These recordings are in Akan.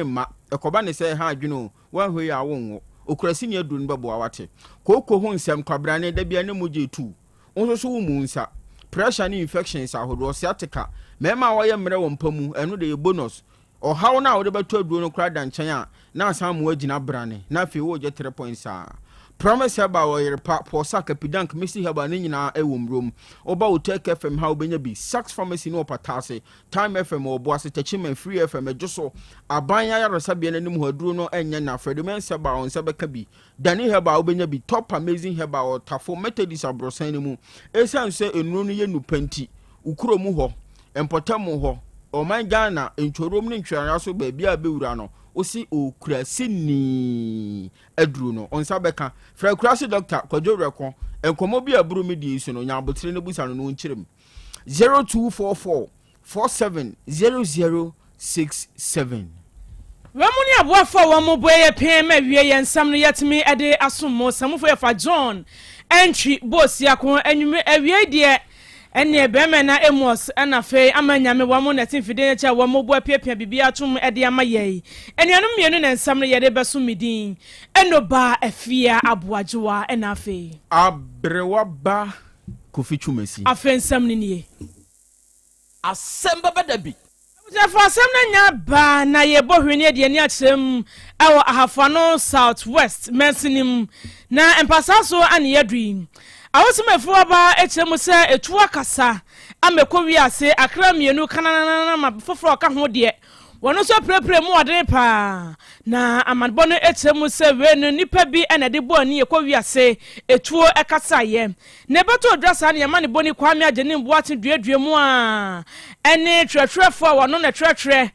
Mma ɛkɔba ne sɛ ɛha adwene o, woanhwɛ yie a wonwo. Okurasini aduro no bɛboa wate. Kooko ho nsɛm, kwabrane, da biara ne mogya etu. Wo nso so wommu wo nsa. Pressure ne infections ahodoɔ, sciatica, mmarima a wɔyɛ mmerɛ wɔ mpa mu, ɛno deɛ ɛyɛ bonus. Ɔhaw no a wode bɛtɔ aduro no koraa da nkyɛn a, na asan ama woagyina brane, na afei woregye 3 points a. Promise Herbal, Ɔyerepa, Pɔsa, Kapidank, Misty Herbal ne nyinaa ɛwɔ Mmurom. Woba Hotel FM ha wobɛnya bi. Sax Pharmacy ne Ɔpataase, Time FM wɔ Boase, Techiman, Free FM, Adwo so. Aban ayaresabea no anim hɔ aduro no ɛnyɛ na. Fredimens Herbal wo nsa bɛka bi. Danny Herbal wobɛnya bi. Top Amazing Herbal wɔ Tafo Methodist aborɔsan no mu. Ɛsiane sɛ nnuro no yɛ nupa nti, wo kuro mu hɔ, mpɔtam hɔ, ɔman Ghana, ntworom ne ntweaea so baabi a bɛwura no, wosi okura sinii aduro no, wo nsa bɛka. Frɛ Kurase Doctor Kwadwo Werɛko. Nkɔmmɔ bi a ɛboro me die so no, nya abotire no busa no na ɔnkyerɛ mu. 0244 47 0067. Wɔn mu ne aboafo a wɔn bo yɛ pee ma awie yɛn nsɛm no yɛtumi de asom mo. Samufo yɛfa John Antwi Boasiako anwummere awiei deɛ ɛneɛ bɛrima na Amos ɛna afei ama nyame wɔn mo na ɛte mfidie no akyi a wɔn bo apiapia biribi atom de ama yɛn. Anuanom mmienu na nsɛm no yɛde bɛsom me din Enoba Afia Aboagyewa ɛna afei. Aberewa ba Kofi Twumasi. Afei nsɛm no nie. Asɛm bɛba da bi. Abusuafo, asɛm no anya aba na yɛbɔ hwene de ani akyerɛ mu wɔ Ahafo Ano South West mansini mu, na mpasaa so ne yɛadu yi. Awosem afuw aba kyerɛ mu sɛ etu akasa ama ɛkɔ wiase akra mmienu kananana ma foforɔ a ɔka ho deɛ, wɔn nso apirapira mu ɔden paa. Na amanebɔ no kyerɛ mu sɛ wei no nnipa bi na ɛde bɔɔ ani ɛkɔ wiase etuo kasaeɛ. Na ɛbɛtɔ dwa saa ne amanebɔ ni Kwame Agyenim Boateng duadua mu a ɛne twerɛtwerɛfoɔ a wɔno na ɛtwerɛtwerɛ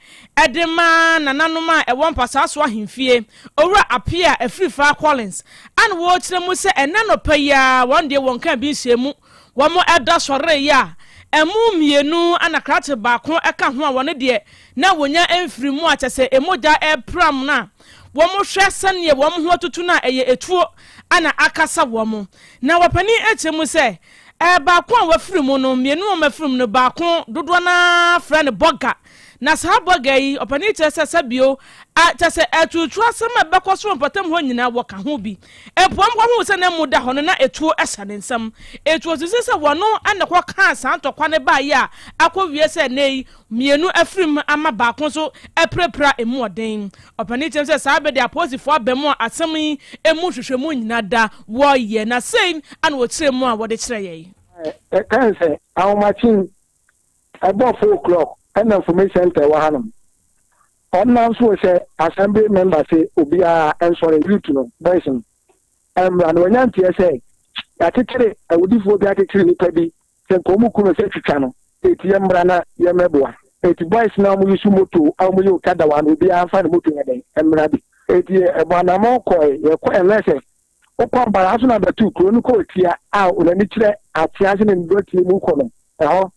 de ma nananom a ɛwɔ mpasaa so ahemfie, Owura Appiah Afrifa Collins, a na wɔrekyerɛ mu sɛ ɛnnɛ anɔpa yi ara wɔn deɛ wɔnkaa bi nhyɛɛ mu. Wɔn da sɔreeɛ a, ɛmu mmienu na krakye baako ka ho a wɔn deɛ na wɔnya mfiri mu a kyɛ sɛ mogya repram no a wɔhwɛ sɛdeɛ wɔn ho atutu no a ɛyɛ etuo na akasa wɔn. Na wɔpanin kyerɛ mu sɛ, baako a wafiri mu no, mmienu a wɔafiri mu no, baako dodoɔ no ara frɛ no bɔga. Na saa bɔga yi, ɔpanin kyerɛ sɛ sɛbio, a, kyerɛ sɛ aturutuo asɛm a ɛbɛkɔ so wɔ mpɔtam hɔ nyinaa wɔka ho bi. Mpo wɔkɔhuu sɛ na mu da hɔ no, na etuo hyɛ ne nsam. Etuo susu sɛ wɔno na ɛkɔkaa saa ntɔkwa no baeɛ a akɔwie sɛ nnɛ yi mmienu afiri mu ama baako nso apirapira emu ɔden. Ɔpanin kyerɛ sɛ saa bɛ de apolisifoɔ aba mu a asɛm yi mu nhwehwɛmu nyinaa da wɔyɛ na sei ana wɔkyerɛ mu a wɔde kyerɛ yɛn. Ɛka sɛ ahomakye ɛbɔ 4 o'clock ɛna information center wɔ hanom. Ɔnam so sɛ assembly member sɛ obiara nsɔre, youth no, boys no mmra na wɔnya nteɛ sɛ yɛakyekyere awudifoɔ bi, akyekyere nipa bi sɛ nka ɔmu ku no sɛ twitwa no, eti yɛ mmra na yɛmmɛboa. Eti boys na ɔmo yi so moto a ɔmo yɛ okada wa no, obiara nfa ne moto yɛ dɛn mmra bi. Eti ɛbɔ anamɔ kɔɛ, yɛkɔ ɛnɛ sɛ wokɔ mbara so na bɛtu kuro no kɔ tia a onani kyerɛ atea ase ne ndɔtie mu kɔ no ɛhɔ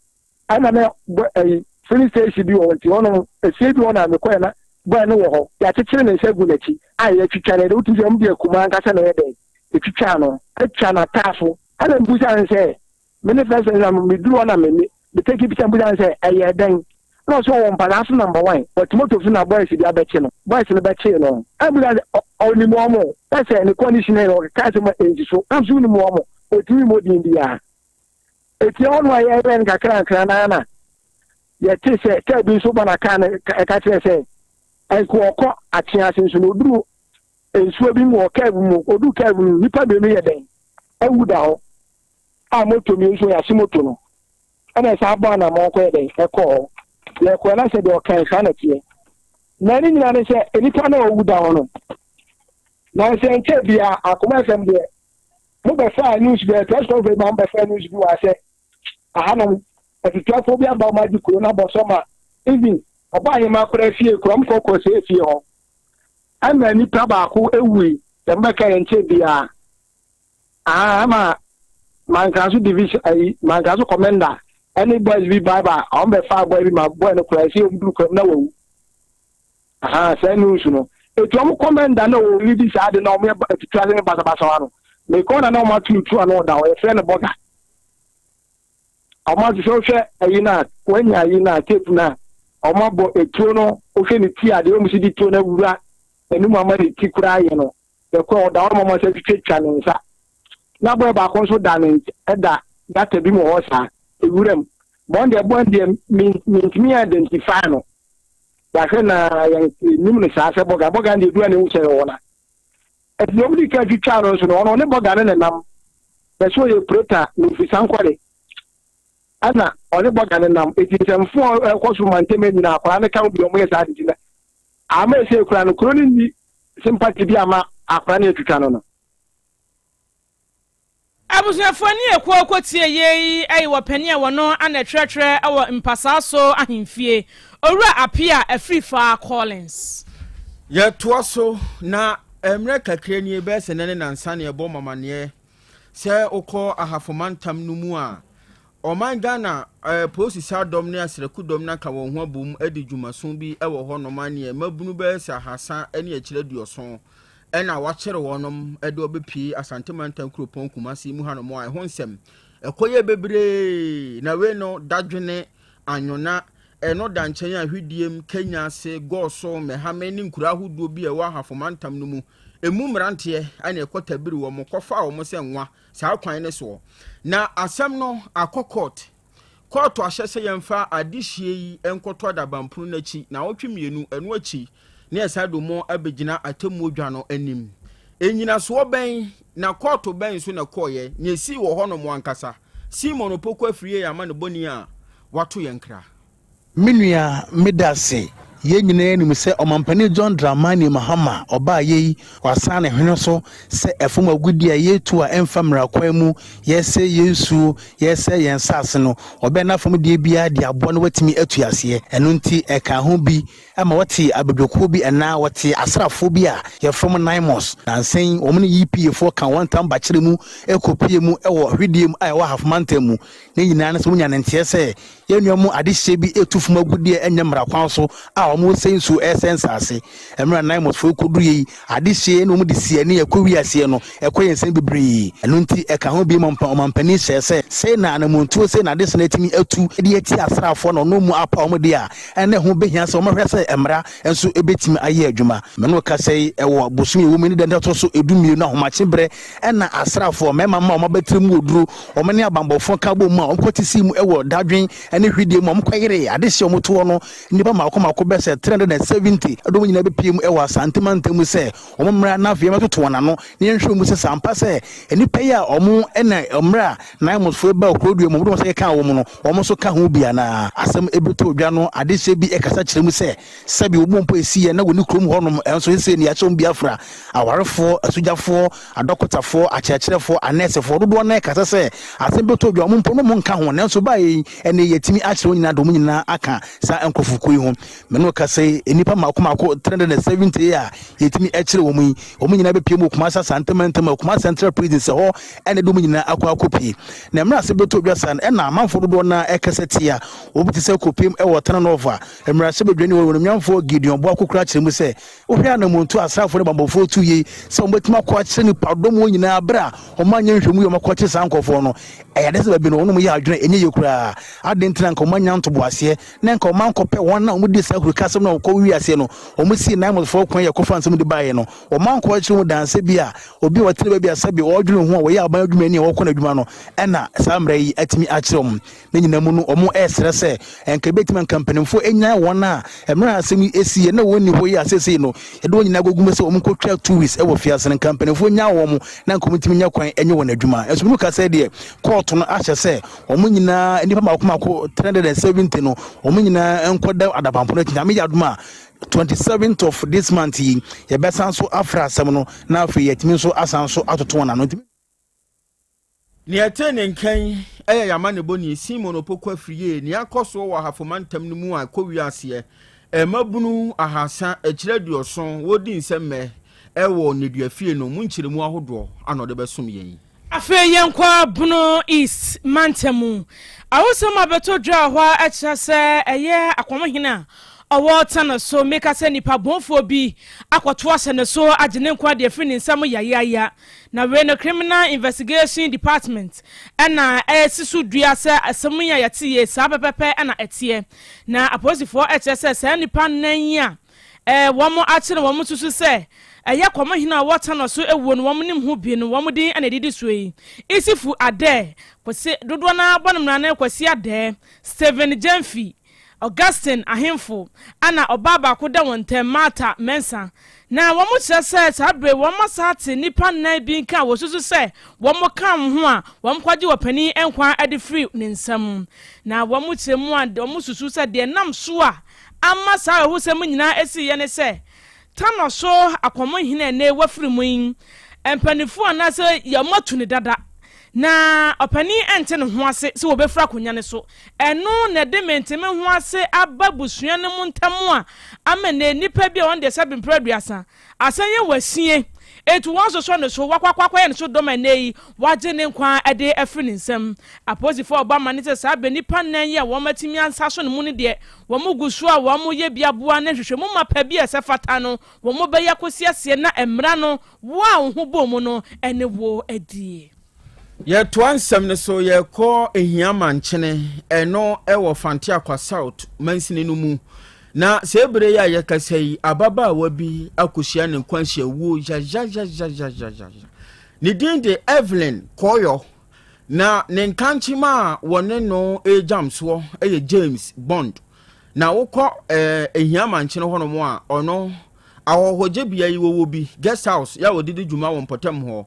ɛna na bɔ ɛyi filling station bi wɔ hɔ, nti hɔnom efie bi wɔ na mekɔɛ na boy no wɔ hɔ, yɛakyekyere ne nsa gu n'akyi a yɛatwitwa no. Ɛde wotu sɛ ɔmo de akuma ankasa na ɛyɛ dɛn etwitwa no atwa n'ataafo. Ɛna mbusa no sɛ me ne first na meduru hɔ na me me me take picture, mbusa no sɛ ɛyɛ dɛn na ɔsɛ ɔwɔ mpadaa so number one, wɔte moto so na boys bi abɛkye no, boys no bɛkyee no. Ɛna mbusa sɛ ɔnim wɔn ɛsɛ ne condition yɛ ɔkeka sɛ mo ɛnsi so na nso nim wɔn, otumi mo din biara. Eti hɔ no a yɛyɛ no kakra nkra naa na yɛte sɛ kaa bi nso ba na kaa no ɛka kyerɛ sɛ nko ɔkɔ akyea ase nso na oduru nsuo bi mu wɔ curve mu, oduru curve mu, nipa mmienu yɛ dɛn awu da hɔ a moto mmienu nso yɛahye moto no. Ɛna ɛsan abɔ anammɔn kɔ yɛ dɛn ɛkɔɔ hɔ, yɛkɔɛ na sɛ deɛ ɔkan saa na teɛ na ne nyinaa ne sɛ nipa no a ɔwu da hɔ no. Na sɛ nkyɛn bia Akoma FM deɛ mobɛfa news bi, press conference ma mobɛfa news bi wɔ asɛ ahanom atutuafoɔ bi aba, ɔmo agye kuro no abɔ so ma even ɔba ahema koraa fie kuro ɔmo kɔkɔ sɛ efie hɔ ɛna nipa baako ewui. Sɛ mobɛka yɛn nkyɛn biara aha ama Mankraso division ayi Mankraso commander ɛne boys bi ba ba ɔmo bɛfa boy bi ma boy no koraa esi ɔmo duru kurom na wawu. Aha saa news no etu ɔmo commander na ɔwɔ lead saa de na ɔmo yɛ atutu ase ne basabasa wa no mekɔ na ɔmo atutu ano ɔda hɔ, yɛfrɛ no bɔga. Ɔmo ati sɛ ɔhwɛ ayi na wanya ayi na tape na Wɔabɔ etuo no, wohwɛ ne ti a, deɛ wɔn si de tuo no awura n'anum ama ne ti koraa ayɛ no, yɛkɔ ɔda hɔ ma wɔn asɛ twitwatwa ne nsa. Na bɔyɛ baako nso da ne da gata bi mu hɔ saa, ewura mu. Bɔn deɛ bɔn deɛ mentumi identify no. Yɛahwɛ na yɛn nim no saa sɛ bɔga. Bɔga deɛ edu a na ehu sɛ ɛwɔ na. Ɛti deɛ wɔn di kan twitwa no nso no, ɔno ɔne bɔga no nenam. Yɛsɛ ɔyɛ preta na ofi sankɔre. Ɛna ɔne bɔga no nam. Eti nsɛmfo a ɛkɔ so mantam nyinaa akwadaa no ka ho bi a wɔyɛ saa ade nti na ama ɛsɛ kura no kuro no nni sympathy bi ama akwadaa no atwitwa no no. Abusuafoɔ ne ekuo kɔtie yei yɛ wɔ panin a wɔno ana ɛtwerɛtwerɛ wɔ Mpasaa so ahemfie, Owura Appiah Afrifa Collins. Yɛtoa so na mmerɛ kakra nie bɛyɛ sɛ nnɛ ne nansa na yɛbɔ mo amaneɛ Sɛ wokɔ Ahafo mantam no mu a, ɔman Ghana polisi sadɔm ne asraku dɔm no aka wɔn ho abom adi dwumaso bi wɔ hɔnom a neɛ mmabunu bɛyɛ sɛ ahasa ne akyire aduɔson ɛna wɔakyere wɔnom de wɔbɛpie Asante mantam kuropɔn Kumasi mu hanom a ɛho nsɛm ɛkɔyɛ bebree na wei no dadwene anwona ɛno da nkyɛn a hwidiem Kenya ase Gɔɔso Mɛhame ne nkuro ahodoɔ bi a ɛwɔ Ahafo mantam no mu Emu mmeranteɛ na ɛkɔtabiri wɔn kɔfaa wɔn sɛ nwa saa kwan no soɔ. Na asɛm no akɔ kɔɔt. Kɔɔto ahyɛ sɛ yɛmfa adehyeɛ yi nkɔto adabanpono no akyi naawɔtwe mmienu, ɛno akyi na yɛsan de wɔn abɛgyina atemmuo dwa no anim. Nnyinasoɔ bɛn na kɔɔto bɛn nso na ɛkɔeɛ? Nea ɛsii wɔ hɔnom ankasa? Simon Opoku Afriyie yɛ amanebɔni a wato yɛn kra. Me nua, meda ase. Yɛn nyinaa nim sɛ Ɔmampanin John Dramani Mahama ɔbaeɛ yi, wasan ne hwene so sɛ ɛfam agudeɛ a yɛretu a ɛmfa mmara kwan mu, yɛresɛe yɛn nsuo, yɛresɛe yɛn nsase no, ɔbɛn n'afam deɛ biara de aboa no watumi atu aseɛ. Ɛno nti ɛkaa ho bi ma wɔtee abadwakuo bi anaa wɔtee asraafoɔ bi a yɛfrɛ wɔn Naimos. Nansa yi wɔn ne EPA foɔ kaa wɔn ntam bakyere mu kɔpuee mu wɔ Hwedeɛ mu a ɛwɔ Ahafo mantam mu. Ne nyinaa ne sɛ wɔnya ne nteɛ sɛ Yɛn nua mu adehyeɛ bi retu fam agudeɛ a ɛnyɛ mmara kwan so a wɔresɛe nsuo, resɛe nsase. Mmerɛ a Naimosfoɔ kɔduruiɛ yi, adehyeɛ na wɔde sii ani ɛkɔ wiaseɛ no, ɛkɔ yɛn nsam bebree. Ɛno nti, ɛka ho bio ma ɔmampanin hyɛɛ sɛ, sei na anamontuo, sei na adehyeɛ no atumi atu de atia asraafoɔ na ɔno mu apa wɔn deɛ a, ɛnna ɛho bɛhia sɛ wɔhwɛ sɛ mmara nso bɛtumi ayɛ adwuma. Me ne wo kasa yi, ɛwɔ bosome a ɛwɔ mu yi ne da ɛtɔ so dummienu ahomakye berɛ na asraafoɔ, mmarima mma a wɔn abatiri mu wɔ duro, wɔn ne abanbɔfoɔ ka bɔ mu a wɔkɔte sii mu wɔ dadwen ne hwidie mu a wɔkɔyeree adehyeɛ a wɔtoɔ no nnipa mmaako mmaako bɛyɛ sɛ 370 de wɔn nyinaa bɛpie mu wɔ Asante mantam mu sɛ wɔn mmra na afei yɛmmɛtoto wɔn ano na yɛnhwɛ mu sɛ sɛ ampa sɛ nnipa yi a wɔn na mmerɛ a Naimosfoɔ baa kurodua mu wɔde wɔn nsa keka wɔn no wɔn nso ka ho bi anaa. Asɛm bɛtɔ dwa no adehyeɛ bi kasa kyerɛ mu sɛ Sɛbi wɔn mpo esi yɛ na wɔnni kurom hɔnom nso seesei no yɛakyɛ wɔn Biafra awarefoɔ, asugyafoɔ, adɔkotafoɔ, akyerɛkyerɛfoɔ, anɛɛsefoɔ dodoɔ no ara kasa sɛ asɛm bi tɔ dwa wɔn mpo no wɔn nka ho nanso baeɛ yi ɛnne yɛatumi akyerɛ wɔn nyinaa de wɔn nyinaa aka saa nkurɔfokuo yi ho. Me ne wo kasa yi nnipa mmaako mmaako 370 yi a yɛtumi kyerɛ wɔn yi wɔn nyinaa bɛpue mu wɔ Kumasi Asante mantam a Kumasi Central Prison sɛ hɔ ɛna de wɔn nyinaa akɔ akɔpue. Na mmerɛ asɛm bɛtɔ dwa saa no ɛna amanfoɔ dodoɔ no ara ɛkasa tia obi te sɛ kɔpiem wɔ Tana Nova Mmarahyɛbadwani Ɔnumnyamfoɔ Gideon Boako koraa kyerɛ mu sɛ, Wohwɛ anammɔntuo a asraafoɔ ne bammɔfoɔ tu yei sɛ wɔbɛtumi akɔ akyere nnipadɔm wɔ nyinaa berɛ a wɔanyɛ nhwɛmu yie a wɔakɔkyere saa nkurɔfoɔ no, ɛyɛ adeɛ sɛ baabi no wɔnom yɛ adwene a ɛnyɛ yie koraa. Adɛn nti na anka wɔannya ntoboaseɛ na anka wɔankɔpɛ wɔn a wɔdii saa ahurukasɛm no a wɔkɔwii aseɛ no, wɔsii Naimosfoɔ kwan yɛ kɔfaa nsɛm de baeɛ no, wɔankɔ akyere mu danse bi a obi a ɔte ne baabi a sɛbe ɔredwene ho a wɔyɛ aban adwumayɛni a ɔrekɔ n'adwuma no na saa mmara yi atumi akyerɛ wɔn. Ne nyinaa mu no, wɔresrɛ sɛ anka ebetumi anka mpanimfoɔ nnyae wɔn a mmerɛ a asɛm yi esiiɛ na wɔnni hɔ yi a seesei no yɛde wɔn nyinaa agugu mu sɛ wɔnkɔtwa 2 weeks wɔ fiase no, nka mpanimfoɔ nnyae wɔn na anka wɔntumi nya kwan nyɛ wɔn adwuma. Nso mene kasa yi deɛ, kɔɔto no ahyɛ sɛ wɔn nyinaa, nnipa mmaako mmaako 370 no, wɔn nyinaa nkɔda adapampo no akyi. Nyame yɛ adom a, 27th of this month yi, yɛbɛsan so afrɛ asɛm no na afei yɛatumi nso asan so atoto wɔn ano. Nea ɛtee ne nka yi yɛ yɛn amanebɔni Simon Opoku Afriyie, nea akɔ soɔ wɔ Ahafo mantam no mu a ɛkɔ wiaseɛ mmabunu ahasa akyiri aduɔson wɔredi nsɛmmɛ wɔ nneduafie no mu nkyerɛmu ahodoɔ ana ɔde bɛsom yɛn yi. Afei yɛnkɔ Bono East mantam mu. Awosɛm a bɛtɔ dwa wɔ hɔ ara kyerɛ sɛ ɛyɛ Akwamuhene a. ɔwɔ Tano so meka sɛ nipa bɔnfoɔ bi akɔto ahyɛ ne so agye ne nkwa de afiri ne nsam yayaaya. Na wei no Criminal Investigation Department na ɛresi so dua sɛ asɛm yi a yɛte yei saa pɛpɛpɛ na ɛteɛ. Na apolisifoɔ kyerɛ sɛ saa nnipa nnan yi a wɔakyere wɔn susu sɛ ɛyɛ Kɔmɔhene a ɔwɔ Tano so awuo no wɔn nim ho bi no wɔn din na ɛdidi soɔ yi, Isifu Adeh, Kwasi, dodoɔ no ara bɔ no mmrane Kwasi Adeh, Stephen Gyamfi, Augustine ahemfo a na ɔbaa baako da wɔn ntam, Martha Mensah. Na wɔkyerɛ sɛ saa bere yi wɔasan ate nnipa nnan bi nka a wɔsusu sɛ wɔka wɔn ho a wɔkɔgye ɔpanin nkwa de firi ne nsam. Na wɔkyerɛ mu a wɔsusu sɛ deɛ ɛnam so a ama saa awerɛhosɛm nyinaa asiiɛ ne sɛ Tanɔ so akɔmhene a ɛnnɛ wafiri mu yi, mpanimfoɔ anaasɛ wɔatu no dada, na ɔpanin nte ne ho ase sɛ wɔbɛfiri akonnwa no so. Ɛno na ɛde mente-me-ho-ase aba abusua no mu ntam a ama nnɛ nnipa bi a wɔn deɛ sɛbe mprɛ aduasa asan yɛ wɔasie etu wɔn sosɔ ne so, wakɔ akɔ akɔyɛ ne so dɔm a ɛnnɛ yi wagye ne nkwa de afiri ne nsam. Apolisifoɔ a wɔbɔ amanneɛ sɛ saa bɛ nnipa nnan yi a wɔatumi ansa so no mu no deɛ Wɔgu so a wɔyɛ bi aboa ne nhwehwɛmu mapa bi a ɛsɛ fata no, wɔbɛyɛ akosi aseɛ na mmara no, wo a wo ho bɔ mu no ne wo adie. Yɛtoa nsɛm no so, yɛkɔ Ehiama Nkyene, ɛno wɔ Fanteakwa South mansini no mu. Na saa bere yi a yɛkasa yi, ababaawa bi akɔhyia ne nkwanhyia wuo yayayayayaya. Ne din de Evelyn Kɔɔyɔ. Na ne nkankyema a wɔne no regyam soɔ yɛ James Bond. Na wokɔ eh, Ehia Mankyene hɔnom a, ɔno ahɔhogyebea yi wɔwɔ bi, guest house, yɛ a wɔde di dwuma wɔ mpɔtam hɔ.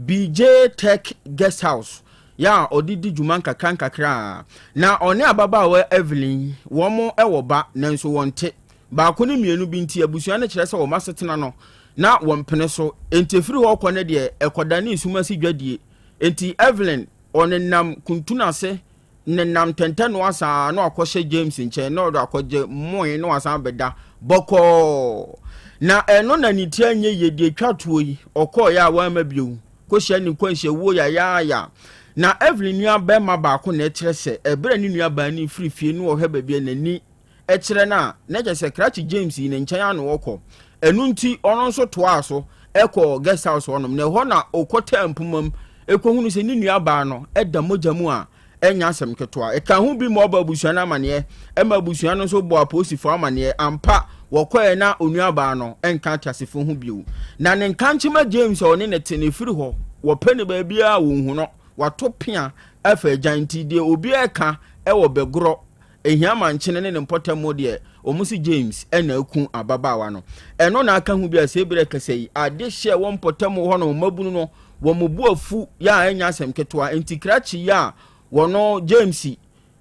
BJ Tech Guest House, yɛ a ɔde di dwuma nkakra nkakra. Na ɔne ababaawa Evelyn, wɔn wɔ ba, nanso wɔnte. Baako ne mmienu bi nti, abusua no kyerɛ sɛ wɔn asetena no, na wɔmpene so. Enti ɛfiri hɔ kɔ no deɛ, ɛkɔdane sum ase dwadie. Enti Evelyn, ɔnenam kuntun ase, nenam tɛntɛnoa saa na wakɔhyɛ James nkyɛn na ɔde akɔgye mmoe na wasan abɛda bɔkɔɔ. Na ɛno na ne ti anyɛ yie deɛ ɛtwa toɔ yi, ɔkɔeɛ a wamma bio, kɔhyia ne nkwanhyia wuo yayaaya. Na Evelyn nua bɛrima baako na ɛkyerɛ sɛ ɛberɛ a ne nua baa no firi fie no ɔhwɛ baabi a n'ani kyerɛ no a, na kyerɛ sɛ Krakye James yi ne nkyɛn ara na ɔkɔ. Ɛno nti, ɔno nso toaa so kɔɔ guest house hɔnom, na ɛhɔ na ɔkɔtaa mpoma mu kɔhunu sɛ ne nuabaa no da mogya mu a ɛnyɛ asɛm ketewa. Ɛka ho bi ma ɔbɔ abusua no amaneɛ, ɛma abusua no nso bɔ apolisifoɔ amaneɛ. Ampa, wɔkɔɛ na onuabaa no nka ateasefoɔ ho bio. Na ne nkankyema James a ɔne no te no ɛfiri hɔ, wɔpɛ no baabiara a wɔnhu no. Wato pea afa agyan nti deɛ obiara ka wɔ bɛgorɔ Ehia ma nkyene ne ne mpɔtam mu deɛ, wɔn se James na aku ababaawa no. Ɛno na aka ho bi a sei berɛ kɛsɛ yi, ade hyɛ wɔn mpɔtam hɔ no mmabunu no, wɔn bo afu yɛ a ɛnyɛ asɛm ketewa. Enti krakye yi a wɔno James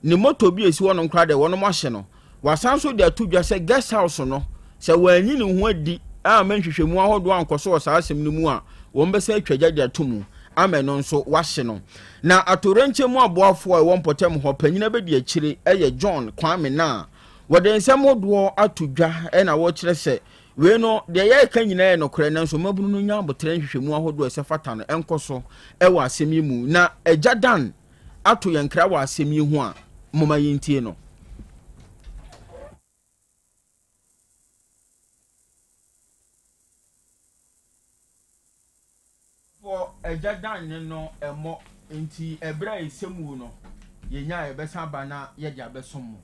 ne moto bi a esi hɔnom koraa deɛ wɔnom ahye no. Wasan nso de ato dwa sɛ guest house no, sɛ wɔanyi ne ho adi amma nhwehwɛmu ahodoɔ ankɔ so wɔ saa asɛm no mu a, wɔbɛsan atwa gya de ato mu ama ɛno nso wɔahye no. Na atoyerɛnkyɛm mu aboafoɔ a ɛwɔ mpɔtam hɔ panyin abadiakyire yɛ John Kwame Naa. Wɔde nsɛm hodoɔ ato dwa na wɔkyerɛ sɛ wei no deɛ yɛreka nyinaa yɛ nokorɛ nanso mmabunu no nya aboterɛ nhwehwɛmu ahodoɔ a ɛsɛ fata no nkɔ so wɔ asɛm yi mu. Na Agya Dan ato yɛn kra wɔ asɛm yi ho a, momma yɛntie no. Fɔ agya dan ne no mmɔ. Enti ɛberɛ a ɛsɛ mu no, yɛnya a yɛbɛsan aba na yɛde abɛsom mo.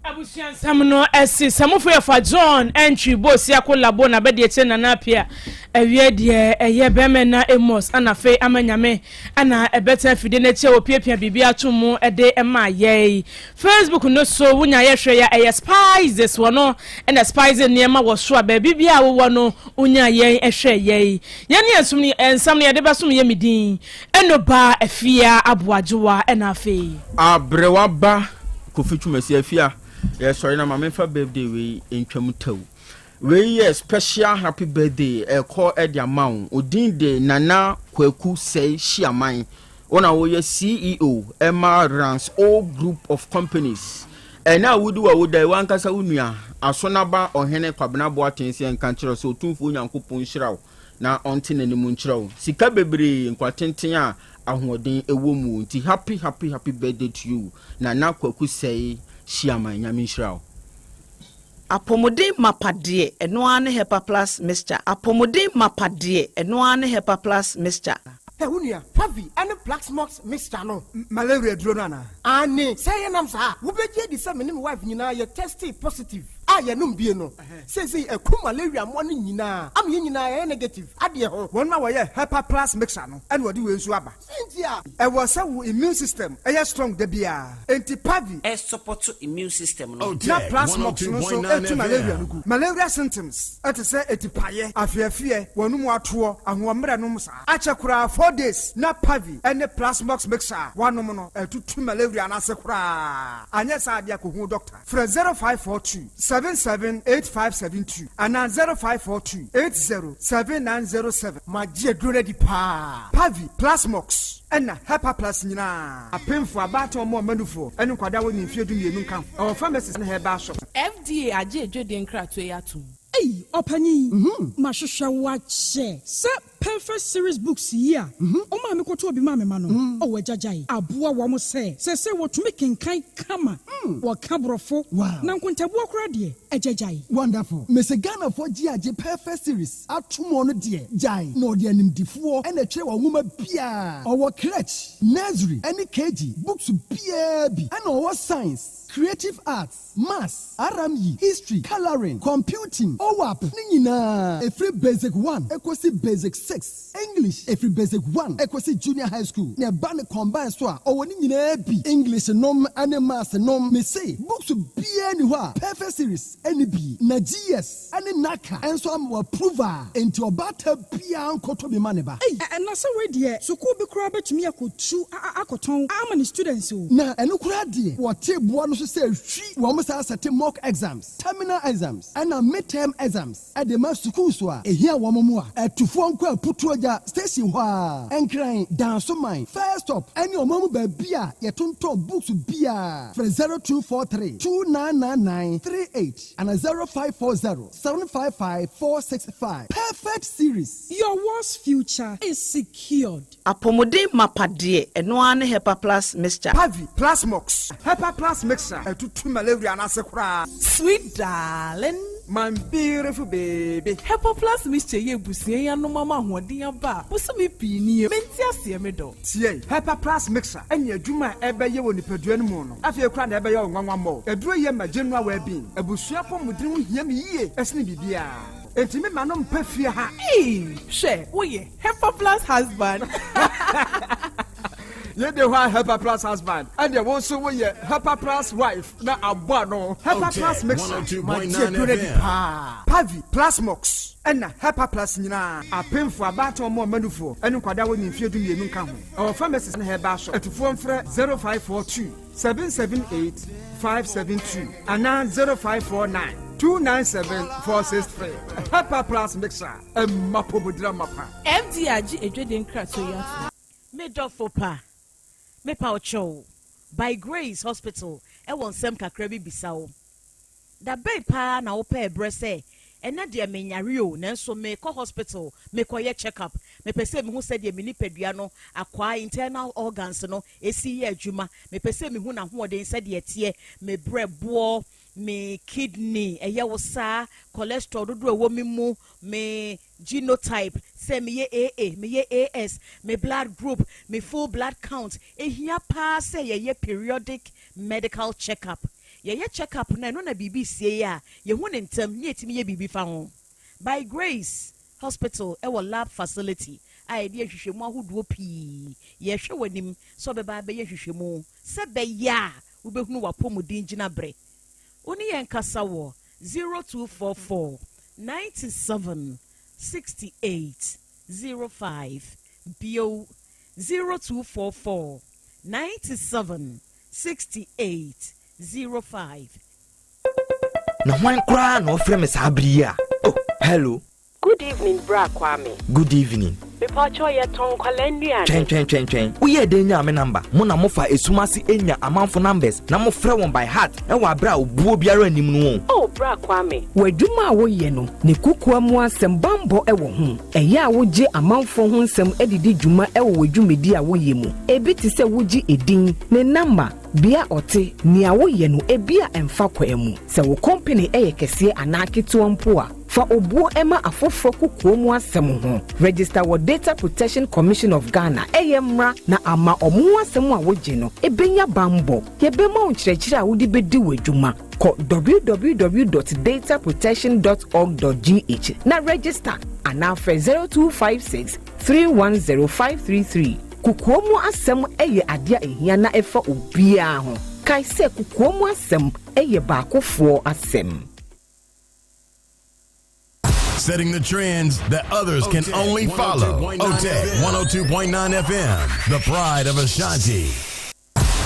Abusua nsɛm no asi. Samufo yɛ fa John Antwi Bosiako Labo na bɛde akyire Nana Appiah awie deɛ ɛyɛ bɛrima na Amos ana afei ama Nyame ana ɛbɛtena afidie no akyi a wɔpiapia biribi ato mu de ma yɛi. Facebook no so wonya yɛ hwɛ ya ɛyɛ Spices wɔ no ɛna Spice nneɛma wɔ so a baabi biara wowɔ no wonya yɛn hwɛ yɛi. Yɛn ne yɛn no nsɛm no yɛde bɛsom yɛ me din ɛno ba Afia Aboagyewa ɛna afei. Aberewa ba Kofi Twumasi Afia yɛsɔre na ma memfa birthday wei ntwam tɛw. Wei yɛ special happy birthday ɛkɔ ɛde ama wo. Odin de Nana Kwaku Sɛe Hyiaman. Wo na woyɛ CEO ɛma Rans O Group of Companies. Ɛnɛ a wodi w'awoda yi, w'ankasa wo nua, Asonaba Ɔhene Kwabena Boateng sɛ nka nkyerɛ wo sɛ Otumfoɔ Nyankopɔn nhyira wo na ɔnte n'anim nkyerɛ wo. Sika bebree, nkwa tenten a ahoɔden ɛwɔ mu nti happy happy happy birthday to you Nana Kwaku Sɛe Hyiaman. Nyame nhyira wo. Apɔmuden mapa deɛ, ɛno ara ne Hepa Plus Mixture. Apɔmuden mapa deɛ, ɛno ara ne Hepa Plus Mixture. Hɛ, wo nua, Pavi ne Plaxmox mixture no. Malaria duro no anaa? Aane, sɛ yɛnam saa a, wobɛgye adi sɛ me ne me wife nyinaa yɛ testee positive a yɛnom bie no. Seesei aku malaria mmoa no nyinaa ama yɛn nyinaa yɛayɛ negative adeɛ ho. Wɔn a wɔyɛ Hepa Plus mixture no na wɔde wei nso aba. Sɛn nti a? Ɛwɔ sɛ wo immune system yɛ strong da biara, enti Pavi. Ɛsupɔto immune system no. Na Plasmox no nso tu malaria no gu. Malaria symptoms te sɛ atipaeɛ, afeafeɛ, w'anum atoɔ, ahoɔmmerɛ nom saa. Akyɛ koraa 4 days na Pavi ne Plasmox mixture a woanom no atutu malaria no ase koraa. Anyɛ saa adeɛ a kɔhu doctor. Frɛ 0542 778572 anaa 0542 807907. Magye aduro no adi paa. Pavi, Plasmox ɛna Hepa Plus nyinaa. Apemfo, abaatan, ɔmo ɔmanufoɔ ne nkwadaa a wɔnni mfeɛ 12 nka ho. Ɛwɔ pharmacies ne herbal shops. FDA agye adwadie nkratoɔ yi atom. Ei, ɔpanyin, mahwehwɛ wo akyɛ sɛ Perfect Series books yi a ɔmaa me kɔtɔɔ bi maa me ma no, ɔwɔ agyagyae aboa wɔn sɛ seesei wɔtumi kenkan kama, wɔka Borɔfo, na nkontabuo koraa deɛ, agyagyae. Wonderful. Mese Ghanafoɔ gye agye Perfect Series ato mu. Ɔno deɛ gyae na ɔde animdifoɔ ɛna ɛtwerɛ wɔ nwoma biara. Ɔwɔ crèche, nursery ɛne KG books biara bi, ɛna ɔwɔ science, creative arts, maths, RME, history, colouring, computing, OWAP ne nyinaa, ɛfiri basic 1 ɛkɔsi basic 6, English ɛfiri basic 1 ɛkɔsi junior high school, na ɛba ne combine so a, ɔwɔ ne nyinaa bi, English nom ne maths nom. Mese books biara ni hɔ a Perfect Series ɛne bi, na GS ɛne NaCCA ɛnso ama wɔ approve a, enti ɔbaata biara nkɔtɔ bi ma ne ba. Ei, ɛna sɛ wei deɛ, sukuu bi koraa bɛtumi akɔtu akɔtɔn ama ne students o. Na ɛno koraa deɛ, wɔte boa no so sɛ hwi wɔn saa sɛte mock exams, terminal exams ɛna midterm exams ɛde ma sukuu so a ehia wɔn mu a ɛtufoɔ nkɔ Aputuogya station hɔ a, Nkran, Dansoman first stop, ɛne ɔman mu baabi a yɛtontɔn books biara. Frɛ 0243 299938 ana 0540 755 465. Perfect Series. Your world's future is secured. Apɔmuden mapa deɛ, ɛno ara ne Hepa Plus Mixture. Pavi, Plasmox, Hepa Plus mixture ɛtutu malaria no ase koraa. Sweet darling. My beautiful baby. Hepa Plus Mixture yɛ ebusua yi anom ama ahoɔden aba a bosome pii nie. Mente aseɛ, me dɔ. Tie, Hepa Plus mixture ɛne adwuma a ɛbɛyɛ wɔ nipadua no mu no, afei koraa na ɛbɛyɛ wo nwanwa mmɔ. Aduro yɛ ma general well-being. Abusua pɔmuden ho hia me yie ɛsene biribiara. Enti me ma no mpɛ fie ha. Ee, hwɛ, woyɛ Hepa Plus husband. Yɛde hɔ a, Hepa Plus husband, ɛdeɛ wo nso woyɛ Hepa Plus wife na abɔ ano. Hepa Plus mixture, magye aduro no adi paa. Pavi, Plasmox ɛna Hepa Plus nyinaa. Apemfo, abaatan, ɔmo ɔmanufoɔ ɛne nkwadaa wɔ ne mfeɛ 12 nka ho. Ɛwɔ pharmacies ne herbal shop. Atufoɔ mfrɛ 0542 778 572 anaa 0549 297 463. Hepa Plus mixture, ɛma pomodira mapa. FDA agye adwadie nkratoɔ yi atom. Me dɔfo pa, mepa wo kyɛw, By Grace Hospital ɛwɔ nsɛm kakra bi bisa wo. Da bɛn paa na wopɛ ɛberɛ sɛ ɛnɛ deɛ menyare o, nanso mekɔ hospital mekɔyɛ check up, mepɛ sɛ mehu sɛdeɛ me nipadua no akwaa, internal organs no, ɛsi yɛ adwuma, mepɛ sɛ mehu n'ahoɔden sɛdeɛ ɛteɛ, me brɛboɔ, me kidney, ɛyɛ wo saa, cholesterol dodoɔ ɛwɔ me mu, me genotype, sɛ meyɛ AA, meyɛ AS, me blood group, me full blood count? Ehia paa sɛ yɛyɛ periodic medical check up. Yɛyɛ check up na ɛno na biribi sie yi a, yɛhu ne ntɛm ne yɛtumi yɛ biribi fa ho. By Grace Hospital ɛwɔ lab facility a yɛde nhwehwɛmu ahodoɔ pii. Yɛhwɛ w'anim sɛ ɔbɛba abɛyɛ nhwehwɛmu sɛ bɛyɛ a wobɛhunu w'apɔmuden gyina berɛ. Wo ne yɛn kasa wɔ 0244 97 68 05, bio 0244 97 68 05. Na hwan koraa na ɔfrɛ me saa bere yi a? Oh, hello. Good evening, Bra Kwame. Good evening. Mepatwɔ, yɛtɔn nkwalaa nnuane. Twɛn, twɛn, twɛn, twɛn. Woyɛɛ dɛn nyaa me number? Mo na mofa esum ase enya amanfo numbers na mofrɛ wɔn by heart ɛwɔ abere a obuo biara nnim no o. Oh, Bra Kwame. W'adwuma a woyɛ no ne kokoa mu asɛm bambɔ wɔ ho. Ɛyɛ a wogye amanfoɔ ho nsɛm de di dwuma wɔ w'adwumadi a woyɛ mu. Ebi te sɛ wogye edin, ne namba. Bea ɔte, nea woyɛ no ebia ɛmfa kwan mu. Sɛ wo kɔmpene yɛ kɛseɛ anaa ketewa mpo a, fa obuo ma afoforɔ kokoa mu asɛm ho. Register wɔ Data Protection Commission of Ghana, ɛyɛ mmra na ama ɔmo ho asɛm a wogye no bɛnya banbɔ. Yɛbɛma wo nkyerɛkyerɛ a wode bɛdi w'adwuma. Kɔ www dot dataprotection dot org dot gh na register anaa frɛ 0256 310 533. Kokoa mu asɛm yɛ adeɛ a ɛhia na ɛfa obiara ho. Kae sɛ kokoa mu asɛm yɛ baakofoɔ asɛm. Setting the trends that others can only follow. OTEC 102.9 FM, the pride of Ashanti.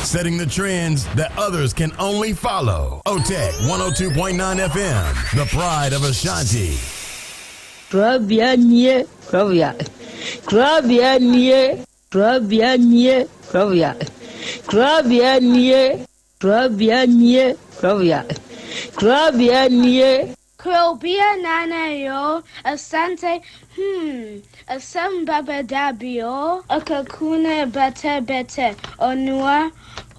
Setting the trends that others can only follow. OTEC 102.9 FM, the pride of Ashanti. Kurabea nie, kurabea. Kurabea nie, kurabea nie, kurabea. Kurabea nie, kurabea nie, kurabea. Kurabea nie. Krobea Nana yo, Asante hmm, Asem Baba Dabio, Akakuna Bete Bete, Onua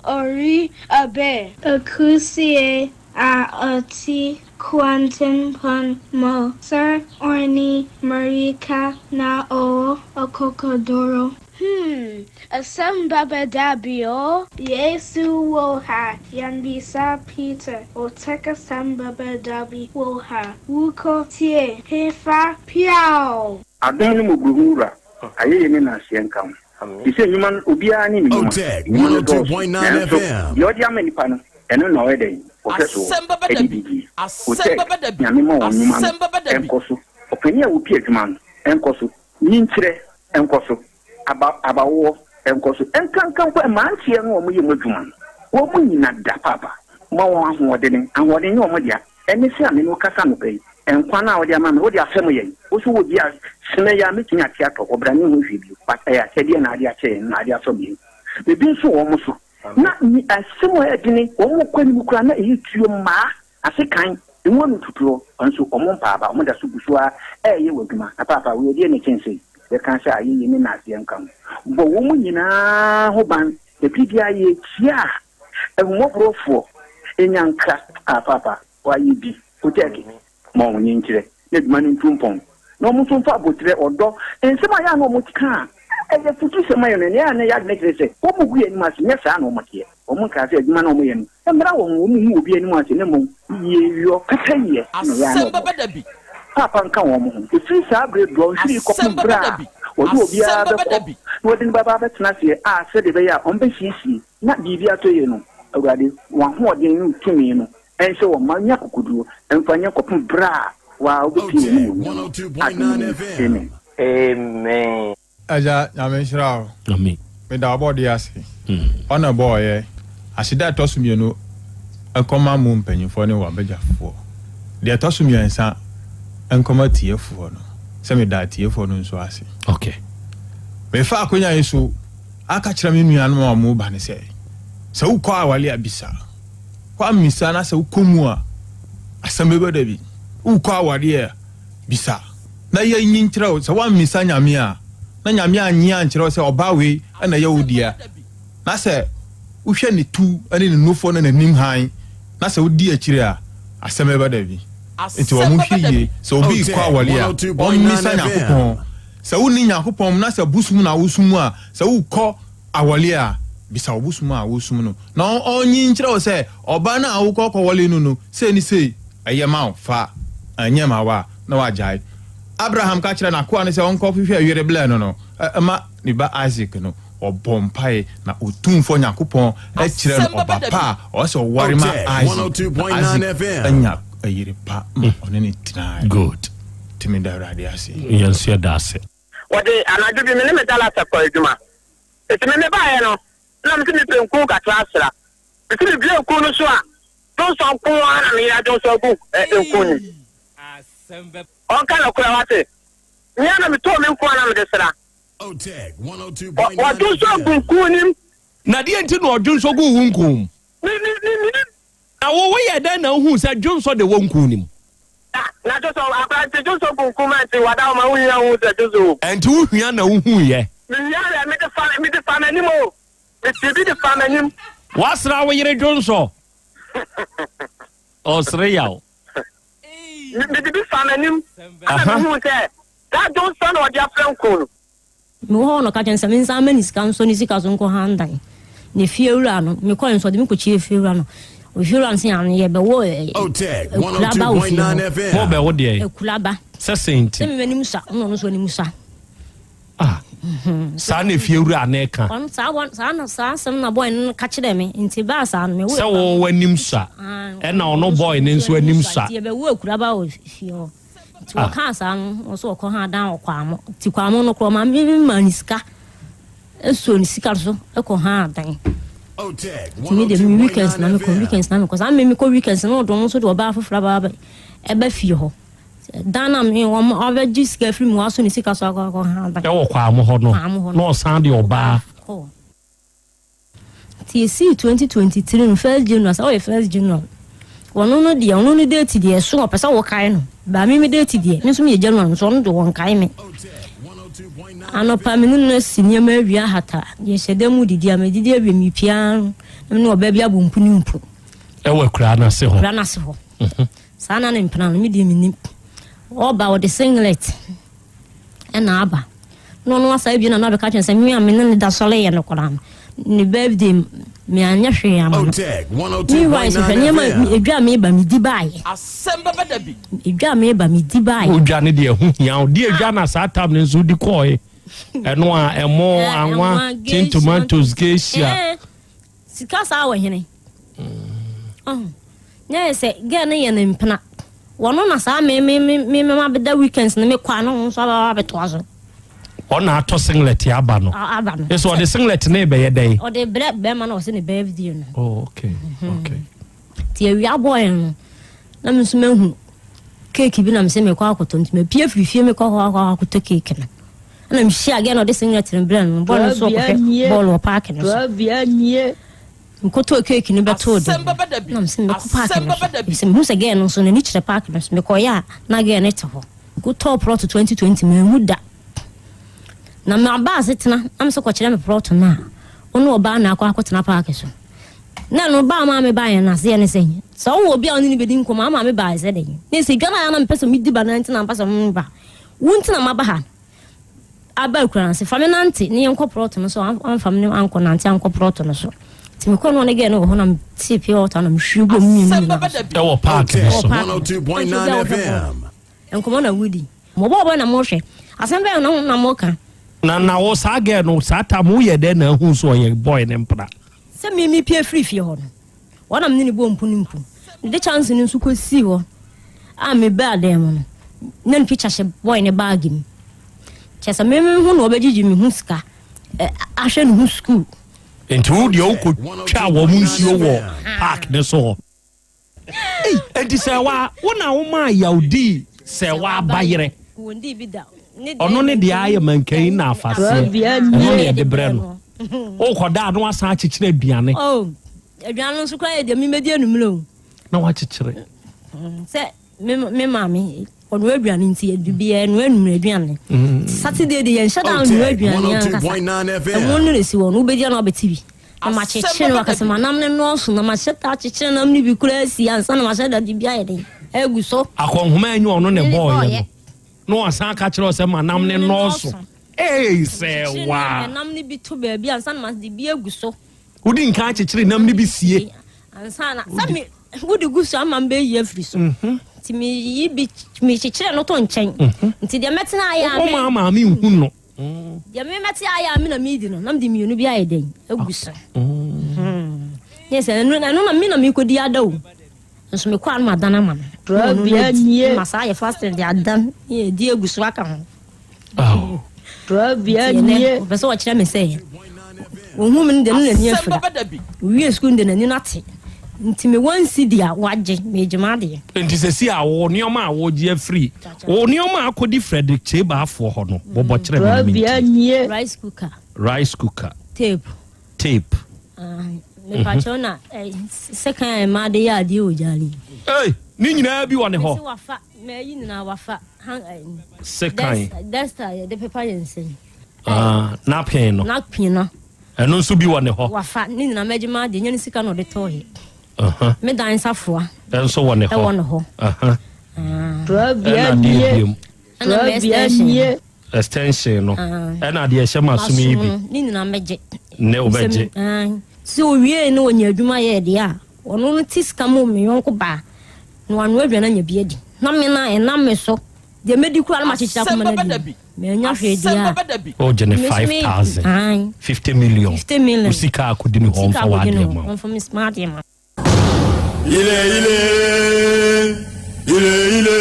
Ori Abe. Akusie a ɔte kwantempɔn mu sɛ ɔne mmirika na ɔwɔ akokoduru. Hmm, asɛm bɛba da bi o. Yesu wɔ ha, yɛmmisa Peter, Otec asɛm bɛba da bi wɔ ha, Wokɔ tie hefa piaw! Adom ne mmɔborɔhunu Wura, ayɛyie ne nnaseɛ nka wo. Te sɛ nnwuma no, obiara ne ne nnwuma. Nnwuma no dɔɔso, nanso deɛ ɔde ama nnipa no, ɛno na ɔyɛ dɛn? Ɔhwɛ soɔ de didie. Otec, Nyame ma wɔn nnwuma no nkɔ so. Ɔpanin a ɔpie adwuma no nkɔ so. Nyinkyerɛ nkɔ so. Aba, abawoɔ nkɔ so. Nkanka mpo mmeranteɛ no a wɔyɛ mu adwuma no, wɔn nyina da paapa. Ma wɔn ahoɔdene. Ahoɔden nyɛ wɔn dea. Ɛne sɛ a me ne wo kasa anɔpa yi, nkwa no a wode ama me, wode afɛm yɛn. Wo nso wɔ bi a, sene yi ara mɛtumi ate atɔ hɔ, bra menhu hwee bio. But ɛyɛ akyɛdeɛ na ade akyɛ yɛn, na ade asɔ yɛn. Biribi nso wɔ wɔn so. Na asɛm a ɛyɛ dene, wɔn kɔ anim koraa na ɛyɛ tuo mmaa, asekan, emu ano tutuo, nso wɔn mpa aba, wɔn da so gu so ara reyɛ wɔn adwuma. Na paapa, wei ɛdeɛn na ɛkyɛn sei? Yɛka sɛ ayɛyie ne nnaseɛ nka ho. Bɔ wɔn nyinaa ho ban, na biribiara yɛkyia a, Ahummɔborɔfoɔ nya nkra a paapa wayɛ bi kotɛɛke ma wɔn nkyerɛ na adwuma no ntu mpɔn na wɔn nso mfa aboterɛ, ɔdɔ, nsɛm a ɛyɛ a na wɔka a ɛyɛ afutusɛm ma yɛn no, ɛnea na ɛyɛ adwene kyerɛ sɛ wɔgu yɛn anim ase, nyɛ saa na wɔteɛ. Wɔn nkaa sɛ adwuma no a wɔyɛ no mmra wɔn ho, wɔnhu obi anim ase na mmom yieyɔ, pɛpɛyɛ na ɛyɛ a na wɔpɛ. Paapa nka wɔn ho. Ɛfiri saa berɛ dɔnhwere yi kɔpem berɛ a wɔde obiara bɛkɔ na wɔde no bɛba abɛtena aseɛ a sɛdeɛ ɛbɛyɛ a wɔbɛsiesie Na biribi atɔ yie no, Awurade, w'ahoɔden ne wo tumi no nhyɛ wɔn ma nya akokoduro mfa nyɛ kɔpem berɛ a wo ara wobɛpue w'animuonyam no. Adom mu, amen. Amen. Agya Nyame nhyira wo. Amen. Meda ɔbɔdeɛ ase. Ɔna ɛbɔɔ yɛ. Aseda a ɛtɔ so mienu nkɔma mo mpanyinfoɔ ne w'abadwafoɔ. Deɛ ɛtɔ so miɛnsa nkɔma atiefoɔ no. Sɛ meda atiefoɔ no nso ase. Okay. Mefa akonya yi so aka kyerɛ me nuanom a wɔreba no sɛ, sɛ wokɔ aware a, bisa. Woammisa na sɛ wokɔ mu a, asɛm bɛba da bi. Wokɔ aware a, bisa. Na yɛnyi nkyerɛ wo. Sɛ woammisa Nyame a, na Nyame annye ankyerɛ wo sɛ ɔbaa wei na ɛyɛ wo dea, na sɛ wohwɛ ne tu ne ne nufoɔ ne n'anim hann, na sɛ wodi akyire a, asɛm bɛba da bi. Nti wɔnhwɛ yie. Sɛ obi rekɔ aware a, ɔmmisa Nyankopɔn. Sɛ wonni Nyankopɔn mu na sɛ bosom na wosom a, sɛ wokɔ awɔle a, bisa wo bosom a wosom no na ɔnyi nkyerɛ wo sɛ ɔbaa no a wokɔ kɔwɔle no no sei ne sei, ɛyɛ ma wo fa, ɛnyɛ ma wo a, na wagyae. Abraham ka kyerɛɛ n'akoa no sɛ ɔnkɔhwehwɛ yere blɛ no no ma ne ba Isak no, ɔbɔɔ mpae na Otumfoɔ Nyankopɔn kyerɛɛ no ɔba pa a ɔwɔ sɛ ɔware ma Isak, na Isak anya yere pa ma ɔne no tenae. Good. Nti meda Awurade ase. Yɛn nso yɛda ase. Wɔde anadwo bi me ne me dalasa kɔɔ adwuma. Enti me mebaeɛ no, na mese mepɛ nku kakra asra. Mese mebue nku no so a, dwonsɔ nko ara na meyere adwonsɔ agu nku no mu. Ɔnka nokorɛ wate. Me ara na metɔɔ me nku a na mede sra. Ɔdwonsɔ agu nku no mu. Na deɛ nti na ɔdwonsɔ guu wo nku mu? Me, me, me, menim. Na wo, woyɛɛ dɛn na wohuu sɛ dwonsɔ de wɔ nku no mu? Na dwonsɔ, akora nti dwonsɔ gu nku mu a nti wada hɔ ma wohia wohu sɛ dwonsɔ wɔ mu. Ɛnti wohia na wohuiɛ? Mehia deɛ mede fa, mede fa m'anim o, metee bi de faa m'anim. Woasra wo yere dwonsɔ? Ɔsere yaw. Mede bi faa m'anim ɛna mehuu sɛ saa dwonsɔ na ɔde afra nku no. Mewɔ hɔ na ɔka kyerɛ me sɛ mensan mma ne sika nsɔ ne sika so nkɔ han dan. Na efiewura no, mekɔe nso ɔde me kɔkyiaa efiewura no. Efiewura no se ano yɛbɛwɔ akuraba wɔ fie hɔ. Mobɛwo deɛn? Akuraba. Sɛ sɛn nti? Sɛ me m'anim sua, ɛna ɔno nso anim sua. Ah, saa na efiewura no reka. Ɔno saa wɔ saa na saa asɛm na boy no ka kyerɛɛ me nti baa saa no mewɔ. Sɛ wo w'anim sua, ɛna ɔno boy no nso anim sua. Nti yɛbɛwo akuraba wɔ fie hɔ. Nti wɔkaa saa no, wɔn nso wɔkɔ ha dan wɔ Kwamo. Nti Kwamo no korɔ maame bi maa ne sika, ɛsuo ne sika so kɔ ha dan. Nti me deɛ me weekends na mekɔ, weekends na mekɔ. Saa me mekɔ weekends na ɔde wɔn nso de ɔbaa foforɔ aba aba ɛba fie hɔ. Dan na me wɔn ɔbɛgye sika firi mu waso ne sika so akɔ akɔ ha dan. Ɛwɔ Kwamo hɔ no, na ɔsan de ɔbaa. Kɔ. Nti esii 2023 no first January sɛ ɔyɛ first January ɔno no deɛ ɔno no date deɛ ɛso ɔpɛ sɛ wɔkae no baa me me date deɛ me nso meyɛ January nso ɔno de wɔnkae me anɔpa me ne no asi nneɛma awie ahata yɛhyɛ dan mu didi a medidi awie mepia no na me ne ɔbaa bi abɔ mpu ne mpu ɛwɔ akuraa no ase hɔ akuraa no ase hɔ mhm. saa na ne mpena no me deɛ menim ɔba ɔde singlet ɛna aba na ɔno asa abie na na ɔbɛka kyerɛ sɛ me a me ne ne da sɔre yɛ no koraa no ne birthday me anyɛ hwee ama no meanwhile sɛ hwɛ nneɛma edwa a meba medi baayɛ Asɛm bɛba da bi. Edwa a meba medi baayɛ Odwa ne deɛ ɛho hia wo deɛ edwa na saa tam no nso wodi kɔɔe ɛno a ɛmo anwa tin tomatoes geisha Sika saa wɔ hene. Ɔho. Nyɛ yɛ sɛ girl no yɛ ne mpena. Wɔno na saa me me me me ma bɛda weekends no me kɔ a na ɔno nso aba abɛtoa so. Ɔna atɔ singlet aba no. Aba no. Ɛsɛ ɔde singlet no bɛyɛ dɛn? Ɔde brɛ bɛrima na ɔsɛ ne birthday no. Oh okay mhm. okay. Ti awia bɔɔl no na me nso mahu keeki bi na me sɛ mekɔ akɔtɔ nti mapie firi fie mekɔ hɔ akɔ akɔtɔ keeki no. Ɛna mehyia girl na ɔde singlet no brɛ no bɔɔl no nso ɔkɔhwɛ bɔɔl wɔ paaki no so. Mekɔtɔɔ keeki no bɛtoo de na mesɛ mekɔ paaki no so efisɛ mehu sɛ girl no nso n'ani kyerɛ paaki no so mekɔeɛ a na girl no te hɔ. Mekɔtɔɔ prɔto 2020 manhu da. Na maba asetena na mesɛ kɔkyerɛ me prɔto no a wo ne ɔbaa na akɔ akɔtena paaki so. Na ɛno baa maa me baeɛ no aseɛ ne sɛ sɛ wowɔ obi a wo ne no bɛdi nkɔmmɔ ama me baeɛ sɛ dɛn na ɛsɛ dwa no a na mepɛ sɛ medi ba no nti na mpɛ sɛ meba wo nti na maba ha aba akura no ase fa me nante ne yɛnkɔ prɔto no so amfa me ankɔ nante ankɔ prɔto no so nti mekɔ no ɔne gɛɛ no wɔ hɔ na metee pure water na mehwie gu mu mmienu nyinaa so ɛwɔ park no so nkɔmmɔ na wodi mɔbɔɔbɔ na mohwɛ asɛm bɛn na na moka na na wo saa gɛɛ no saa tam woyɛ dɛn na ahu so ɔyɛ boy ne mpena sɛ me mepie firi fie hɔ no Wɔn na me ne no bɔɔ mpu ne mpu. Mede kyɛnse no nso kɔsii hɔ a mebaa dan mu no, na ne pikya hyɛ bɔe ne baage mu. Kyerɛ sɛ me me ho na ɔbɛgyegye me ho sika ahwɛ ne ho sukuu. Nti wo deɛ wokɔtwaa wɔn nsuo wɔ park ne so hɔ. Ei, enti sɛ wa wo na womaa yaw dii sɛ w'aba yerɛ. Ɔno ne deɛ ayɛ mankayi na afaseɛ ɛno na yɛde brɛ no. Wokɔda a na wasan akyekyere aduane. Oh, aduane no nso koraa yɛ deɛ memɛdi anummerɛ o. Na wakyekyere. Sɛ me me maame ɔnoa aduane nti yɛde biara noa anummerɛ aduane. Mm. Saturday de yɛnhyɛ da noa aduane ankasa. Ɛmo no na esi hɔ no wobɛdi na wabɛte bi. Na makyekyere no akasɛ manam no nnɔɔso na mahyɛ da akyekyere nam no bi koraa asi ansa na mahyɛ da de bi ayɛ den agu so. Akɔnhoma enye ɔno na ɛbɔɔyɛ no na wasan aka kyerɛ sɛ manam no nnɔɔso. Ei sɛ wa. Nam no bi to baabi ansa na made bi agu so. Wodi nkan akyekyere nam no bi sie. Ansa na sɛ me wode gu so ama mbɛyi afiri so. Mhm. Nti meyi bi mekyekyere no to nkyɛn. Mhm. Nti deɛ mɛtena ayɛ a. Woma maame nhu no. Deɛ me mɛte ayɛ a me na medi no na mede mmienu bi ayɛ dɛn agu so. Mhm. Nyɛ sɛ ɛno na me na mekɔdi ada o. Nso mekɔ a na madan ama no. Trɔbea nie. Ma saa yɛ fasting de adan ne yɛdi agu so aka ho. Trɔbea nie. Ɔpɛ sɛ ɔkyerɛ me sɛ ohun me no deɛ no n'ani afira. Owie sukuu no deɛ n'ani no ate. Nti me wɔn si di a wagye megye m'adeɛ. Nti sɛsi a wo nneɛma a wogye afiri wo nneɛma a akɔdi Frederick Kyebaafoɔ hɔ no bobɔ kyerɛ me na mentie. Rice cooker. Rice cooker. Tape. Tape. Mepakyɛw na sekan a mmaa de yɛ adeɛ wɔ gyaale yi. Ei, ne nyinaa bi wɔ ne hɔ. Mesi wafa, mɛyi nyinaa wafa. Sekan. Duster yɛde pepa yɛn nsa yi. Ah, napkin no. Napkin no. Ɛno nso bi wɔ ne hɔ. Wafa ne nyinaa mɛgye m'adeɛ nyɛ ne sika na ɔde tɔɔyɛ. Me dan safoa. Ɛnso wɔ ne hɔ. Ɛwɔ ne hɔ. Ɛna deɛ biom. Ɛna me extension no. Extension no. Ɛna deɛ ɛhyɛ m'asom yi bi. Ne nyinaa mɛgye. Ne wobɛgye. Sɛ owie na ɔnya adwuma yɛ deɛ a, ɔno no te sika ma me yɔnko baa na wanoa aduane anya bi adi. Na me na ɛnam me so. Deɛ mɛdi koraa na makyekyere akoma no adi. Manya hwee deɛ a. Wogye ne 5000. 50 million. 50 million. Wo sika akɔdi ne hɔ ɔmfa w'adeɛ ma wo. Ɔmfa m'adeɛ ma. Ile ile ile ile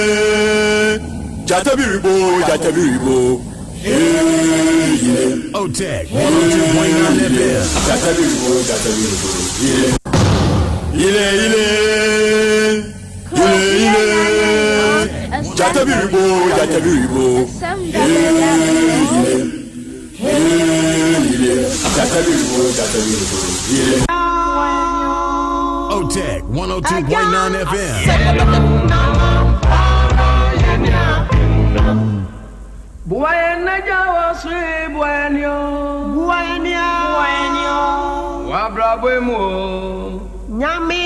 Jatabiribo jatabiribo ile Otec 102.9 FM. Jatabiribo jatabiribo ile ile ile ile ile Jatabiribo jatabiribo ile ile Jatabiribo jatabiribo ile Otec 102.9 FM. Nyame.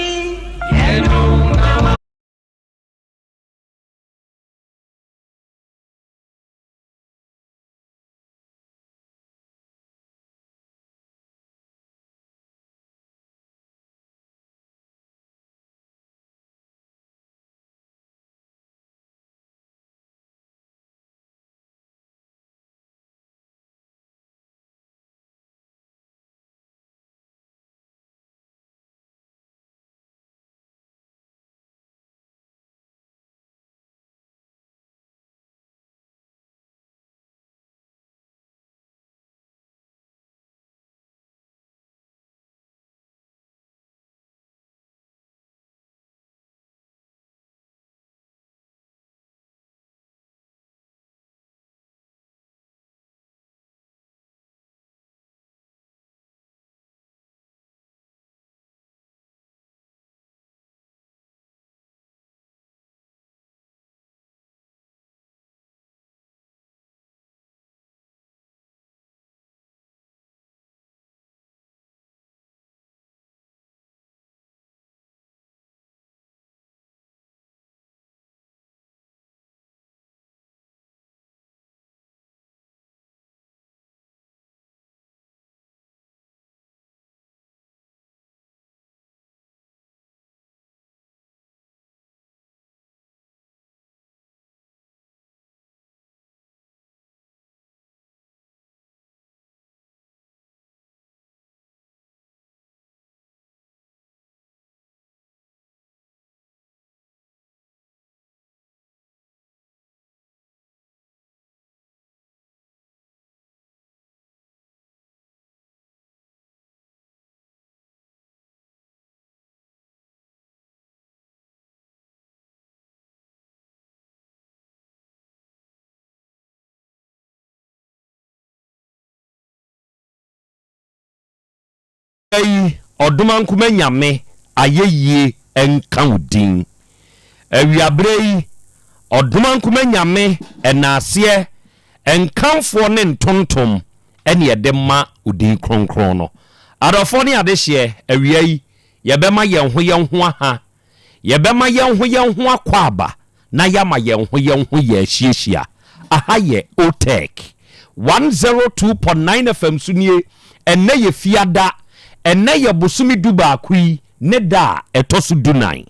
Yi, Ɔdomankoma Nyame ayɛyie nka wo din. Awiaberɛ yi, Ɔdomankoma Nyame ɛnaaseɛ, nkamfoɔ ne ntontom ɛne yɛde ma wo din kronkron no. Adɔfoɔ ne adehyeɛ, awia yi, yɛbɛma yɛn ho yɛn ho aha Yɛbɛma yɛn ho yɛn ho akwaaba na yɛama yɛn ho yɛn ho yɛ ahyiahyia. Aha yɛ OTEC 102.9 FM so nie. Ɛnnɛ yɛ Fiada. Ɛnnɛ yɛ bosome dubaako yi ne da a ɛtɔ so dunan,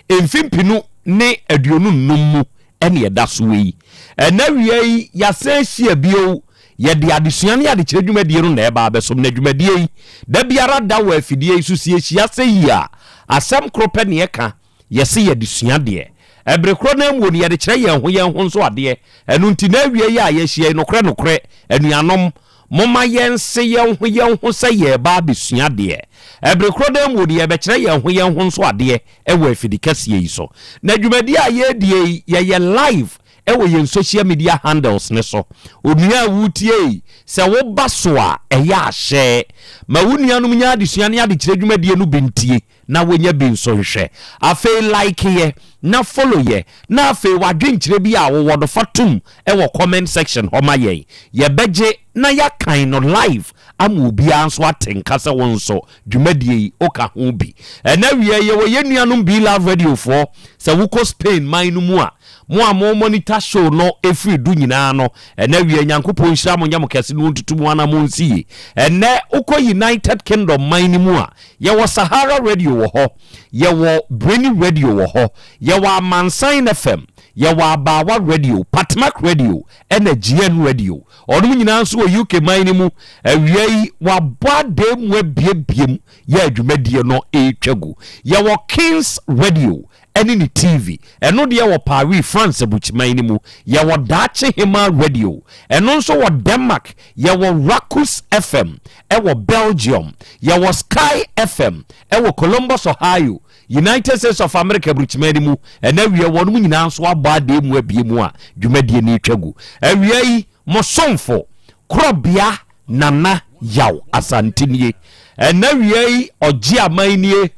mfe mpenu ne 25 mu ɛne ɛda so yi. Ɛnnɛ awia yi yɛasan ahyia bio. Yɛde adesua ne adekyerɛ dwumadie no na ɛreba abɛsom. Na dwumadie yi, da biara da wɔ afidie yi so. Sɛ yɛhyia sɛ yi a, asɛm koro pɛ na yɛka, yɛse yɛde sua adeɛ. Ɛbere korɔ no ara mu no, yɛde kyerɛ yɛn ho yɛn ho nso adeɛ. Ɛno nti, na awia yi a yɛahyia yi, nokorɛ nokorɛ, anuanom, momma yɛnse yɛn ho yɛn ho sɛ yɛreba abɛsua adeɛ. Ɛbere korɔ no ara mu no, yɛrebɛkyerɛ yɛn ho yɛn ho nso adeɛ wɔ afidi kɛseɛ yi so. Na dwumadie a yɛredie yi, yɛyɛ live wɔ yɛn social media handles no so. Onua a woretie yi, sɛ woba so a, ɛyɛ a hyɛ ma wo nuanom nya adesua ne adekyerɛ dwumadie no bi ntie na wɔnya bi nso nhwɛ. Afei like yɛ, na follow yɛ na afei w'adwenkyerɛ bi a wowɔ no fa tom wɔ comment section hɔ ma yɛn. Yɛbɛgye na yɛakan no live ama obiara nso ate nka sɛ wo nso dwumadie yi woka ho bi. Ɛnɛ awia yi yɛwɔ yɛn nuanom Be Love Radio foɔ, sɛ wokɔ Spain man no mu a, mo a mo monitor show no ɛfiri du nyinaa no, ɛnɛ awia yi Nyankopɔn nhyira mo nyɛ mo kɛse na ɔntutu mo anammɔn nsi yie. Ɛnɛ wokɔ United Kingdom man no mu a, yɛwɔ Sahara Radio wɔ hɔ, yɛwɔ Brainy Radio wɔ hɔ, yɛwɔ Amansan FM, yɛwɔ Abaawa Radio, Patmak Radio, ɛna GN Radio. Ɔnom nyinaa nso wɔ UK man no mu. Awia yi, wɔabɔ adan mu abiebiem yɛ adwumadie no retwa gu. Yɛwɔ Kings Radio ɛne ne TV. Ɛno deɛ wɔ Paris, France aburukyiman no mu. Yɛwɔ Daakye Hemaa Radio. Ɛno nso wɔ Denmark. Yɛwɔ Rakus FM ɛwɔ Belgium. Yɛwɔ Sky FM ɛwɔ Columbus, Ohio. United States of America aburukyima no mu, ɛna awia wɔnom nyinaa nso abɔ adeɛ mu abie mu a dwumadie no retwa gu. Awia yi, mo somfo, Korɔbea Nana Yaw Asante nie. Ɛna awia yi, ɔgye aman nie.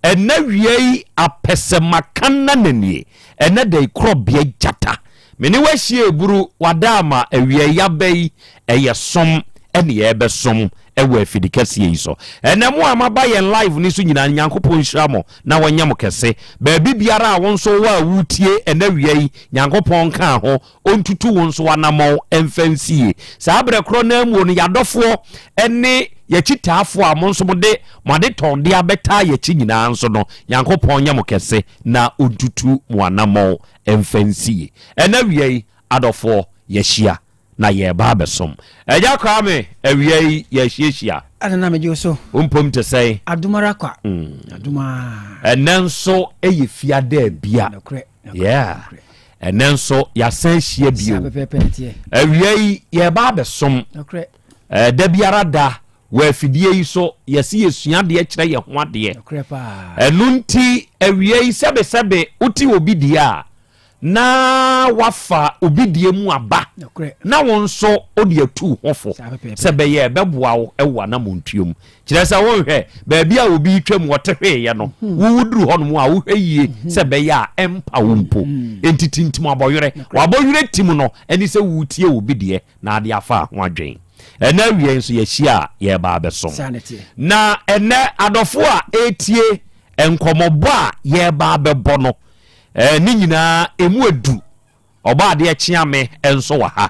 Ɛna awia yi, Apɛsɛmakanana nie. Ɛnɛ da yi, Korɔbea Gyata. Me ne wo ahyia eburu, wada ama awia yi aba yi, ɛyɛ som ɛne yɛrebɛsom ɛwɔ afidi kɛseɛ yi so. Ɛnɛ mo a moaba yɛn live no so nyinaa, Nyankopɔn nhyira mo na wɔnyɛ mo kɛse. Baabi biara a wo nso wowɔ a woretie ɛnɛ awia yi, Nyankopɔn nkaa ho, ɔntutu wo nso w'anamɔn mfa nsie. Saa berɛ korɔ no ara mu no, yɛadɔfoɔ ɛne yɛakyitaafoɔ a mo nso mode mo adetɔndeɛ abɛtaa yɛakyi nyinaa nso no, Nyankopɔn nyɛ mo kɛse na ɔntutu mo anamɔn mfa nsie. Ɛnɛ awia yi, adɔfoɔ, yɛahyia na yɛreba abɛsom. Agya Kwame, awia yi yɛahyiahyia. Ɛna na megye wo so. Wo mpom te sɛn? Adom ara kwa. Adom ara. Ɛnɛ nso yɛ fiada bia. Nokorɛ. Yeah. Ɛnɛ nso yɛasan ahyia bio. Saa pɛpɛɛpɛ na ɛteɛ. Awia yi yɛreba abɛsom. Nokorɛ. Da biara da wɔ afidie yi so yɛse yɛsua adeɛ kyerɛ yɛn ho adeɛ. Nokorɛ paa. Ɛno nti awia yi sɛbesɛbe wote obi deɛ a na wafa obi deɛ mu aba na wo nso wode atu wo ho fo sɛ bɛyɛ ɛbɛboa wo wɔ anamontuo mu. Kyerɛ sɛ wonhwɛ baabi a obi retwam ɔte hweeɛ no, mhm. wo woduru hɔnom a wohwɛ yie mhm. sɛ bɛyɛ a ɛmpa wo mpo. Mhm. Enti tintim abɔwerɛ. Wabɔwerɛ tim no ɛne sɛ wotie obi deɛ na ade afa ho adwen. Ɛnɛ awia nso yɛahyia a yɛreba abɛsom. Na ɛnɛ adɔfo a ɛretie nkɔmmɔbɔ a yɛreba abɛbɔ no Eh, ne nyinaa emu edu. Ɔbɔ adeɛ kyeame nso wɔ ha.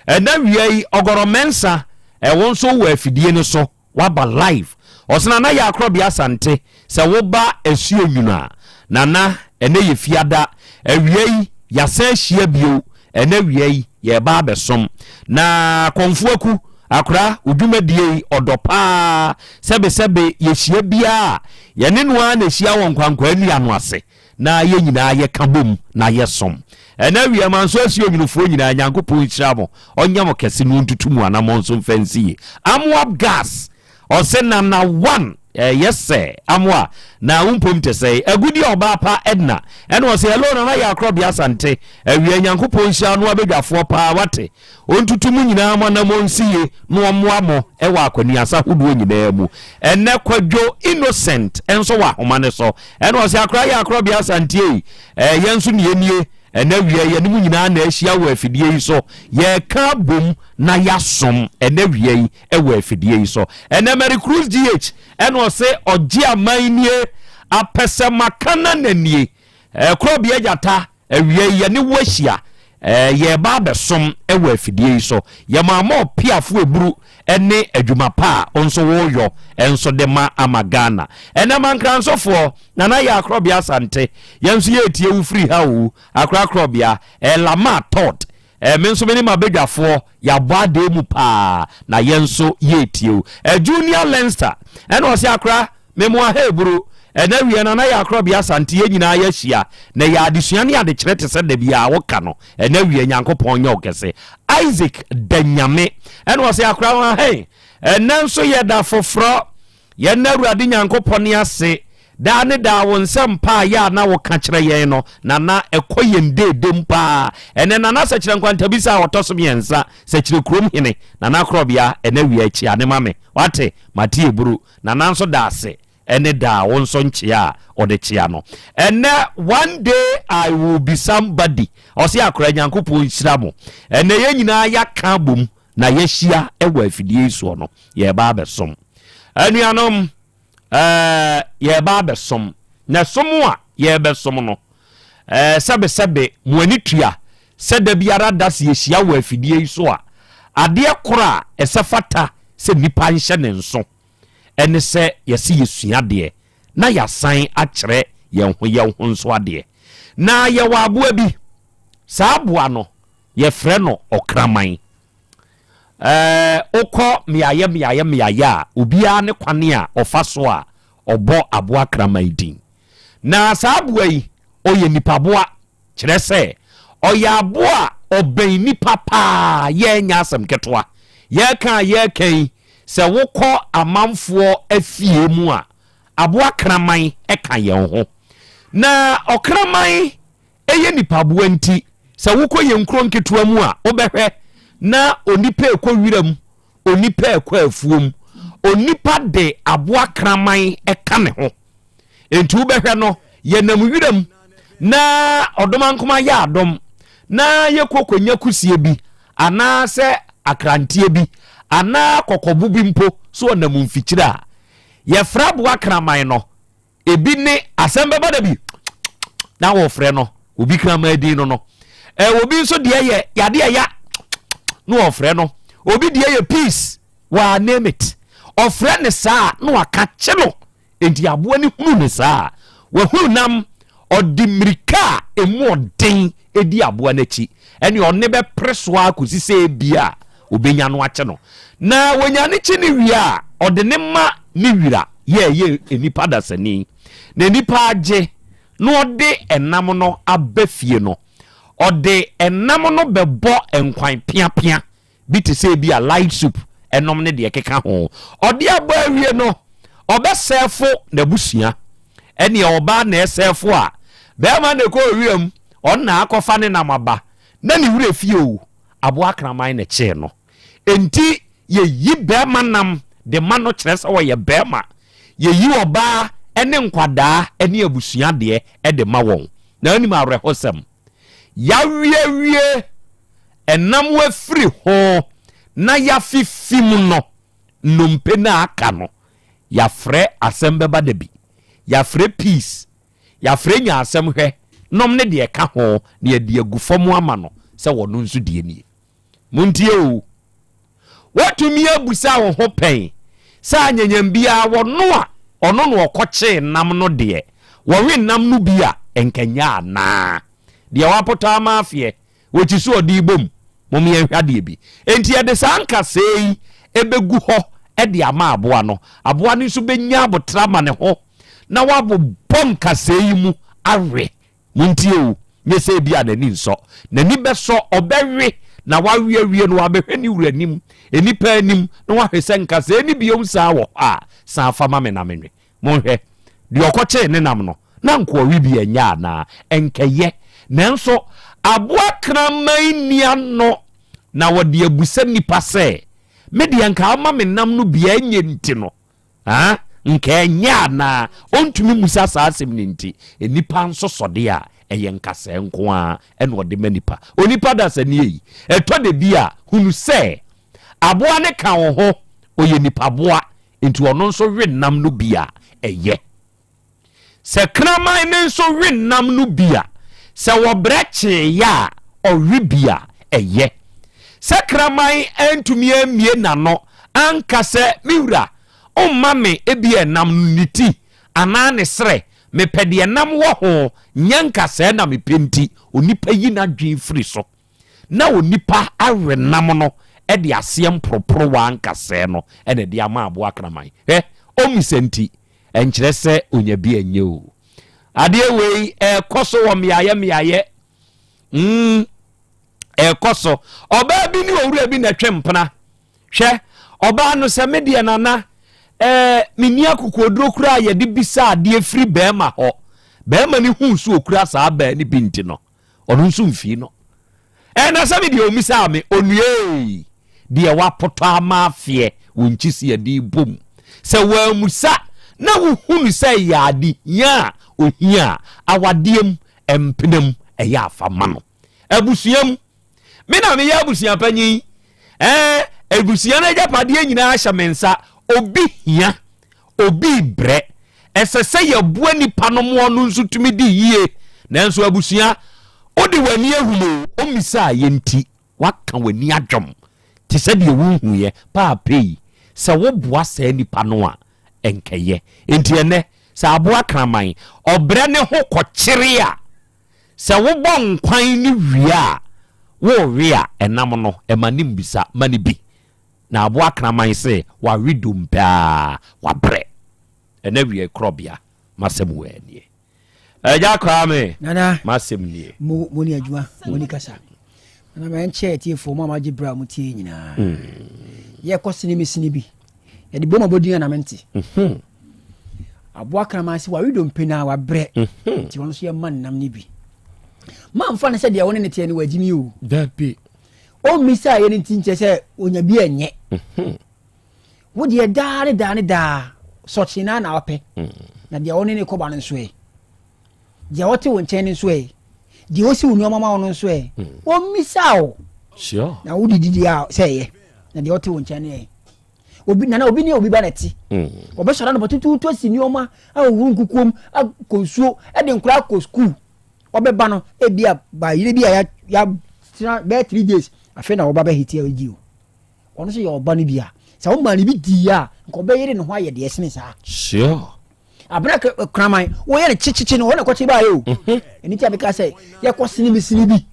Ɛna wia yi, Ɔgɔrɔ Mɛnsa, eh, wo nso wɔ afidie no so, waba live. Ɔse Nana yɛ akorɔbea Asante, sɛ woba asuo nwunu a, Nana, ɛnɛ yɛ fiada, awia yi, yɛasan ahyia bio, ɛnɛ awia yi, yɛreba abɛsom. Na Kɔmfo Aku, akora, wo dwumadie yi, ɔdɔ paa, sɛbesɛbe yɛhyia biara a, yɛne no ara na ɛhyia wɔ nkwankwaa nnua no ase. na yɛn nyinaa yɛka bom na yɛsom. Ɛnɛ awia manso asuo nwunufoɔ nyinaa Nyankopɔn nhyira mo, ɔnyɛ mo kɛse na ɔntutu mo anamɔn nso mfa nsi yie. Amoab gas ɔse nana one ɛyɛ sɛ amoa na wo mpom te sɛe. Agudi ɔbaa pa Edna ɛna ɔse hello nana yɛ akorɔbea Asante awia Nyankopɔn nhyira no abadwafoɔ paa wate. Ɔntutu mo nyinaa mo anammɔn nsi yie na ɔmmoa mo wɔ akwaniasa hodoɔ nyinaa mu. Ɛnnɛ Kwadwo Innocent nso wɔ ahoma no so. Ɛna ɔse akora yɛ akorɔbea Asante ei, ɛɛ yɛn nso ne yɛnie. Ɛnnɛ awia yi yɛne mo nyinaa na ahyia wɔ afidie yi so. Yɛreka abom na yɛasom ɛnnɛ awia yi wɔ afidie yi so. Ɛnnɛ Mary Cruz GH ɛna ɔse ɔgye aman nie, apɛsɛmakanana nie, ɛɛ korɔbea gyata. Awia yi yɛne wo ahyia eh, yɛreba abɛsom wɔ afidie yi so. Yɛma ama ɔpeafo eburu ne adwuma pa a wo nso woyɔ nso de ma ama Ghana. Ɛnɛ Mankransɔfoɔ, Nana Yaa Akorɔbea Asante, yɛn nso yɛretie wo firi ha o, Akora Akorɔbea, eh, Lamar Todd, Eh, me nso me ne m'abadwafoɔ yɛabɔ adeɛ mu paa na yɛn nso yɛretie o. Eh, Junior Leinster ɛna ɔse akora me mo aha eburu ɛna awia na na yɛ akorɔbea Asante yɛn nyinaa yɛahyia na ɛyɛ adesua ne adekyerɛ te sɛ da biara woka no ɛna awia Nyankopɔn nyɛ wo kɛse. Isaac Danyame ɛna ɔse akora ho ahɛn ɛnɛ nso yɛda foforɔ Yɛnna Awurade Nyankopɔn ase daa ne daa wo nsɛm pa a yɛ a na woka kyerɛ yɛn no, na na ɛkɔ yɛn deedem paa. Ɛnɛ Nana Sɛkyerɛ Nkwantabisa a ɔtɔ so miɛnsa, Sɛkyerɛ kurom hene, Nana Korɔbea, ɛnɛ wia kyia ne ma me. Wate? Mate eburu. Nana nso da ase. ɛne da a wo nso nkyea a ɔde kyea no. Ɛnɛ one day I will be somebody. Ɔse akora Nyankopɔn nhyira mo. Ɛnɛ yɛn nyinaa yɛaka abom na yɛahyia wɔ afidie yi soɔ no, yɛreba abɛsom. Anuanom, ɛɛ yɛreba abɛsom. Na som a yɛrebɛsom no, ɛɛ sɛbesɛbe mo ani tua sɛ da biara da sɛ yɛhyia wɔ afidie yi so a, adeɛ koro a ɛsɛ fata sɛ nnipa nhyɛ ne nso ɛne sɛ yɛse yɛsua adeɛ na yɛasan akyerɛ yɛn ho yɛn ho nso adeɛ. Na yɛwɔ aboa bi, saa aboa no yɛfrɛ no ɔkraman. Ɛɛ wokɔ mmeaeɛ mmeaeɛ mmeaeɛ a, obiara ne kwane a ɔfa so a ɔbɔ aboa kraman din. Na saa aboa yi, ɔyɛ nipaboa. Kyerɛ sɛ, ɔyɛ aboa a ɔbɛn nnipa paa, yɛ ɛnyɛ asɛm ketewa. Yɛreka a yɛreka yi, sɛ wokɔ amanfoɔ afie mu a, aboa kraman ka yɛn ho. Na ɔkraman yɛ nipaboa nti, sɛ wokɔ yɛn nkuro nketewa mu a, wobɛhwɛ na onipa rekɔ wiram, onipa rekɔ afuom, onipa de aboa kraman ka ne ho. Enti wobɛhwɛ no, yɛnam wiram na ɔdomankoma yɛ adom na yɛkɔ kɔnya kusie bi anaasɛ akranteɛ bi anaa kɔkɔbo bi mpo so ɔnam mfikyire a, yɛfrɛ aboa kraman no. Ebi ne asɛm bɛba da bi na wɔfrɛ no obi kraman din no no. Ɛ obi nso deɛ yɛ yade ɛya na wɔfrɛ no. Obi deɛ yɛ peace, waa name it. Ɔfrɛ ne saa na waka kye no. Enti aboa no hunu no saa a, wahunu nam, ɔde mmirika a emu ɔden di aboa no akyi. Ɛnneɛ ɔne bɛpere so ara kɔsi sɛ ebia ɔbɛnya no akye no. Na wɔnya no kye no wie a, ɔde no ma ne wira yɛ ɛyɛ nnipa dasani. Na nnipa agye na ɔde ɛnam no aba fie no, ɔde ɛnam no bɛbɔ nkwan peapea bi te sɛ ebia light soup nom ne deɛ ɛkeka ho. Ɔde abɔ awie no, ɔbɛsɛɛfo n'abusua. Ɛneɛ ɔbaa na ɛsɛɛfo a, bɛrima na ɛkɔ wiram, ɔno na akɔfa ne nam aba. Na ne werɛ fie o, aboa kraman na ɛkyee no. Enti yɛyi bɛrima nam de ma no kyerɛ sɛ ɔyɛ bɛrima. Yɛyi ɔbaa ne nkwadaa ne abusua deɛ de ma wɔn. Na wonim awerɛhosɛm? Yɛawiewie ɛnam afiri ho na yɛafifim no, nnompe no a aka no, yɛafrɛ asɛm bɛba da bi, yɛafrɛ peace, yɛafrɛ nya asɛm hwɛ nom ne deɛ ɛka ho na yɛde agu fam ama no sɛ wɔno nso deɛ nie. Montie o. Woatumi abusa wo ho pɛn sɛ anyanyam biara wɔno a ɔno na ɔkɔkyee nam no deɛ, wɔwe nam no bi a, ɛnka nyɛ anaa? Deɛ wapotɔ ama afeɛ, wɔkyi so ɔde rebom. Mom yɛnhwɛ adeɛ bi. Enti yɛde saa nkasɛɛ yi bɛgu hɔ de ama aboa no. Aboa no nso bɛnya aboterɛ ama ne ho na wabobɔ nkasɛɛ yi mu awe. Montie o, nyɛ sɛ ebia n'ani nsɔ. N'ani bɛsɔ, ɔbɛwe, na wawe awie no, wabɛhwɛ ne wura anim, nnipa anim, na wahwɛ sɛ nka sɛ ɛni biom saa wɔ hɔ a, san fa ma me na menwe. Monhwɛ, deɛ ɔkɔkyee ne nam no, na nka ɔwe bi ɛnyɛ anaa? Ɛnkɛyɛ. Nanso aboa kraman nni ano, na wɔde abusa nnipa sɛ, Me deɛ nka woma me nam no bi a ɛnyɛ nti no, Aa, nka ɛnyɛ anaa? Ɔntumi mmusa saa asɛm no nti, nnipa nsosɔdeɛ a ɛyɛ nkasɛɛ nko ara na ɔde ma nnipa. Onipa dasani ei, ɛtɔ da bi a, hunu sɛ aboa no ka wo ho, ɔyɛ nipaboa, nti ɔno nso we nam no bi a, ɛyɛ. Sɛ kraman no nso we nam no bi a, sɛ wɔbrɛ kyeeɛ a, ɔwe bi a, ɛyɛ. Sɛ kraman antumi ammue n'ano anka sɛ, Me wura, mma me ebia ɛnam no ne ti anaa ne serɛ, mepɛ deɛ nam wɔ ho, nyɛ nkasɛɛ na mepɛ nti, onipa yi n'adwene firi so. Na onipa awe nam no de aseɛ mporoporowa nkasɛɛ no na ɛde ama aboa kraman. Hwɛ, ɔmmisa nti, Ɛnkyerɛ sɛ onya bi ɛnyɛ o. Adeɛ wei ɛrekɔ so wɔ mmeaeɛ mmeaeɛ. Mm, ɛrekɔ so. Ɔbaa bi ne owura bi na ɛtwe mpena. Hwɛ, ɔbaa no sɛ me deɛ nana, ɛɛ menni akokoɔduro koraa a yɛde bisa adeɛ firi bɛrima hɔ. Bɛrima no hu so okura saa baa no bi nti no, ɔno nso mfii no. Ɛna sɛ me deɛ ɔmisaa me, onuee, deɛ wapotɔ ama afeɛ, wo nkyisi yɛde bom. Sɛ wɔamusa na wohu no sɛ ɛyɛ ade hia a ohia a, awadeɛ mu, mpena mu, ɛyɛ a fa ma no. Abusua mu, me na meyɛ abusua panyin, ɛɛ, abusua no agyapadeɛ nyinaa hyɛ me nsa, obi hia, obi rebrɛ. Ɛsɛ sɛ yɛboa nipa no ma ɔno nso tumi di yie. Nanso abusua, wode w'ani ahunu o, ɔmmisaa yɛ nti, woaka w'ani adwom te sɛ deɛ wonhuiɛ. Paapa yi, sɛ woboa saa nipa no a, ɛnkɛyɛ. Enti ɛnnɛ, sɛ aboa kraman, ɔbrɛ ne ho kɔkyere a, sɛ wobɔ nkwan no wie a, worewe a, ɛnam no, ɛma no mmisa, ma no bi. Na aboa kraman se wawe dompe aa wabrɛ. Ɛnɛ wiɛ korɔbea masɛm wɔ nie. Agya Kwame Nana masɛm nie. Mo mo ni adwuma mo ni kasa. Nana ma yɛnkyɛ atiefoɔ mo a moagye berɛ a motie nyinaa. Yɛkɔ sini me sini bi. Yɛde bom abɔdin a na mente. Aboa kraman se wawe dompe na wabrɛ. Nti ɔno nso yɛma nnam no bi. Mamfa no sɛ deɛ wo ne ne teɛ no wagyimi o. Dabi. Ɔmmisaa yɛ no nti nkyɛ sɛ ɔnya bi ɛnyɛ. Mhm. Wo deɛ daa ne daa ne daa sɔkye naa na wapɛ. Mm. Na deɛ ɔne ne kɔba no nso ɛ. Deɛ ɔte wo nkyɛn no nso ɛ. Deɛ ɔsi wo nneɛma ma wo no nso ɛ. Mm. Ɔmmisaa wo. Sure. Na wode didi a sɛ ɛyɛ. Na deɛ ɔte wo nkyɛn no ɛ. Obi nana obi ne obi ba na ɛte. Mm. Ɔbɛsɔre anɔpa tutuutu asi nneɛma ahohoro nkukuom akɔ nsuo ɛde nkora akɔ sukuu. Ɔbɛba no ebia ba yere bi a yɛatena bɛyɛ three days afei na ɔba bɛhete a ɔgye o. Ɔno nso yɛ ɔba no bi a sɛ woma no bi dii a nka ɔbɛyere ne ho ayɛ deɛ ɛsene saa. Sure. Abena kraman woyɛ no kyekyekye no ɔno na ɛkɔkye baayɛ o. Mhm. Ɛno nti a meka sɛ yɛkɔ sene bi sene bi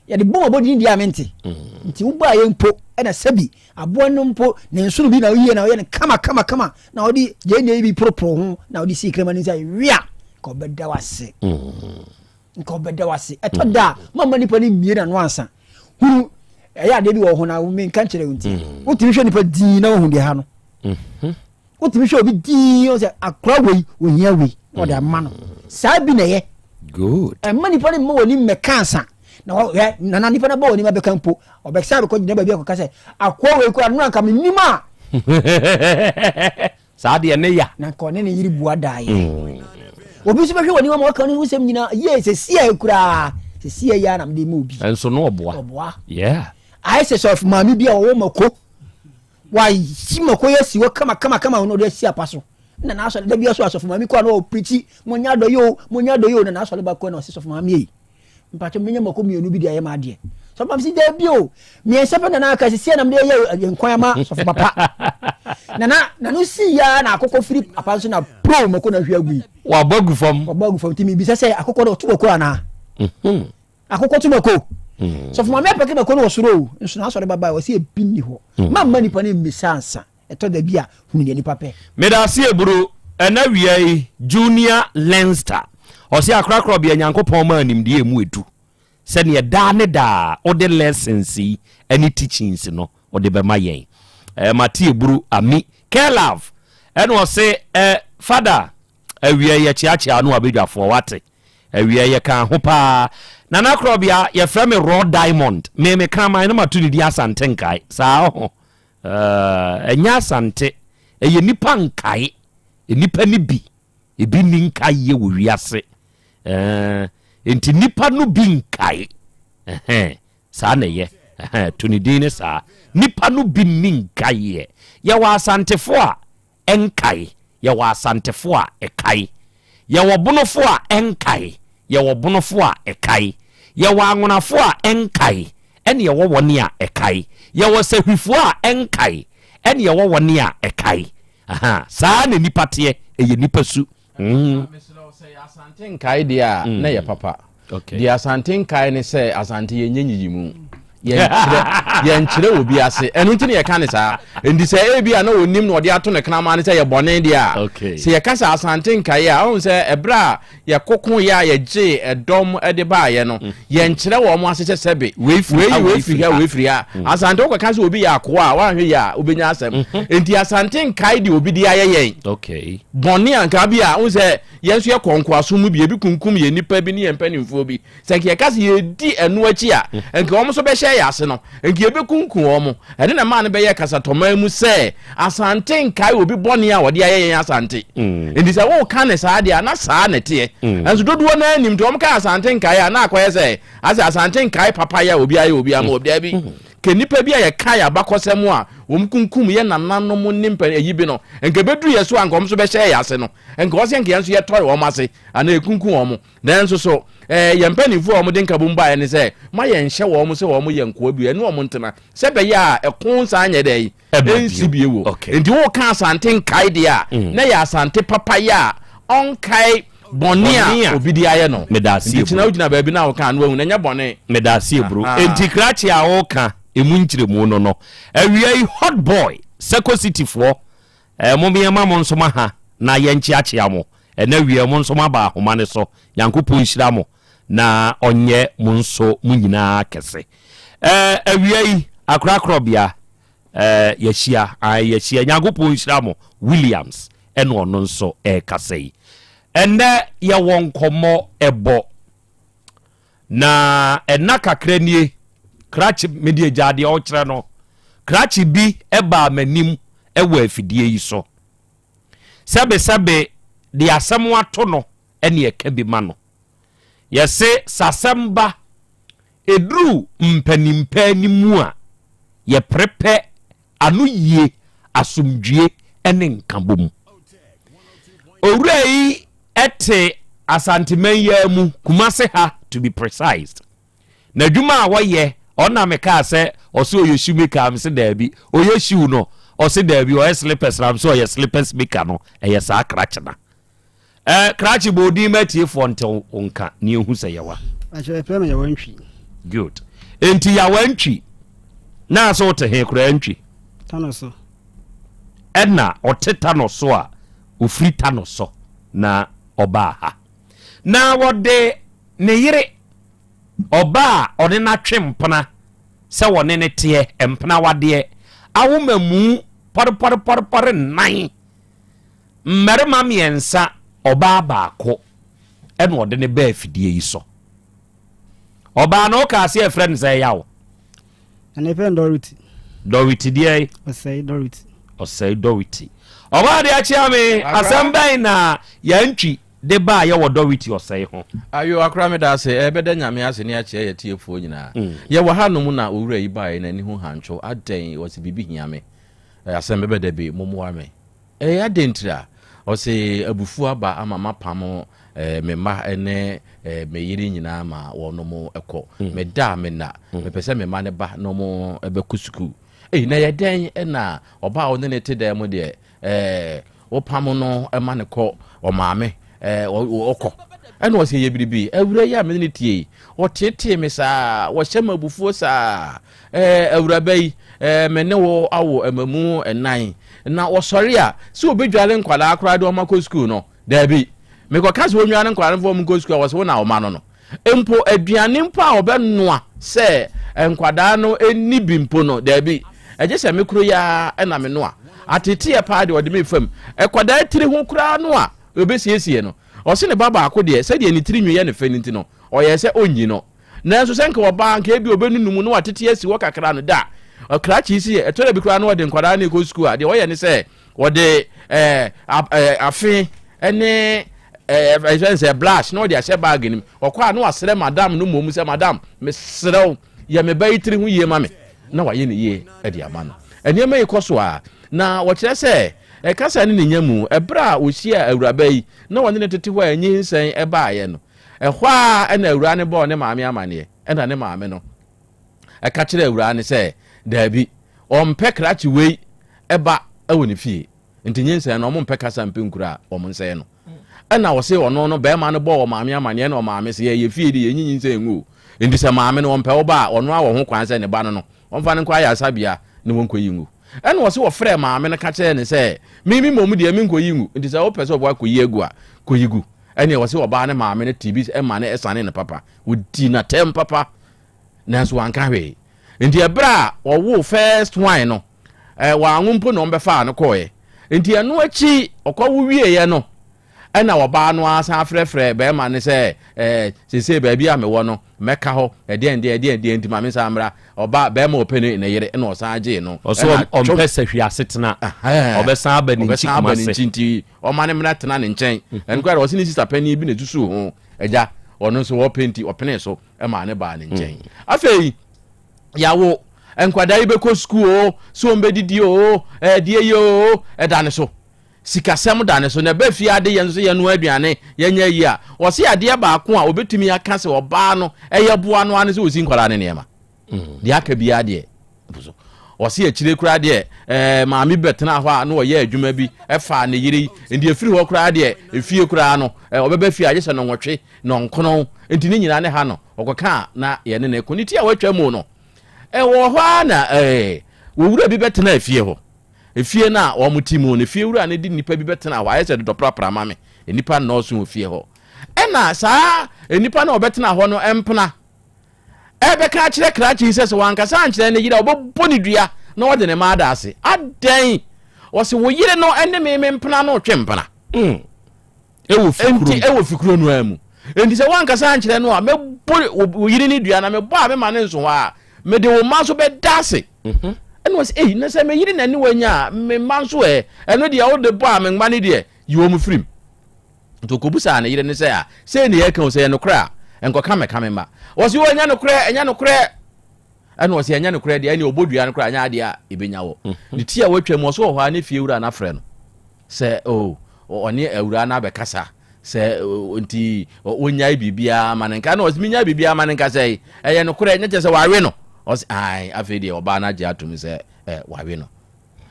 yɛde bɔ mabɔdin deɛ a mente. Mm. Nti wobaayɛ mpo ɛna sɛbi aboa no mpo ne nsono bi na woyie na woyɛ no kama kama kama na wode gyeene bi poroporo ho na wode sii kraman no nsa wia nka ɔbɛda wase mm. nka ɔbɛda wase ɛtɔ da a mama nipa no mmie n'ano ansa hunu ɛyɛ adeɛ bi wɔ ho na menka nkyerɛ wo nti mm. wotumi hwɛ nipa dii na wahu deɛ ha no mm-hmm. wotumi hwɛ obi dii sɛ akora wei ohia wei na ɔde ama no saa bi na ɛyɛ good ɛma nipa no mma w'ani mmɛka ansa na ɔhwɛ nana nipa no bɔ w'anim abɛka mpo ɔbɛsa bɛkɔ gyina baabi akɔka sɛ akoa wei kora no anka menim a Saa deɛ ne ya. Na nka ɔne ne yere bua daeɛ. Mm. Obi nso bɛhwɛ w'anim ama waka ne ho nsɛm nyinaa. Yie sɛsi a koraa sɛsi a yɛ na mede ma obi. Nso no ɔboa. Ɔboa. Yeah. Ayɛ sɛ sɛ maame bi a ɔwɔ mako wayi mako yɛ si hɔ kama kama kama ɔno ɔde asi apa so na n'asɔre da bi aso asɔfo maame kɔ a na ɔpirikyi mo nya adɔ yi o mo nya adɔ yi o na n'asɔre ba kɔ na ɔsi sɔfo maame yi Mpakyɛ menya mako mmienu bi de ayɛ m'adeɛ. Sɔfo maame si daabi o, mmiɛnsa pɛ na na aka sisi na mede yɛ nkwan ama sɔfo papa. Na na na no si ya na akokɔ firi apa nso na pro mako na hwi agu yi. Wabɔ agu fam. Wabɔ agu fam ti mi bisa sɛ akokɔ no ɔto mako anaa? Mhm. Akokɔ to mako. Mm. Sɔfo maame apɛke mako no wɔ soro o, nso na asɔre baba wɔ sɛ ebi nni hɔ. Mm. Mamma nipa no mmisa ansa. Ɛtɔ da bi a, hunu deɛ nipa pɛ. Medase Eburu, ɛna wia yi Junior Leinster ɔse akorakorɔbea Nyankopɔn maa nimdeɛ emu edu sɛdeɛ daa ne daa wode lessons yi ɛne teachings no wode bɛma yɛn. Eh, mate Eburu, Ami, Kelove ɛna ɔse eh, Father awia yi yɛkyeakyea no abadwafoɔ wate awia yi yɛkaa ho paa Nana Korɔbea yɛfrɛ me Raw Diamond me me kraman no mato ne din Asante Nkae saa ɔho Ɛnyɛ Asante, ɛyɛ nnipa nkae. Nnipa no bi, ebi nni nkaeɛ wɔ wiase. Nti nnipa no bi nkae. Saa na ɛyɛ. To ne din ne saa. Nnipa no bi nni nkaeɛ. Yɛwɔ Asantefo a ɛnkae, yɛwɔ Asantefo a ɛkae. Yɛwɔ Bonofo a ɛnkae, yɛwɔ Bonofo a ɛkae. Yɛwɔ Anwonafo a ɛnkae, ɛne yɛwɔ wɔn a ɛkae. Yɛwɔ Sahwifo a ɛnkae, ɛne yɛwɔ wɔn a ɛkae. Aha, saa na nnipa teɛ, ɛyɛ nnipa su. Mm. Mesrɛ wo, sɛ ɛyɛ Asante nkae deɛ a, na ɛyɛ papa. Okay. Deɛ Asante nkae ne sɛ Asante yɛnyɛ nyiyimu. Yɛnkyerɛ yɛnkyerɛ obi ase. Ɛno nti na yɛka ne saa. Nti sɛ ebi a na onim na ɔde ato ne kraman no sɛ yɛ bɔne deɛ a, Okay. sɛ yɛka sɛ Asante nkae a, ɔhu sɛ ɛberɛ a yɛkoko yɛ a yɛgyee ɛdɔm de baeɛ no, yɛnkyerɛ wɔn ase sɛ sɛbe Wei firi ha, wei wei firi firi ha, ha. wei firi ha. Asante wokɔka sɛ obi yɛ akoa a, woanhwɛ yie a wobɛnya asɛm. Nti Asante nkae deɛ obi de ayɛ yɛn. Okay. Bɔne a nka bi a wohu sɛ Yɛn nso yɛkɔɔ nkoasom mu bi, ebi kunkum yɛn nnipa bi ne yɛn mpanimfoɔ bi. Sɛ nka yɛka sɛ yɛredi ɛno akyi a, nka wɔn nso bɛhyɛ yɛn ase no, nka yɛbɛkunkum wɔn. Ɛno na ɛmaa no bɛyɛɛ kasatɔman mu sɛ Asante nkae obi bɔne a wɔde ayɛ yɛn Asante. Enti sɛ woka no saa deɛ a, na saa na ɛteɛ. Nanso dodoɔ no ara nim nti wɔka Asante nkae a, na akɔyɛ sɛ asɛ Asante nkae papayɛ a obi ayɛ obi ama obi. Daabi. Nka nnipa bi a yɛkae abakɔsɛm a wɔkunkum yɛn nananom ne mpa ayi bi no, nka ɛbɛduru yɛn so a, nka wɔn nso bɛhyɛ yɛn ase no, nka wɔsɛ nka yɛn nso yɛtɔre wɔn ase anaa yɛkunkum wɔn. Nanso so eh, yɛn mpanimfoɔ a wɔde nkabom baeɛ ne sɛ, ma yɛnhyɛ wɔn sɛ wɔn yɛ nkoa bio, yɛne wɔn ntena, sɛ ɛbɛyɛ a ɛko nsan nyɛ dɛn? Ɛnsi bio. Nti woka Asante nkae deɛ a, na ɛyɛ Asante papayɛ a ɔnkae bɔne a obi de ayɛ no. Nti kyena wogyina baabi na woka a, na wahu no, ɛnyɛ bɔne. Meda ase Ebro. Enti krakye a woka emu nkyerɛmu no no. Awia yi hot boy Seko City foɔ eh, mom yɛma mo nso mo aha na yɛnkyeakyea mo. Ɛnɛ awia mo nso moaba ahoma no so. Nyankopɔn nhyira mo na ɔnyɛ mo nso mo nyinaa kɛse. Eh, awia yi akorakorɔbea Eh, yɛahyia, ae, yɛahyia. Nyankopɔn nhyira mo. Williams ɛna ɔno nso ɛrekasa yi. Ɛnnɛ yɛwɔ nkɔmmɔ ɛbɔ. Na ɛna kakra nie, krakye, mede agya deɛ ɔkyerɛ no, krakye bi ɛbaa m'anim ɛwɔ afidie yi so. Sɛbesɛbe de asɛm ato no ɛne ɛka bi ma no. Yɛse sasɛm ba Ɛduru mpaninpɛ no mu a, yɛpere pɛ anoyie, asomdwie ne nkabom. Owura yi te Asanteman yi ara mu, Kumase ha to be precise. N'adwuma a ɔyɛ, ɔno na mekaa sɛ ɔse ɔyɛ shoe maker a, mese daabi. Ɔyɛ shoe no, ɔse daabi, ɔyɛ slippers na mese ɔyɛ slippers maker no, ɛyɛ saa krakye no. Eh, krakye bɔ odin ma atiefoɔ nte wo nka ne ehu sɛ yɛwa. Akyerɛ yɛfrɛ me Yawa Ntwi. Good. Enti Yawa Ntwi, na sɛ wote he koraa Ntwi? Tano so. Ɛna ɔte Tano so a, ofiri Tano so na ɔbaa ha. Na wɔde ne yere, ɔbaa a ɔne no atwe mpena sɛ wɔne no teɛ, mpena wadeɛ, awomamu pɔrepɔrepɔrepɔre nnan. Mmarima mmiɛnsa, ɔbaa baako ɛna ɔde no baa afidie yi so. Ɔbaa no wokaa sɛ yɛfrɛ no sɛ Yaw. Ɛna yɛfrɛ no Dorothy. Dorothy deɛ? Ɔsɛe Dorothy. Ɔsɛe Dorothy. Ɔbaa deɛ akyea me, asɛm bɛn na yɛantwi de baa yɛ wɔ Dorothy ɔsɛe ho? Ayo akora meda ase ɛbɛda Nyame ase ne akyea yɛ tiefoɔ nyinaa. Yɛwɔ ha nom na owura yi baeɛ n'ani ho hantwo adɛn ɔse biribi hia me asɛm bɛbɛ da bi mommoa me. Ɛyɛ adɛn ntira? Ɔse abufuo aba ama mapamo me mma ne me yere nyinaa ma wɔnom kɔ. Meda a menna. Mepɛ sɛ me mma no ba na wɔn bɛkɔ sukuu. Ei, na ɛyɛ dɛn na ɔbaa a wo ne no te dan mu deɛ wopamo no ma no kɔ ɔmaame ɔkɔ? Ɛna ɔse ɛyɛ biribi. Awura yi a me ne no tie yi, ɔteetee me saa, ɔhyɛ me abufuo saa. Ɛɛ, awuraba yi, ɛɛ, me ne wo awo mmamu nnan, na wɔsɔre a, sɛ wɔbɛdware nkwadaa koraa de wɔn akɔ sukuu no, daabi. Mekɔka sɛ wɔnnware nkwadaa no mfa wɔn nkɔ sukuu a, wɔsɛ wo na woma no no. Mpo aduane mpo a wɔbɛnoa sɛ nkwadaa no nni bi mpo no, daabi. Ɛgye sɛ me koro yi ara na menoa. Ateteɛ paa deɛ wɔde me fam. Nkwadaa tiri ho koraa no a wɔbɛsiesie no, ɔse ne ba baako deɛ, sɛdeɛ ne tiri nwi yɛ no fɛ no nti no, ɔyɛɛ sɛ ɔnyi no. Nanso sɛ anka ɔbaa anka ebia ɔbɛnunu mu na watete asi hɔ kakra no, da a krakye yi si yɛ, ɛtɔ da bi koraa na ɔde nkwadaa no rekɔ sukuu a, deɛ ɔyɛ ne sɛ ɔde ɛɛ ɛɛ afe ne ɛɛ ɛfɛn sɛ brush na ɔde ahyɛ baage no mu. Ɔkɔ a na wasrɛ madam no mmom sɛ madam, mesrɛ wo yɛ me ba yi tiri ho yie ma me, na wayɛ ne yie de ama no. Nneɛma yi kɔ so a, na wɔkyerɛ sɛ ɛkasa ne ne nya mu. Ɛberɛ a ɔhyiaa awuraba yi na ɔne no tete hɔ a nyinsɛn baeɛ no, Ɛhɔ ara na awuraa no bɔɔ ne maame amanneɛ, ɛnna ne maame no ka kyerɛɛ awuraa no sɛ, Daabi, ɔmpɛ krakye wei ba wɔ ne fie, nti nyinsɛn no, wɔmpɛ kasa mpɛ nkuro a wɔnsɛe no. Ɛnna ɔse ɔno no, barima no bɔɔ ɔmaame amanneɛ, ɛnna ɔmaame se, Yɛyɛ fie de, yɛnyi nyinsɛn ngu o, nti sɛ maame no ɔmpɛ wo ba a, ɔno ara wɔ ho kwan sɛ ne ba no no, ɔmfa no nkɔ ayaresabea na wɔnkɔyi ngu. Ɛnna ɔse wɔfrɛɛ maame no ka kyerɛɛ no sɛ, Me me mmom deɛ, menkɔyi ngu, nti sɛ wopɛ sɛ wokɔyi agu a, kɔyi gu. Ɛnneɛ wɔse ɔbaa no maame no tee bi ma no ɛsanee no papa. Wɔdii no atɛm papa nanso wanka hwee. Nti ɛberɛ a wɔwoo first one no, eh, wanwo mpo na wɔbɛfaa no kɔɔɛ. Nti ɛno akyi ɔkɔwo wieeɛ no, Ɛna ɔbaa no ara san frɛfrɛɛ barima no sɛ, Ɛɛ, seesei baabi a mewɔ no, mɛka hɔ, ɛdeɛn deɛ, ɛdeɛn deɛ nti ma mensan mmra. Ɔbaa, barima a ɔpɛ ne, ne yere, ɛna ɔsan gyee no. Ɔsɛ Ɛna ɔmpɛ twom. sahwi asetena, Ɛhɛn. ɔbɛsan aba ne nkyi Ɔbɛsan aba ne Kumase. nkyi nti ɔma no mmra tena ne nkyɛn. Ɛno koraa deɛ, ɔse ne sista panin bi na ɛsusuu ho. Agya, ɔno nso ɔpɛ nti, ɔpenee so maa no baa ne nkyɛn. Afei, yɛawo nkwadaa yi bɛkɔ sukuu oo, sɛ wɔbɛdidi oo, ɛdeɛ yi oo, ɛda ne so. Sikasɛm da ne so. Na ɛba fie ade yɛn nso sɛ yɛnoa aduane, yɛnyɛ ayi a, ɔse adeɛ baako a ɔbɛtumi aka sɛ ɔbaa no ɛyɛ boa no ara ne sɛ ɔsi nkwadaa no nneɛma. Deɛ aka biara deɛ, so. Ɔse akyire koraa deɛ, ɛɛ, maame bi bɛtenaa hɔ a na ɔyɛ adwuma bi ɛfaa ne yere yi. Nti ɛfiri hɔ koraa deɛ, efie koraa no, ɛɛ, ɔbɛba fie a gye sɛ nnɔnwɔtwe, nnɔnkron. Nti ne nyinaa ne ha no, ɔkɔka a na yɛne no ko. Ne ti a watwa mu no, ɛwɔ hɔ ara na, ɛɛ, owura bi bɛtenaa fie hɔ. Efie no a wɔte mu no, efiewura no de nnipa bi bɛtena hɔ, ayɛ sɛ dodɔprapra ma me. Nnipa nnɔɔso wɔ fie hɔ. Ɛnna saa nnipa no a wɔbɛtena hɔ no mpena ɛbɛka akyerɛ krakye yi sɛ sɛ wankasa ankyerɛ ne yere a, wɔbɛbɔ ne dua na wɔde ne mma ada ase. Adɛn? Wɔse wo yere no ne me me mpena no retwe mpena. Mm. Ɛwɔ fikuro Enti ɛwɔ fikuro no ara mu. Enti sɛ woankasa ankyerɛ no a, mɛbɔ wo yere no dua na mebɔ a mema no nso hɔ a, mede wo mma nso bɛda ase. Mhm. Ɛna ɔsɛ, ei, na sɛ me yere na ne wanya a, me mma nso ɛ, ɛno deɛ wode bɔ a me mma no deɛ, yi wɔn firim. Nti ɔkɔbisaa ne yere no sɛ, a, sei ne yɛka o, sɛ ɛyɛ nokorɛ a, nkɔka mɛka me mma. Ɔse, o, ɛnyɛ nokorɛ, ɛnyɛ nokorɛ. Ɛna ɔse, ɛnyɛ nokorɛ deɛ, ɛne ɔbɔ dua no koraa, ɛnyɛ adeɛ a ɛbɛnya wɔ. Mhm. Ne ti a watwa mu, ɔso wɔ hɔ a ne fie wura no afrɛ no sɛ, o, ɔne awuraa no abɛkasa sɛ nti wɔnyae biribiara ma no nka. Ɛna ɔse, menyae biribiara ma no nka sɛ, ɛyɛ nokorɛ, nyɛ kyɛ sɛ wawe no. Ɔse, ae, afei deɛ ɔbaa no agye atom sɛ, ɛ, wawe no.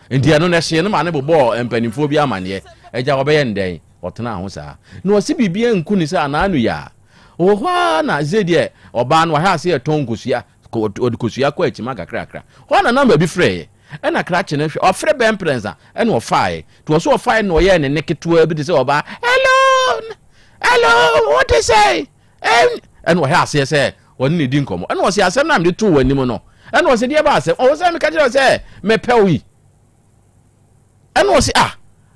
Nti ɛno no ɛhyee no ma no bobɔɔ mpanimfoɔ bi amaneɛ. Agya ɔbɛyɛ no dɛn? Ɔtenaa ho saa. Na ɔse biribiara nku no sɛ anaano yi a. Ɔwɔ hɔ ara na sei deɛ ɔbaa no wahwɛ ase ɛtɔn nkosua, ɔde kosua kɔ akyima kakrakra. Hɔ ara na namba bi frɛeɛ. Ɛna krakye no hwɛ, ɔfrɛ bɛn mprɛnsa ɛna ɔfaeɛ. Nti ɔse ɔfaeɛ na ɔyɛɛ ne nne ketewa bi te sɛ ɔbaa, Hello, hello, wote sɛn? Ɛna ɔhwɛ aseɛ sɛ ɔne ne di nkɔmmɔ. Ɛna ɔse asɛm no a mede too w'anim no, ɛna ɔse deɛ ba asɛm, ɔwɔ sɛ meka kyerɛ wo sɛ mepɛ wo yi. Ɛna ɔse ah,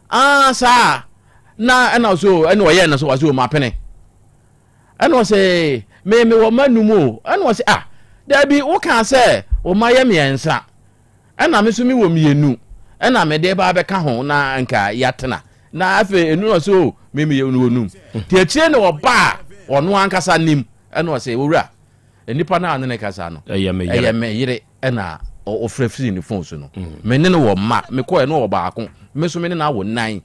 ah saa na ɛna ɔse o, ɛna ɔyɛ no so ɔse o mapene. Ɛna ɔse me mewɔ mma num o. Ɛna ɔse ah, daabi wokaa sɛ wo mma yɛ mmiɛnsa. Ɛna me nso mewɔ mmienu ɛna mede ba abɛka ho na nka yɛatena. Na afei enu na ɔse o me meyɛ no onum. Nti akyire na ɔba a ɔno ankasa nim ɛna ɔse owura nipa no a ɔne ne kasa no ɛyɛ me yere ɛyɛ me yere ɛna ɔfrɛ firi ne phone so no. Me ne no wɔ mma mekɔɛ no ɔwɔ baako me nso me ne no awo nnan.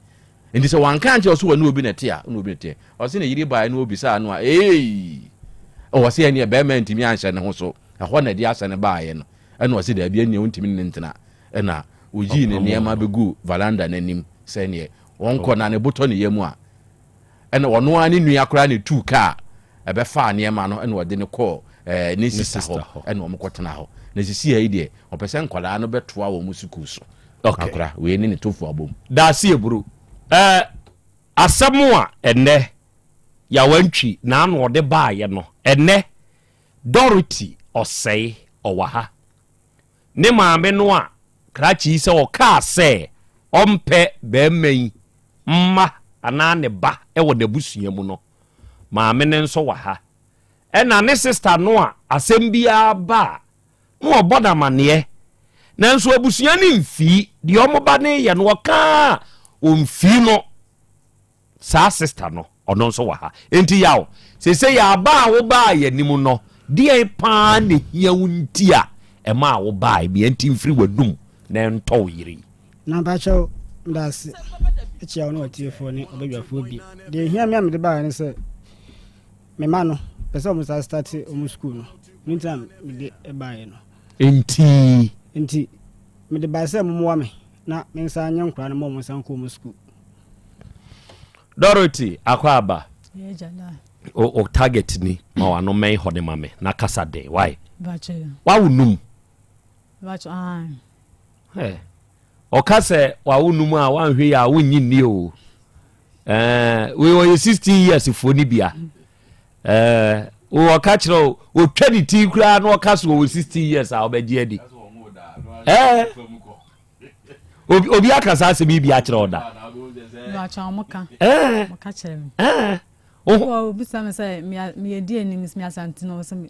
Nti sɛ wanka ankyerɛ wo sɛ ɔne obi na ɛte a ɔne obi na ɛteɛ. Ɔse ne yere baeɛ na ɔbisaa no a eii ɔse ɛneɛ bɛrima antumi anhyɛ ne ho so ɛhɔ na ɛde asɛ no baeɛ no. Ɛna ɔse daabi ɛneɛ ɔntumi ne no ntena. Ɛna ɔyii ne nneɛma bɛguu valanda no anim sɛ neɛ ɔnkɔ na ne bo tɔ ne yam a. Ɛna ɔno ara ne nua koraa na ɛtuu kaa ɛbɛfaa nneɛma no ɛna ɔde no kɔɔ ɛɛ ne sista hɔ ɛna wɔn kɔtena hɔ. Na sisi yi deɛ ɔpɛ sɛ nkwadaa no bɛtoa wɔn sukuu so. Okay. Akora wei ne ne tofu abom. Daase Eburu. Ɛɛ asɛm a ɛnɛ Yawantwi n'ano ɔde baayɛ no ɛnɛ Dorothy ɔsɛe ɔwɔ ha. Ne maame no a krakye yi sɛ ɔkaa sɛ ɔmpɛ barima yi mma anaa ne ba wɔ n'abusua mu no, maame no nso wɔ ha. Ɛna ne sista no a asɛm biara ba a na ɔbɔ no amaneɛ. Nanso abusua no mfii deɛ wɔn ba no reyɛ no, ɔka a ɔmfii no. Saa sister no, ɔno nso wɔ ha. Enti Yaw, seesei aba a wobaa yɛn anim no, deɛn paa na ɛhia wo nti a ɛmaa wobaeɛ? Mea nti mfiri w'anum na ɛntɔ wo yere yi. Na mpakyɛw, meda ase kyia wo ne w'atiefoɔ ne ɔbadwafoɔ bi. Deɛ ɛhia me a mede baeɛ ne sɛ, me mma no, pɛ sɛ wɔn san starte wɔn sukuu no. Ɛno nti na mede baeɛ no. Enti? Enti, mede baeɛ sɛ mommoa me na mensan nyɛ nkwadaa no ma wɔn nsan nkɔ wɔn sukuu. Dorothy Akwaaba, o o target ni ma wano mɛn hɔ ne ma me na kasa den why? Wawo num. Ɔka sɛ wawo num a wanhwɛ yi a wonnye nni o. Ɛɛ wei ɔyɛ 16 years foɔ ni bia. Ɛɛ ɔka kyerɛ o otwa ne ti koraa na ɔka so ɔwɔ 16 years a ɔbɛgye adi. Ɛɛ. Obi obi aka saa asɛm yi bi akyerɛ wo da? Mepakyɛw ɔmo ka. Ɛɛ. Ɔmo ka kyerɛ me. Ɛɛ. Wɔ obisa me sɛ meyɛ di anim me asantene ɔmo sɛ me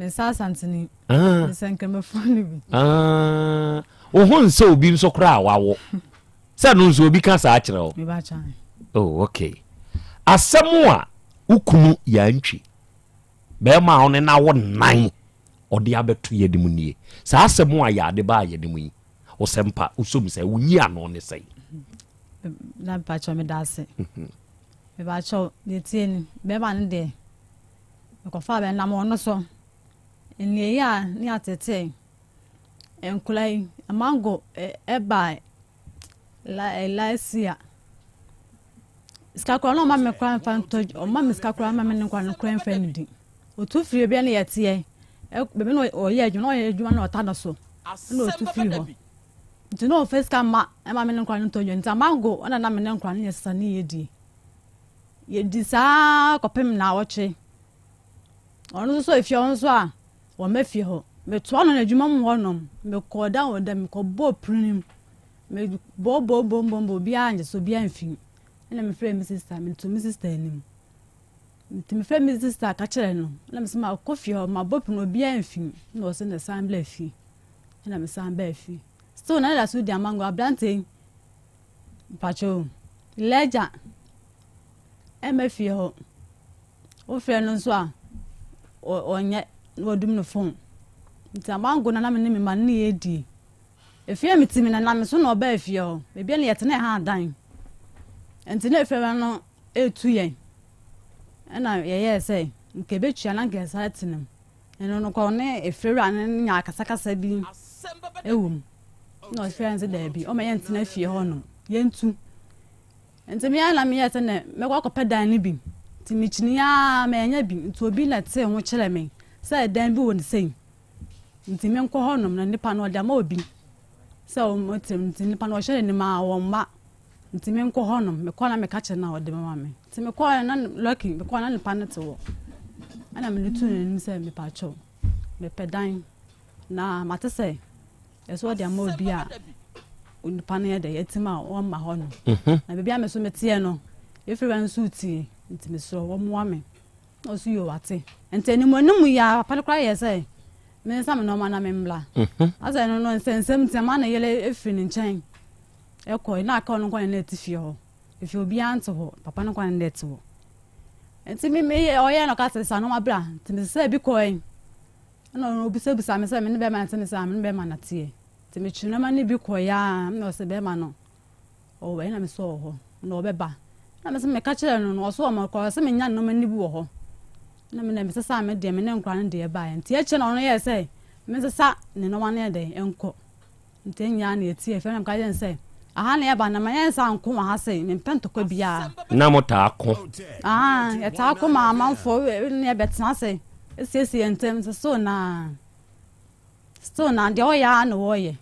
nsa asantene. Ah. Me sɛ nkramofoɔ no bi. Ah. Wo ho nsɛ obi nso koraa a wawo. Sɛ no nso obi ka saa kyerɛ wo. Mepakyɛw. Oh, okay. Asɛm a wo kunu yɛantwi bɛrima a ɔne no awo nan ɔde abɛto yɛn anim nie. Saa asɛm a yɛade baa yɛn anim yi, wosɛ mpa wosom sɛ wonyi ano ne sɛn? Na mepakyɛw meda ase. Mepakyɛw deɛ tie ni bɛrima no deɛ mekɔfa bɛ nam ɔno so nnuayi a ne atete nkora yi amango ɛba last year sika koraa na ɔma me koraa mfa ntɔ ɔma me sika koraa ma me ne nkora no koraa mfa nnidi otu firi ebi ne yɛteɛ baabi na ɔyɛ adwuma na ɔyɛ adwuma na ɔta no so na otu firi hɔ nti na ɔfa sika ma ɛma me ne nkora no ntɔ dwa nti amango ɛna na me ne nkora no yɛ sesa ne yɛdie yɛdi saa kɔpem na awɔtwe ɔno nso so efie ɔno nso a wɔma fie hɔ metoa no n'adwuma mu hɔnom mekɔɔ da wɔ dɛm mekɔbɔɔ pirim mebɔbɔbɔbɔbɔ obiara ngye so obiara mfi ɛna mefrɛ me sister meto me sister anim nti mefrɛ me sister ka kyerɛ no ɛna mesɛ makɔ fie hɔ mabɔ pin obiara mfi na ɔsɛ na san bla fie ɛna mesan baa fie still na ɛda so di amango aberante yi mpakyɛw lɛgya ɛma fie hɔ wofrɛ no nso a ɔnyɛ na wadum no phone nti amango na na me ne me ma no ne yɛdie efie mi ti mi na nam so na ɔbaa fie hɔ ebi na yɛtena ha adan nti na efie no etu yɛn ɛna yɛyɛɛ sɛ nka ebetua na nka yɛsan tena mu ɛno no kɔ ne efie wura no nya akasakasa bi ɛwɔ mu na ɔfrɛ no sɛ daabi ɔma yɛntena fie hɔ nom yɛntu nti me ara na meyɛɛ sɛ nɛ mɛkɔ akɔpɛ dan no bi nti mekyini ara manya bi nti obi na tee ho kyerɛ me sɛ dan bi wɔ ne sei nti menkɔ hɔnom na nipa no ɔde ama obi sɛ ɔmo nti nipa no ɔhyɛ n'anim a wɔn mma nti menkɔ hɔnom mekɔ na meka kyerɛ no a ɔde bɛma me nti mekɔɔ na lucky mekɔɔ na nipa no te hɔ ɛna mede tu n'anim sɛ mepa kyɛw mepɛ dan na mate sɛ ɛsɛ ɔde ama obi a nipa no yɛ dɛ yɛtim a wɔmma hɔ no mhm. na baabi a me so meteɛ no efiri wɛ nso tie nti mesrɛ wɔmmoa me na ɔso yɛ wate nti anim anim yɛ a papa no koraa yɛ sɛ me nsa me nneɛma na me mmla mhm. asɛ no no nsɛnsɛm nti ama ne yɛlɛ efiri ne nkyɛn ɛkɔ na aka ɔno nkwa ne na ɛte fie hɔ efi obiara nte hɔ papa no nkwa ne na ɛte hɔ nti me me ɔyɛ no ka sɛ sa nneɛma bra nti me sɛ bi kɔɛ Ɛna ɔno obisabisa me sɛ me ne bɛrima no te me sɛ me ne bɛrima no teɛ nti metwe nneɛma no bi kɔeɛ a na ɔsɛ bɛrima no ɔwɔ ɛna me sɛ ɔwɔ hɔ na ɔbɛba na me sɛ meka kyerɛ no no ɔso ɔma kɔ ɔsɛ menya nneɛma no bi wɔ hɔ na me na mesesa me deɛ me ne nkora no deɛ baeɛ nti akyire na ɔno yɛɛ sɛ mesesa ne nneɛma no yɛ dɛn nkɔ Nti nyaa na ɛti ɛfɛ na meka kyerɛ no sɛ aha na yɛba na ma yɛnsa nko wɔ ha sɛ mempɛ ntɔkwa biara. Na mo taa ko? Ah, yɛtaa ko ma amanfoɔ ne yɛbɛtena ase esiesie yɛn ntam nso still na still na deɛ ɔyɛ ara na ɔyɛ.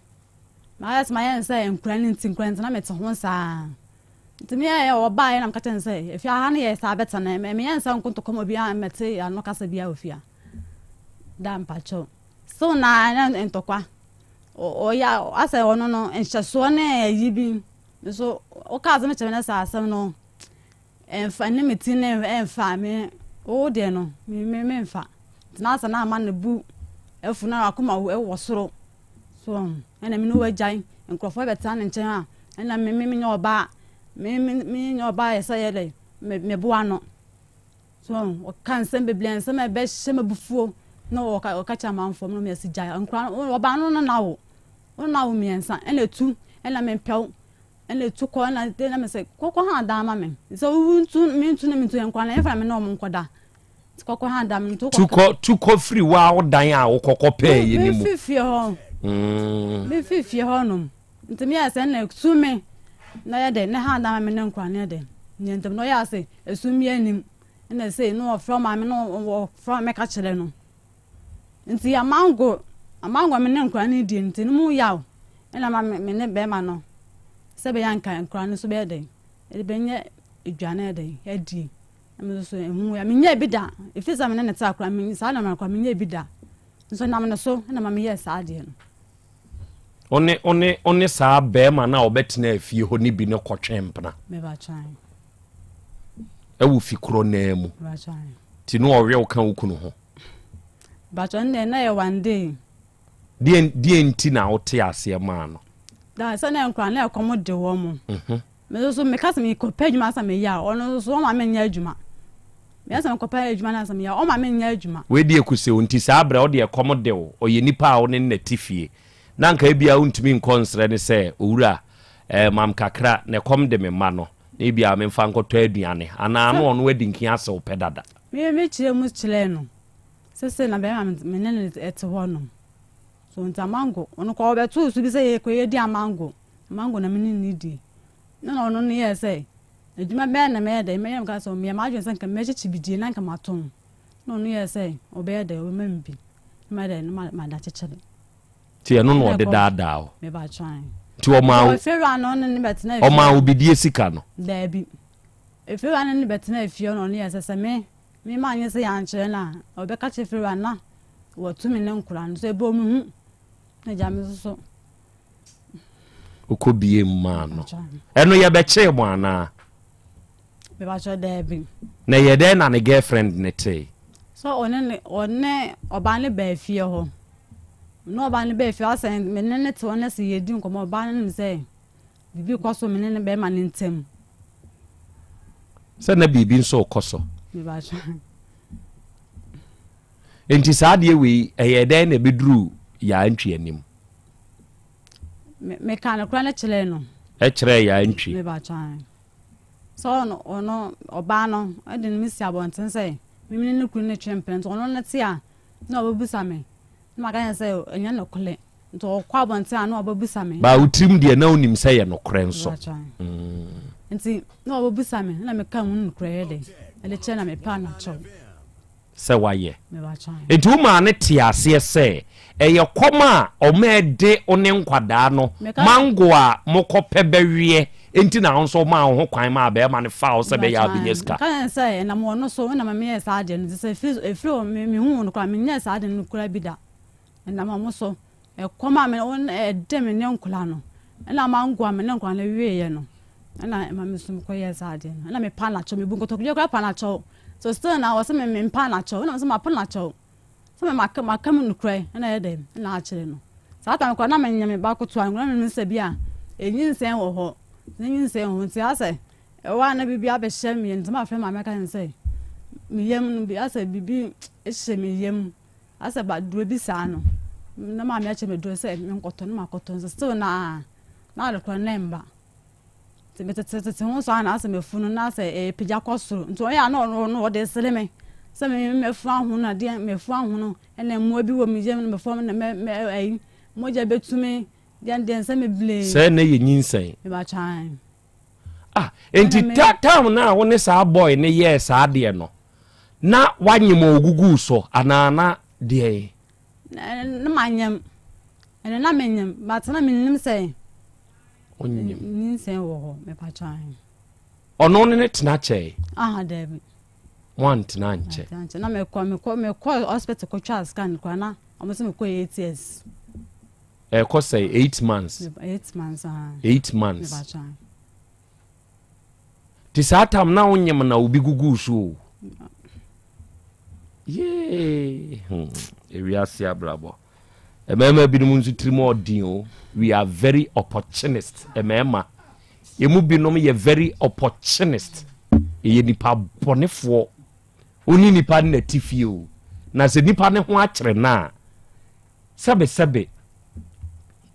Mayɛ sɛ mayɛ no sɛ nkura no nti nkura nti na mete ho saa. Nti me yɛ ɔbaeɛ na meka kyerɛ no sɛ efie aha no yɛ saa bɛtena meyɛ nsa nko ntɔkwa ma obiara mmɛte ano kasa biara wɔ fie ha. Da mpakyɛw. Still na ntɔkwa. Ɔyɛ asɛ ɔno no nhyɛsoɔ ne ayi bi nso woka asɛm kyerɛ me na sɛ asɛm no ɛmfa ne me ti ne ɛmfa me wo deɛ no me me memfa nti na asɛ na ama ne bu afu na akoma wɔ soro so ɛna me ne wagyae nkurɔfoɔ bɛtena ne nkyɛn a ɛna me me menyɛ ɔbaa me me menyɛ ɔbaa yɛ sɛ yɛ dɛ me meboa no So ɔka nsɛm bebree nsɛm a ɛbɛhyɛ me abufuo na ɔka ɔka kyerɛ amanfoɔ no mmiɛnsa gyae nkora no ɔbaa no no na wo wo na wo mmiɛnsa ɛna etu ɛna mempɛw ɛna etu kɔ ɛna ɛna me sɛ kɔkɔ ha dan ma me sɛ wo ntu me ntu na me ntu nkora no ɛnfa me na ɔmo nkɔ da kɔkɔ ha dan me ntu kɔ tukɔ tukɔ firi wa wo dan a wokɔkɔ pɛɛ yɛ ne mu me fi fie hɔ mm. me fi fie hɔ nom nti me yɛ sɛ ɛna etu me na yɛ dɛ ne ha dan ma me ne nkora no yɛ dɛ nyɛ ntɛm na ɔyɛ ase Esum bi anim na sei na ɔfrɛ maame na ɔfrɛ me ka kyerɛ no. Nti amango amango a me ne nkwadaa no di nti no mu yaw ɛna ma me ne bɛrima no sɛ bɛyɛ anka nkwadaa no so bɛyɛ dɛn ɛde bɛnyɛ aduane yɛ dɛn adi. Na me nso so ehu ya menyɛ bi da efi sɛ me ne ne te akora me saa na me akora menyɛ bi da nso nam ne so ɛna ma meyɛ saa adeɛ no. Ɔne ɔne ɔne saa bɛrima no a ɔbɛtena afie hɔ no bi no kɔtwe mpena. Ɛwɔ fi korɔ naa mu. Nti no ɔwe wo ka wo kunu ho. Bàtchɔ ndɛ na yɛ one day. Deɛ deɛ nti na wote aseɛ maa no? Da sɛ na nkora na ɛkɔm de wɔn mo. Mhm. Me nso so meka sɛ mekɔpɛ adwuma sɛ meyɛ a ɔno nso so ɔma menyɛ adwuma. Meyɛ sɛ mekɔpɛ adwuma na sɛ meyɛ a ɔma menyɛ adwuma. Wei deɛ kusew nti saa berɛ ɔde ɛkɔm de wo ɔyɛ nipa a wo ne no na te fie na anka ebia wontumi nkɔ nsrɛ no sɛ owura eh mam kakra na ɛkɔm de me mma no na ebia memfa nkɔtɔ aduane anaa na ɔno adi nkin asew pɛ dada. Me mekyerɛ mu kyerɛɛ no sɛ sei na bɛrima me ne no te hɔ nom so nti amango ɔno kɔ ɔbɛtoo so bi sɛ yɛkɔ yɛdi amango amango na me ne no di na ɔno no yɛɛ sɛ adwuma bɛn na mɛyɛ dɛ mɛyɛ meka sɛ meyɛ m'adwene sɛ nka mɛkyekye bidie na nka matɔn na ɔno yɛɛ sɛ ɔbɛyɛ dɛ ɔbɛma me bi na mayɛ dɛ na mada kyekyere. Nti ɛno na ɔde daadaa wo? Nti ɔmaa wo ɔmaa wo bidie sika no? Daabi. Efewura no ne bɛtena efie na ɔno yɛ sɛ sɛ me me ma nye sɛ yɛankyerɛ no a ɔbɛka kyerɛ fewura na wɔtumi ne nkora no so ɛbɔ me hu na gya me soso. Wokɔ bie mu maa no. Ɛno yɛbɛkyee mo anaa? Mepakyɛw daabi. Na ɛyɛ dɛn na ne girlfriend no tee? Sɛ ɔne ne ɔne ɔbaa no baa fie hɔ. Ɔne ɔbaa no baa fie hɔ asɛ me ne ne te hɔ na sɛ yɛdi nkɔmmɔ ɔbaa no nim sɛ biribi kɔ so me ne ne bɛrima no ntam. Sɛ na biribi nso rekɔ so. Mepakyɛw. Nti saa adeɛ wei ɛyɛ dɛn na ɛbɛduru Yaa Antwi anim? Meka nokorɛ no kyerɛɛ no. Ɛkyerɛɛ Yaa Antwi. Mepakyɛw. Sɛ ɔno ɔno ɔbaa no de me si abɔnten sɛ me ne ne kunu no twe mpena nti ɔno no te a na ɔbɛbisa me na maka kyerɛ sɛ ɛnyɛ nokorɛ nti ɔkɔ abɔnten a na ɔbɛbisa me. Baa wo tirim deɛ na wonim sɛ yɛ nokorɛ nso. Nti na ɔbɛbisa me na meka mu nokorɛ yɛ dɛ ɛde kyerɛ na mepɛ anakyɛw. sɛ wayɛ. Enti wo maa no tee aseɛ sɛ ɛyɛ kɔm a ɔma ɛde wo ne nkwadaa no mango a mokɔpɛ bɛweɛ nti na wo nso womaa wo ho kwan maa barima no faa wo sɛ ɛbɛyɛ a wobɛnya sika. Meka kyerɛɛ no sɛ ɛnam ɔno so na meyɛɛ saa adeɛ no nti sɛ ɛfiri hɔ mehuu wo no koraa menyɛɛ saa adeɛ no koraa bi da. Ɛnam ɔmo so. Ɛkɔm a me wɔn ɛde me ne nkwadaa no, ɛna mango a me ne nkwadaa no weeɛ no, ɛna ɛma me nso mekɔyɛɛ saa adeɛ no. Ɛna mepa no akyɛw, mebu nkotodwe koraa pa no akyɛw. So still na ɔsɛ me mempa no akyɛw, ɛna me nso mapa no akyɛw. Sɛ me maka maka mu nokorɛ, ɛna ɛyɛ dɛ, ɛna akyerɛ no. Saa time koraa na menyɛ me ba ketewa no, na menim sɛ bi a ɛnyinsɛn wɔ hɔ, na nyinsɛn wɔ hɔ nti asɛ ɛwɔ a na biribi abɛhyɛ me nti mafrɛ maame aka no sɛ me yam no bi asɛ biribi hyɛ me yam. Asɛ ba duro bi saa no na maame akyɛ me duro sɛ menkɔtɔ na makɔtɔ nso still na na ade korɔ na ɛmba nti metetetete ho saa na asɛ mafu no na asɛ ɛpagya kɔ soro nti ɔyɛ a na ɔno ɔno ɔde sere me sɛ me mafu ahono adeɛ mafu ahono ɛna mmoa bi wɔ me yam na mafu ahono na mɛ mɛ ɛyi mogya bɛtumi deɛ deɛ nsɛ me blee. Sɛ na yɛ nyinsɛn. Mebatwan. Ah, enti ta time no a wo ne saa boy no yɛɛ saa adeɛ no, na wanyem a ɔguguu so anaa na deɛn? Na manyem. Ɛno na menyem, but na mennim sɛ Wonyem. nyinsɛn wɔ hɔ, mepakyɛ ahe. Ɔno ne ne tena kyɛe? Aha, daabi. Moantena ankyɛ? Antena ankyɛ. Na mekɔ, mekɔ, mekɔ hospital kɔtwaa scan koraa na wɔn sɛ mekɔ ATS. Ɛkɔ sɛe 8 months. 8 months ah. 8 months. Ti saa tam na wonyem na obi gugu so o. Yee. Hmm. Ewiase abrabɔ. Mmarima binom nso tirim ɔden o. We are very opportunist. Mmarima. Emu binom yɛ very opportunist. Ɛyɛ nipa bɔnefoɔ. Wo ne nipa no na ti fie o. Na sɛ nipa no ho akyere no a, sɛbesɛbe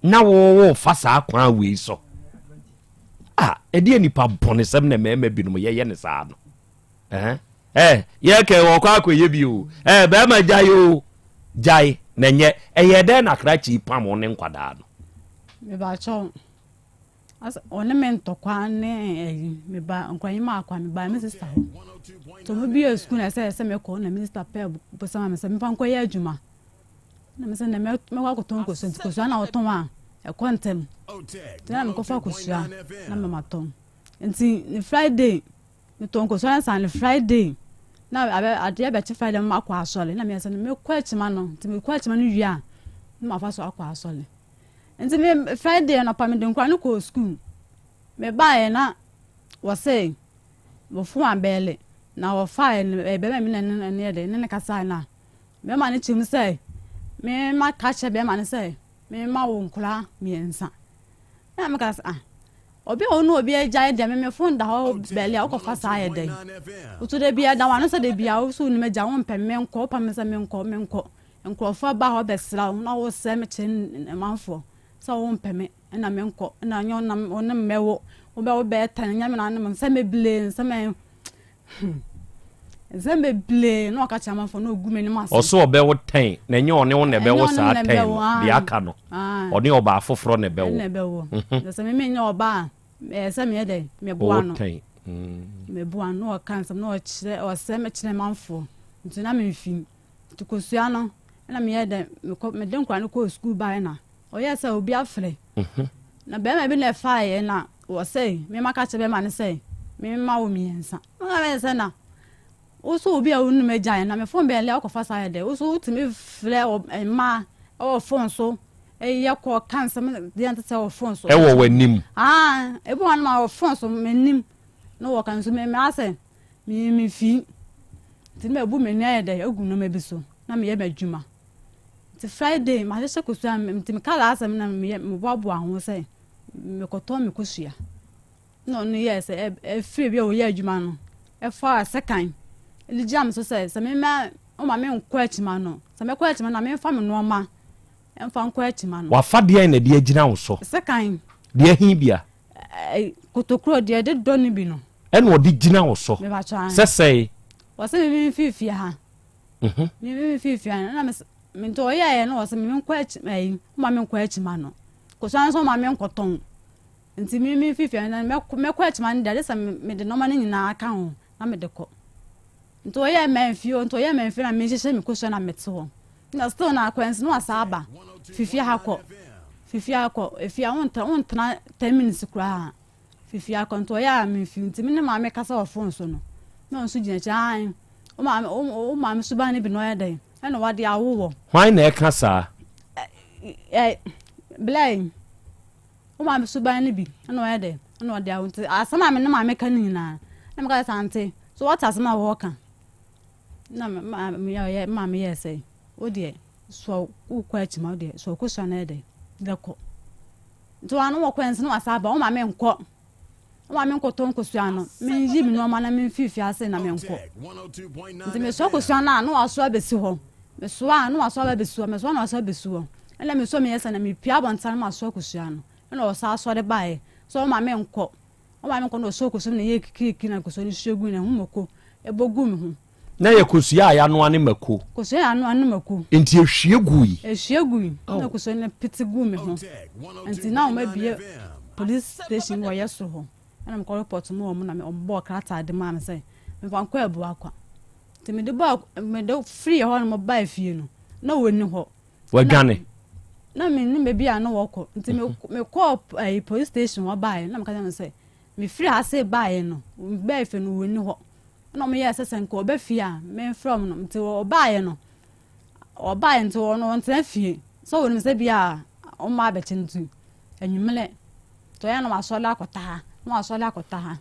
na worefa saa kwan wei so a, ɛdeɛ nipa bɔnesɛm na mmarima binom yɛyɛ ne saa no. Eh, eh, yɛkɛ wɔkɔ akɔyɛ bi o. Eh, bɛrima gyae o. Gyae na nyɛ. Ɛyɛ dɛn na krakye pam wo ne nkwadaa no? Mebakyɛw. Asɛ ɔne me ntɔkwa ne ɛyi meba nkwanyi mu akwa meba me sista hɔ. Nti ɔmo bie sukuu na ɛsɛ sɛ mekɔ na me sista pɛ bosam ma me sɛ mefa nkɔyɛ adwuma. Na me sɛ na mɛkɔ akɔtɔn kosua nti kosua na ɔtɔn a ɛkɔ ntɛm. Nti na mekɔfa kosua na mama tɔn. Nti ne Friday metɔn kosua no saa ne Friday na abɛ adeɛ bɛkye Friday na makɔ asɔre na meyɛ sɛ mekɔ akyima no nti mekɔ akyima no wie a na mafa so akɔ asɔre. Nti me Friday anɔpa mede nkwadaa no kɔɔ sukuu. Mebaeɛ na wɔse wɔfo abɛɛle na wɔfaeɛ no ɛyɛ bɛrima bi na ɛne ne yɛ dɛ ne ne kasaeɛ no a bɛrima no kyerɛ mu sɛ me maka kyerɛ bɛrima no sɛ mema wo nkwadaa mmiɛnsa. Na meka sɛ ah obi a ɔne obi agyae deɛ me me fon da hɔ bɛɛle a wokɔfa saa yɛ dɛn? Woto da biara da w'ano sɛ da biara wo so wonim agya wompɛ me menkɔ wopɛ me sɛ menkɔ menkɔ. Nkurɔfoɔ ba hɔ bɛsra wo na wosɛe me kyerɛ amanfoɔ sɛ wompɛ me na menkɔ na nyɛ wo na wo ne me mɛwo wobɛwo bɛyɛ tɛn nyɛ me na ne me nsɛm bebree nsɛm ɛ hmm nsɛm bebree na ɔka kyerɛ amanfoɔ na ɔgu m'anim ase. Ɔse ɔbɛwo tɛn na ɛnyɛ ɔne wo na ɛbɛwo saa tɛn no deɛ aka no ɔne ɔbaa foforɔ na ɛbɛwo. Ɛna ɛbɛwo na sɛ me menyɛ ɔbaa a ɛyɛ sɛ meyɛ dɛn meboa no meboa no na ɔka nsɛm na ɔkyerɛ ɔsɛe me kyerɛ amanfoɔ nti na memfim. Nti kosua no na meyɛɛ dɛ mekɔ mede nkwadaa no kɔɔ sukuu baeɛ na ɔyɛɛ sɛ obi afrɛ mhm. na bɛrima bi na ɛfaeɛ na wɔsɛ mema ka kyerɛ bɛrima no sɛ mema wo mmiɛnsa meka bɛyɛ sɛ na wo so obi a wonim agyae na me fon bɛn lɛ wokɔfa saa yɛ dɛ wo so wotumi frɛ mmaa ɛwɔ fon so ɛyɛ kɔ ka nsɛm deɛ nte sɛ wɔ fon so ɛwɔ w'anim ebi wɔn ma wɔ fon so m'anim na wɔka nso me asɛ Me me fi nti na mabu m'ani ayɛ dɛ agu nneɛma bi so na meyɛ m'adwuma nti Friday mahyehyɛ kosua nti meka last asɛm na meyɛ meboaboa ho sɛ mekɔtɔn me kosua na ɔno yɛɛ sɛ ɛfiri bi a ɔyɛ adwuma no ɛfa sekan ɛde gyina me so sɛ sɛ mema ɔma me nkɔ akyima no sɛ mɛkɔ akyima no na memfa me nneɛma ɛmfa nkɔ akyima no. Wafa deɛn na ɛde agyina wo so? Sekan. Deɛ he bia? Kotokuro deɛ ɛde dɔ no bi no. Ɛna ɔde gyina wo so sɛ sɛe. Wɔsɛ me me mfiri fie ha. Mhm. Me me mfiri fie ha na me me nti ɔyɛɛ no wɔsɛ me me nkɔ akyi ɛyi ɔma me nkɔ akyi ma no. Kosua nso ɔma me nkɔtɔn. Nti me me mfiri fie ha na mɛkɔ mɛkɔ akyi ma no deɛ ade sɛ me de nneɛma no nyinaa ka ho na me de kɔ. Nti ɔyɛɛ mɛnfie o nti ɔyɛɛ mɛnfie na menhyehyɛ me kosua na mete hɔ. Na still na akwansi no asa aba. Fifie ha kɔ. Fifie ha kɔ. Efie a wontena wontena 10 minutes koraa. Fifie ha kɔ nti ɔyɛ a memfi nti me ne maame kasa wɔ phone so no. Na ɔno nso gyina akyi ae. Wo maame wo maame suban no bi na ɔyɛ dɛn? Ɛna wade awo wɔ. Hwan na ɛka saa? Ɛ Blɛ Wo maame suban no bi na ɔyɛ dɛ na ɔde awo nti asɛm a me ne maame ka no nyinaa na meka sɛ ante so wɔte asɛm a wɔka na ɔyɛ maame yɛ sɛ wo deɛ soa wokɔ akyi ma wo deɛ soa kosua no yɛ dɛ dɛkɔ nti wɔn ano wɔkɔ nsi na wɔasa aba wo maame nkɔ wo maame nkɔtɔ nkosua no menyi me nneɛma na memfifi ase na menkɔ nti mesoa kosua no a na wasoa abɛsi hɔ mesoa a na wasoa abɛsi hɔ mesoa na wasoa abɛsi hɔ ɛna mesoa meyɛ sɛ na mepia abɔnten na masoa kosua no ɛna ɔsa asɔre baeɛ sɛ ɔma menkɔ ɔma menkɔ na ɔsoa kosua no na ɛyɛ kikiriki na kosua no sua gu na ɛho mako ɛbɔ gu me ho Na yɛ kosua a yɛanoa ne mako. Kosua a yɛanoa ne mako. Nti ehwie gui. Ehwie gui. Na kosua no pete guu me ho. Nti na wɔn abue police station wɔ yɛ soro hɔ. Ɛna mekɔ report mu wɔn na wɔn bɔɔ krataa de maa me sɛ mefa nkɔ Abuakwa. Nti mede bɔɔ mede firi hɔ na mo baa fie no na wɔnni hɔ. Wɔadwane. Na me nim baabi a na wɔkɔ. Nti mekɔɔ ɛyi police station hɔ baeɛ na meka kyerɛ wɔn sɛ mefiri ha se baeɛ no baa fie no wɔnni hɔ. Ɛna wɔn yɛɛ sɛ sɛ nka ɔba fie a memfrɛ wɔn no nti ɔbaeɛ no ɔbaeɛ nti ɔno ɔntena fie sɛ wɔnim sɛ bi a wɔn mma abɛkye nti anwummerɛ nti ɔyɛ na wasɔre akɔta ha na wasɔre akɔta ha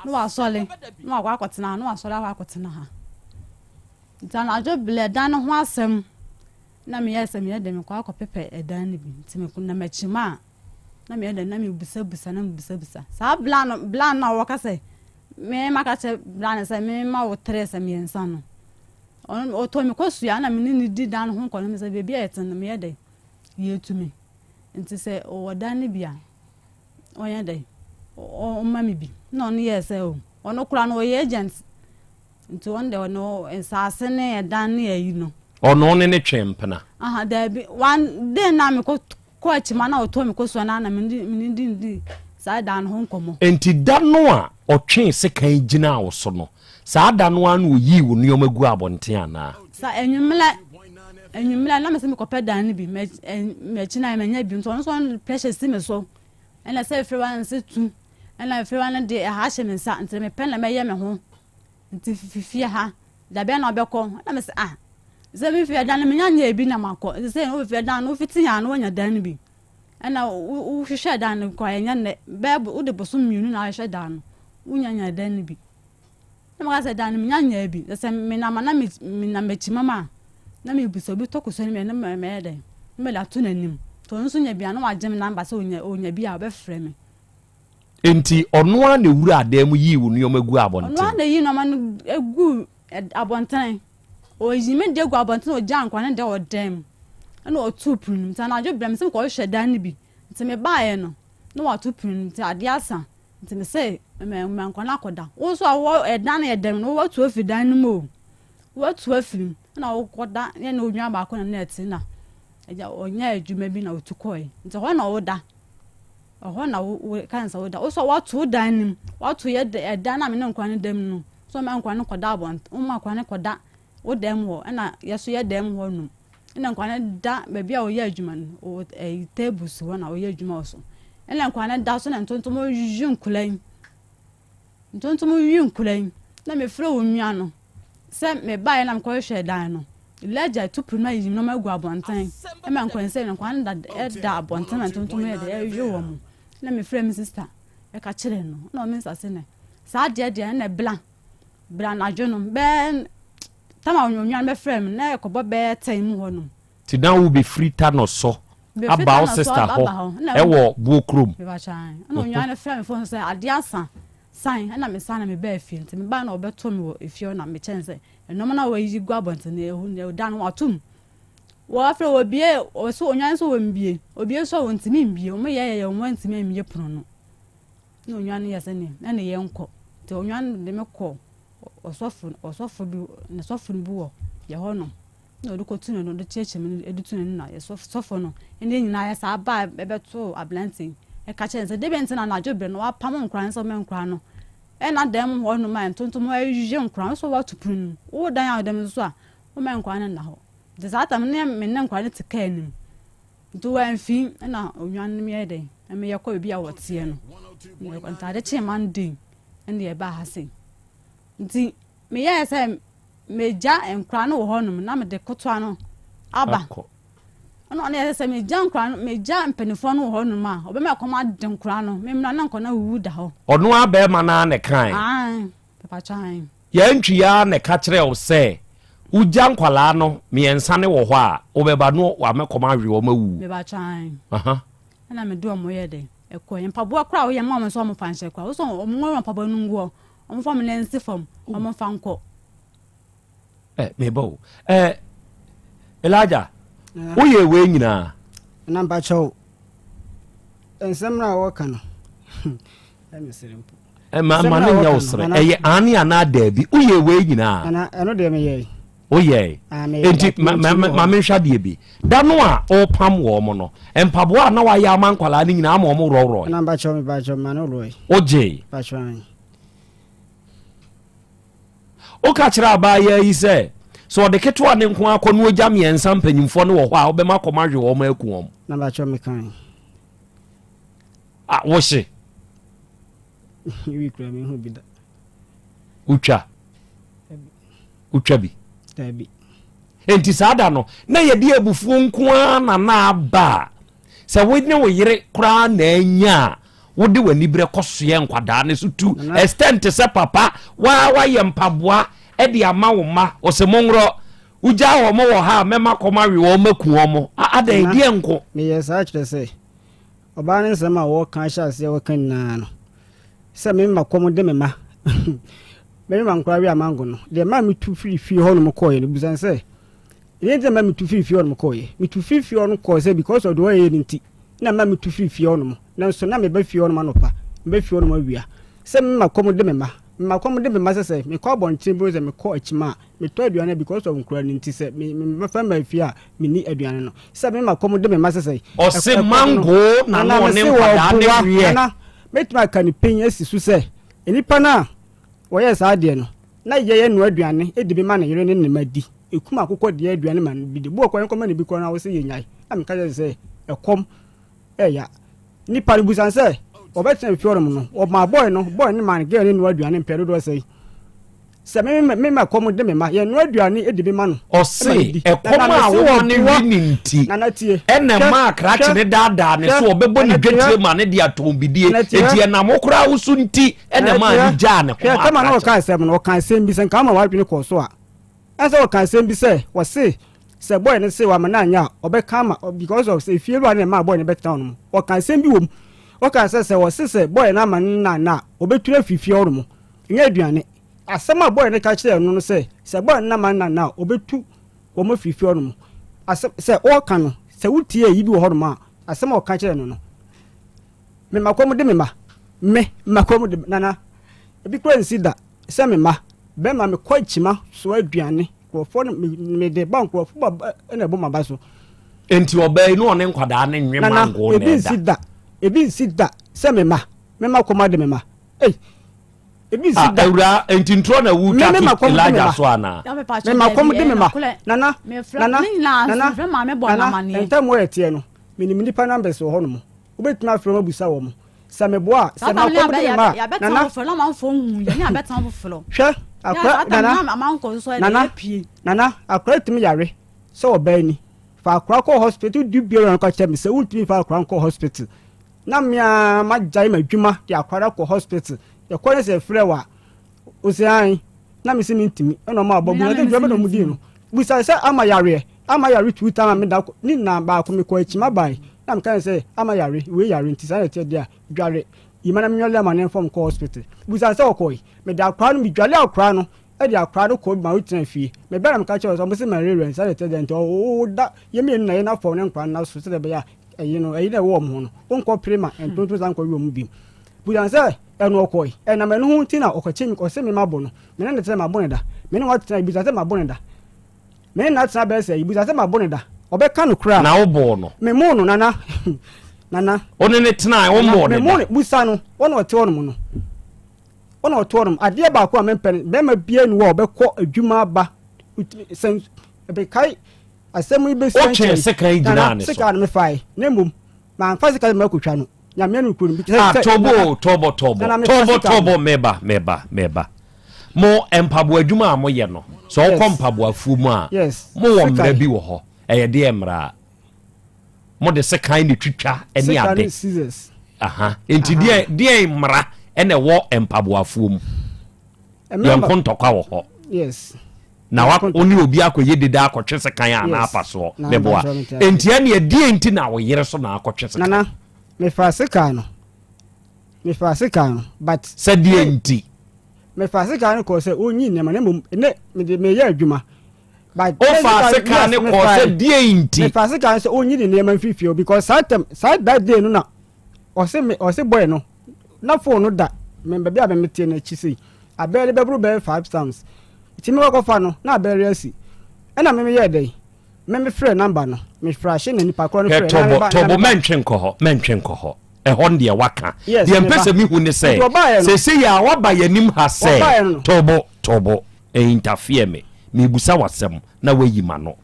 na wasɔre na wakɔ akɔtena ha na wasɔre akɔ akɔtena ha nti anadwo blɛ dan no ho asɛm na meyɛ sɛ meyɛ dɛ mekɔ akɔpepɛ ɛdan no bi nti mekɔ na makyi mu a na meyɛ dɛ na mebisabisa na mebisabisa saa bla no bla no a wɔka sɛ me maka kyerɛ bla no sɛ mema wo tere sɛ mmiɛnsa no ɔno ɔtɔ me kɔsua na me ne no di dan ho nkɔ no sɛ baabi a yɛte no meyɛ dɛ yɛtumi nti sɛ ɔwɔ dan no bi a ɔnyɛ dɛ ɔma me bi na ɔno yɛɛ sɛ o ɔno koraa no ɔyɛ agent Nti ɔno deɛ ɔno nsaase ne ɛdan ne ayi no. Ɔno ne ne twe mpena. Aha daabi one day na mekɔ kɔ akyima na ɔtɔ me kosua na na me ne di di saa dan no ho nkɔmmɔ. Nti da no a ɔtwee sekan gyinaa wo so no, saa da no ara na ɔyii wo nneɛma guu abɔnten anaa? Sa anwummerɛ anwummerɛ na mesɛ mekɔpɛ dan no bi m'akyi na manya bi nti ɔno nso ɔno pressure si me so ɛna sɛ efiri wa nse tu ɛna efiri wa no deɛ ɛha ahyɛ me nsa nti mepɛ na mɛyɛ me ho. Nti fifi fie ha, da bɛn na ɔbɛkɔ? Ɛna mese ah. Sɛ me fie dan no menya nyɛɛ bi na makɔ. Ɛsɛ sɛ wo fie dan no wofiti a na woanya dan no bi. Ɛna wohwehwɛ dan no koraa ɛnyɛ nnɛ. Bɛyɛ wode bosom mmienu na ahwehwɛ dan no. Wonya nya dan no bi. Na maka sɛ dan no menya nyɛɛ bi. Sɛ menam a na menam akyimam a na mebisa obi tɔ kosua no bi a na mɛyɛ dɛn? Na mede ato n'anim. Nti ɔno nso nya bi a na wagye me namba sɛ onya bi a ɔbɛfrɛ me. Enti ɔno ara na ewuraa dan mu yii wo nneɛma guu abɔnten? Ɔno ara na eyii nneɛma no guu abɔnten. Oyii me deɛ guu abɔnten na ogyaa nkwadaa no deɛ wɔ dan mu. Ɛna ɔtoo pono no mu. Nti anadwo berɛ me sɛ mekɔhwehwɛ dan no bi. Nti mebaeɛ no, na wato pono no mu. Nti adeɛ asa. Nti mese ma nkwadaa no akɔda. Wo nso a wowɔ ɛdan no yɛ dan mu no, woatu afiri dan no mu o. Woatu afiri mu. Ɛna wokɔda yɛne onua baako na na ɛte na agya ɔnyɛ adwuma bi na ɔtu kɔe. Nti hɔ na woda. Ɛhɔ na wo wo ka ne sɛ woda. Wo sɛ woato wo dan no mu. Woato yɛ ɛdan no a me ne nkwadaa no da mu no. So ɔma nkwadaa no kɔda abɔnten, woma nkwadaa no kɔda wo dan mu hɔ. Ɛna yɛ so yɛ dan mu hɔ nom. Ɛna nkwadaa no da baabi a wɔyɛ adwuma no, wɔ ɛyi table si hɔ na wɔyɛ adwuma wɔ so. Ɛna nkwadaa no da so na ntontom yi nkwadaa yi. Ntontom wi nkura yi, na mefrɛ wo nua no sɛ mebaeɛ na mekɔhwehwɛɛ dan no. Elijah tu pirim ayiyi nneɛma agu abɔnten ma nkwansɛn no nkwa no da ɛda abɔnten ma ntontom yɛ de ɛwe wɔn mo. Na mefrɛ me sista ɛka kyerɛ no na ɔme nsa se ne saa adeɛ deɛ ɛna bla bla anadwo no bɛɛ tama onua no bɛfrɛ me na ɛkɔbɔ bɛɛ tɛn mu hɔ nom. Ti na wo bɛfiri Tanɔ sɔ aba wo sista hɔ ɛwɔ buo kurom. Ɛna onua no frɛ me fon sɛ adeɛ asa san ɛna me san na me baa fie nti me baa na ɔbɛto me wɔ efie hɔ na me kyɛn sɛ ɛnɔɔma na wɔayi gu abɔnten no ɛho na ɛda no wato mu wɔafrɛ wɔbie ɔso onua no sɛ wɔmbie obie nso a wɔntumi mbie wɔn yɛ yɛ wɔn ntumi mbie pono no na onua no yɛ sɛ ne ɛna yɛn kɔ nti onua no de me kɔ ɔsɔfo ɔsɔfo bi ne sɔfo no bi wɔ yɛ hɔ nom. Na ɔde kɔtu n'ani, ɔde kyeakyea mu de tu n'ani na sɔfo no ne yɛn nyinaa yɛ saa baa ɛbɛtoo aberante yi ɛka kyerɛ no sɛ dɛbɛn nti na anadwo berɛ no wapam nkwadaa no sɛ ɔmɛ nkwadaa no ɛna dan mu hɔ nom a ntontom ɛyɛ nkwadaa no so wato pono no mu wo dan a ɔda mu nso a womɛ nkwadaa no nna hɔ nti saa tam ne me ne nkwadaa no te kaa anim nti wɔamfi ɛna onwa no yɛ dɛn ɛmɛ yɛkɔ baabi a wɔteɛ no nti ade kyee Monday ɛna yɛbaa ha sei nti meyɛɛ sɛ Megya nkora no wɔ hɔnom na mede kotoa no aba. Ɛna ɔno yɛ sɛ megya nkora no megya mpanimfoɔ no wɔ hɔnom a ɔbɛma ɛkɔm ade nkora no memmra na nkora no awuwu da hɔ. Ɔno ara bɛrima no ara na ɛkae. Ae, papa kyan. Yɛantwi ara na ɛka kyerɛɛ wo sɛ wogya nkwadaa no mmiɛnsa no wɔ hɔ a wobɛba no wama kɔm awe wɔn awuwu. Meba kyan. Ɛna mede wɔn yɛ dɛ ɛkɔɛ mpaboa koraa woyɛ ma wɔn nso wɔn fa nhyɛ koraa wosɔ wɔn nwura mpaboa no ngu hɔ. Wɔmfa wɔn nan nsi fam, na wɔmfa nkɔ. Ɛ meba o. Ɛ Elijah, woyɛ wei nyinaa. Na mpakyɛw, nsɛm no a wɔka no, ɛmesere mpo. Ɛma ma ne nyɛ wo sere. Ɛyɛ aane anaa daabi. Woyɛ wei nyinaa. Ana ɛno deɛ meyɛe. Woyɛe. Ah, Enti ma ma ma menhwɛ adeɛ bi. Da no a ɔrepam wɔn no, mpaboa a na wayɛ ama nkwadaa no nyinaa ama wɔn worɔworɔe. Na mpakyɛw mepakyɛw ma no worɔe. Wogyee. Mpakyɛw ae. Woka kyerɛ abaayaa yi sɛ, sɛ ɔde ketewa ne nko akɔ na ogya mmiɛnsa mpanyimfoɔ no wɔ hɔ a, wobɛma kɔm ahwe wɔn aku wɔn. Na mpakyɛw mekae. Ah, wohye. Wi kura mehu bi da. Wotwa. Wotwa bi. Dabi. Enti saa da no, na yɛde abufuo nko ara na na aba a, sɛ wo ne wo yere koraa na anya a, wode w'aniberɛ kɔsoɛ nkwadaa no so tu extent sɛ papa waa wayɛ mpaboa de ama wo mma, ɔsɛ monworɔ, wogyaa wɔn wɔ ha a mɛma kɔm awe wɔn maku wɔn. Adɛn, deɛ nko? Meyɛ saa kyerɛ sɛ, ɔbaa no nsɛm a wɔka ahyɛ aseɛ wɔka nyinaa no, sɛ mema kɔm de me mma, mema nkora we amango no, deɛ maa metu firi fie hɔnom kɔeɛ no, bisa no sɛ, ɛdeɛ nti na ma metu firi fie hɔnom kɔeɛ? Metu firi fie hɔnom kɔɔ sɛ because of deɛ ɔyɛeɛ no nti na ma metu firi fie hɔnom. Nanso na meba fie hɔnom anɔpa, meba fie hɔnom awia. Sɛ mema kɔm de me mma, mema kɔm de me mma sɛ sɛ mekɔ abɔnten mpo sɛ mekɔ akyima a, Metɔ aduane because of nkura no nti sɛ me me fa ma fie a menni aduane no sɛ me ma kɔm de me ma sɛ sɛ Ɔse mango na na ɔne nkwadaa ne weɛ. Nana mɛtumi aka ne pin asi so sɛ nnipa no a wɔyɛɛ saa adeɛ no na yɛyɛ noa aduane de bi ma ne yere ne ne mma di ɛkum akokɔ deɛ aduane ma no bi di boɔ kɔ yɛnkɔma no bi kɔ na wɔ sɛ yɛnyae na meka kyerɛ sɛ ɛkɔm ɛya nipa no busan sɛ ɔbɛtena fie hɔnom no ɔmaa boy no boy no maa no girl no noa aduane mpɛ dodoɔ sɛn. Sɛ me me me ma kɔm de me ma, yɛnoa aduane de bi ma no. Ɔse ɛkɔm a woma no we no nti ɛna ɛmaa krakye no daadaa ne so ɔbɛbɔ ne dwetire ma no de atɔn bidie enti ɛnam wo koraa wo so nti ɛna ɛmaa no gyaa ne ho maa Hwɛ tɛma na krakye ɔka asɛm no, ɔka asɛm bi sɛ nka ama w'adwene kɔɔ so a, ɛnsɛ ɔka asɛm bi sɛ ɔse sɛ boy no se wama no anyɛ a ɔbɛka ama because of sɛ efie wura no na ɛmaa boy no bɛtena hɔ nom. Ɔka asɛm bi wɔ mu, ɔka sɛ sɛ ɔse sɛ boy no ama no nna anna a ɔbɛtu no afiri fie hɔ nom. Ɛnyɛ aduane. Asɛm a bɔe no ka kyerɛɛ no no sɛ, sɛ bɔe no nam anna no a, obetu wɔn afiri fie hɔnom. Asɛm, sɛ ɔreka no, sɛ wotie eyi bi wɔ hɔnom a, asɛm a ɔka kyerɛɛ no no, Mema kɔm de me mma. Me, mema kɔm de, Nana, ebi koraa nsi da sɛ me mma, bɛma mekɔ akyima soa aduane, nkurɔfoɔ no, me, mede ba nkurɔfoɔ ba na ɛbɔ m'aba so. Enti ɔbaa yi ne ɔne nkwadaa no nwe Nana, mango na ebi ɛda. nsi da, ebi nsi da sɛ me mma, mema kɔm ade me mma. Ei, ebi nsi Ah, da. awura, enti ntorɔ na Me wotwa me to ma kɔm de me Elijah ma. so anaa? Me ma kɔm de me ma. Nana, nana, nana, nana, ntam wɔ ɛteɛ no, menim nnipa numbers wɔ hɔnom. Wobɛtumi afrɛ wɔn abusa wɔn. Sɛ meboa a, sɛ ma kɔm de me ma a, nana. Hwɛ, akora, nana, nana, nana, akora tumi yare sɛ ɔbaa ni. Fa akora kɔ hospital, du biara no ka kyerɛ me sɛ wontumi fa akora nkɔ hospital. Na me ara magyae m'adwuma de akwadaa akɔ hospital. Yɛkɔ ne sɛ yɛfrɛ wo a, ose ae. Na mese mentumi. Ɛna ɔma ɔbɔ busa sɛ dwuma bɛ na ɔmo dii no. Busa sɛ ama yareɛ, ama yare two time a meda kɔ, ne nyinaa baako mekɔ akyi mabae. Na meka ne sɛ ama yare, wei yare nti saa na ɛteɛ deɛ a, dware. Yi ma na menwale ama no mfa ɔmo kɔ hospital. Busa sɛ ɔkɔe. Mede akwadaa no, medwale akwadaa no de akwadaa no kɔɔ ma ɔtena fie. Mebae na meka kyerɛɛ wɔn sɛ ɔmo se malaria nti saa na ɛteɛ deɛ nti ɔda yɛn mmienu na yɛn afɔw ne nkwadaa no so sɛdeɛ ɛbɛyɛ a Ɛyi no, ɛyi na ɛwɔ wɔn ho no, wonkɔ pere ma ntontom saa nkɔwe wɔn bio. Busa no sɛ, Ɛno ɔkɔe? Ɛnam ɛno ho nti na ɔkɔkye me, ɔse me mabo no. Me ne no tena, mabo no da. Me ne no atena, busa sɛ mabo no da. Me ne no atena bɛyɛ sɛ yi, busa sɛ mabo no da. Ɔbɛka nokorɛ a. Na wobɔɔ no? Memmoo no, Nana. Nana. Wo ne no tenae, wommɔɔ no da? Nana, memmoo no, busa no, wɔn a ɔte hɔnom no. Wɔn a ɔte hɔnom, adeɛ baako a mempɛ no, bɛrima biara nni hɔ a ɔbɛkɔ adwuma aba, sɛ, ɛbɛkae Asɛm yi bɛsi Wotwee sekan gyinaa ne so. Sekan no mefae, na mmom mamfa sekan no makotwa no. Nyame no kuro no. Ah, tobo, tobo, tobo, tobo, tobo, meba, meba, meba. Mo mpaboa adwuma a moyɛ no, sɛ wokɔ mpaboa afuo mu a, mowɔ mmara bi wɔ hɔ. Ɛyɛ deɛ mmara a mode sekan ne twitwa ne ade. Aha, nti deɛ deɛ mmara ɛna ɛwɔ mpaboa afuo mu. Yɛn ko ntɔkwa wɔ hɔ. Yes. Na wa wo ne obi akɔyɛ dede akɔtwe sekan a na apa soɔ meboa enti ɛneɛ deɛ nti na wo yere so na akɔtwe sekan. Nana mefaa sekan no mefaa sekan no but. Sɛ deɛ nti. Mefaa sekan no kɔɔ sɛ ɔnyi nneɛma na mmom ne mede meyɛ adwuma. But wofaa sekan no kɔɔ sɛ deɛ nti. Mefaa sekan no sɛ ɔnyi ne nneɛma mfiri fie because saa tɛm saa that day no na ɔse me ɔse boy no na phone no da me baabi a me meteɛ no akyi sei abɛɛre bɛboro bɛyɛ five times nti me kɔkɔfa no na abɛɛre asi ɛna me meyɛɛ dɛn me me frɛ number no me frahye na nipa korɔ no frɛ na me ba tɔbɔ mɛntwe nkɔ hɔ mɛntwe nkɔ hɔ ɛhɔ no deɛ waka deɛ mpɛ sɛ mehu ne sɛ sɛsɛ yɛ a waba yɛnim ha sɛ tɔbɔ tɔbɔ interfere me mebusa wasɛm na wayi ma no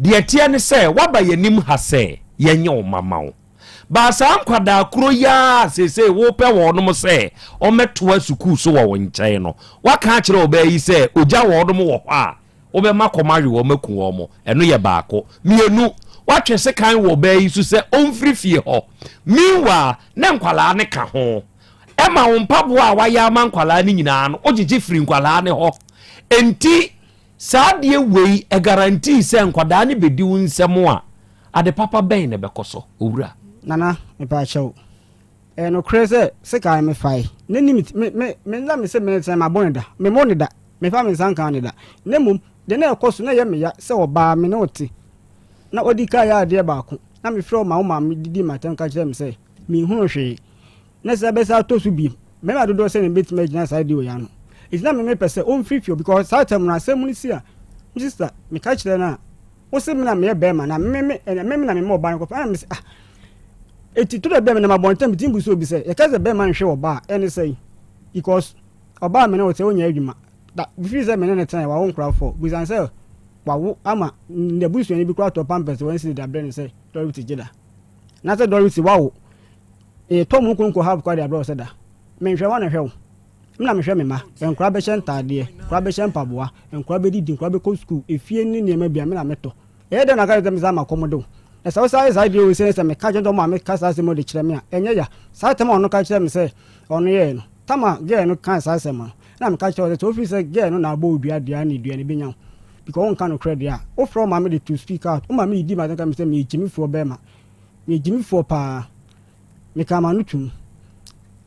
deɛ teɛ ne sɛ waba yɛnim ha sɛ yɛnyɛ wo mama wo Baa saa nkwadaa koro yi ara a seesei worepɛ wɔnom sɛ wɔmmɛtoa sukuu so wɔ wo nkyɛn no, woaka akyerɛ ɔbaa yi sɛ ogya wɔnom wɔ hɔ a, wobɛma kɔm awe wɔn aku wɔn. Ɛno yɛ baako. Mmienu, woatwe sekan wɔ ɔbaa yi so sɛ ɔmfiri fie hɔ. Meanwhile, na nkwadaa no ka ho. Ɛma wo mpaboa a woayɛ ama nkwadaa no nyinaa no, wogyegye firi nkwadaa no hɔ. Enti, Saa adeɛ wei ɛgarantii sɛ nkwadaa no bɛdi wo nsam a, ade papa bɛn na ɛbɛkɔ so, owura? Nana, mepaakyɛw, ɛyɛ nokorɛ sɛ sekan mefae, na ni me, me, me, na mese meresɛn mabo no da, memmo no da, memfa me nsa nkaa no da, na mmom deɛ na ɛkɔ so na ɛyɛ me ya sɛ ɔbaa me ne wo te, na wadi kan yɛ adeɛ baako, na mefrɛ wo ma wo maame didii m'atɛm ka kyerɛɛ me sɛ menhunuu hwee. Na sɛ ɛbɛsan atɔ so bio, mmarima dodoɔ sɛn na ɛbɛtumi agyina saa deal yi ano? Nti na me mepɛ sɛ ɔmfiri fie hɔ because saa time no asɛm no si a, me sister meka kyerɛ no a, wo se me na meyɛ bɛrima na me me ɛna me na mema ɔbaa no kɔfa ɛna me se ah eti to da bia menam abɔnten metumi bu so obi sɛ yɛka sɛ bɛrima nhwɛ ɔbaa a ɛne sɛn because ɔbaa me ne wo sɛ wonyɛ adwuma da bifiri sɛ me ne ne tena wawo nkora fɔ busan sɛ wawo ama n'abusuani bi koraa tɔ pampers wɔn si de abrɛ ne sɛ dɔrɔti gye da na sɛ dɔrɔti wawo Ee tɔ mu nkonko half kwa de abrɛ wo sɛ da. Menhwɛ hɔ na hwɛ wo. Me na mehwɛ me mma. Nkwadaa bɛhyɛ ntaadeɛ, nkwadaa bɛhyɛ mpaboa, nkwadaa bɛdidi, nkwadaa bɛkɔ sukuu, efie ne nneɛma biara me na metɔ. Ɛyɛ dɛn na aka kyerɛ me sɛ ama kɔm de wo? Na sɛ wosan yɛ saa adeɛ wei sei na sɛ meka kyerɛ wo maame ka saa asɛm yi de kyerɛ me a, ɛnyɛ ya. Saa tam a ɔno ka kyerɛɛ me sɛ ɔno yɛɛ no, tam a girl no kaa saa asɛm no, na meka kyerɛ wo sɛ sɛ wofiri sɛ girl no na abɔ wo dua deɛ a ne dua no bɛnya wo. Because wonka nokorɛ deɛ a, wofrɛ wo maame de to speak out. Wo maame didi m'asɛm ka me sɛ meyɛ gyimifoɔ bɛrima. Meyɛ gyimifoɔ paa. Mekaa m'ano toom.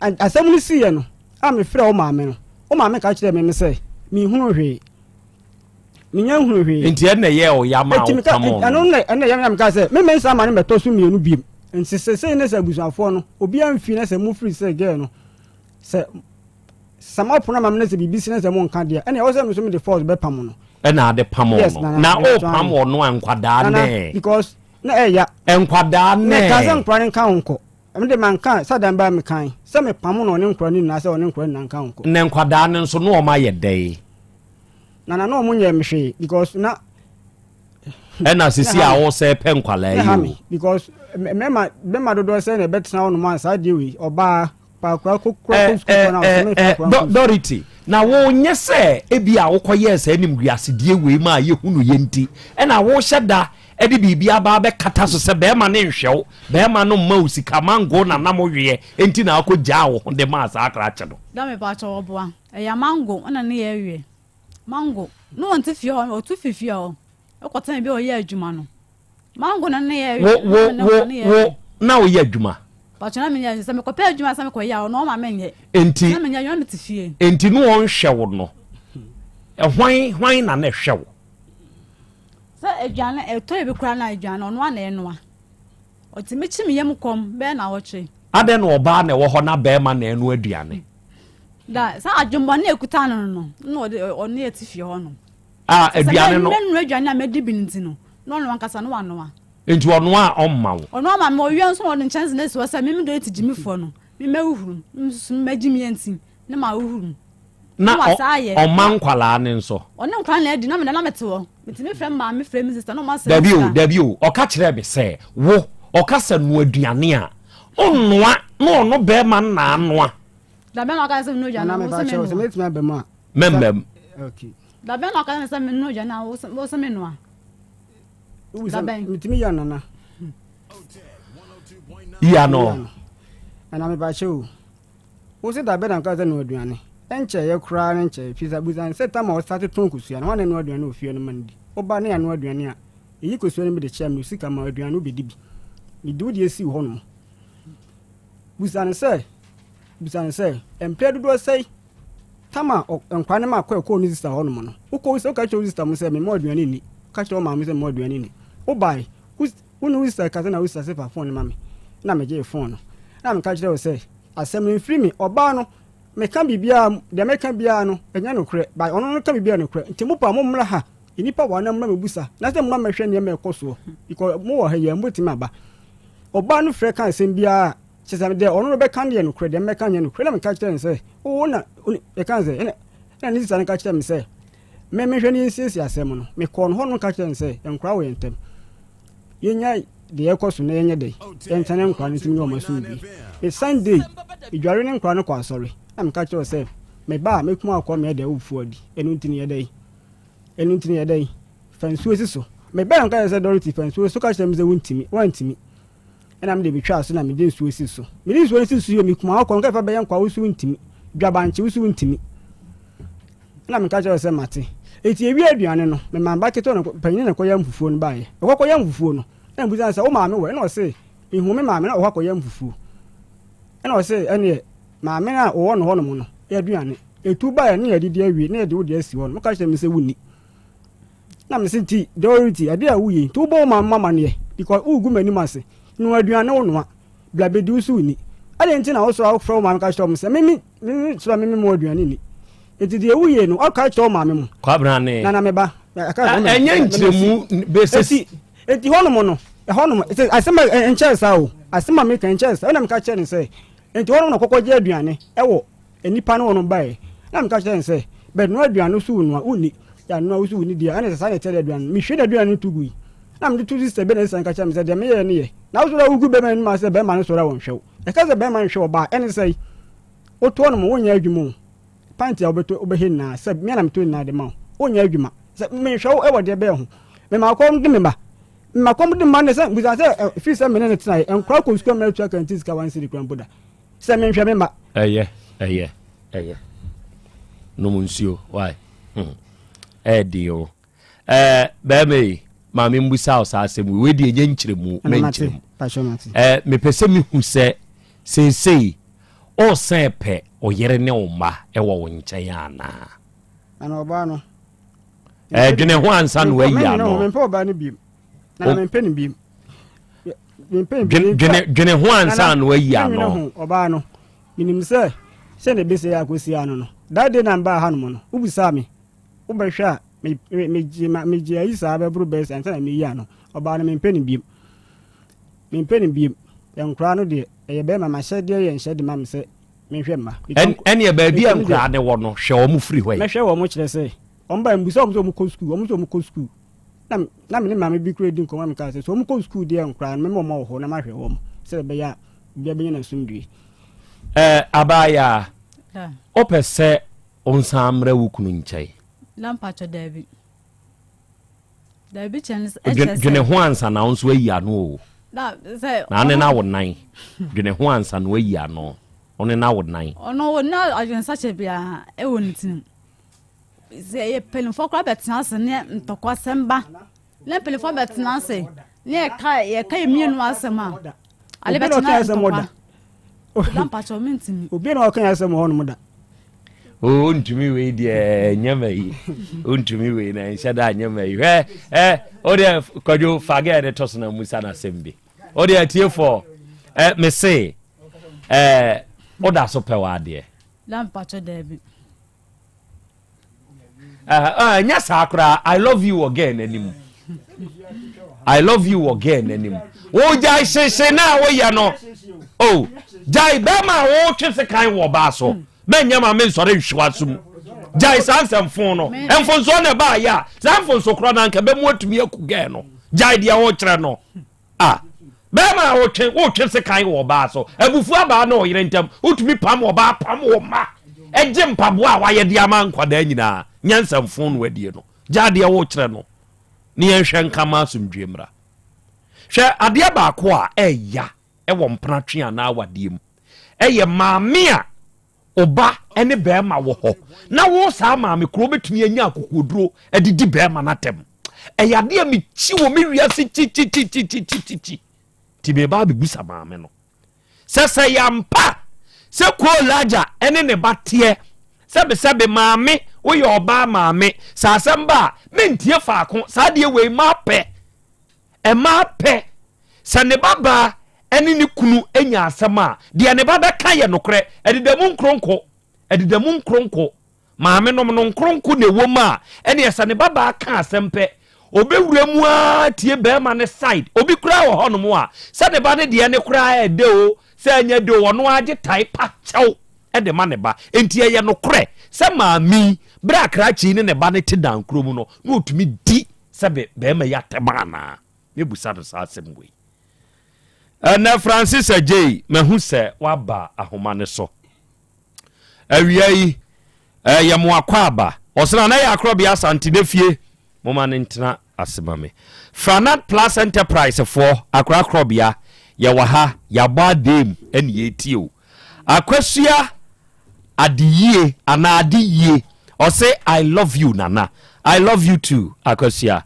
Asɛm no siiɛ no, a mefrɛɛ wo maame no, wo maame ka kyerɛɛ me sɛ menhunuu hwee. Menya nhunuu hwee. Nti ɛnna ɛyɛɛ ɔya maa Enti meka wopamoo no? ɛno na ɛnna ɛyɛ me na mekaa sɛ me mensa ama no mmɛtɔ so mmienu biom. Nti sesei ne sɛ abusuafoɔ no obiara mfii na sɛ mofiri sɛ girl no sɛ sɛ moapono ama me na sɛ biribi si na sɛ monka deɛ ɛnna ɛwɔ sɛ me nso mede force bɛpamo no. Ɛna ade pamoo Yes, no. Nana, Na mede wopam no. ɔno a nkwadaa Nana, nɛ? because na ɛya. Nkwadaa nɛ? Mekaa sɛ nkwadaa no nka ho nkɔ. Ɛno de manka sɛ dan baa mekan sɛ mepamo no ɔne nkwadaa no nyinaa sɛ ɔne nkwadaa nyinaa nka ho nkɔ. Na nkwadaa no nso na wɔn ayɛ dɛn? Nana na wɔn nyɛ me hwee because na. Ɛna sisi a wɔsɛ pɛ nkwadaa yi o. Because mɛma mɛma dodoɔ sɛ na ɛbɛtena hɔ nom a saa deɛ wei ɔbaa paakora kokora kɔ sukuu kɔ na ɔsɛ mɛfa akora nkɔ sukuu. Dorothy na wonyɛ sɛ ebi a wokɔyɛɛ saa animguasedeɛ wei ma a yɛhunu yɛ nti ɛna wohyɛ da de biribi aba abɛkata so sɛ bɛrima no nhwɛ wo, bɛrima no mma wo sika, mango na nam weɛ nti na akɔ gyaa wo ho de maa saa krakye no. Da me pakyɛ ɔboa ɛyɛ mango ɛna ne yɛ weɛ mango ne wɔn ti fie hɔ ɔtu fi fie hɔ ɛkɔ tɛn bi ɔyɛ adwuma no mango na ne yɛ weɛ wo wo wo wo na ɔyɛ adwuma. Pakyɛ na me yɛ sɛ mekɔ pɛ adwuma sɛ mekɔ yɛ a ɔno ɔma me nyɛ nti na me nyɛ adwuma me te fie. Nti ne wɔn hwɛ wo no hwan hwan na na ɛhwɛ wo. Sɛ aduane ɛtɔ ebi koraa na aduane ɔno ara na ɛnoa. Ɔtumi kye me yam kɔm bɛyɛ naawɔtwe. Adɛn na ɔbaa na ɛwɔ hɔ na bɛrima na ɛnoa aduane? Da sɛ adwemmɔne a ekuta no no na ɔde ɔne ɛte fie hɔ no. A aduane no. Sɛ mɛnoa aduane a mɛdi bi no nti no na ɔno ankasa no wanoa. Nti ɔnoa a ɔmma wo? Ɔnoa ma me ɔwia nso na ɔde nkyɛnse no asi hɔ sɛ me me dɔ ti gyimifoɔ no me mɛhuhuru me nso mɛgye me nti ne ma huhuru. Na ɔma nkwalaa ne nso. Ɔne nkwalaa na adi na mena na mete hɔ. Metumi frɛ maame frɛ me sista na ɔma sɛ. Dabi o dabi o ɔka kyerɛ me sɛ wo ɔka sɛ noa aduane a ɔnnoa na ɔno bɛrima no na anoa. Dabɛn na ɔka sɛ noa aduane a wosɛ me noa. Sɛ mɛtumi aba mu a. Mɛmma mu. Dabɛn na ɔka sɛ me noa aduane a wosɛ me noa. Dabɛn. Metumi yɛ nana. Yia no. Nana mepakyɛ o. Wo se dabɛn na meka sɛ noa aduane? Ɛnkyɛeɛ koraa ne nkyɛe, firi sɛ abisa no sɛ tam a ɔstate tɔn kosua no, hwan na ɛnoa aduane wɔ fie no ma no di? Woba na yɛanoa aduane a, yɛyi kosua no bi de kyɛ me, sika ma aduane wobɛdi bi. Mede wo deɛ sii hɔnom. Bisa no sɛ, bisa no sɛ, mprɛ dodoɔ sɛe tam a nkwadaa no ma kɔ ɛkɔɔ ne sista hɔnom no? Wokɔ wo sɛ woka kyerɛ wo sista mo sɛ memmɔ aduane nni, woka kyerɛ wo maame sɛ memmɔ aduane nni. Wobae, Wo ne wo sista kasa na wo sista se fa fon no ma me na me gyee fon no na me ka kyerɛ wo sɛ asɛm no mfiri me ɔbaa no me ka biribiara deɛ me ka biara no ɛnyɛ nokorɛ but ɔno no ka biribiara nokorɛ nti mo pa mo mmra ha nnipa wɔ ha na mmra me busa na sɛ mmra mɛhwɛ nneɛma ɛkɔ soɔ because mo wɔ ha yi a mo bɛtumi aba ɔbaa no frɛ ka asɛm biara kyɛ sɛ deɛ ɔno no bɛka no yɛ nokorɛ deɛ mɛka nyɛ nokorɛ na me ka kyerɛ no sɛ wo na ɛka sɛ ɛna ne sista no ka kyerɛ me sɛ Me mehwɛ no yɛnsiesie asɛm no. Mekɔɔ no hɔ no ka kyerɛɛ no sɛ, Nkora wɔ yɛn ntam. Yɛnnyae deɛ ɛrekɔ so na yɛnyɛ dɛn? Yɛntena nkora no ntam ne wɔn asomdwoe. Me Sunday, medware ne nkora no kɔ asɔre, na meka kyerɛɛ wo sɛ, me ba a, mɛkum akɔ meɛ dɛn wo fufuo adi. Ɛno nti no yɛ dɛn? Ɛno nti no yɛ dɛn? Fa nsuo si so. Mebɛɛ no ka kyerɛ sɛ, Dorothy, fa nsuo so ka kyerɛ me sɛ wontumi. Woantumi. Ɛna mede metwaa so na mede nsuo si so. Mede nsuo no si so yɛ mekum akɔ no kɛfa bɛyɛ nkwa wo so ntumi. Dwabankye wo so ntumi. Ɛna meka kyerɛ sɛ mate. Eti ewie aduane no, me maame ba ketewa no panyin na ɛkɔyɛ mfufuo no baeɛ. Ɛkɔ kɔyɛ mfufuo no. Ɛna mebisa no sɛ wo maame wɔ? Ɛna ɔse mehu me maame na ɔkɔ akɔyɛ mfufuo. Ɛna ɔse ɛneɛ maame no a ɔwɔ no hɔnom no yɛ aduane. Etu baeɛ ne yɛdidi awie na yɛde wo deɛ asi hɔ no. Moka kyerɛ me sɛ wonni. Na mese nti Dorothy ɛdeɛ a woyɛ yi nti wobɔ wo maame amaneɛ because wogu m'anim ase noa aduane wo noa bla bɛdi wo so wonni ɛdeɛ nti na wo soro wofrɛ wo maame ka kyerɛ wɔn sɛ meme meme soro meme mo aduane nni nti deɛ woyɛ no ɔka kyerɛ wo maame mo Kwabena ne nana meba ɛnyɛ nkyerɛmu bɛsɛ enti hɔnom no ɛhɔnom asɛm a nkyɛɛ saa o asɛm a meka nkyɛɛ saa ɛna meka kyerɛ ne sɛ enti hɔnom na kɔkɔ gye aduane ɛwɔ Nnipa ne wɔn baeɛ. Na meka kyerɛɛ no sɛ, Bɛnoa aduane no so wonoa, wonni. Yɛanoa wo so wonni deɛ a, ɛne sɛ saa na ɛteɛ deɛ aduane no. Mehwie n'aduane no to gui. Na mede to sista bi na sista no ka kyerɛɛ me sɛ, Deɛ meyɛeɛ no yɛ. Na wosɔre a wogu bɛrima no anim ase sɛ bɛrima no sɔre a ɔnhwɛ wo. Yɛka sɛ bɛrima nhwɛ ɔbaa a, ɛne sɛn? Wotoɔ no mo, wonyɛ adwuma o. Pant a wobɛtɔ wobɛhwɛ nyinaa sɛ me na metɔ nyinaa de ma wo. Wonyɛ adwuma. Sɛ menhwɛ wo wɔ deɛ bɛyɛ ho. Mema kɔm de me ba. Mema kɔm de ma ne sɛ bisa sɛ firi sɛ me ne ne tenaeɛ. Nkora kɔ sukuu a mɛtua kantin sika one cedi kora mpo da. Sɛ menhwɛ me mma. Ɛyɛ, ɛyɛ, ɛyɛ. Nom nsuo, why? Hmm. Ɛyɛ den o. Ɛɛ, bɛrima yi, maame mbusa wo saa asɛm wei deɛ ɛnyɛ nkyerɛmu, mɛnkyerɛmu. Ɛɛ, mepɛ sɛ mehu sɛ seesei ɔresɛn pɛ ɔyere ne wo mma ɛwɔ wo nkyɛn anaa? Ana ɔbaa no. Ɛɛ, dwene ho ansa na wayi ano. Mempɛ ɔbaa no biem. Na mempɛ no biem. Dwene ho ansa na wayi ano. Ɔbaa no, menim sɛ sɛdeɛ ɛbɛsi akɔsi ano no, that day na mbaa hanom no, wobisaa me Wobɛhwɛ a, me, me, megye, ma, megye ayi saa bɛboro bɛyɛ sɛ ansa na meyi ano. Ɔbaa no, mempɛ no biem. Mempɛ no biem. Nkoraa no deɛ, ɛyɛ bɛrima, m'ahyɛdeɛ yɛ nhyɛ de ma me sɛ menhwɛ mma. Ɛneɛ baabi a nkoraa no wɔ no, hwɛ wɔn firi hɔ yi. Mɛhwɛ wɔn kyerɛ sɛ, wɔn ba mbusa wɔn sɛ wɔn kɔ sukuu, wɔn sɛ wɔn kɔ sukuu. Na, na me ne maame bi kura di nkɔmmɔ mekaa sɛ, sɛ wɔn kɔ sukuu deɛ nkoraa no, mɛma wɔn wɔ hɔ na mahwɛ wɔn sɛ ɛbɛyɛ a obiara bɛnya n'asomdwoe. Ɛɛ, abaayaa, wopɛ sɛ Wonsan mmrɛ wo kunu nkyɛn. Na mpakyɛ daabi. Daabi kyɛn sɛ. Dwene ho ansa na wo nso ayi ano o. Na sɛ. Na ane na wo nan. Dwene ho ansa na wayi ano. Ɔne na wo nan. Ɔno wɔ na adwensakyɛ biara ɛwɔ ne tirim. Sɛ yɛ mpanimfoɔ koraa bɛtena ase ne ntɔkwasɛm ba. Ne mpanimfoɔ bɛtena ase ne yɛka yɛka yɛ mmienu asɛm a. Ale bɛtena ntɔkwa. Obi na ɔka asɛm wɔ hɔnom da. O ntumi wei deɛ nyɛ ma yi ntumi wei na nhyɛ da nyɛ ma yi hwɛ ɛ o deɛ kwadwo fagɛ ne to so na musa na asɛm bi o deɛ tie fɔ ɛ mese ɛ o da so pɛ wɔ adeɛ. Lampatwɔ daabi. Ɛnyɛ saa koraa I love you wɔ girl n'anim I love you wɔ girl n'anim wogyae hyehye na woyɛ no o oh, gyae bɛrima a wotwe sekan wɔ ɔbaa so bɛnyɛ ma me nsɔre nhwewa so mu gyae saa nsɛmfo no mfonsoɔ na ɛbaayɛ a saa mfonso korɔ no anka bɛmu atumi aku girl no gyae deɛ wokyerɛ no A Barima a wotwe wotwe sekan wɔ ɔbaa so, abufuo abaa ne ɔyere ntam, wotumi pam ɔbaa pam wo mma, gye mpaboa a wayɛ de ama nkwadaa nyinaa, nyansa mfon no adie no, gya adeɛ wokyerɛ no ne yɛnhwɛ nka ma asomdwie mmra. Hwɛ adeɛ baako a ɛya wɔ mpenatwe anaa awadeɛ mu, ɛyɛ maame a Wo ba ne barima wɔ hɔ na wo saa maame koro wobɛtumi anya akokoɔduro de di barima no atɛm. Ɛyɛ adeɛ a mekyi wɔ me wiase kyikyikyikyikyikyi. Nti meba abɛbusa maame no sɛ sɛ yɛampa sɛ Koolagya ne ne ba teɛ sɛbesɛbe maame woyɛ ɔbaa maame sɛ asɛm ba a mentie faako saa deɛ wei mapɛ ɛmaa pɛ Sɛ ne babaa ne ne kunu nya asɛm a, deɛ ne ba bɛka yɛ nokorɛ. Ɛdeda mu nkronko, ɛdeda mu nkronko. Maamenom no, nkronko na ɛwɔ mu a, ɛneɛ sɛ ne babaa ka asɛm pɛ, ɔbɛwura mu ara tie barima no side. Obi koraa wɔ hɔnom a, sɛ ne ba no deɛ no koraa ɛdɛ o, sɛ ɛnyɛ dɛ o, ɔno ara gye tae pa kyɛw de ma ne ba. Enti ɛyɛ nokorɛ sɛ maame yi, berɛ a krakye yi ne ne ba no te dan koro mu no, na ɔtumi di sɛbe barima yi atɛm anaa? Mɛbusa no saa asɛm wei. Ɛnɛ Francis Agyei, mahu sɛ woaba ahoma no so. Awia yi, ɛyɛ mo akwaaba. Ɔsena na yɛ akorɔbea Asante na fie. Moma no ntena ase ma me. Franat Plus Enterprise foɔ, akora akorɔbea, yɛwɔ ha, yɛabɔ adeem ɛne yɛretie o. Akwasua Adeyie anaa Adeyie, ɔse I love you Nana. I love you too, Akwasua.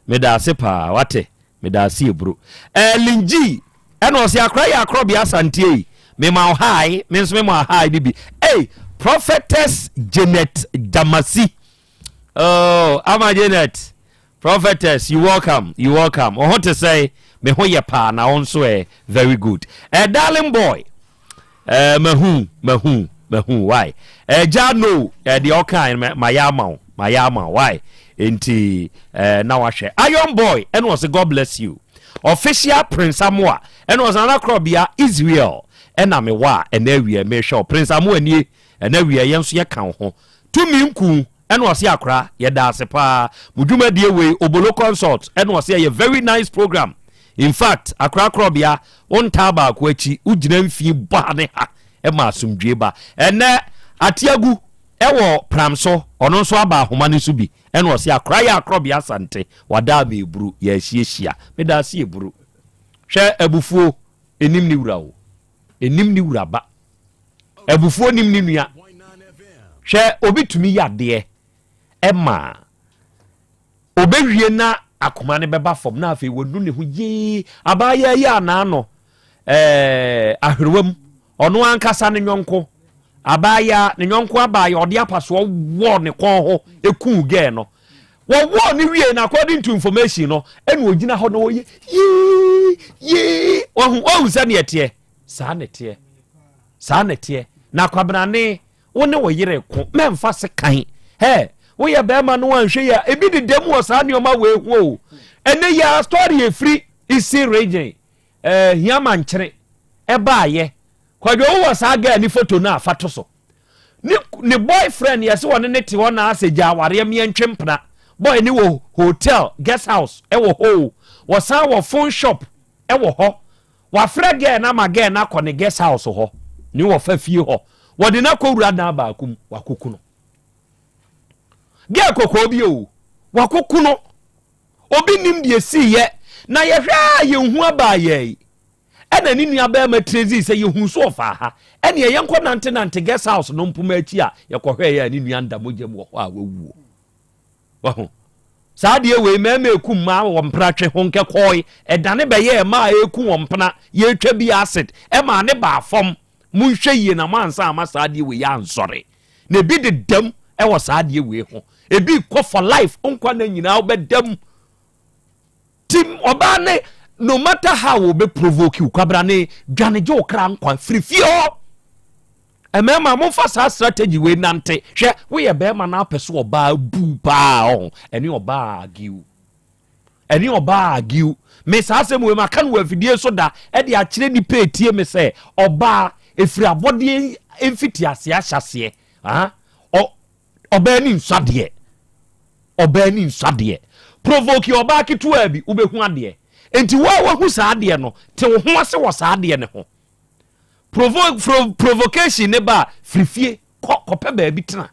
Medaase paa wate medaase ebro. Eh Lingyi ɛna ɔse akora yɛ akorɔbea Asante ei mema wo hi me nso mema wo hi ne bi ei Prophetess Janet Damasi oh ama Janet Prophetess you welcome you welcome wo ho te sɛn me ho yɛ paa na wo nso ɛ very good eh darling boy Eh, mahu, mahu, mahu, why? Eh, gya no, eh, deɛ ɔka eh, mayɛ ama wo, mayɛ ama wo, why? Enti, eh, na wahwɛ. Iron Boy, ɛna ɔsɛ God bless you. Official Prince Amoa, ɛna ɔsɛ Nana Korɔbea, Israel, ɛna me wɔ a, ɛna awia mehwɛ wo. Prince Amoa nie, ɛna awia yɛn nso yɛka wo ho. Tumi nku, ɛna ɔsɛ akora, yɛda ase paa. Mo dwumadie wei, Obolo Consult, ɛna ɔsɛ ɛyɛ very nice program. In fact, akora korɔbea, wo ntaa baako akyi, wogyina mfii bɔ ha ne ha ma asomdwie ba. Ɛnɛ, ate agu. Ɛwɔ pram so, ɔno nso aba ahoma no so bi, ɛna ɔse akora yɛ akorɔbea asante, wadaa me eburu, yɛahyiahyia, meda ase eburu. Hwɛ abufuo, ɛnim ne wura o, ɛnim ne wura ba, abufuo nim ne nua. Hwɛ obi tumi yɛ adeɛ ɛma Ɔbɛwie na akoma no bɛba fam na afei wanu ne ho yee. Abaayewa yi a n'ano ɛɛ ahwerewa mu, ɔno ankasa ne nyɔnko abaayewa, ne nyɔnko abaayewa ɔde apasoɔ wɔɔ ne kɔn ho ekuu gɛɛ no. Wɔwɔɔ no wie na according to information no, ɛna ogyina hɔ na ɔyɛ yee yee. Wahu wahu sɛdeɛ ɛteɛ. Saa na ɛteɛ. Saa na ɛteɛ. Na kwabenane Wo ne wo yere ko, mɛmfa sekan. Hɛ, woyɛ bɛrima no anhwɛ yi a, ebi deda mu wɔ saa nneɛma wei ho o. Ɛnɛ yi ara story efiri Eastern region, eh, Hiamankyere, ɛbaayɛ. Kwadwo wowɔ saa girl ne photo no a fa to so. Ne, ne boyfriend yɛse wɔne ne te hɔ na asɛ gya awareɛ meɛntwe mpena. Boy ne wɔ hotel, guest house ɛwɔ hɔ o. Wɔsan wɔ phone shop ɛwɔ hɔ. Wafrɛ girl no ama girl no akɔ ne guest house hɔ, ne wɔfa fie hɔ. Wɔde no akɔwura dan baako mu, wakoku no. Girl kɔkɔɔ bi o, wakoku no. Obi nim deɛ esiiɛ, na yɛhwɛ a yɛnhu abaayaa yi. Ɛna ne nua barima Tracy sɛ yɛhu so ɔfaa ha. Ɛneɛ yɛnkɔ nante nante guest house no mpoma akyi a yɛkɔhwɛeɛ a ne nua nda mogya mu wɔ hɔ a wawuo. Wahu? Saa adeɛ wei mmarima eku mmaa wɔ mpena twe ho nkɛkɔɔe, ɛdane bɛyɛɛ mmaa a eku wɔn mpena, yɛretwa bi acid, ɛmaa ne baa fam. Monhwɛ yie na moansa ama saa adeɛ wei ansɔre. Na ebi dedam wɔ saa adeɛ wei ho. Ebi kɔ for life, nkwa nna nyinaa wobɛda mu. Tim ɔbaa ne no matter how obe provoke wo kwabra ne dwane gye wo kra nkwa firi fie hɔ. Mmarima momfa saa strategy wei nante. Hwɛ woyɛ bɛrima na apɛ so ɔbaa bu paa ɔho ɛne ɔbaa argue. Ɛne ɔbaa argue. Me saa asɛm wei maka no wɔ afidie so da ɛde akyerɛ nipa etie me sɛ ɔbaa efiri abɔdeɛ mfitiaseɛ ahyɛseɛ. Ah, Ɔbaa ani nsɔ adeɛ. Ɔbaa ani nsɔ adeɛ. Provoke ɔbaa ketewaa bi, wobɛhu adeɛ. Enti wo a woahu saa adeɛ no, te wo ho ase wɔ saa adeɛ no ho. Provo pro provocation ne ba a, firi fie kɔ kɔpɛ baabi tena.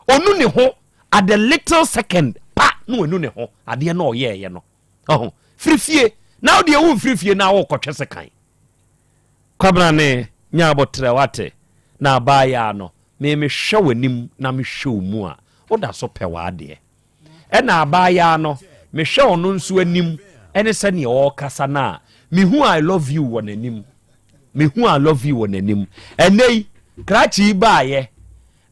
Ɔnu ne ho at the little second pa na wanu ne ho adeɛ na ɔyɛɛyɛ no. Ɔho, firi fie. Na wo deɛ womfiri fie na wokɔtwe sekan. Kwabena ne nya aboterɛ wate na abaayaa no me mehwɛ w'anim na mehwɛ wo mu a woda so pɛ w'adeɛ ɛna abaayaa no mehwɛ ɔno nso anim ɛne sɛdeɛ ɔrekasa no a mehu I love you wɔ n'anim mehu I love you wɔ n'anim ɛnɛ yi krakye yi baayɛ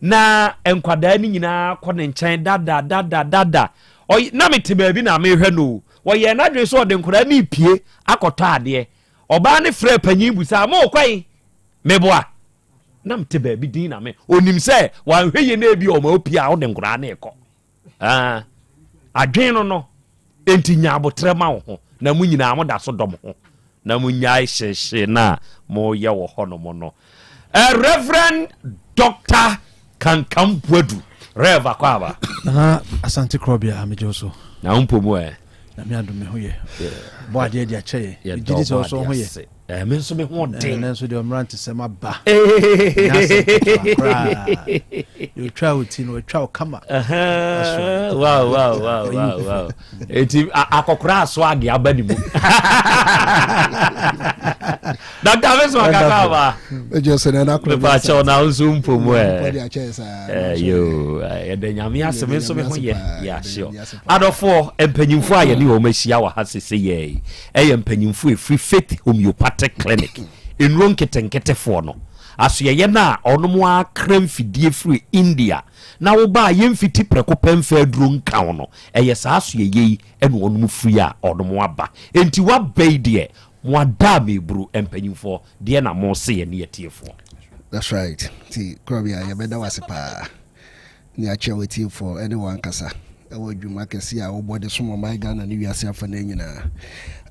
na nkwadaa no nyinaa kɔ ne nkyɛn dada dada dada ɔy na mete baabi na mehwɛ no wɔyɛ n'adwene sɛ ɔde nkwadaa no repie akɔtɔ adeɛ Ɔbaa no frɛɛ panyin busaa, Mo kwan? Meboa? Na mete baabi din na me. Onim sɛ wanhwɛ yie na ebi ɔma opie a ɔde nkoraa no rekɔ. Ah, adwene no no. Enti nya abotrɛ ma wo ho na mo nyinaa mo da so dɔ mo ho na mo nyae hyehyee no a moyɛ wɔ hɔnom no. Eh, Reverend Doctor Kankam Boadu, Rev Akwaaba. Nana Asante Krɔbea, megye wo so. Na wo mpo mu ɛ? Nyame adom me ho yɛ. Bɔ adeɛ de akyɛ yɛ. Megye di sɛ ɔsɔ ho yɛ. Eh, me nso me ho ɔden. Ɛnɛ nso deɛ ɔmmerantesɛm aba. Nyɛ asɛm ketewa koraa. Deɛ ɔtwa wo ti no, ɔtwa wo kama. Wow, wow, wow, wow, wow. Eti akɔkora aso ade aba ne mu. Dr. Abeso akasa aba. Ejo sɛ na akora. Mepa kyɛw na nso mpo mu ɛ. Eh, yo, yɛda nyame ase me nso me ho yɛ. Yeah, sure. Adɔfoɔ, mpanyimfoɔ a yɛne wɔn ahyia wɔ ha sese yɛ yi, ɛyɛ mpanyimfoɔ ɛfiri Faith Homeopathic Clinic, nnuro nketenketefoɔ no. Asoɛyɛ no a ɔnom akra mfidie firi India na woba a yɛmfiti prɛko pɛ mfa aduro nka wo no, ɛyɛ saa asoɛyɛ yi na ɔnom firi a ɔnom aba. Enti woaba yi deɛ, mo ada a meburu, mpanyimfoɔ, deɛ na mose yɛne atiefoɔ. That's right. Nti Korɔbea yɛbɛda wo ase paa ne akyerɛ w'atiefoɔ ne w'ankasa wɔ adwuma kɛseɛ a wobɔ de som ɔman Ghana ne wiase afanaa nyinaa.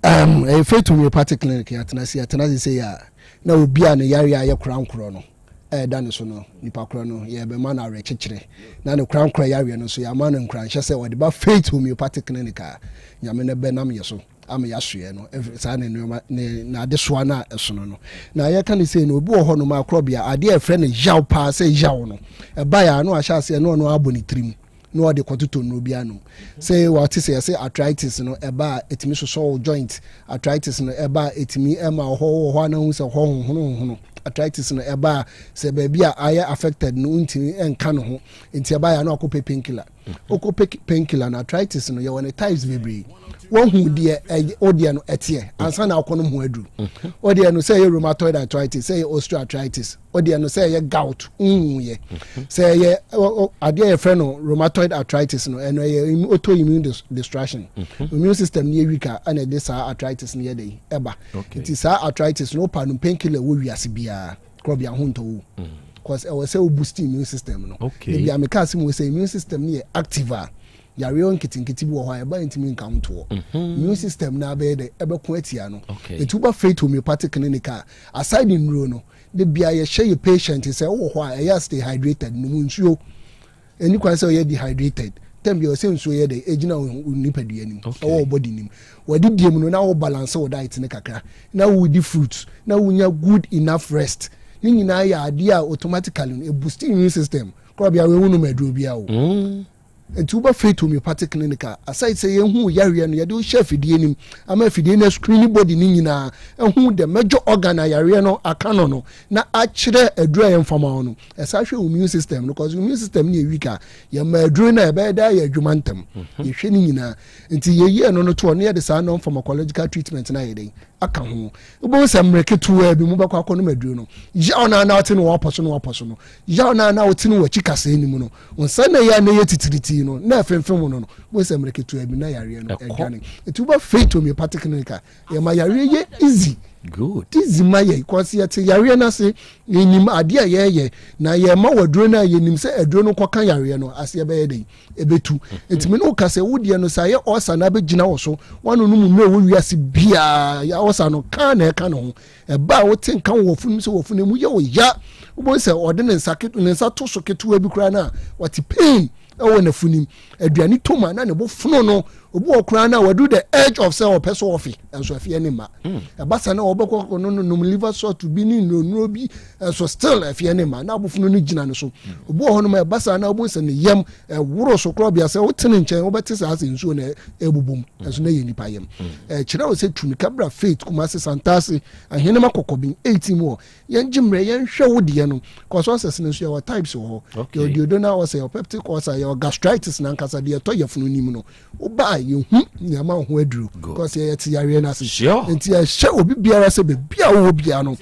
Um, ɛyɛ Faith Homeopathic Clinic yɛatena ase yɛatena ase sei a na obi a ne yareɛ ayɛ korankorɔ no ɛreda ne so no nipa korɔ no yɛbɛma no awerɛkyekyerɛ na ne korankorɔ yareɛ no nso yɛama no nkuranhyɛ sɛ ɔde ba Faith Homeopathic Clinic a Nyame no bɛnam yɛ so. ama yɛasoɛ no saa ne nneɛma ne n'adesoa no a ɛsono no. Na yɛka no sei no, obi wɔ hɔnom a korɔbea adeɛ a ɛfrɛ no yaw paa sɛ yaw no ɛbaeɛ a na wahyɛ aseɛ na ɔno abɔ ne tirim na ɔde kɔtotɔ nnuro bi anom. Sɛ wɔte sɛ yɛsɛ arthritis no ɛba a ɛtumi sosɔ wo joint, arthritis no ɛba a ɛtumi ɛma hɔ wɔ hɔ a na wohu sɛ hɔ hohono hohono, arthritis no ɛba a sɛ baabi a ayɛ affected no wontumi ɛnka ne ho, nti ɛba yɛ a na wakɔpɛ painkiller. Wokɔpɛ painkiller no, arthritis no yɛwɔ ne types bebree. Wohu deɛ ɛyɛ wodeɛ no ɛteɛ ansa na akɔnom ho aduru. Wodeɛ no sɛ ɛyɛ rheumatoid arthritis, sɛ ɛyɛ osteoarthritis, wodeɛ no sɛ ɛyɛ gout, wohu yɛ sɛ ɛyɛ adeɛ a yɛfrɛ no rheumatoid arthritis no, ɛno ɛyɛ autoimmune destruction. Immune system no yɛ weak a ɛna ɛde saa arthritis no yɛ dɛ ɛba. Nti saa arthritis no wopa no painkiller wɔ wiase biara korɔbea ho ntɔ wo, cause ɛwɔ sɛ wo boost immune system no. Ebi a meka ase mu sɛ immune system no yɛ active a, yareɛ nketenkete bi wɔ hɔ a ɛba ntumi nka ho toɔ. Immune system no abɛyɛ dɛ ɛbɛko atia no. Nti woba Faith Homeopathic Clinic a, aside nnuro no, de bia yɛhyɛ yɛ patient sɛ wowɔ hɔ a ɛyɛ stay hydrated, nom nsuo. Ɛni kwan sɛ ɔyɛ dehydrated. Tɛm bi ɔsɛ nsuo yɛ dɛ ɛgyina wo nipadua nim, ɛwɔ wo body nim. Wɔde die mu no na wo balance wo diet ne kakra, na wodi fruit, na wonya good enough rest. Ne nyinaa yɛ adeɛ a automatically no ɛboost immune system. Korɔ bia wɔn nom aduro bia o. Nti woba Faith Homeopathic Clinic a, aside sɛ yɛhu yareɛ no, yɛde wohyɛ afidie nim ama afidie no screen body no nyinaa, ɛhu the major organ a yareɛ no aka no no na akyerɛ aduro a yɛmfa ma wo no. Ɛsa hwɛ immune system no, cause immune system no yɛ weak a, yɛma aduro no a ɛbɛyɛ dɛ ayɛ adwuma ntɛm. Yɛhwɛ no nyinaa. Nti yɛyi ɛno no toɔ no, yɛde saa non pharmacological treatment no ayɛ dɛn aka ho. Wobɛhu sɛ mmerɛ ketewaa bi mu bɛkɔ akɔnom aduro no, yaw no a na wote no wɔapɔ so no wɔapɔ so no, yaw no a na wote no wɔakyi kasɛɛ no mu no, wo nsa na ɛyɛ a na ɛyɛ titiritii no na ɛfemfem no no, wobɛhu sɛ mmerɛ ketewaa bi na yareɛ no adwane. Nti woba Faith Homeopathic Clinic a, yɛma yareɛ yɛ easy. Good. Easy ma yɛ, cause yɛte yareɛ no ase, yɛnim adeɛ a yɛyɛ, na yɛma wɔ aduro no a yɛnim sɛ aduro no kɔka yareɛ no aseɛ bɛyɛ dɛn ɛbɛtu. Nti me ne wo ka sɛ wo deɛ no sɛ ayɛ ɔsa na abɛgyina wɔ so, woano no mu mmerɛ wɔ wiase biara, ya ɔsa no ka na ɛka ne ho. Ɛba a wote nka wɔ wɔfunu mu sɛ wɔfunu mu yɛ wo ya, wobɛhu sɛ ɔde ne nsa ne nsa to so ketewa bi koraa no a wɔte pain ɛwɔ n'afunim. Aduane tom a na ne bo fono no. Obi wɔ koraa no a wadu the edge of sɛ ɔpɛ so ɔfe nso ɛfeɛ ne mma. Ɛba sa na ɔbɛkɔ no no nom liver salt bi ne nnuro bi nso still ɛfeɛ ne mma na abofono no gyina ne so. Obi wɔ hɔ nom a ɛba sa na wobɛhu sɛ ne yam ɛworo so koraa bia sɛ wote ne nkyɛn wobɛte saa sɛ nsuo na ɛbobom nso na ɛyɛ nipa yam. Ɛkyerɛ wo sɛ tumi kabra Faith Kumase Santase Ahenema Kɔkɔben 18 mu hɔ. Yɛngye mmerɛ yɛnhwɛ wo deɛ no, cause ulcers no nso yɛwɔ types wɔ hɔ. Yɛwɔ duodenal ulcer, yɛwɔ peptic ulcer, yɛwɔ gastritis nankasa deɛ ɛtɔ yɛfunu nim no. Woba a yɛhu nneɛma wo ho aduro, cause yɛyɛ te yareɛ no ase. Nti yɛhyɛ obi biara sɛ baabi a wowɔ biara no,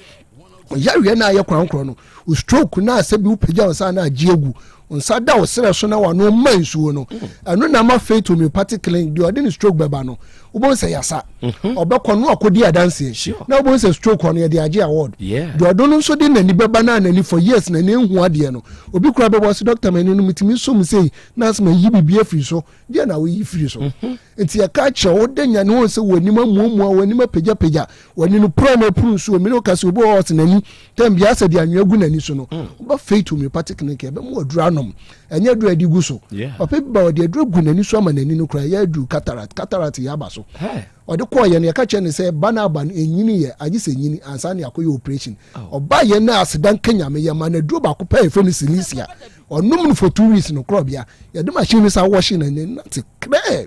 yareɛ no a yɛ korankorɔ no, wo stroke no a sɛ bi wopagya wo nsa na agye agu nsa da wo serɛ so na wano ma nsuo no, ɛno na ama Faith Homeopathic Clinic deɛ ɔde ne stroke bɛba no, wobɛhu sɛ yasa ɔbɛkɔ no akɔdi adanseɛ, na wobɛhu sɛ stroke ɔno yɛde agye award. Deɛ ɔdo no nso de n'ani bɛba no a n'ani for years n'ani nhu adeɛ no, obi kora bɛbɔ sɛ doctor m'ani no metumi som sei na asɛ mayi biribi afiri so, deɛ na woyi firi so. Nti yɛka kyerɛ wo de nya ne ho sɛ w'anim amuamua, w'anim apagyapagya, w'ani no pura na apuru nsuo. Mene woka sɛ obi wɔ hɔ ɔte n'ani tɛm bia sɛ deɛ anwea gu n'ani so no, woba Faith Homeopathic Clinic yɛbɛma aduru anom, ɛnyɛ aduru adi gu so. Papa bi ba ɔde aduru gu n'ani so ama n'ani no koraa ɛyɛ aduru cataract, cataract yɛ aba so. Ɔde kɔɔ yɛ no yɛka kyerɛ no sɛ ba no aba no ɛnyini yɛ agye sɛ nyini ansa ne akɔyɛ operation. Ɔba yɛ no aseda nka Nyame yɛ ma no aduro baako pɛ yɛfrɛ no silesia, ɔnom no for 2 weeks no korɔbea yɛde machine no sa wɔhye no ne nate krɛɛ.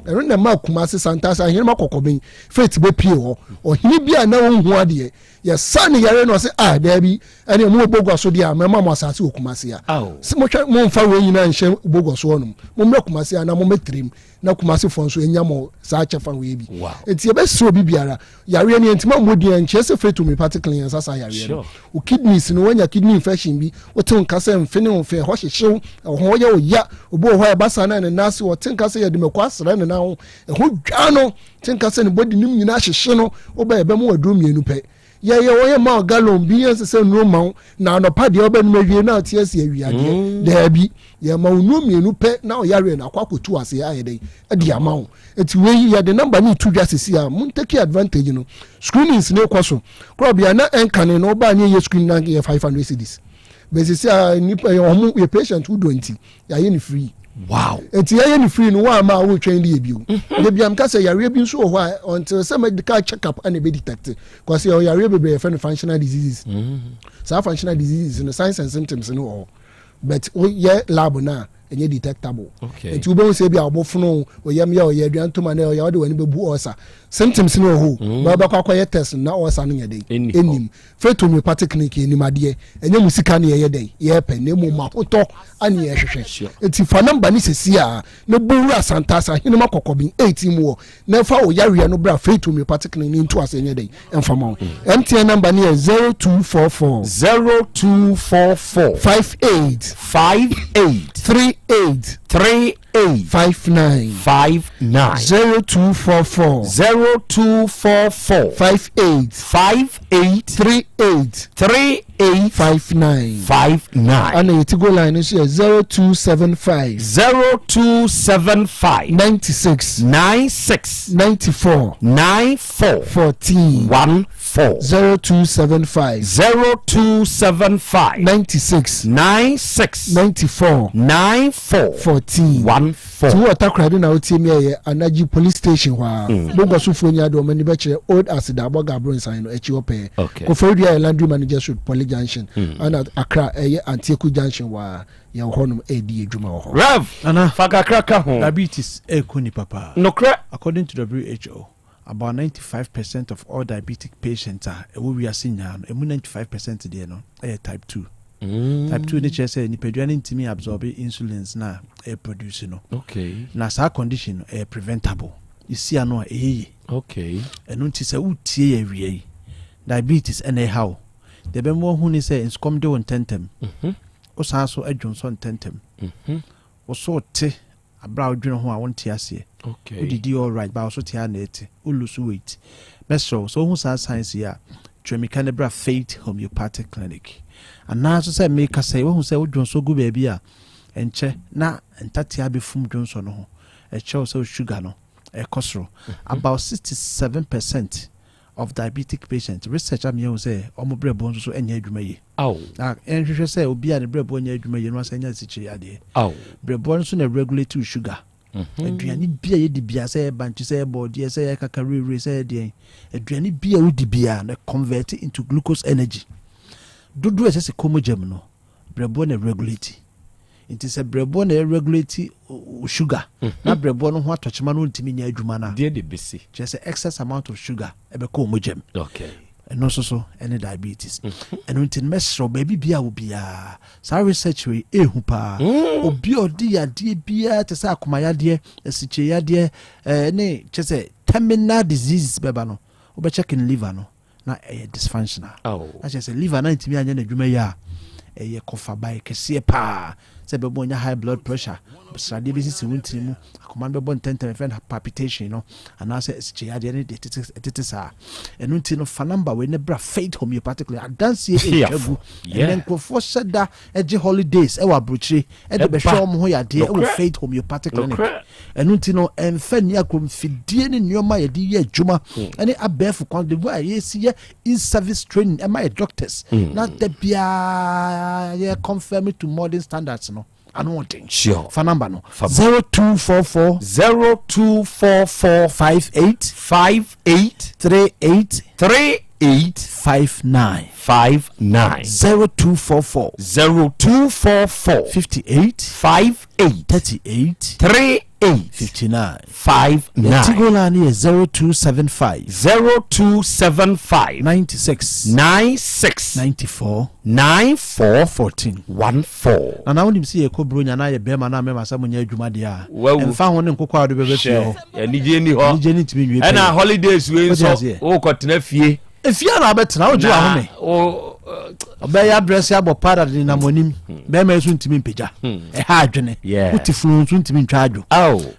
Ɛno na ɛma Kumase Santase Ahenema Kɔkɔben Faith bɛpie hɔ. Ɔhene bi a na ɔnhu adeɛ yɛsa ne yare no ɔsɛ ah daabi, ɛne mo bɔgua so deɛ a mɛma mo asase wɔ Kumase a sɛ mohwɛ momfa wei nyinaa nhyɛ bɔgua so hɔnom, mommrɛ Kumase a na mommɛtirim na Kumasefoɔ nso ɛnya mo saa kyɛfa wei bi. Nti yɛbɛsrɛ obi biara yareɛ no yɛntumi ammɔ din a nkyerɛ sɛ Faith Homeopathic Clinic yɛnsa saa yareɛ no. Wo kidneys no woanya kidney infection bi, wote nka sɛ mfe ne mfe ɛhɔ hyehyew, ɛhɔ yɛ wo ya. Obi wɔ hɔ a ɛba saa na ne nan ase ɔte nka sɛ yɛde mako asrɛ ne nan ho, ɛhɔ dwa no, te nka sɛ ne body nim nyinaa hyehye no, wobɛ yɛbɛma waduro mmienu pɛ. Yɛyɛ wɔyɛ ma wo gallon bi yɛn sɛ nnuro ma wo na anɔpa deɛ wobɛnom awie na ate asi awia deɛ. Daabi, yɛma wo nnuro mmienu pɛ na ɔyareɛ no akɔ akɔtu aseɛ ayɛ dɛn de ama wo. Nti wei yɛde number no to dwa sisi a mo take advantage no. Screenings ne kɔ so korɔbea na ɛnkane no ɔbaa ne yɛ screen na yɛ 500 cedis bɛsisi a nipa yɛ ɔmo yɛ patient wodɔ nti yɛayɛ no free. Wow. Eti yɛyɛ ne free no wɔn ama a wotwɛn de yɛ bio. Mm-hmm. Ebi am ka sɛ yareɛ bi nso wɔ hɔ a until sɛ medical check up ɛna ebe detect. Kɔsi ɛwɔ yareɛ bebree yɛfrɛ no functional diseases. Mm-hmm. Saa functional diseases no signs and symptoms no wɔ hɔ but woyɛ lab no a ɛnyɛ detectable. Okay. Nti wobɛhu sɛ bi a ɔbofono ɔyam yɛ ɔyɛ aduan toma na ɔyɛ ɔde w'ani bɛbu ɔsa symptoms no wɔ hɔ. Mm. Bɛbɛkɔ akɔyɛ test na ɔsa no nyɛ dɛn. Ɛnim. Faith Homeopathic Clinic yɛnim adeɛ, ɛnyɛ mo sika ne yɛyɛ dɛn yɛpɛ na mmom mo ahotɔ ane yɛhwehwɛ. Nti fa number ne sɛsi a na bɔ wura Santase Ahenema Kɔkɔben 18 mu hɔ na fa wo yareɛ no bra Faith Homeopathic Clinic ne nto ase nyɛ dɛn ɛmfa ma wo. MTN number ne yɛ 0244 0244 58 58 38 38 59 59 0244 0244 58 58 38 38 59 59. Ɛna yɛ Tigo line no nso yɛ 0275 0275 96 96 94 94 14 14 0275 0275 96 96 94 94 14 14. Ti wɔ Takoradi na wotie mi ɛyɛ Anaji police station hɔ a. Mm. Bogua sofoɔ nyinaa de wɔn ani bɛkyerɛ Old Aseda Abɔga Abronsan no akyi hɔ pɛɛ. Okay. Koforidua yɛ Landry Manager Street, Poly Junction. Mm. Ɛna Accra ɛyɛ Antieku Junction hɔ a yɛwɔ hɔnom ɛredi adwuma wɔ hɔ. Rev. Nana, Fa kakra ka ho. Diabetes ɛɛku nipa paa. Nokorɛ. According to WHO, about 95 percent of all diabetic patients a ɛwɔ wiase nyinaa no, ɛmu 95 percent deɛ no ɛyɛ type 2. Type 2 no kyerɛ sɛ nipadua no ntumi absorb insulins no a ɛyɛ produce no. Okay. Na saa condition no ɛyɛ preventable. Yɛsi ano a ɛyɛ yie. Okay. Ɛno nti sɛ wotie yɛ awia yi, diabetes ɛna ɛha wo. Deɛ ɛbɛma woahu ne sɛ nsukɔm de wo ntɛntɛm. Wosan so dwonsɔ ntɛntɛm. Wo so te Aberɛ a wodwene ho a wonte aseɛ. Okay. Wodidi alright but wo so te ara na ɛte. Wo lose weight. Mɛsrɛ wo, sɛ wohu saa signs yi a, tu amika na bra Faith Homeopathic Clinic. Anaa nso sɛ merekasa yi, woahu sɛ wo dwonsɔ gu baabi a, ɛnkyɛ na ntatea abɛfum dwonsɔ no ho. Ɛkyerɛ wo sɛ wo sugar no ɛrekɔ soro. About 67 percent of diabetic patients, research ama yɛahu sɛ wɔn brɛboɔ nso so nyɛ adwuma yie. Na yɛnhwehwɛ sɛ obi a ne brɛboɔ nyɛ adwuma yie no asan anya asikyire yadeɛ. Brɛboɔ no nso na regulate wo sugar. Mhm. Aduane bi a yɛdi biara, sɛ ɛyɛ bankye, sɛ ɛyɛ bɔɔdeɛ, sɛ ɛyɛ kakawirewire, sɛ ɛyɛ deɛn, aduane bi a wodi biara no convert into glucose energy. Dodoɔ a ɛsɛ sɛ kɔ mogya mu no, brɛboɔ na regulate. Nti sɛ brɛboɔ na ɛregulate wo sugar mhm. na brɛboɔ no ho atɔkyema no ntumi nyɛ adwuma no a, deɛ de bɛsi kyerɛ sɛ excess amount of sugar ɛbɛkɔ wo mogya mu. Okay. Ɛno nso so ɛne diabetes. Mhm. Ɛno nti no mɛsrɛ baabi bia wo biara saa research wei ɛhu paa. Mm. Obi a ɔde yadeɛ biara te sɛ akoma yadeɛ, asikyire yadeɛ ɛɛ ne kyerɛ sɛ terminal diseases bɛba no wobɛkyɛke ne liver no na ɛyɛ dysfunctional. Na kyerɛ sɛ liver no antumi anyɛ n'adwuma yie a, ɛyɛ kɔfabae kɛseɛ paa sɛ ɛbɛma wanya high blood pressure, sradeɛ bɛsisi wo ntini mu, akoma no bɛbɔ ntɛntɛm, yɛfrɛ no palpitation no, anaasɛ asikyireyadeɛ ne deɛ ɛtete saa. Ɛno nti no, fa number wei na bra Faith Homeopathic Clinic. Adanseɛ ɛretwa gu. Ɛnɛ nkurɔfoɔ hyɛ da gye holidays wɔ aburokyire de bɛhwɛ wɔn ho yadeɛ wɔ Faith Homeopathic Clinic. Ɛno nti no, ɛmfa nni agorɔ. Mfidie ne nneɛma a yɛde yɛ adwuma hmm. ne abɛɛfo kwan de a yɛsi yɛ in-service training ɛma yɛ doctors hmm. na da biara yɛ confirm to modern standards no ano ɔden. Sure. Fa number no. 0244 0244 58 58 38 38 59 59 0244 0244 58 58 38 38 59 59. Yɛn Tigo line no yɛ 0275 0275 96 96 94 94 14 14. Nana wonim sɛ yɛkɔ Buronya na ayɛ bɛrima na mɛma sɛ monyɛ adwuma deɛ a, Wawu. ɛmfa ho ne nkokɔ a wode bɛba fie Hwɛ, hɔ. anigye nni hɔ. Anigye no ntumi nwie pɛyɛ. Ɛna holidays wei Wote nso, aseɛ? wokɔtena fie. Efie a na wobɛtena, wogye w'ahome. Ɔbɛyɛ adrɛse abɔ para de nenam w'anim. Bɛrima yi so ntumi mpagya. Ɛha adwene. Wote funu nso ntumi ntwa adwo.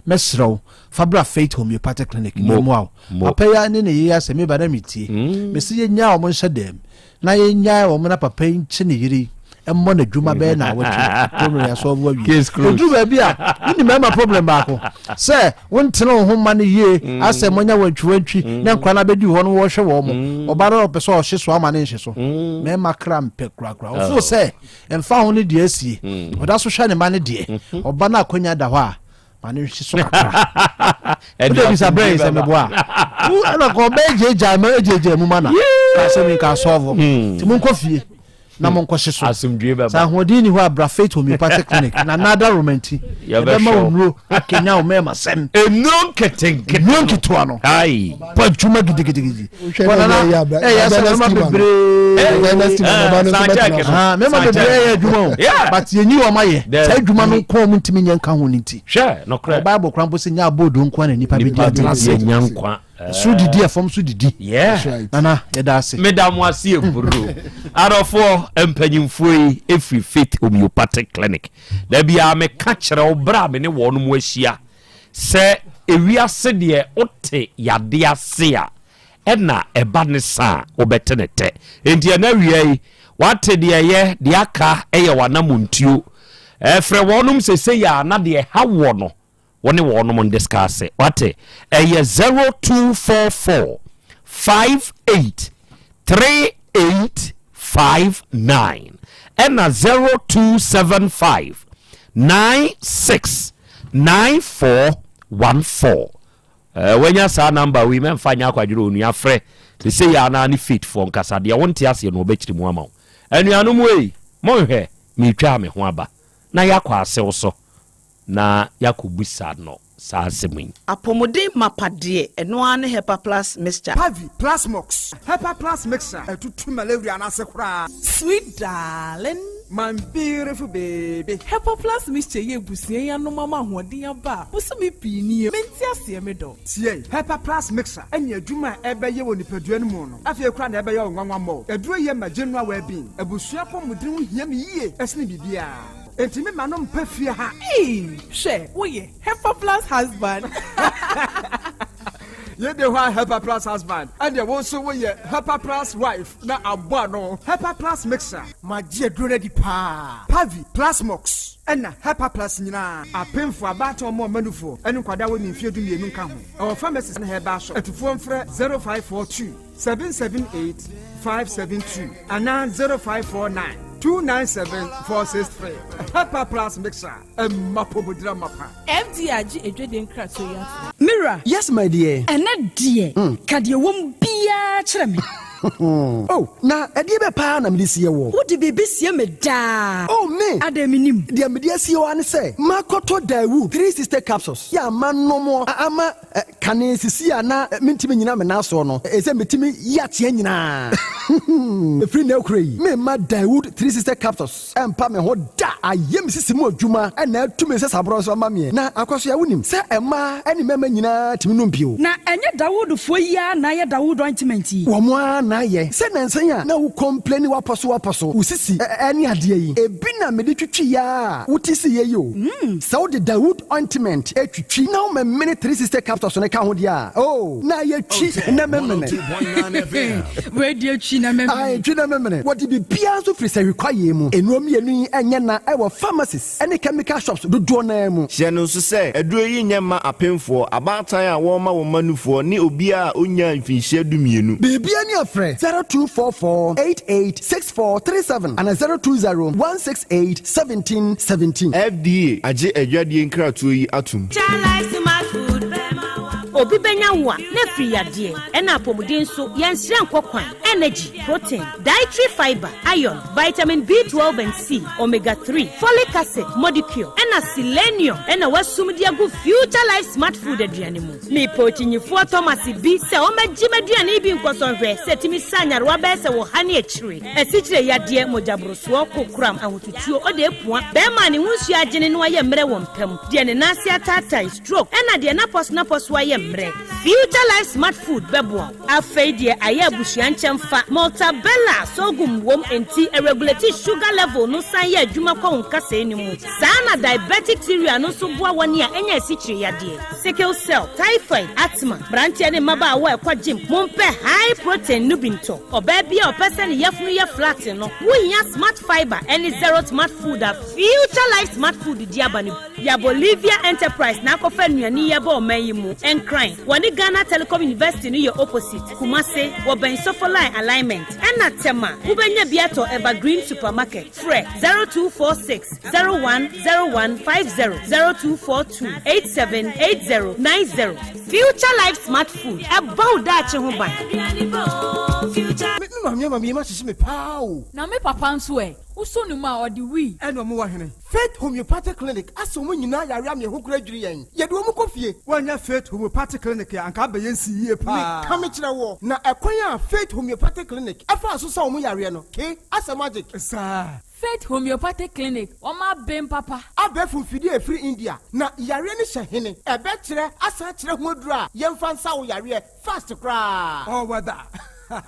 Mɛsrɛ wo, fa bra Faith Homeopathic Clinic na ɛmmoa wo. Papa yi ne ne yere asɛm meba na metie. Mese yɛnnyaa wɔn nhyɛ dɛm na yɛnnyae wɔn na papa yi nkye ne yere yi. Ɛmmɔ n'adwuma bɛyɛ naawɔtwe problem yɛ asɔlvo awie. Ɛduru baabi a wone mmarima problem baako sɛ wontene wo ho ma no yie mm. asɛ moanya wantwiwantwi mm. na nkora no abɛdi hɔ no wɔhwɛ wɔ mo mm. ɔba no ɔpɛ sɛ ɔhye so ama ne nhye so mmarima kra mpɛ korakora ɔfo oh. sɛ ɛmfa ho no deɛ asie ɔda so hwɛ ne ma no deɛ mm-hmm. ɔba no akwanya da hɔ a ma ne nhye so kakra wode bisa berɛ yi sɛ meboa a ɛna kɔ ɔbɛyɛ gyeegyaa ma ɛgyeegyaa mu ma na ka sɛ menka asɔɔvo nti monkɔ fie na monkɔhye so asomdwoe bɛba sɛ ahoɔden ni hɔ a bra Faith Homeopathic Clinic na nada romanti ɛbɛma wo nnuro akenya wo mɛɛma sɛm nnuro nketenkete nnuro nketewa no bɔ adwuma gidigidigidi bɔnana ɛyɛ sɛ mɛma bebree mɛma bebree ɛyɛ adwuma o but yɛnyi wɔn ayɛ saa adwuma no nko wɔn ntumi nyɛ nka ho no nti hwɛ nokorɛ Bible kora mpo sɛ nyɛ abɔɔdo nko na nipa bɛdi atena ase Soro didi ɛfam so didi. Nana yɛda ase. Meda mo ase eburu. Adɔfoɔ mpanyinfoɔ yi efiri Faith Homeopathic Clinic. Da biara meka kyerɛ wo berɛ a me ne wɔn mo ahyia sɛ ewiase deɛ wote yadeɛ ase a ɛna ɛba ne sa a wobɛte ne tɛ. Enti ɛna awia yi wate deɛ ɛyɛ deɛ aka ɛyɛ w'anamontuo. Ɛfrɛ wɔnom sesei a na deɛ ɛha woɔ no Wo ne wɔnom ndiscase wate. Ɛyɛ 0244 58 3859 ɛna 0275 96 9414. Eh, wanya saa namba wei mɛmfa nyɛ akwadwerɛ onua frɛ sese yɛ anaa ne faith foɔ nkasa deɛ wonte aseɛ no wɔbɛkyiri mu ama wo. Anuanom ei, monhwɛ meretwa me ho aba na yɛakɔ asew so. na yɛakɔbisa no saa asɛm yi. Apɔmuden mapa deɛ, ɛno ara ne Hepa Plus Mixture. Pavi, Plasmox, Hepa Plus Mixture, ɛtutu malaria no ase koraa. Sweet darling. My beautiful baby. Hepa Plus Mixture yi abusua yi anom ama ahoɔden aba a bosome pii nie. Mente aseɛ me dɔ. Tie! Hepa Plus Mixture ne adwuma a ɛbɛyɛ wɔ nipadua no mu no, afei koraa na ɛbɛyɛ wo nwanwa mmɔ. Aduro yi yɛ ma general well-being. Abusua apɔmuden ho hia me yie sene biribiara. Enti me ma no mpɛ fie ha. Eii hwɛ wo yɛ Hepa plus husband. Yei de hɔ a Hepa plus husband ɛneɛ wo nso wo yɛ Hepa plus wife na abɔ ano. Hepa plus mixer. Magye aduro no adi paa. Pavi, Plasmox ɛna Hepa plus nyinaa. Apemfo, abaatan ɔmo ɔma nufoɔ ɛne nkwadaa a wɔnni mfeɛ 12 nka ho. Ɛwɔ pharmacies ne herbal shop. Atufoɔ mfrɛ 0542. 778 572 anaa 0549 297 463. Hepa Plus Mixer, ɛma pomodira mapa. FDA agye adwadie nkratoɔ yi atom. Me wura. Yes my dear. Ɛnɛ deɛ, ka deɛ ɛwɔ mu biara kyerɛ me. Oh, na ɛdeɛ bɛ paa na mede sie woɔ? Wode biribi sie me daa. Oh, me! Adɛn mennim? Deɛ mede asie wo ara ne sɛ, makɔtɔ Daewoo 360 capsules yɛ a manom a ama Kane sisi a na mentumi nnyina me nan soɔ no, ɛsɛ metumi yi ateɛ nyinaa. Ɛfiri nnɛ rekora yi, meremma Daewoo 360 Capsules mpa me ho da. Ayɛ me sisi mu adwuma na atu me nsasaborɔ nso ama meɛ. Na Akwasoa, wonim sɛ mmaa ne mmarima nyinaa tumi nom bio. Na ɛnyɛ Dawoodfoɔ yi ara na ayɛ Dawood ointment yi? Wɔn ara na ayɛ. Sɛ nnansa yi a na wo complaini w'apɔso w'apɔso, wo sisi ne adeɛ yi, ebi na mede twitwiiɛ ara a wote siiɛ yi o. Sɛ wode Dawood ointment twitwi na womemene 360 capsules no ka ho deɛ a, oh, na ayɛ twi na memene. Wei deɛ twi na memene. Ae, twi na memene. Wɔde biribiara nso firi sahwi kwaeɛ mu. Nnuro mmienu yi nyɛ na ɛwɔ pharmacies ne chemical shops dodoɔ no ara mu. Hyɛ no nso sɛ, aduro yi nyɛ mma apemfoɔ, abaatan a wɔrema wɔn mma nufoɔ, ne obiara a ɔnnyaa mfinhyia dumienu. Biribiara ni a frɛ 0244 88 6437 anaa 020 168 1717. FDA agye adwadie nkratoɔ yi atom. Obi bɛnya wo a, na afiri yadeɛ, ɛna apɔmuden nso, yɛnsrɛ nkɔ kwan, energy, protein, dietary fibre, iron, vitamin B12 and C, omega 3, folic acid, modicure, ɛna selenium ɛna wasum de agu Future Life Smart Food aduane mu. Mepɛ okyinyifoɔ Thomas bi sɛ ɔmmɛgye m'aduane yi bi nkɔsɔ nhwɛ sɛ ɛtumi sa nyarewa bɛyɛ sɛ wɔ ha ne akyire, asikyire yadeɛ, mogyaborosoɔ, kokoram, ahotutuo, ɔde apua, bɛrima a ne ho nsuo agyene na wayɛ mmerɛ wɔ mpa mu, deɛ ne nan ase ataatae, stroke, ɛna deɛ n'apɔsonapɔso ayɛ mmerɛ. mmerɛ. Future Life Smart Food bɛboa wo. Afei deɛ ayɛ abusua nkyɛmfa. Maltabella sorghum wom enti ɛregulate sugar level no san yɛ adwuma kɔ wo nkasɛɛ no mu. Saa na diabetic cereal no nso boa wɔn a anya asikyire yadeɛ, sickle cell, typhoid, asthma. Mmeranteɛ ne mmabaawa a ɛkɔ gym, mompɛ high protein no bi ntɔ. Ɔbaa bi a ɔpɛ sɛ ne yafunu yɛ flat no, wohia Smart Fibre ne Zero Smart Food a Future Life Smart Food de aba no bi. Ya Bolivia Enterprise na akɔfa nnuane yi aba ɔman yi mu. Nkran, wɔne Ghana Telecom University no yɛ opposite. Kumase, wɔbɛn Sofo Line Alignment. Ɛna Tema, wobɛnya bi atɔ Evergreen Supermarket. Frɛ 0246 010150, 0242 878090. Future Life Smart Food, ɛbɔ wo daakye ho ban. Me maame ama me yam ahyehye me paa o. Na me papa nso ɛ? Wosɔ ne mu a, ɔde wii. Ɛna ɔmo wɔ hene? Faith Homeopathic Clinic asɛ wɔn nyinaa yare ama yɛn ho kora dwiri yɛn. Yɛde wɔn kɔ fie. Woannya Faith Homeopathic Clinic a, anka abɛyɛ nsi yie paa. Meka mekyerɛ woɔ, na ɛkwan a Faith Homeopathic Clinic faa so sa wɔn yareɛ no, ke, asɛ magic. Saa. Faith Homeopathic Clinic, wɔn aben papa. Abɛɛfo mfidie a ɛfiri India, na yareɛ no hyɛ hene? Ɛbɛkyerɛ asan akyerɛ ho aduro a yɛmfa nsa wo yareɛ fast koraa. Ɔwɔ da.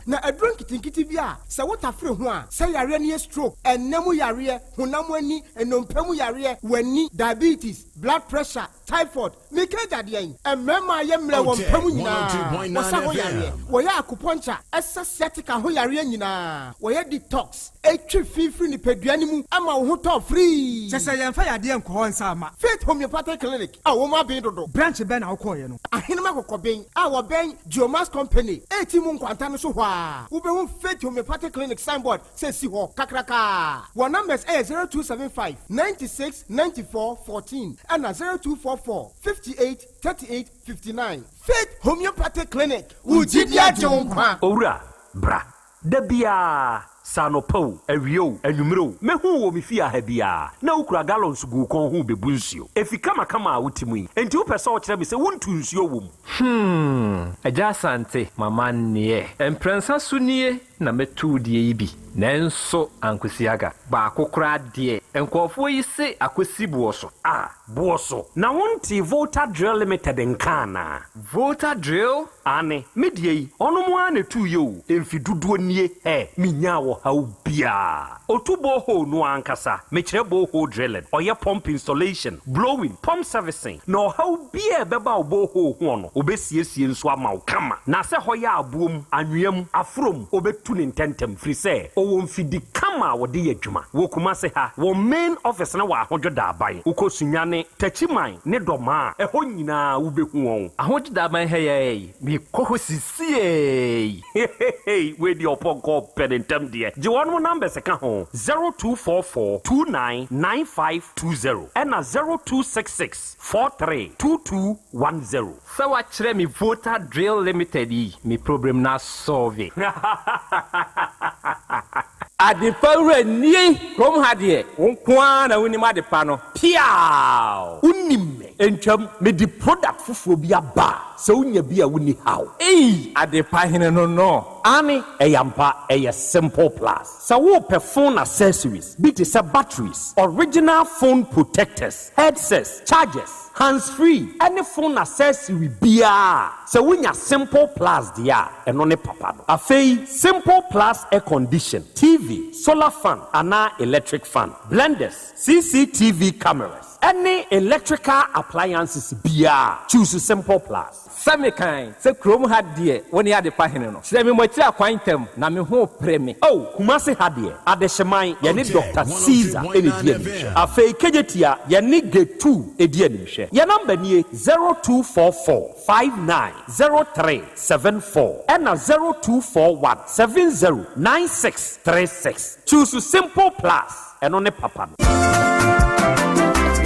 Na aduro nketenkete bi a sɛ wotafere ho a, sɛ yareɛ no yɛ stroke, ɛnna mu yareɛ, honam ani, nnompe mu yareɛ, w'ani, diabetes, blood pressure, typhoid, meka agya deɛn? Mmarima a yɛ mmerɛ wɔ mpa mu nyinaa, wɔsa ho yareɛ, wɔyɛ acupuncture, ɛsa sciatica ho yareɛ nyinaa, wɔyɛ detox, ɛtwe fi firi nipadua no mu ma wo ho tɔ firii. Kyɛ sɛ yɛmfa yadeɛ nkɔ hɔ nsa mma. Faith Homeopathic Clinic a wɔn aben dodo. Branch bɛn na wokɔeɛ no? Ahenem Akokɔben a wɔbɛn Geomax Company a mu nkwanta no so hɔ a, wobɛhu Faith Homeopathic Clinic signboard sɛ si hɔ kakrakaa. Wɔn numbers yɛ 0275 96 94 14 ɛna 0244 58 38 59. Faith Homeopathic Clinic, wo gyidi agye wo nkwa. Owura, bra. Da biara, sɛ anɔpa o, awia o, anwummere o, mɛhu wo wɔ me fie ha biara, na wokura gallons gu wo kɔn ho rebebu nsuo. Efi kamakama a wote mu yi, enti wopɛ sɛ wokyerɛ me sɛ wontu nsuo wɔ mu? Hmm, Agya Asante, m'amanneɛ. Mprɛnsa so nie na mɛtu wo deɛ yi bi, nanso ankosi aga. Baako koraa deɛ, nkurɔfoɔ yi se akɔsi boɔ so. Ah, boɔ so? Na wontee Volta Drill Limited nka anaa? Volta Drill? Aane, me deɛ yi, ɔnom ara na ɛtuiɛ o, mfe dodoɔ nie, hɛ, menyaa ɔhaw biara. Ɔtu borehole no ankasa, mekyerɛ borehole drilling, ɔyɛ pump installation, blowing, pump servicing, na ɔhaw biara a ɛbɛba wo borehole hoɔ no, ɔbɛsiesie nso ama wo kama. Na sɛ hɔ yɛ aboɔ mu, anwea mu, aforɔ mu, ɔbɛtu no ntɛntɛm, firi sɛ ɔwɔ mfidi kama a wɔde yɛ adwuma. Wɔ Kumase ha, wɔn main office no wɔ Ahodwo Daaban. Wokɔ Sunyani, Techiman ne Dɔmaa a, ɛhɔ nyinaa wobɛhu wɔn. Ahodwo Daaban ha yi ara yi, mekɔ hɔ sisiei. Hehehe wei deɛ ɔpɔnkɔ ɔpɛ ne ntɛm deɛ. Gye wɔnom numbers ka ho, 0244 29 9520 ɛna 0266 43 2210. Sɛ wakyerɛ me Volta Drill Limited yi, me problem no asɔlve. Adepa wura nie kurom ha deɛ wo nko ara na wonim adepa no. Piaaww! Wonim me. Ɛntwam, mede product foforɔ bi aba a, sɛ wonya bi a wonni haw. Ei! Adepa hene no no. Aane, ɛyɛ ampa, ɛyɛ Simple Plus. Sɛ worepɛ phone accessories bi te sɛ batteries, original phone protectors, headsets, chargers, hands free ɛne phone accessory biara a, sɛ wonya Simple Plus deɛ a, ɛno ne papa no. Afei, Simple Plus air condition, TV, solar fan anaa electric fan, blenders, CCTV cameras, ɛne electrical appliances biara, choose Simple Plus. Sɛ mekan sɛ kurom ha deɛ wo ne adepa hene no. Kyerɛ me mo akyiri akwan ntɛm na me ho repere me. Oh, Kumasi ha deɛ, Adehyeman, yɛne Doctor Caesar na ɛdi animhwɛ. Afei Kejetia, yɛne Getu di animhwɛ. Yɛn number nie, 0244 59 03 74 ɛna 0241 70 96 36. Choose Simple Plus, ɛno ne papa no.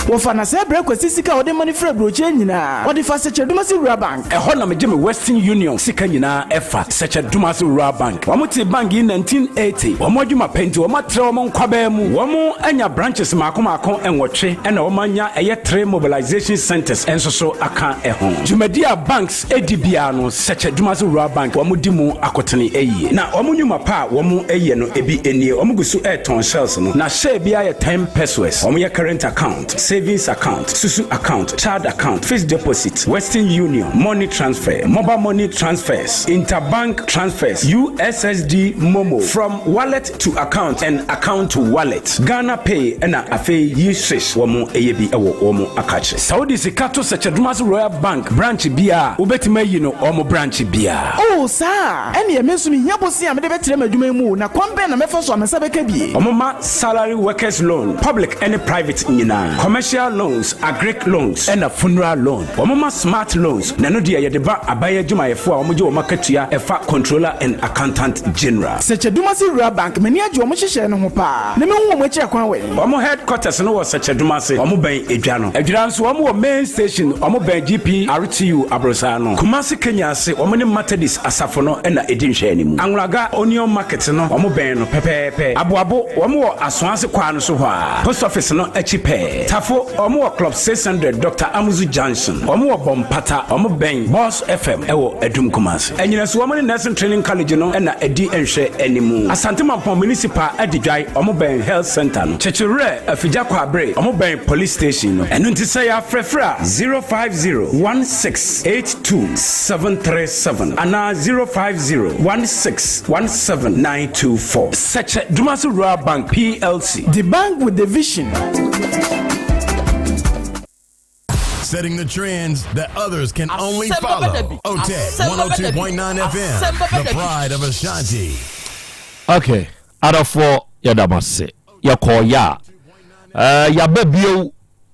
Wɔfa no sɛ berɛ Kwasi sika a ɔde ma no firi aburokyire nyinaa, ɔde fa Sɛkyɛ-Dumasi Rural Bank. Ɛhɔ na megye me Western Union sika nyinaa ɛfa, Sɛkyɛ-Dumasi Rural Bank. Wɔn tee bank yi 1980. Wɔn adwuma pɛ nti wɔn atrɛ wɔn nkwabaa mu. Wɔn anya branches mmaako mmaako nwɔtwe ɛna wɔn anya ɛyɛ three mobilization centers nso so aka ɛho. Dwumadi a banks di biara no, Sɛkyɛ-Dumasi Rural Bank wɔn di mu akotene yie. Na wɔn nnwuma pa a wɔn yɛ no ebi nie, wɔn gu so retɔn shells no, na share biara yɛ 10 pesewas. Wɔn yɛ current account, savings. Savings account, Susu account, Child account, Fixed deposit, Western Union, Money transfer, Mobile money transfers, Interbank transfers, USSD Momo, from wallet to account and account to wallet, Ghana Pay ɛna afei yi swish wɔn ɛyɛ bi ɛwɔ wɔn akakye. Sɛ wode sika to Sɛkyɛdomase Royal Bank branch biara a, wobɛtumi ayi no wɔn branch biara. Oh, saa a? Ɛnneɛ me nso mehia bosea a mede bɛtrɛ m'adwuma yi mu o, na kwan bɛn na mɛfa so a me nsa bɛka bi? Wɔma salary workers loan, public ɛne private nyinaa, commercial loans, agric loans ɛna funeral loan. Wɔma smart loans, na ɛno deɛ yɛde ba aban adwumayɛfoɔ a wɔgye wɔn akatua ɛfa Controller and Accountant General. Sɛkyɛdumase Rural Bank, m'ani agye wɔn nhyehyɛe no ho paa, na mehu wɔn akyiri akwan wɛn? Wɔn headquarters no wɔ Sɛkyɛdumase, wɔn bɛn Edwa no. Adwira nso wɔn wɔ main station, wɔn bɛn GPRTU aborosaa no. Kumasi Kenya ase, wɔn ne Methodist asafo no na ɛdi nhwɛanimu. Anwulaga Onion Market no, wɔn bɛn no pɛpɛɛpɛ. Aboabo, wɔn wɔ Asoase kwaa no so hɔ ara, Post Office no akyi pɛɛ. Tafo, wɔn wɔ Club 600, Doctor Amuzu Junction. Wɔn wɔ Bɔmpata, wɔn bɛn Boss FM wɔ Adum Kumasi. Anyinaso, wɔn ne Nursing Training College no na ɛdi nhwɛanimu. Asante Mampong Municipal Adidwae, wɔn bɛn Health Centre no. Kyekyewerɛ, Afigya Kwaabere, wɔn bɛn Police Station no. Ɛno nti sɛ yɛafrɛfrɛ a, 050 1682 737 anaa 050 1617 924. Sɛkyɛ Dumasi Rural Bank PLC. The bank with the vision. Setting the trends that others can only follow. OTEC 102.9 FM, the pride of Ashanti. Okay, adɔfoɔ yɛda mo ase. Yɛkɔɔ yɛ a, eh, yɛaba bio.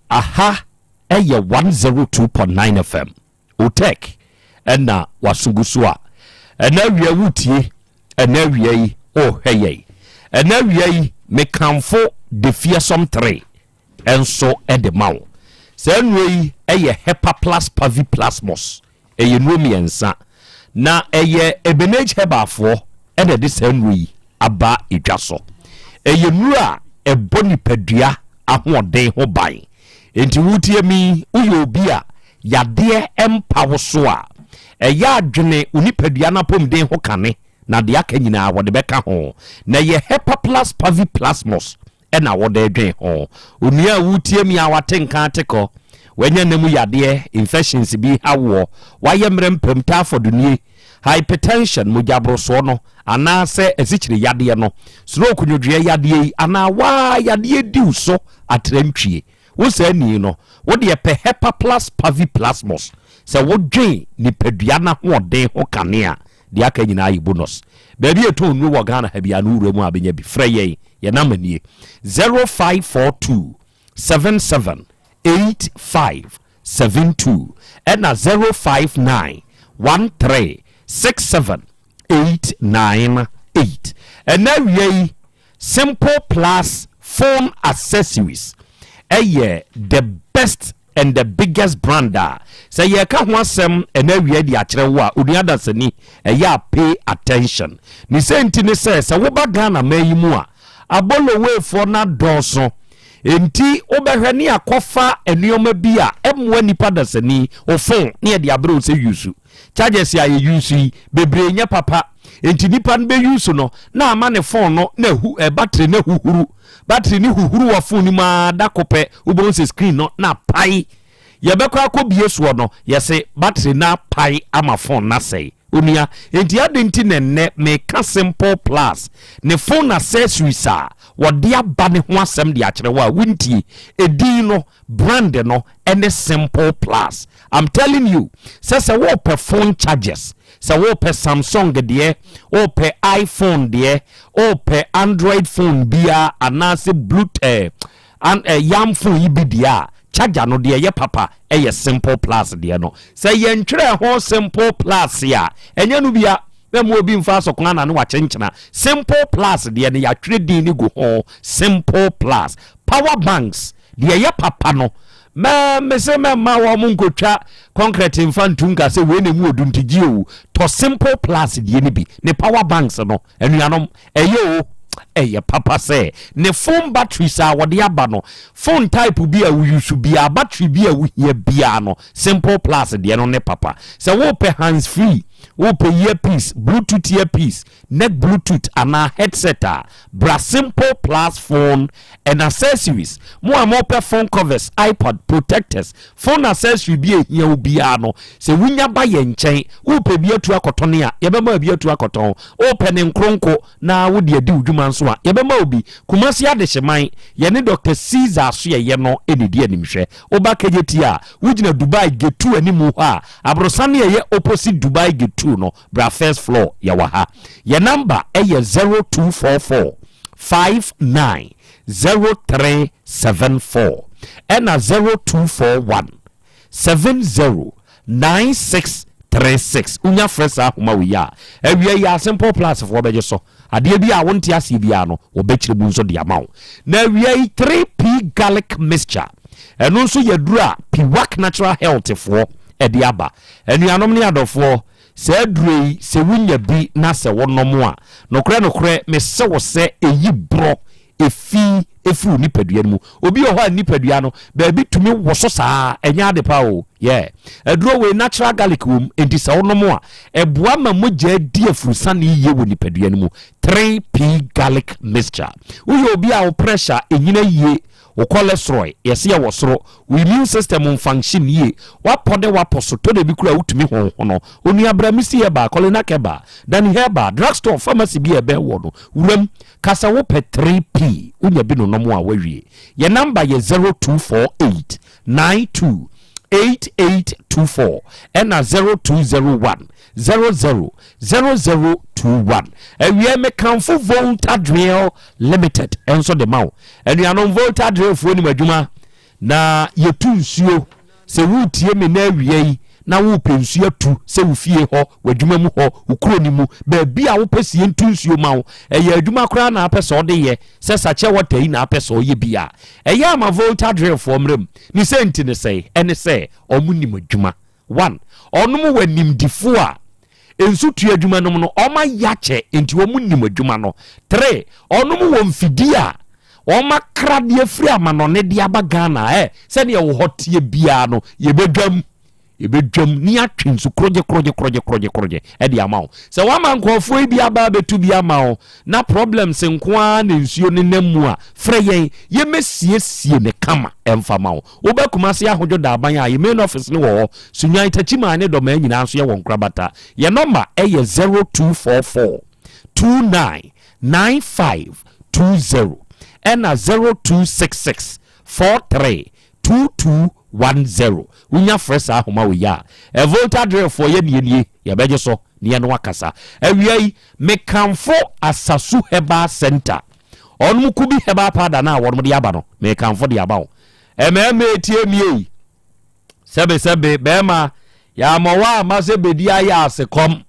Aha ɛyɛ 102.9 FM. Otec ɛna waso gu so a ɛna awia wotie ɛna awia yi wohwɛ yɛn ɛna awia yi mekamfo the fearsome 3 nso de ma wo. Saa nnuro yi yɛ Hepa Plus Pavi Plasmos. Ɛyɛ nnuro mmiɛnsa. Na ɛyɛ Ebenage Herbalfoɔ na ɛde saa nnuro yi aba dwa so. Ɛyɛ nnuro a ɛbɔ nipadua ahoɔden ho ban. Enti wotie me yi, woyɛ obi a yadeɛ mpa wo so a, ɛyɛ a dwene wo nipadua no apɔmuden ho kane na deɛ aka nyinaa wɔde bɛka ho. Na ɛyɛ Hepa Plus Pavi Plasmos na wode dwen ho. Onua a woretie me a wate nka ate kɔ, wanya nna mu yadeɛ, infections bi ha woɔ, wayɛ mmerɛ mpam, typhoid nie, hypertension, mogyaborosoɔ no, anaasɛ asikyire yadeɛ no, stroke nwodwoeɛ yadeɛ yi, anaa waa yadeɛ di wo so atrantwie. Wo saa ni no, wo deɛ pɛ Hepaplus Paviplasmus. Sɛ wodwen nipadua no ahoɔden ho kane a, Deɛ aka nyinaa yɛ bonus. Baabi a yɛtɔn nnuro wɔ Ghana ha biara no wo wura mu a bɛnya bi. Frɛ yɛn, yɛn number nie, 0542 77 85 72 ɛna 059 13 67 898. Ɛnɛ awia yi, Simple Plus Phone Accessories ɛyɛ the best and the biggest brand a sɛ yɛreka ho asɛm ɛna awia de akyerɛ wo a onua dasani ɛyɛ a pay attention. Ne sɛ nti ne sɛ sɛ woba Ghana man yi mu a aboloweefoɔ no adɔɔso nti wobɛhwɛ ne akɔfa nneɛma bi a ɛmmoa nipa dasani wo phone ne yɛde abrɛ wo sɛ use chargers a yɛ use yi bebree nyɛ papa nti nipa no bɛ use no na ama ne phone no na hu eh, battery no huhuru battery no huhuru wɔ phone no mu ara da ko pɛ wobɛhu sɛ screen no na apae yɛbɛkɔ akɔ bie soɔ no yɛse battery no apae ama phone no asɛe onua nti ade nti na nnɛ meka simple plus ne phone accessories a wɔde aba ne ho asɛm de akyerɛ wo a wontie edin no brand no ɛne simple plus I'm telling you sɛ sɛ wopɛ phone chargers sɛ wopɛ Samsung deɛ wopɛ iPhone deɛ wopɛ Android phone biara anaasɛ Bluetooth eh, an, eh, yam phone yi bi deɛ a charger no deɛ ɛyɛ papa ɛyɛ simple plus deɛ no sɛ yɛntwerɛ ho simple plus a ɛnyɛ no bia na mu obi mfa asɔkwan na ne wakyenkyena simple plus deɛ no yɛatwerɛ din no gu ho simple plus power banks Deɛ ɛyɛ papa no, mɛ mese mɛmma wɔn nkɔtwa concrete mfa ntu nka sɛ wei na emu odu nti gye o. Tɔ simple plus deɛ no bi, ne power banks no, anuanom, ɛyɛ o. Ɛyɛ papa sɛ ne phone batteries a wɔde aba no, phone type bi a woyusu biara, battery bi a wohia biara no, simple plus deɛ no ne papa. Sɛ wopɛ hands free, Wopɛ earpiece, bluetooth earpiece, neck bluetooth anaa headset a, bra Simple Plus Phone and Accessories. Mo a mopɛ phone covers, iPod, protectors, phone accessory bi a ehia wo biara no, sɛ wunya ba yɛn nkyɛn, wopɛ bi atu akɔtɔn a, yɛbɛma wo bi atu akɔtɔn. Wopɛ ne nkronko na wode adi wo dwuma nso a, yɛbɛma wo bi. Kumasi Adehyeman, yɛne Dɔkta Caesar Asoɛeɛ no na ɛdi animhwɛ. Woba Kejetia a, wogyina Dubai Gate 2 animu hɔ a, aborosan no a ɛyɛ opposite Dubai Gate 2 no, bra first floor, yɛwɔ ha. Yɛn number yɛ 0244 59 0374 ɛna 0241 70 9636. Wonya frɛ saa ahoma wei a, awia yi a Simple Plus foɔ bɛgye so. Adeɛ bi a wonte aseɛ biara no, wɔbɛkyerɛ mu nso de ama wo. Na awia yi 3P Garlic Mixture, ɛno nso yɛ aduro a Piwak Natural Health foɔ de aba. Anuanom ne adɔfoɔ, saa aduro yi, sɛ wonya bi na sɛ wonom a, nokorɛ nokorɛ mese wo sɛ ɛyi borɔ efi firi wo nipadua no mu. Obi wɔ hɔ a nipadua no baabi tumi woso saa, ɛnyɛ ade pa o. Yeah. Aduro wei natural garlic wɔ mu, enti sɛ wonom a, ɛboa ma mogya di afurusane yie wɔ nipadua no mu. 3P garlic mixture. Woyɛ obi a wo pressure ɛnyina yie, wo cholesterol yɛse ɛwɔ soro, wo immune system nfunction yie, wapɔ ne wapɔ so, tɔ da bi koraa wotumi honhono. Onua bra Missy Herbal, Colinac Herbal, Danny Herbal, drugstore, pharmacy bi a ɛbɛn woɔ no, wuram. Ka sɛ wopɛ 3P, wonya bi nonom a woawie. Yɛn namba yɛ 0248 92 8824 ɛna 0201 00 0021. Awiei mekamfo Volta Drill Limited nso de ma wo. Anuanom Volta Drillfoɔ nim adwuma. Na yɛtu nsuo. Sɛ woretie me nnɛ awia yi na worepɛ nsuo atu sɛ wo fie hɔ, w'adwuma mu hɔ, wo kuro no mu, baabi a wopɛ sɛ yɛntu nsuo ma wo, ɛyɛ adwuma koraa na apɛ sɛ ɔde yɛ, sɛ sakyɛ wɔta yi na apɛ sɛ ɔyɛ bi a, ɛyɛ ama Volta Drillfoɔ mmerɛ mu. Ne sɛ nti ne sɛe? Ɛne sɛ wɔn nim adwuma. One, wɔnom wɔ animdifoɔ a nsu tua adwuma nom no wɔn ayɛ akyɛ nti wɔn nim adwuma no. Three, wɔnom wɔ mfidie a wɔn akra de afiri amanɔne de aba Ghana ɛ sɛdeɛ wɔ hɔ teɛ biara no yɛbɛdwam yɛbɛdwam ne atwe nsu korogye korogye korogye korogye korogye ɛde ama wo. Sɛ wama nkurɔfoɔ yi bi aba abɛtu bi ama wo na problems nko ara na nsuo no nam mu a, frɛ yɛn yɛmɛsiesie ne kama ɛmfa ma wo. Woba Kumasi Ahodwo Daban a, yɛn main office no wɔ hɔ. Sunyani, Techiman ne Dɔmaa nyinaa nso yɛwɔ nkorabata. Yɛn nɔma yɛ 0244 29 95 20 ɛna 0266 43 2210. Wonya frɛ saa ahoma wei a, Volta Drillfoɔ yɛ nie nie, yɛbɛgye so ne yɛne wo akasa. Awia yi, mekamfo Asasu Herbal Centre. Ɔnom kubi herbal powder no a wɔnom de aba no, mekamfo de ama wo. Mmarima etie mi ei. Sɛbe sɛbe, bɛrima, yɛamɔ wo amma sɛ bedi ayɛ ase kɔm.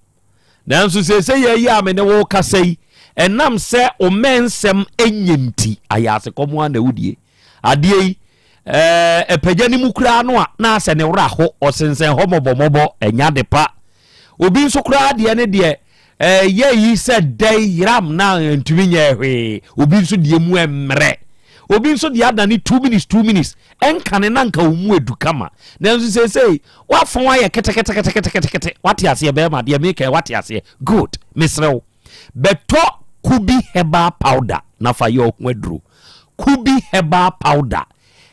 Nanso seesei yɛ yi a me ne wo kasa yi, ɛnam sɛ wo mmɛnsɛm nyɛ nti, ayɛ ase kɔm ara na wodie. Adeɛ yi, ɛɛ, ɛpagya ne mu koraa no a, na asɛ ne werɛ aho, ɔsensɛn hɔ mɔbɔmɔbɔ, ɛnyɛ ade pa. Obi nso koraa deɛ ne deɛ, ɛyɛ yi sɛ dɛn yeram na ntumi nyɛ hwee. Obi nso deɛ mu ɛmmerɛ. Obi nso deɛ adane 2 minutes 2 minutes, ɛnkane na nka wo mu edu kama. Nanso seesei, wafɔn ayɛ keteketeketekete. Wate aseɛ bɛrima, deɛ meka yi, wate aseɛ. Good, mesrɛ wo. Bɛtɔ Kubi herbal powder na fa yɛ ɔho aduro. Kubi herbal powder,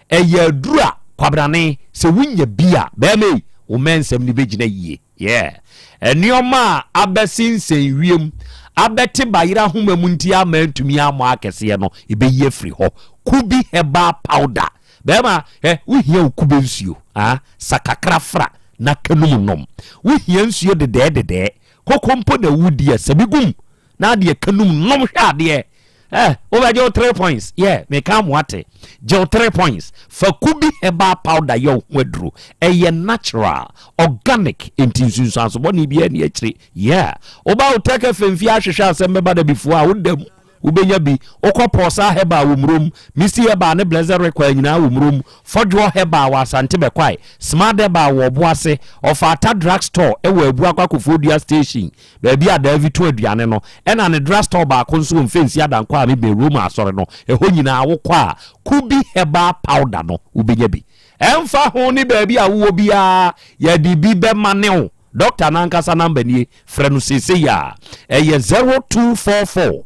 ɛyɛ aduro a kwabrane sɛ wonya bi a, bɛrima yi, wo mmɛnsɛm no bɛgyina yie. Yeah. Nneɛma a abɛsensɛn wiem, abɛte bayerɛ ahoma mu nti ama antumi ammɔ akɛseɛ no, ɛbɛyi afiri hɔ. Kubi herbal powder. Bɛrima, hɛ, wohia wo kube nsuo, ah, sa kakra fra na kanum nom. Wohia nsuo dedɛɛ dedɛɛ, Koko mpo na wodi a sɛ bi gum na adeɛ ka num nom hwɛ adeɛ eh wobɛgye wo 3 points yeah meka mo ate gye wo 3 points fa kubi herbal powder yɛ wo ho aduro ɛyɛ natural organic nti nsunsuanso bɔne biara ni akyire yeah woba wo tech fm fie ahwehwɛ asɛm bɛba da bifoɔ a woda mu Wobɛnya bi. Wokɔ Pɔɔsaa Herbal wɔ Murom, Misty Herbal ne Blessed Recoil nyinaa wɔ Murom, Fɔdwoɔ Herbal wɔ Asante Bɛkwae, Smart Herbal wɔ Ɔboase, Ɔfaata Drug Store wɔ Abuakwa Kofoɔdua Station, baabi a Daavi tɔn aduane no, ɛna ne drug store baako nso wɔ Mfɛnsi Adankwa a mebɛn Roma Asɔre no, ɛhɔ nyinaa wokɔ a, Kubi Herbal Powder no wobɛnya bi. Ɛmfa ho ne baabi a wowɔ biara, yɛde bi bɛmane wo. Dɔkta no ankasa namba nie, frɛ no seesei ara. Ɛyɛ 0244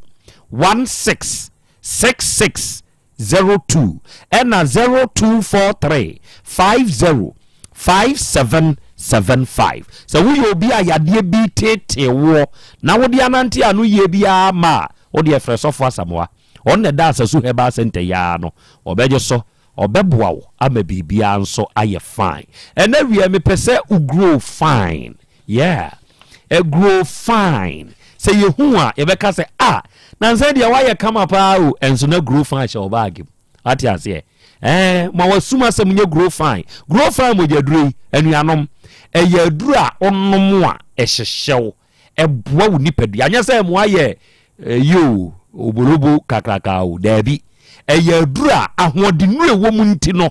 16 66 02 ɛna 0243 50 5775. Sɛ woyɛ obi a yadeɛ bi reteetee woɔ na wode anante ano yie biara ma a, wodeɛ frɛ Sɔfo Asamoah. Ɔno na ɛda Asasu Herbal Centre yi ara no. Ɔbɛgye so, ɔbɛboa wo ama biribiara nso ayɛ fine. Ɛnɛ wiɛ mepɛ sɛ wo grow fine. Yeah, grow fine. Sɛ yɛhu a yɛbɛka sɛ ah, nansa yi deɛ woayɛ kama paa o, ɛnso na grow fine hyɛ wo baage mu. Wate aseɛ? Ɛɛ, ma wasum asɛm nyɛ grow fine. Grow fine mogyaduro yi, anuanom, ɛyɛ aduro a wonom a ɛhyehyɛ wo. Ɛboa wo nipadua. Anyɛ sɛ ɛmoa yɛ ɛyi o, obolobo kakraka o, daabi. Ɛyɛ aduru a ahoɔdennuru ɛwɔ mu nti no,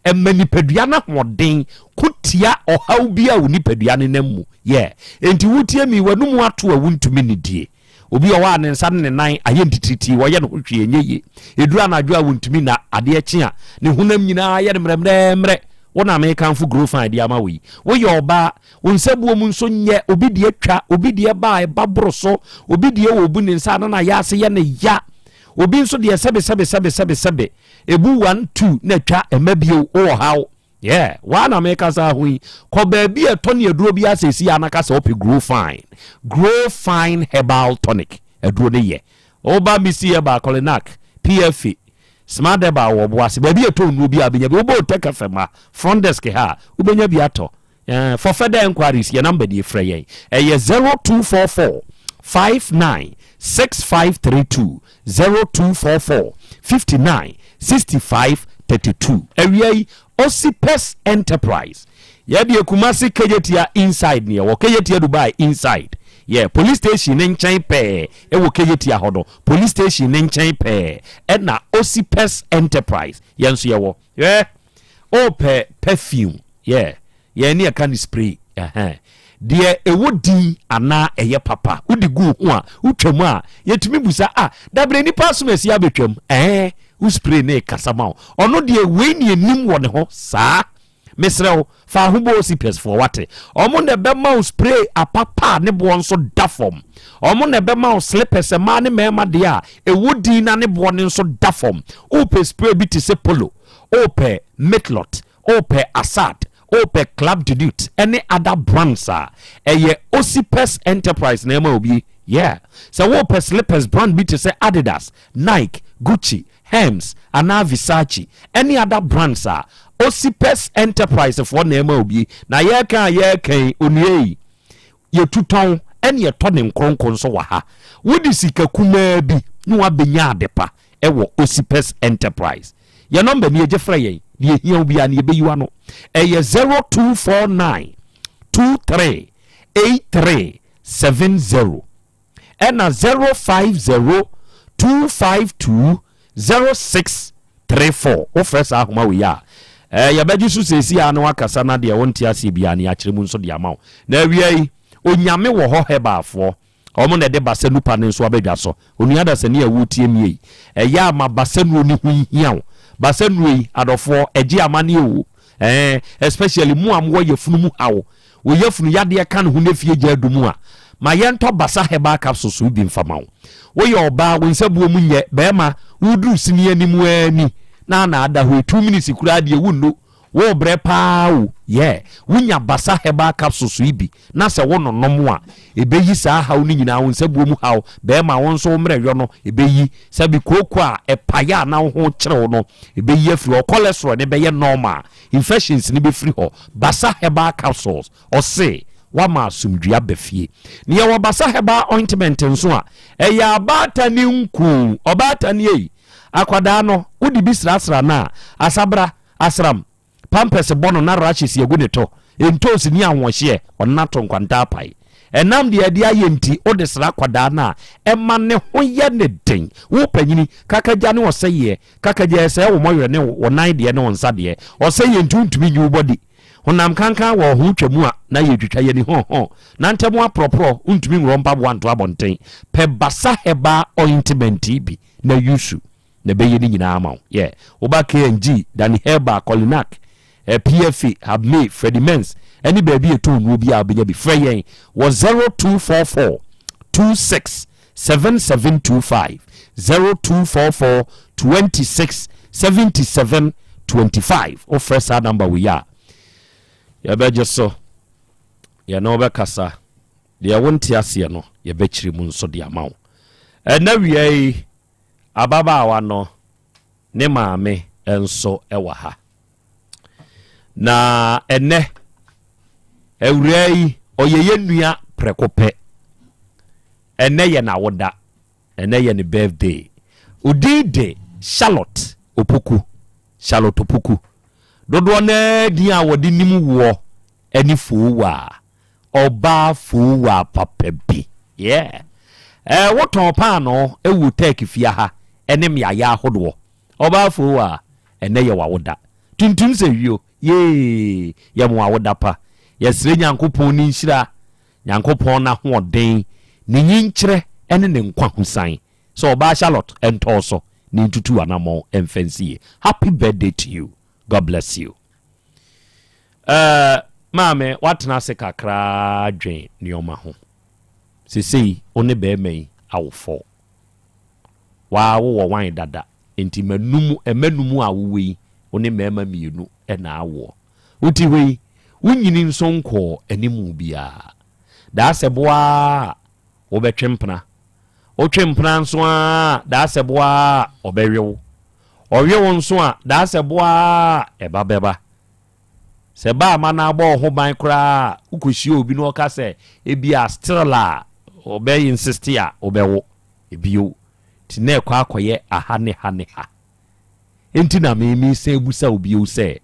ɛma nipadua no ahoɔden ko tia ɔhaw bi a wo nipadua no nam mu. Yɛ. Enti wotie mi, w'anum ato a wontumi nnidie. Obi wɔ hɔ a ne nsa ne ne nan ayɛ ntitiritii, wɔyɛ ne ho hwee ɛnyɛ yie. Ɛduru anadwo a wontumi nna, adeɛ kye a ne honam nyinaa yɛ no mmerɛmmerɛmmerɛ. Wo na mekamfo Grofine de ama wo yi. Woyɛ ɔbaa, Wo nsabuo mu nso nyɛ obi deɛ twa, obi deɛ ba a ɛba boro so, obi deɛ wɔbu ne nsa a na n'ayaase yɛ ne ya, obi nso deɛ sɛbe sɛbe sɛbe sɛbe sɛbe, ebu one two na atwa ɛma bio, wowɔ haw. Yeah, waa na mekasa ho yi. Kɔ baabi a ɛtɔ ne aduro bi asɛsi a na ka sɛ wopɛ Grow Fine. Grow Fine Herbal Tonic aduro no yɛ. Woba Missy Herbal, Kolinak, PFA, Smart Herbal wɔ Ɔboase. Baabi a ɛtɔ nnuro bi a wobɛnya bi. Wobɔ Otec FM a, front desk ha a, wobɛnya bi atɔ. Eh, for further enquiries, yɛn number nie, frɛ yɛn. Ɛyɛ 0244 59 6532, 0244 59 65 32. Awia yi, Osipes Enterprise. Yɛdeɛ Kumasi Kejetia inside ne yɛwɔ, Kejetia Dubai inside. Yɛ police station ne nkyɛn pɛɛ, ɛwɔ Kejetia hɔ no, police station ne nkyɛn pɛɛ, ɛna Osipes Enterprise yɛn nso yɛwɔ. Hwɛ, wopɛ perfume, yeah, yɛn ne yɛka no spray, ɛhɛn. Deɛ ɛwɔ din anaa ɛyɛ papa, wode gu ho a, wotwam a, yɛtumi busa, ah, dabrɛ nipa asom asi abɛtwam, ɛɛ, wo spray ne kasa ma wo. Ɔno deɛ wei ne anim wɔ ne ho saa. Mesrɛ wo, fa ho bɔ OCPS foɔ, wate. Ɔmo na ɛbɛma wo spray apapa a ne boɔ nso da fam. Ɔmo na ɛbɛma wo slippers mmaa ne mmarima deɛ a ɛwɔ din na ne boɔ no nso da fam. Wopɛ spray bi te sɛ Polo, wopɛ Mitlot, wopɛ Assad, wopɛ Club de Nuit ɛne other brands a, ɛyɛ Osipes Enterprise na ɛma obi. Yeah. Sɛ wopɛ slippers brand bi te sɛ Adidas, Nike, Gucci, Hermes anaa Versace ɛne other brands a, Osipes Enterprise foɔ na ɛma obi. Na yɛreka a yɛreka yi, onua yi, Yɛtu tɔn ɛne yɛtɔ ne nkronko nso wɔ ha. Wode sika kumaa bi na wabɛnya adepa wɔ Osipes Enterprise. Yɛn nɔmba nie, gye frɛ yɛn, deɛ ɛhia wo biara no yɛbɛyi w'ano. Ɛyɛ 0249 23 83 70 ɛna 050 252 0634. Wofrɛ saa ahoma wei a, eh, yɛbɛgye so seesei ara na wakasa na deɛ wonte aseɛ biara no yɛakyerɛ mu nso de ama wo. Na awia yi, Onyame wɔ hɔ Herbalfoɔ, wɔn na ɛde basanupa no nso abɛdwa so. Onua dasani a woretie me yi, ɛyɛ a ma basanuo no ho nhia wo. Basanuo yi, adɔfoɔ, ɛgye amaneɛ o. Ɛɛ, especially mo a mowɔ yafunu mu haw, wo yafunu yadeɛ ka ne ho na fie gya adu mu a, ma yɛntɔ Basa Herbal Capsules no bi mfa ma wo. Woyɛ ɔbaa, wo nsabuo mu nyɛ, barima, woduru sini anim ara ni na na ada hɔ yi, 2 minutes koraa deɛ wonnu, worebrɛ paa o, yeah, wonya Basa Herbal Capsules yi bi na sɛ wononom a, ɛbɛyi saa haw no nyinaa, wo nsabuo mu haw, barima, wo nso wo mmerɛyɔ no, ɛbɛyi, sɛbi kooko a ɛpaeɛ a na wo ho kyere wo no, ɛbɛyi afiri hɔ, cholesterol no bɛyɛ normal, infections no bɛfiri hɔ. Basa Herbal Capsules, ɔse wama asomdwoeɛ aba fie. Na yɛwɔ Basa Herbal Ointment nso a, ɛyɛ abaatan nku, ɔbaatan ei, akwadaa no, wode bi srasra no a, asabra, asram, Pampers bɔ no na rashes agu ne to, ntoosi ne ahoɔhyeɛ, ɔno ato nkwanta apae. Ɛnam deɛ ɛde ayɛ nti, wode sra akwadaa no a, ɛma ne ho yɛ no den. Wo panyini, kakagya ne ɔsɛeɛ, kakagya ɛsɛe wo mmɔwerɛ ne wo nan deɛ ne wo nsa deɛ. Ɔsɛeɛ nti wontumi nyi wo bɔdi. Honam kankan wɔ wo ho twa mu a, na yɛretwitwa yɛn ani hɔn hɔn. Na ntɛm aporɔporɔ, wontumi nworɔ mpaboa nto abɔnten. Pɛ Basa Herbal Ointment yi bi na use. Na ɛbɛyɛ ne nyinaa ama wo. Yeah. Woba KNG, Danny Herbal, Kolinak, eh, PFA, Habme, Freddie Mens, ɛne baabi a ɛtɔn nnuro biara wobɛnya bi. Frɛ yɛn wɔ 0244 26 7725, 0244 26 77 25. Wofrɛ saa namba wei a, yɛbɛgye so, yɛne wobɛkasa. Deɛ wonte aseɛ no, yɛbɛkyerɛ mu nso de ama wo. Ɛnɛ wia yi, ababaawa no ne maame nso wɔ ha. Na ɛnɛ awuraa yi ɔyɛ yɛ nua prɛko pɛ. Ɛnɛ yɛ n'awoda. Ɛnɛ yɛ ne birthday. Odin de Charlotte Opoku. Charlotte Opoku. Dodoɔ no ara din a wɔde nim woɔ ne Fowaa. Ɔbaa Fowaa papa bi. Yeah. Eh, wotɔn paanoo wɔ Turkey fie ha ne mmeaeɛ ahodoɔ. Ɔbaa Fowaa, ɛnɛ yɛ w'awoda. Tuntum sɛ wio, yee, yɛ mo awoda pa. Yɛsrɛ Nyankopɔn ne nhyira, Nyankopɔn n'ahoɔden, ne nyinkyerɛ ne ne nkwahosan sɛ ɔbaa Charlotte ntɔɔ so na ntutu anamɔn mfa nsi yie. Happy birthday to you. God bless you. Eh, maame, woatena ase kakra dwen nneɛma ho. Sesei wo ne bɛrima yi awo fɔ. Waa wowɔ wan dada, enti manum, mma num a wowɔ yi, wo ne mmarima mmienu na awoɔ. Wote hɔ yi, wonyini nso nkɔɔ animu biara. Daasɛbo ara a wobɛtwe mpena. Wotwe mpena nso ara a, daasɛbo ara a ɔbɛwe wo. Ɔwe wo nso a, daasɛbo ara a ɛba bɛba. Sɛ ba ama no abɔ wo ho ban koraa a, wokɔhyia obi na ɔka sɛ ebia still a ɔbɛ insist a wobɛwo bio. Nti na ɛkɔ akɔyɛ aha ne ha ne ha. Enti na me mesan bisa wo bio sɛ,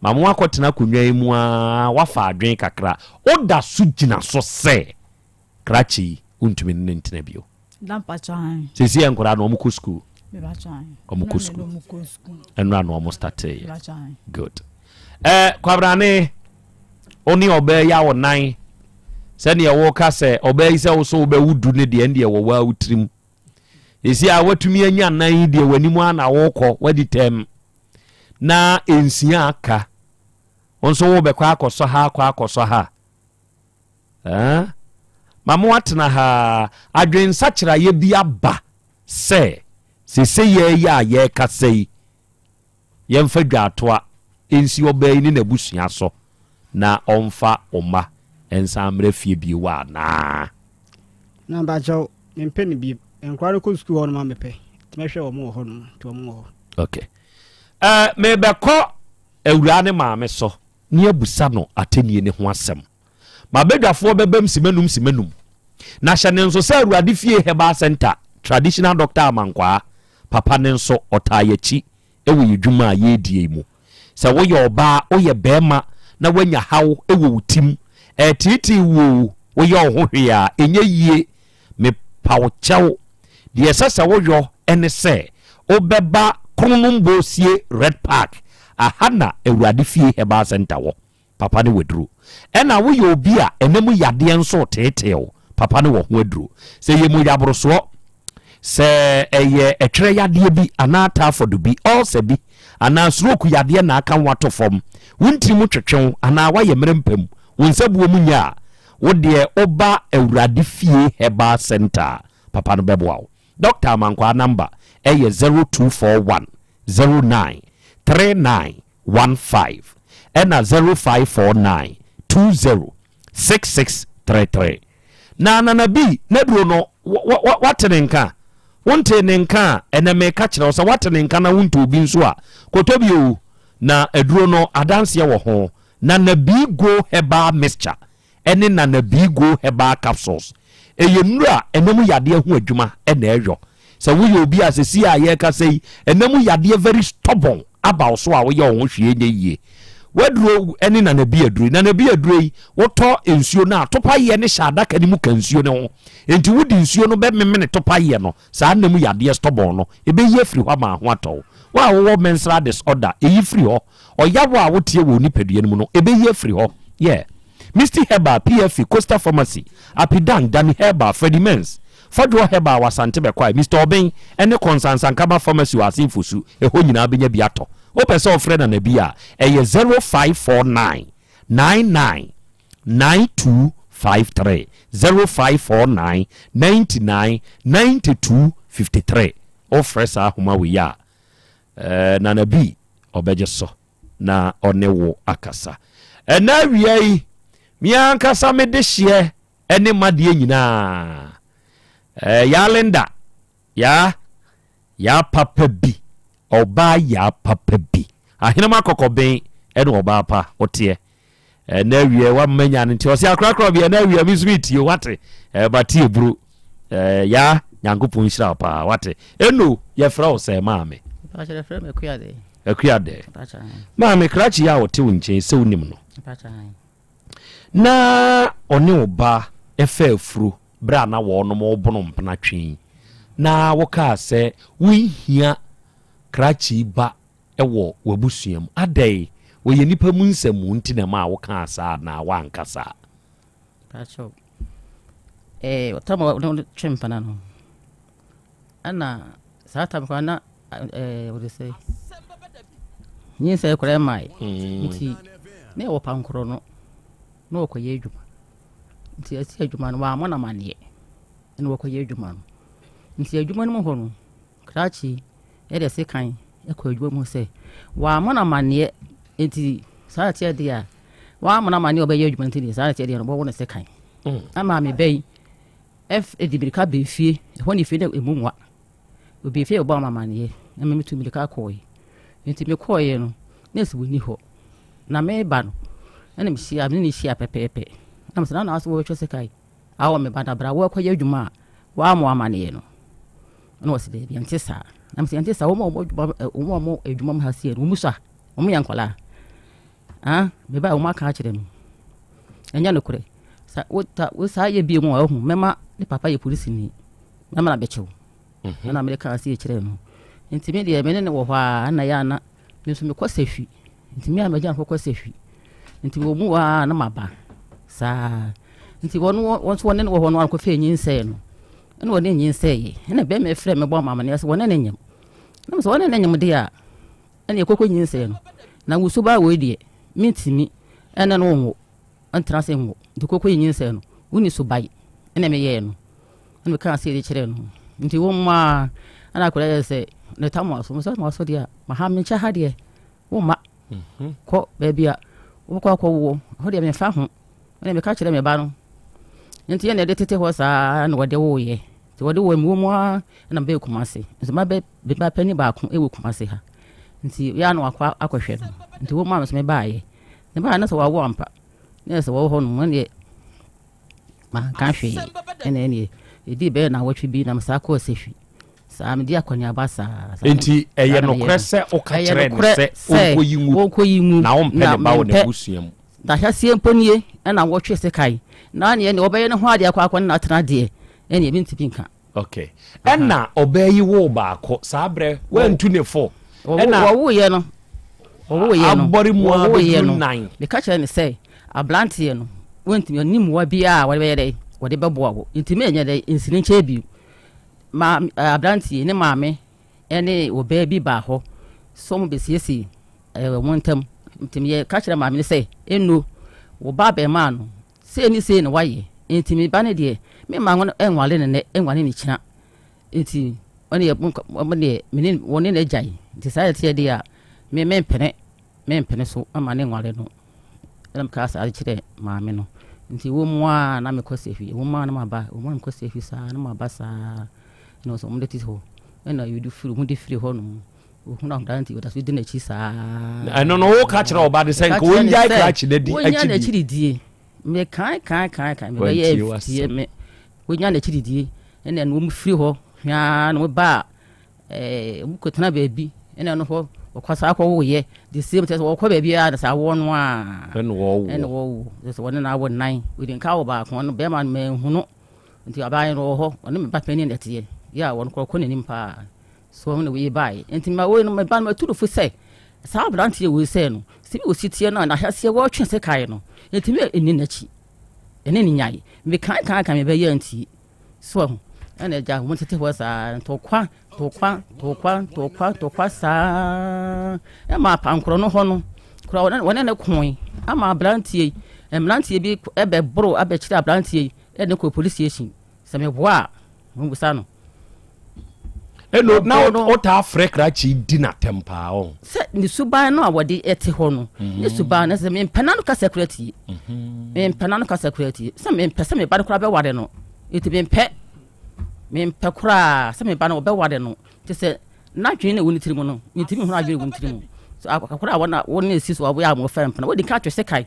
ma mo akɔtena akonnwa yi mu ara woafa adwene kakra, woda so gyina so sɛ krakye yi wontumi ne no ntena bio? Seesei nkwadaa no wɔkɔ sukuu? Wɔkɔ sukuu. Ɛnora na wɔn startee yɛ. Good. Ɛɛ Kwabrane, wo ne ɔbaa yi awo nan sɛdeɛ woka sɛ ɔbaa yi sɛ wo so wobɛwo du ne deɛ ɛndeɛ wɔ waa wo tirim. Seesei a watumi anya nan yi deɛ w'anim a na wokɔ wadi tɛm na nsia aka. Wo nso wobɛkɔ akɔsɔ ha akɔ akɔsɔ ha. Ɛɛ ma mo atena ha adwensakyeraeɛ bi aba sɛ seesei yɛ a yɛrekasa yi yɛmfa dwaatoa nsi ɔbaa yi ne n'abusua so na ɔmfa wo mma nsan mmra fie bio anaa? Na mpakyɛw, mempɛ no bio. Nkwadaa no kɔ sukuu hɔ nom a mepɛ. Nti mɛhwɛ wɔn wɔ hɔ nom. Nti wɔn wɔ hɔ. Okay. Uh, mebɛkɔ awuraa ne maame so ne abusa no atɛnie ne ho asɛm. M'abadwafoɔ bɛbam simanum simanum. Na hyɛ ne nso sɛ Awurade fie Herbal Center Traditional Doctor Amankwaa papa no nso ɔtaa yɛakyi wɔ yɛ dwuma a yɛredie yi mu. Sɛ woyɛ ɔbaa, woyɛ barima na woanya haw wɔ wo tim, ɛreteetee wo oo, woyɛ wo ho hwee a ɛnyɛ yie, mepa wo kyɛw, deɛ ɛsɛ sɛ woyɔ ne sɛ wobɛba Kronom-Bosie Red Park, aha na Awurade fie Herbal Center wɔ. Papa no waduro. Ɛna woyɛ obi a ɛna mu yadeɛ nso reteetee wo, papa no wɔ ho aduro. Sɛ ɛyɛ mogyaborosoɔ, sɛ ɛyɛ ɛtwerɛ yadeɛ bi anaa typhoid bi, ulcer bi, anaa stroke yadeɛ na aka wo ato fam, wo ntini mu twetwe wo anaa woayɛ mmerɛ mpa mu, wo nsabuo mu nyɛ a, wo deɛ woba Awurade Fie Herbal Centre a, papa no bɛboa wo. Doctor Amankwaa number ɛyɛ 0241 09 39 15 ɛna 0549 20 66 33. Na Nana B n'aduro no wate ne nka? Wontee ne nka a, ɛnɛ meka kyerɛ wo sɛ wate ne nka na wontoo bi nso a, kɔtɔ bi o. Na aduro no adanseɛ wɔ ho. Nana B Go Herbal Mixture ne Nana Bigo Herbal Capsules. Ɛyɛ nnuru a ɛna mu yadeɛ ho adwuma na ɛyɔ. Sɛ woyɛ obi a seesei a yɛrekasa yi, ɛna mu yadeɛ very stubborn aba wo so a woyɛ wo ho hwee nyɛ yie. W'aduro ne Nana Bi aduro yi. Nana Bi aduro yi, wotɔ nsuo no a, topayeɛ no hyɛ adaka no mu ka nsuo no ho. Enti wode nsuo no bɛmemene topayeɛ no, saa nna mu yadeɛ stubborn no, ɛbɛyi afiri hɔ ama ho atɔ wo. Wo a wowɔ menstrual disorder, ɛyi firi hɔ. Ɔyaw a woteɛ wɔ wo nipadua no mu no, ɛbɛyi afiri hɔ. Yeah. Misty Herbal, PFA, Coastal Pharmacy, Apidan, Danny Herbal, Freddie Mens. Fadwoɔ Herbal wɔ Asante Bɛkwae, Mister Obeng ne Kɔnsansankama Pharmacy wɔ Asen Fosu, ɛhɔ nyinaa wobɛnya bi atɔ. Wopɛ sɛ wofrɛ Nana bi a, ɛyɛ 0549 99 9253, 0549 99 92 53. Wofrɛ saa ahoma wei a, eh, Nana bi ɔbɛgye so na ɔne wo akasa. Ɛnɛ awia yi, me ankasa me dehyeɛ ne m'adeɛ nyinaa. Eh, yaa Linda, yaa, yaa papa bi, ɔbaa yaa papa bi. Ahenema kɔkɔben ɛne ɔbaa pa ɔteɛ. Ɛnɛ awia wamma nya no nti ɔse akorakora bi ɛnɛ awia me nso metie wate. Eh, mate eburo. Eh, yaa Nyankopɔn nhyira wo paa wate. Eno yɛfrɛ wo sɛ maame. Akuadɛ. Maame krakye yi a ɔte wo nkyɛn sɛ wonim no. Na ɔne wo ba fa afuro berɛ a na wɔnom rebono mpena twe yi, na wokaa sɛ wonhia krakye ba wɔ w'abusua mu. Adɛn? Wɔyɛ nnipa mu nsɛmmu nti na ɛmaa wokaa saa anaa woanka saa? Pakyɛw, eh, ɔtam a ɔne twe mpena no, ɛna saa tam koraa na ɛɛ wɔde sɛ nyinsɛn koraa mmae mm. nti na ɛwɔ pankorɔ no na wɔkɔyɛ adwuma nti ɛsi adwuma no wɔammɔ no amanneɛ ɛna wɔkɔyɛ adwuma no nti adwuma no mu hɔ no krakye ɛde sekan ɛkɔ adwuma mu sɛ wɔammɔ no amanneɛ nti saa ɛteɛ deɛ a wɔammɔ no amanneɛ ɔbɛyɛ adwuma nti deɛ saa ɛteɛ deɛ no wɔwɔ no sekan mm. ama me bɛyi Ɛf de mirika baa fie, ɛhɔ ne fie na emu nwa. Obi fie bɛbɔɔ me amaneɛ na me metu mirika kɔɔe. Nti mekɔɔeɛ no, na ɛsɛ wɔnni hɔ. Na meba no, ɛna mehyia, me ne no hyia pɛpɛɛpɛ. Na mesɛ, na na asɛ wɔbɛtwa sika yi awɔ me ba na bra wɔakɔyɛ adwuma a wɔammɔ amaneɛ no. Ɛna wɔsɛ daabi, ɛnte saa. Na mesɛ ɛnte saa, wɔn a wɔn adwuma, wɔn a wɔn adwuma mu ha sie no, wɔn sua, wɔn yɛ nkwadaa. Ah, me ba, wɔn aka akyerɛ me. Ɛnyɛ nokorɛ. Sa wo ta wo saa yɛ bio mu a ɔhu mɛma ne papa yɛ polisini. Mɛma na bɛkyɛw. Mhm. Ɛna mede kaa se kyerɛ no. Nti me deɛ me ne ne wɔ hɔ a na yɛ ana me nso mekɔ sahwi. Nti me a magya kɔkɔ sahwi. Nti wɔ mu a na maba. Saa. Nti wɔn wɔn nso wɔne ne wɔ hɔ no akɔfɛ nyinsɛn no. Ɛna wɔne nyinsɛn yɛ. Ɛna bɛrima frɛ me bɔ amamane sɛ wɔne ne nyam. Na me sɛ wɔne ne nyam deɛ a Ɛnneɛ kɔkɔ nyinsɛn no, na wo suban wei deɛ, mentumi ne no nwo, ntena ase nwo. Nti kɔkɔ nyinsɛn no, wonni suban na meyɛɛ no. Ɛna mekaa sei de kyerɛɛ no. Nti wo mma ɛna akwadaa yɛ sɛ ne tam aso. Mesɛ mo aso deɛ a, ma ha menkyɛ ha deɛ, wo mma. Mhm. Kɔ baabi a wobɛkɔ akɔwoɔ, hɔ deɛ memfa ho. Ɛna meka kyerɛ me ba no. Nti ɛna ɛde tete hɔ saa na wɔde woeɛ. Nti wɔde woeɛ mewɔ mu ara ɛna mebɛɛ Kumase. Nso mabɛ me ba panin baako wɔ Kumase ha. Nti yɛ a na wakɔ akɔhwɛ no. Nti wɔn maa me so mebaeɛ. Mebaeɛ na sɛ wawo ampa. Na yɛ sɛ wɔwɔ hɔ nom ɛneɛ manka hwee. Ɛna ɛneɛ ɛdii bɛyɛ nnawɔtwe bi na mesaa kɔɔ Sehwi. Saa medi akɔneaba saa. Enti ɛyɛ nokorɛ sɛ woka kyerɛɛ no sɛ ɔnkɔyi ngu na wompɛ ne ba wɔ n'abusua mu? N'ahyɛaseɛ mpo nie na wɔtwe sekan, na neɛ neɛ wɔbɛyɛ ne ho adeɛ akɔ akɔ ne no atena deɛ, ɛneɛ mentumi nka. Ok. Ɛna ɔbaa yi woo baako, saa berɛ wantu ne fo. Ɛna wɔwoeɛ no, wɔwoeɛ no, abɔre mu ara wɔwoeɛ bɛduru no, nan. meka kyerɛ no sɛ, aberanteɛ no, wɔntumi, ɔnni mmoa biara a wɔde bɛyɛ dɛ, wɔde bɛboa wo, nti menyɛ dɛ, nsi ne nkyɛn bio. Maame, aberanteɛ ne maame ne ɔbaa bi baa hɔ sɛ wɔn bɛsiesie wɔn ntam. Nti meyɛ ka kyerɛ maame no sɛ, Eno, wo ba abarimaa no, sei ne sei na wayɛ, nti me ba no deɛ, memma no nware no nnɛ, nware no kyina. Nti wɔn deɛ, wɔn deɛ, me ne wɔne no agyae. Nti saa ɛteɛ deɛ a, me mempene, mempene so ama ne nware no. Ɛna mekaa saa de kyerɛɛ maame no. Nti wɔ mu ara na mekɔ sahwi, wɔ mu ara na maba, wɔ mu ara na mekɔ sahwi saa na maba saa. Ɛna ɔsɛ wɔn de te hɔ. Ɛna yɛde firi, wɔn de firi hɔ nom. Ohun akwadaa nti ɔda so di n'akyi saa. Ɛno no woka kyerɛ ɔba no sɛ nka wɔngyae krakye no adi akyi die. Wɔnya die. Me kan kan kan kan me bɛyɛ tie me. Wɔnya n'akyi die. Ɛna ɛno wɔn firi hɔ hwaa na wɔn ba ɛɛ wɔn kɔtena baabi. Ɛna ɛno hɔ wɔkɔ saa kɔ woyɛ the same thing wɔkɔ baabi a na saa wɔn no a. Ɛna wɔwo. Ɛna wɔwo. Sɛ wɔne na awɔ nan. Wɔde nka wɔ baako ɔno bɛrima no mɛnhunu. Nti abaayɛ no wɔ hɔ, ɔne me ba panin na ɛteɛ. Yɛ a wɔn korɔ kɔ n'anim paa. So ɔno na wei baeɛ. Nti ma wei no, me ba no matu no fo sɛ, saa aberanteɛ wei sɛɛ no, sɛ bi ɔsi teɛ no a, n'ahyɛseɛ wɔretwe sekae no, ntumi nni n'akyi. Ɛne ne nyae. Mekae kae kae me bɛyɛ antie. So ahu. Ɛna agya wɔn tete hɔ saa ntɔkwa ntɔkwa ntɔkwa ntɔkwa ntɔkwa saa ɛma apankorɔ no hɔ no kora wɔne wɔne ne koe ama aberanteɛ yi mmeranteɛ bi ɛbɛboro abɛkyerɛ aberanteɛ yi ɛde no kɔ police station sɛ meboa a wɔbusa no. Ɛno na wotaa frɛ krakye di n'atɛm paa ɔ. Sɛ ne suban no a wɔde ɛte hɔ no ne mhm. suban no sɛ mempɛ n'ano kasa kura tie mhm. mempɛ n'ano kasa kura tie sɛ mempɛ sɛ me ba no koraa bɛware no nti mempɛ mempɛ koraa sɛ me ba no wɔbɛware no te sɛ n'adwene na ɛwɔ ne tirim no mentumi hunu adwene wɔ ne tirim so akora a wɔn a wɔn esi so wɔyɛ a wɔfɛ mpena wɔdi nka atwe sekae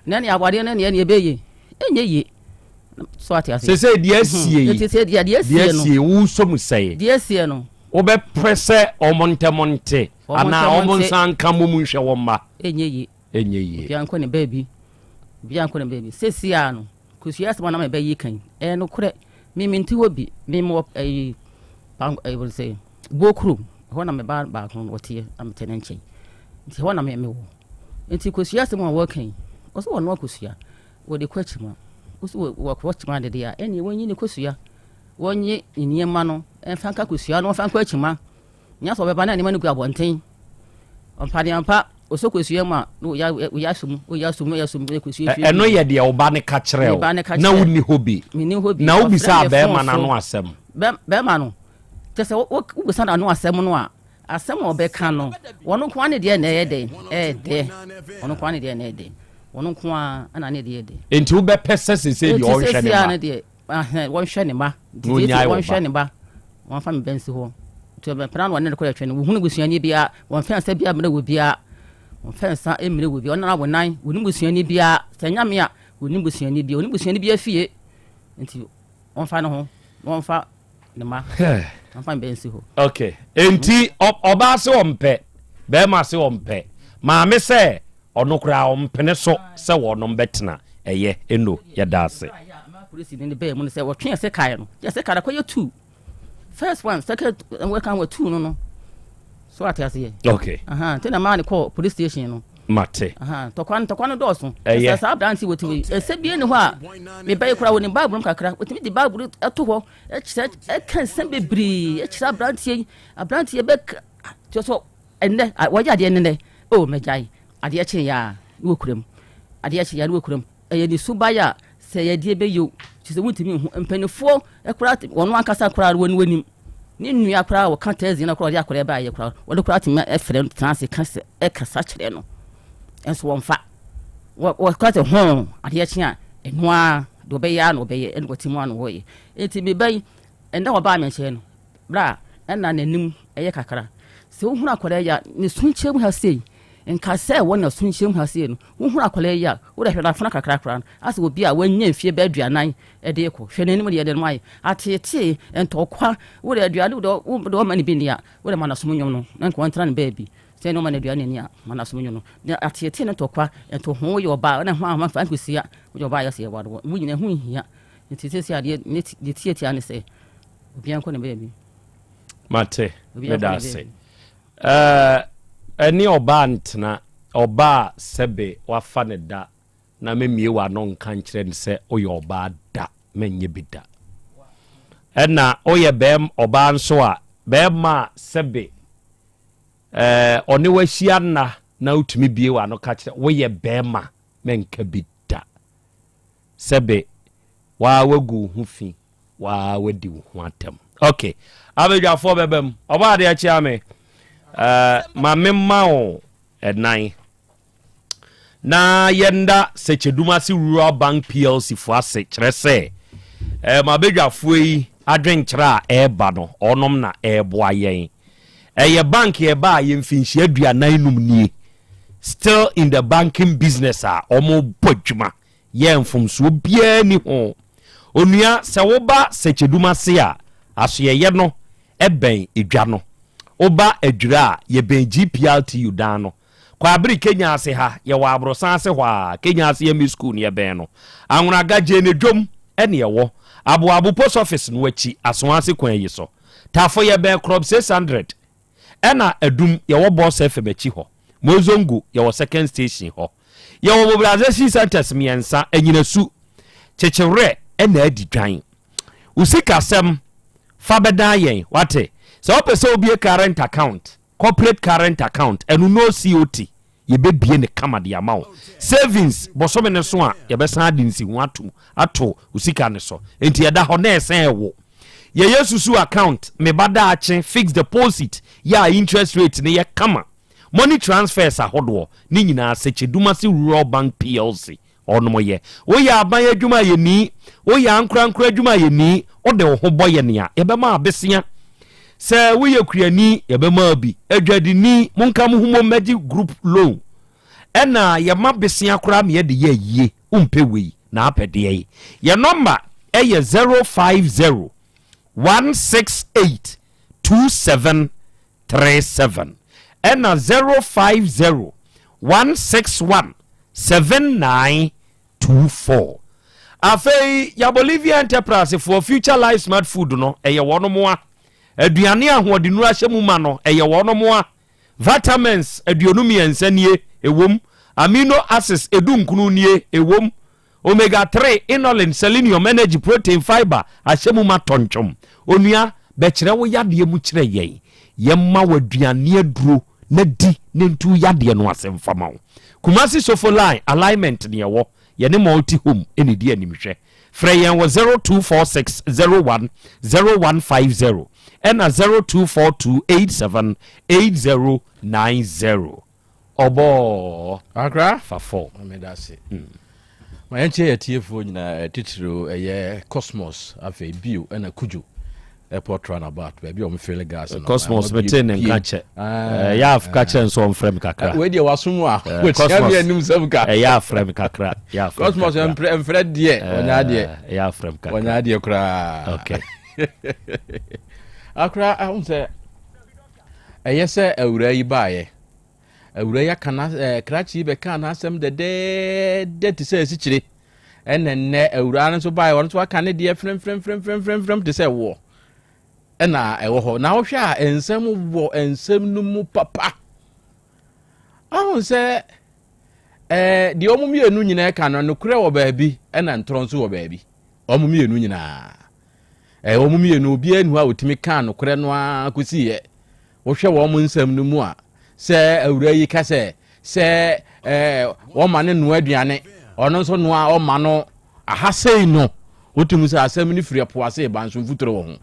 na ɛne awadeɛ no ɛne ɛne ɛbɛyɛ ɛnyɛ yie so ate ase. Sese deɛ asie yi sese deɛ deɛ asie no deɛ asie wosɔ mu sɛe deɛ asie no wobɛpɛ sɛ wɔn ntɛm nte anaa wɔn nsa nka mmom nhwɛ wɔn mma. Ɛnyɛ yie. Ɛnyɛ yie. Obiara nkɔ ne baabi obiara nkɔ ne baabi sese a no kosua asɛm a na mebɛyi kan ɛyɛ nokorɛ me mente hɔ bi me mewɔ ɛyi pan ɛyi wɔn sɛ buo kurom ɛhɔ na me ba baako no ɔteɛ na mete ne nkyɛn nti ɛhɔ na me mewɔ nti kosua asɛm a wɔka yi ɔsɛ wɔn akosua Wɔde kɔ akyima. Wo so wɔkɔ akyima dede a, ɛnneɛ wɔnyi ne kosua. Wɔnye ne nneɛma no mfa nka kosua no, wɔmfa nkɔ akyima. Nyɛ sɛ ɔbɛba na nneɛma no gu abɔnten. Ɔmpa deɛ ampa, ɔsɔ kosua mu a, na ɔyɛ aso mu, ɔyɛ aso mu, ɔyɛ aso mu, ɔyɛ kosua hwie. Ɛno yɛ deɛ ɔba no ka kyerɛ wo, na wonni hɔ bi. Menni hɔ bi. Na wobisaa bɛrima no ano asɛm. Bɛrima no, kyɛ sɛ wobisa no ano asɛm no a, Asɛm a ɔbɛka no, ɔno nko ara ne deɛ na ɛyɛ dɛn? Ɛyɛ dɛ. Ɔno nko ara ne deɛ na ɛyɛ dɛ. Ɔno nko ara na ne deɛ yɛ dɛ. Enti wobɛpɛ sɛ seesei deɛ ɔnhwɛ ne mma? Deɛ, wɔnhwɛ ne mma. Na ɔnyae wo ba. Wɔnhwɛ ne mma. Wɔmfa me ba nsi hɔ. Nti ɔbɛpena no ɔne no kɔ yɛtwe no. Wɔhunu busuani biara, wɔmfa nsa biara mmerɛ wɔ biara. Wɔmfa nsa mmerɛ wɔ biara. Ɔno na wɔnan, wɔnim busuani biara. Sɛ ɛnyɛ me a, wɔnim busuani biara. Wɔnim busuani biara fie. Nti wɔmfa ne ho, na wɔmfa ne ma ɔmfa ne bɛ nsi hɔ. ok enti ɔbaa se ɔmpɛ bɛrima se ɔmpɛ maame sɛ ɔno koraa ɔmpene so sɛ wɔnom bɛtena ɛyɛ eno yɛda ase. Polisi ne bɛɛ mu no sɛ wɔtwe ɛsɛ kae no yɛ sɛ kae kɔyɛ two first one second wɔka wɔ two no no so ate aseɛ. Ok. Nti na maa ne kɔ police station no. Mate. Ntɔkwa no ntɔkwa no dɔɔso. Ɛyɛ. Sɛ saa aberante wɔ tumi ɛsɛ bie ne hɔ a mebɛyɛ koraa wɔnim Bible mu kakra wɔtumi de Bible to hɔ ɛkyerɛ ɛka nsɛm bebree ɛkyerɛ aberanteɛ yi aberanteɛ bɛ kyerɛ sɛ ɛnnɛ wɔyɛ adeɛ nnɛ o mɛgyae adeɛ kye yɛ a ne wɔ kuram adeɛ kye yɛ a ne wɔ kuram ɛyɛ ne suban a sɛ yɛdeɛ bɛyɛ o kyerɛ sɛ wontumi nhu mpanimfoɔ koraa wɔn ankasa koraa wɔn wɔnim ne nua koraa wɔka tɛzi no koraa ɔde akɔrɛ baayɛ koraa wɔde koraa tumi ɛfrɛ no tena ase ka sɛ ɛkasa kyerɛ no nso wɔmfa wɔka sɛ ho adeɛ kye a ɛno ara deɛ ɔbɛyɛ ara na ɔbɛyɛ ɛna ɔte mu ara na ɔyɛ eti me ba yi ɛnna ɔbaa me nkyɛn no bra ɛna n'anim ɛyɛ kakra sɛ wohunu akwadaa yi a ne sunkyɛ mu ha sei nka sɛ wɔ na sunkyɛ mu ha sei no wohunu akwadaa yi a wode hwɛ n'afona kakra koraa no asɛ obi a wanya mfie bɛ aduanan ɛde kɔ hwɛ n'anim deɛ ɛde no ayɛ ateetee ntɔkwa wode aduane wode wode ɔma ne bi ni a wode ma n'asom nwom no na nka wɔntena ne baabi sɛ ne ɔma no aduane ni a ma n'asom nwom no na ateetee ne ntɔkwa nto ho woyɛ ɔbaa na ho ahoma fa nkosia Woyɛ ɔbaa yɛ sɛ yɛware wɔ wo nyina ho nhia nti sɛsi adeɛ ne deɛ tiatia ne sɛ obiara nkɔ ne baabi. Mate meda ase ɛne ɔbaa ntena ɔbaa sɛbe wafa ne da na memie w'ano nka nkyerɛ ne sɛ woyɛ ɔbaa da mɛnyɛ bi da ɛna woyɛ bɛm ɔbaa nso a bɛrima a sɛbe ɔne wahyia nna na wotumi bie w'ano ka kyerɛ woyɛ bɛrima Mɛnka bi da. Sɛbe waa wagu wo ho fi, waa wadi wo ho atɛm. Ok, abadwafoɔ bɛba mu. Ɔbɔ adeɛ kyea me. Uh, ma memma wo ɛnan. Na yɛnda Sɛkyɛdumase Rural Bank PLC fo ase kyerɛ sɛ eh, mabadwafoɔ yi adwenkyerɛ a ɛreba no, ɔnom na ɛreboa yɛn. Ɛyɛ bank ɛba a yɛ mfinhyia 45 nie. Still in the banking business a wɔn bɔ adwuma yɛ mfomsoɔ biara ni ho. Onua sɛ woba Sɛkyɛdum ase a asoɛyɛ no bɛn edwa no. Woba Adwira a yɛbɛn GPRTU dan no. Kwaabere Kenya ase ha yɛwɔ aborosan ase hɔ a Kenya ase ME school no yɛbɛn no. Anwonaga Gyene Dwom ɛne ɛwɔ. Aboabo post office no akyi Asoase kwan yi so. Tafo yɛbɛn Crop 600. Ɛna Adum yɛwɔ Boss FM akyi hɔ. Mozongo yɛwɔ second station hɔ. Yɛwɔ mobilization centers mmiɛnsa, Anyinasu, Kyekyewerɛ ɛna Adidwan. Wo sikasɛm, Fa bɛdan yɛn, wate? Sɛ wopɛ sɛ wobue current account, corporate current account, ɛno no COT, yɛbɛbue no kama de ama wo. Savings, bosome no so a, yɛbɛsan de nsiho ato ato wo sika no so. Enti ɛda hɔ na ɛsɛn wo. Yɛyɛ susu account, me ba daakye, fixed deposit, yɛ a interest rate no yɛ kama. Money transfers ahodoɔ, ne nyinaa Sekyedumase Rural Bank PLC ɔnom yɛ. Woyɛ aban adwuma a yɛnii, woyɛ ankorankoro adwuma a yɛnii, wode wo ho bɔ yɛn a, yɛbɛma abesea. Sɛ woyɛ kuani, yɛbɛma bi. Adwadini, monka mo ho mmom mmɛgye group loan. Ɛna yɛma besea koraa ma yɛde yɛ ayie. Wompɛ wei na apɛ deɛ yi. Yɛn nɔmba yɛ 050 168 27 37 ɛna 050 161 7924. Afei ya Bolivia Enterprise foɔ Future Life Smart Food no ɛyɛ wɔn moa. Aduane ahoɔdennuro ahyɛ mu ma no ɛyɛ wɔn moa. Vitamins 23 nie ɛwom. Amino acids 19 nie ɛwom. Omega 3, inulin, selenium, energy, protein, fiber ahyɛ mu ma tɔntwom. Onua, bɛkyerɛ wo yadeɛ mu kyerɛ yɛn. Yɛmma wo aduane aduro na di na ntu yadeɛ no ase mfa ma wo. Kumasi Sofo Line alignment ne ɛwɔ. Yɛne Multi Home na ɛdi animhwɛ. Frɛ yɛn wɔ 0246 01 0150 ɛna 0242 87 8090. Ɔbɔɔ. Akra. Fa fɔ. Meda ase. Ma yɛnkyɛ yɛ atiefoɔ nyinaa titiriw ɛyɛ Cosmos afei bio ɛna Kujo airport runabout baabi a wɔn fili gas no. Cosmos mete ne nka kyɛ. Ɛyɛ afka kyɛ nso ɔmfrɛ me kakra. Wei deɛ waso mu a wɔkyia mi anim sɛm ka. Ɛyɛ afrɛ me kakra. Cosmos mfrɛ mfrɛ deɛ ɔnya adeɛ. Ɛyɛ afrɛ me kakra. Ɔnya adeɛ koraa. Okay. Akora ahun sɛ ɛyɛ sɛ awuraa yi baeɛ. Awuraa yi aka na ɛɛ krakye yi bɛka n'asɛm dɛdɛɛdɛ te sɛ asikyire. Ɛna nnɛ awuraa no nso baeɛ ɔno nso aka ne deɛ fremfremfremfremfrem te sɛ woɔ. Ɛna ɛwɔ hɔ. Na wohwɛ a nsɛm wɔ nsɛm no mu papa. Ahun sɛ ɛɛ deɛ wɔn mmienu nyinaa ka no nokorɛ wɔ baabi ɛna ntorɔ nso wɔ baabi. Wɔn mmienu nyinaa. Ɛɛ wɔn mmienu obiara nni hɔ a ɔtumi kaa nokorɛ no ara kɔsiiɛ. Wohwɛ wɔn nsɛm no mu a, sɛ awuraa yi ka sɛ sɛ ɛɛ wɔma no noa aduane, ɔno nso noa ɔma no aha sei no, wotumi sɛ asɛm no firi ɛpo ase ba nso mfuturo wɔ ho.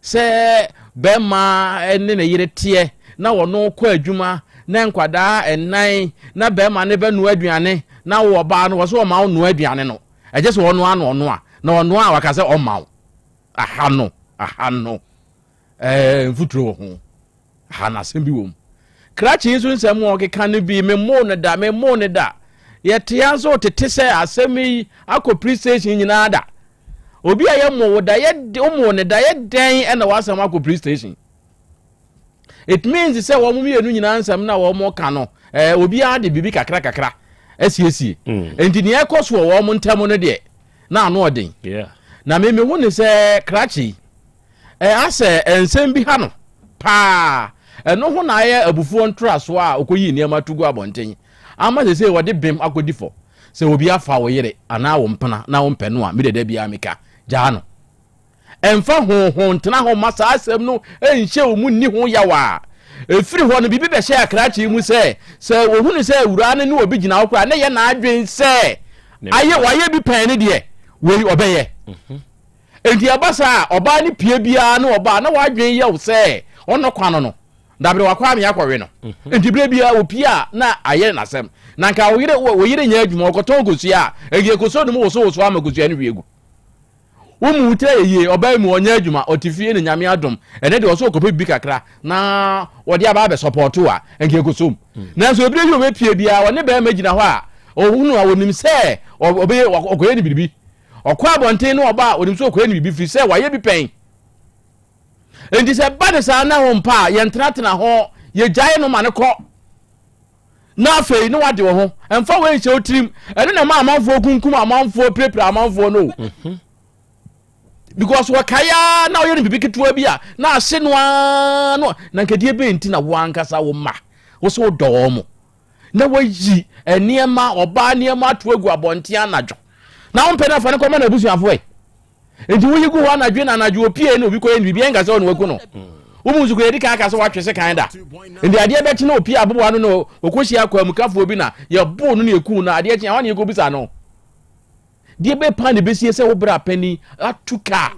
Sɛ bɛrima ne ne yere teɛ na wɔn kɔ adwuma na nkwadaa nnan na bɛrima no bɛnoa aduane na wɔ ɔbaa no wɔ so ɔma wo noa aduane no, ɛgye sɛ ɔnoa na ɔnoa na ɔnoa a waka sɛ ɔma wo aha no aha no. Ɛɛ mfuturo wɔ ho. Ha na asɛm bi wɔ mu. Krakye yi nso nsɛm a ɔkeka no bi, memmoo no da, memmoo no da. Yɛtea nso tete sɛ asɛm yi akɔ police station nyinaa da. Obi a yɛmmoo wo da, yɛ wommoo no da, yɛ dɛn ɛna w'asɛm akɔ police station? It means sɛ wɔn mmienu nyinaa nsɛm na wɔn ka no, ɛɛ obiara de biribi kakra kakra asiesie. Nti nea ɛkɔ so wɔ wɔn ntam no deɛ, na ano ɔden. Na me mehu ne sɛ krakye yi, Ɛyɛ sɛ nsɛm bi ha no paa. Ɛno ho na ayɛ abufuo ntrasoɔ a ɔkɔyii nneɛma to gu abɔnten ama seesei wɔde bem akɔdi fɔ. Sɛ obi afa wo yere anaa wo mpena na wompɛ no a, me deɛ da biara meka, gyaa no. Ɛmfa ho ho ntena hɔ mma saa asɛm no nhyɛ wo mu nni ho yaw a. Ɛfiri hɔ no, biribi bɛhyɛɛ akrakye yi mu sɛ, sɛ ɔhunu sɛ awuraa no ne obi gyina hɔ koraa a, na ɛyɛ n'adwene sɛ ayɛ wayɛ bi pɛn no deɛ, wei ɔbɛyɛ. Enti ɛba saa a, ɔbaa no pue biara ne ɔbaa a na w'adwene yɛ wo sɛ ɔnnɔ kwan no no, dabere wakɔ ame akɔwe no. Mhm. Enti berɛ biara ɔpue a na ayɛ n'asɛm. Na nka wo yere wo yere nyɛ adwuma ɔkɔtɔn kosua a, ɛnka kosua no mu wosowoso ama kosua no hwie gu. Wo mu wo tiri ayɛ yie, ɔbaa yi mu ɔnyɛ adwuma, ɔte fie ne Nyame adom. Ɛnɛ deɛ ɔsɛ ɔkɔpɛ biribi kakra na ɔde aba abɛsɔpɔɔto a, nka ɛkɔsom. Mm. Nanso ebire yi ɔbɛpue biara ɔne bɛrima gyina hɔ a, ɔhunu a ɔnim sɛ ɔbɛyɛ ɔkɔyɛ ne biribi. Ɔkɔ abɔnten na ɔba a, onim sɛ ɔkɔyɛ ne biribi firi sɛ wayɛ bi pɛn. Enti sɛ ɛba ne saa na ho mpa a, yɛntenatena ho, yɛgyae no ma no kɔ. Na afei na wade wɔ ho. Ɛmfa wei nhyɛ wo tirim. Ɛno na ɛma amanfoɔ kunkum amanfoɔ, pirapira amanfoɔ no. Mhm. Because wɔkae ara na ɔyɛ no biribi ketewa bi a na ahye no ara no na nkadeɛ bɛn nti na wo ankasa wo mma wo so wodɔ wɔn mo. na wayi nneɛma ɔbaa nneɛma ato agu abɔnten anadwo na wompɛ no afa no kɔma n'abusuafoɔ ɛ. Nti woyi gu hɔ anadwo na anadwo opie na obi kɔyɛ no biribi ɛnka sɛ ɔne waku no. Wo mu nso kɔ yɛdi kan aka sɛ watwe sekan da. Nti adeɛ bɛkye na opie aboboa ano na ɔkɔhyia akwamukafoɔ bi na yɛboo no na yɛkuu no adeɛ kye a hɔ na yɛkɔbisa no. Deɛ bɛyɛ paa na ɛbɛsie sɛ wo bra panin atu kaa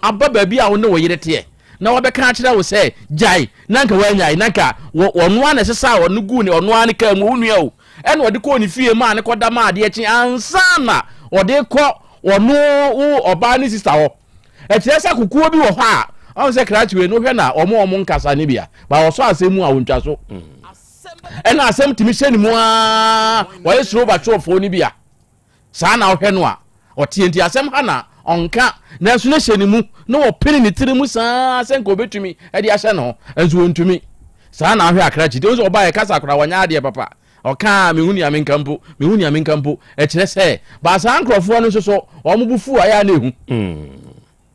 aba baabi a wo ne wo yere teɛ na wabɛka akyerɛ wo sɛ gyae na nka woanyae na nka ɔno ara na ɛsesaa ɔno guu ne ɔno ara ne kaa mu wo nua o ɛna ɔde kɔɔ ne fie maa ne kɔda maa adeɛ kye ansa na ɔde kɔ ɔno wo ɔbaa ne sista hɔ ɛkyerɛ sɛ kokoɔ bi wɔ hɔ a ɔn sɛ krakye wei no hwɛ na ɔmo ɔmo nkasa ne bia ba ɔsɔ asɛm mu a ɔntwa so ɛna asɛm tumi hyɛ ne mu aa wɔyɛ soro batwerɛfoɔ no bia Saa na wohwɛ no a, ɔteɛ nti asɛm ha na ɔnka, nanso na hyɛ ne mu na wɔpene ne tiri mu saa sɛ nka ɔbɛtumi de ahyɛ ne ho, nso ɔntumi. Saa na wohwɛ akrakye nti, wo sɛ ɔbaa yɛkasa koraa wɔnyɛ adeɛ papa. Ɔka a mehu nea menka mpo, mehu nea menka mpo. Ɛkyerɛ sɛ, baa saa nkurɔfoɔ no nso so, wɔn bo fu a ɛyɛ a na ɛhu.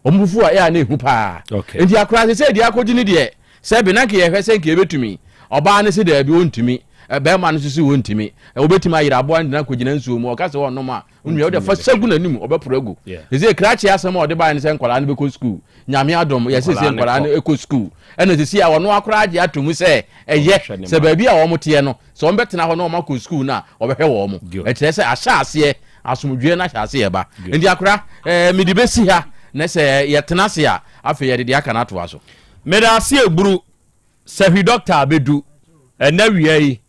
Wɔn bo fu a ɛyɛ a na ehu paa. Nti akora sɛ sɛ deɛ akɔgye ne deɛ sɛ bi na nka yɛhwɛ sɛ nka yɛbɛtumi. Ɔbaa no se daabi ɔntumi. Bɛrima no nso se ɔntumi. Wɔbɛtumi ayera aboa no de no akɔgyina nsuo mu. Ɔka sɛ ɔnnom a, onua wode fa hyɛ gu n'anim ɔbɛporo agu. Sɛ krakye asɛm a ɔde baeɛ no sɛ nkwadaa no bɛkɔ sukuu. Nyame adom yɛse sɛ nkwadaa no kɔ sukuu. Ɛna sisi a ɔno akora agye ato mu sɛ ɛyɛ sɛ baabi a wɔn teɛ no sɛ wɔn bɛtena hɔ na wɔn akɔ sukuu no a ɔbɛhwɛ wɔn. Ɛkyerɛ sɛ ahyɛ aseɛ Asomdwoeɛ no ahyɛ ase reba. Enti akora, eh, mede bɛsi ha, na sɛ yɛtena ase a, afei yɛde deɛ aka no atoa so. Meda ase eburu sahwi dɔkta abedu ɛnɛ wia yi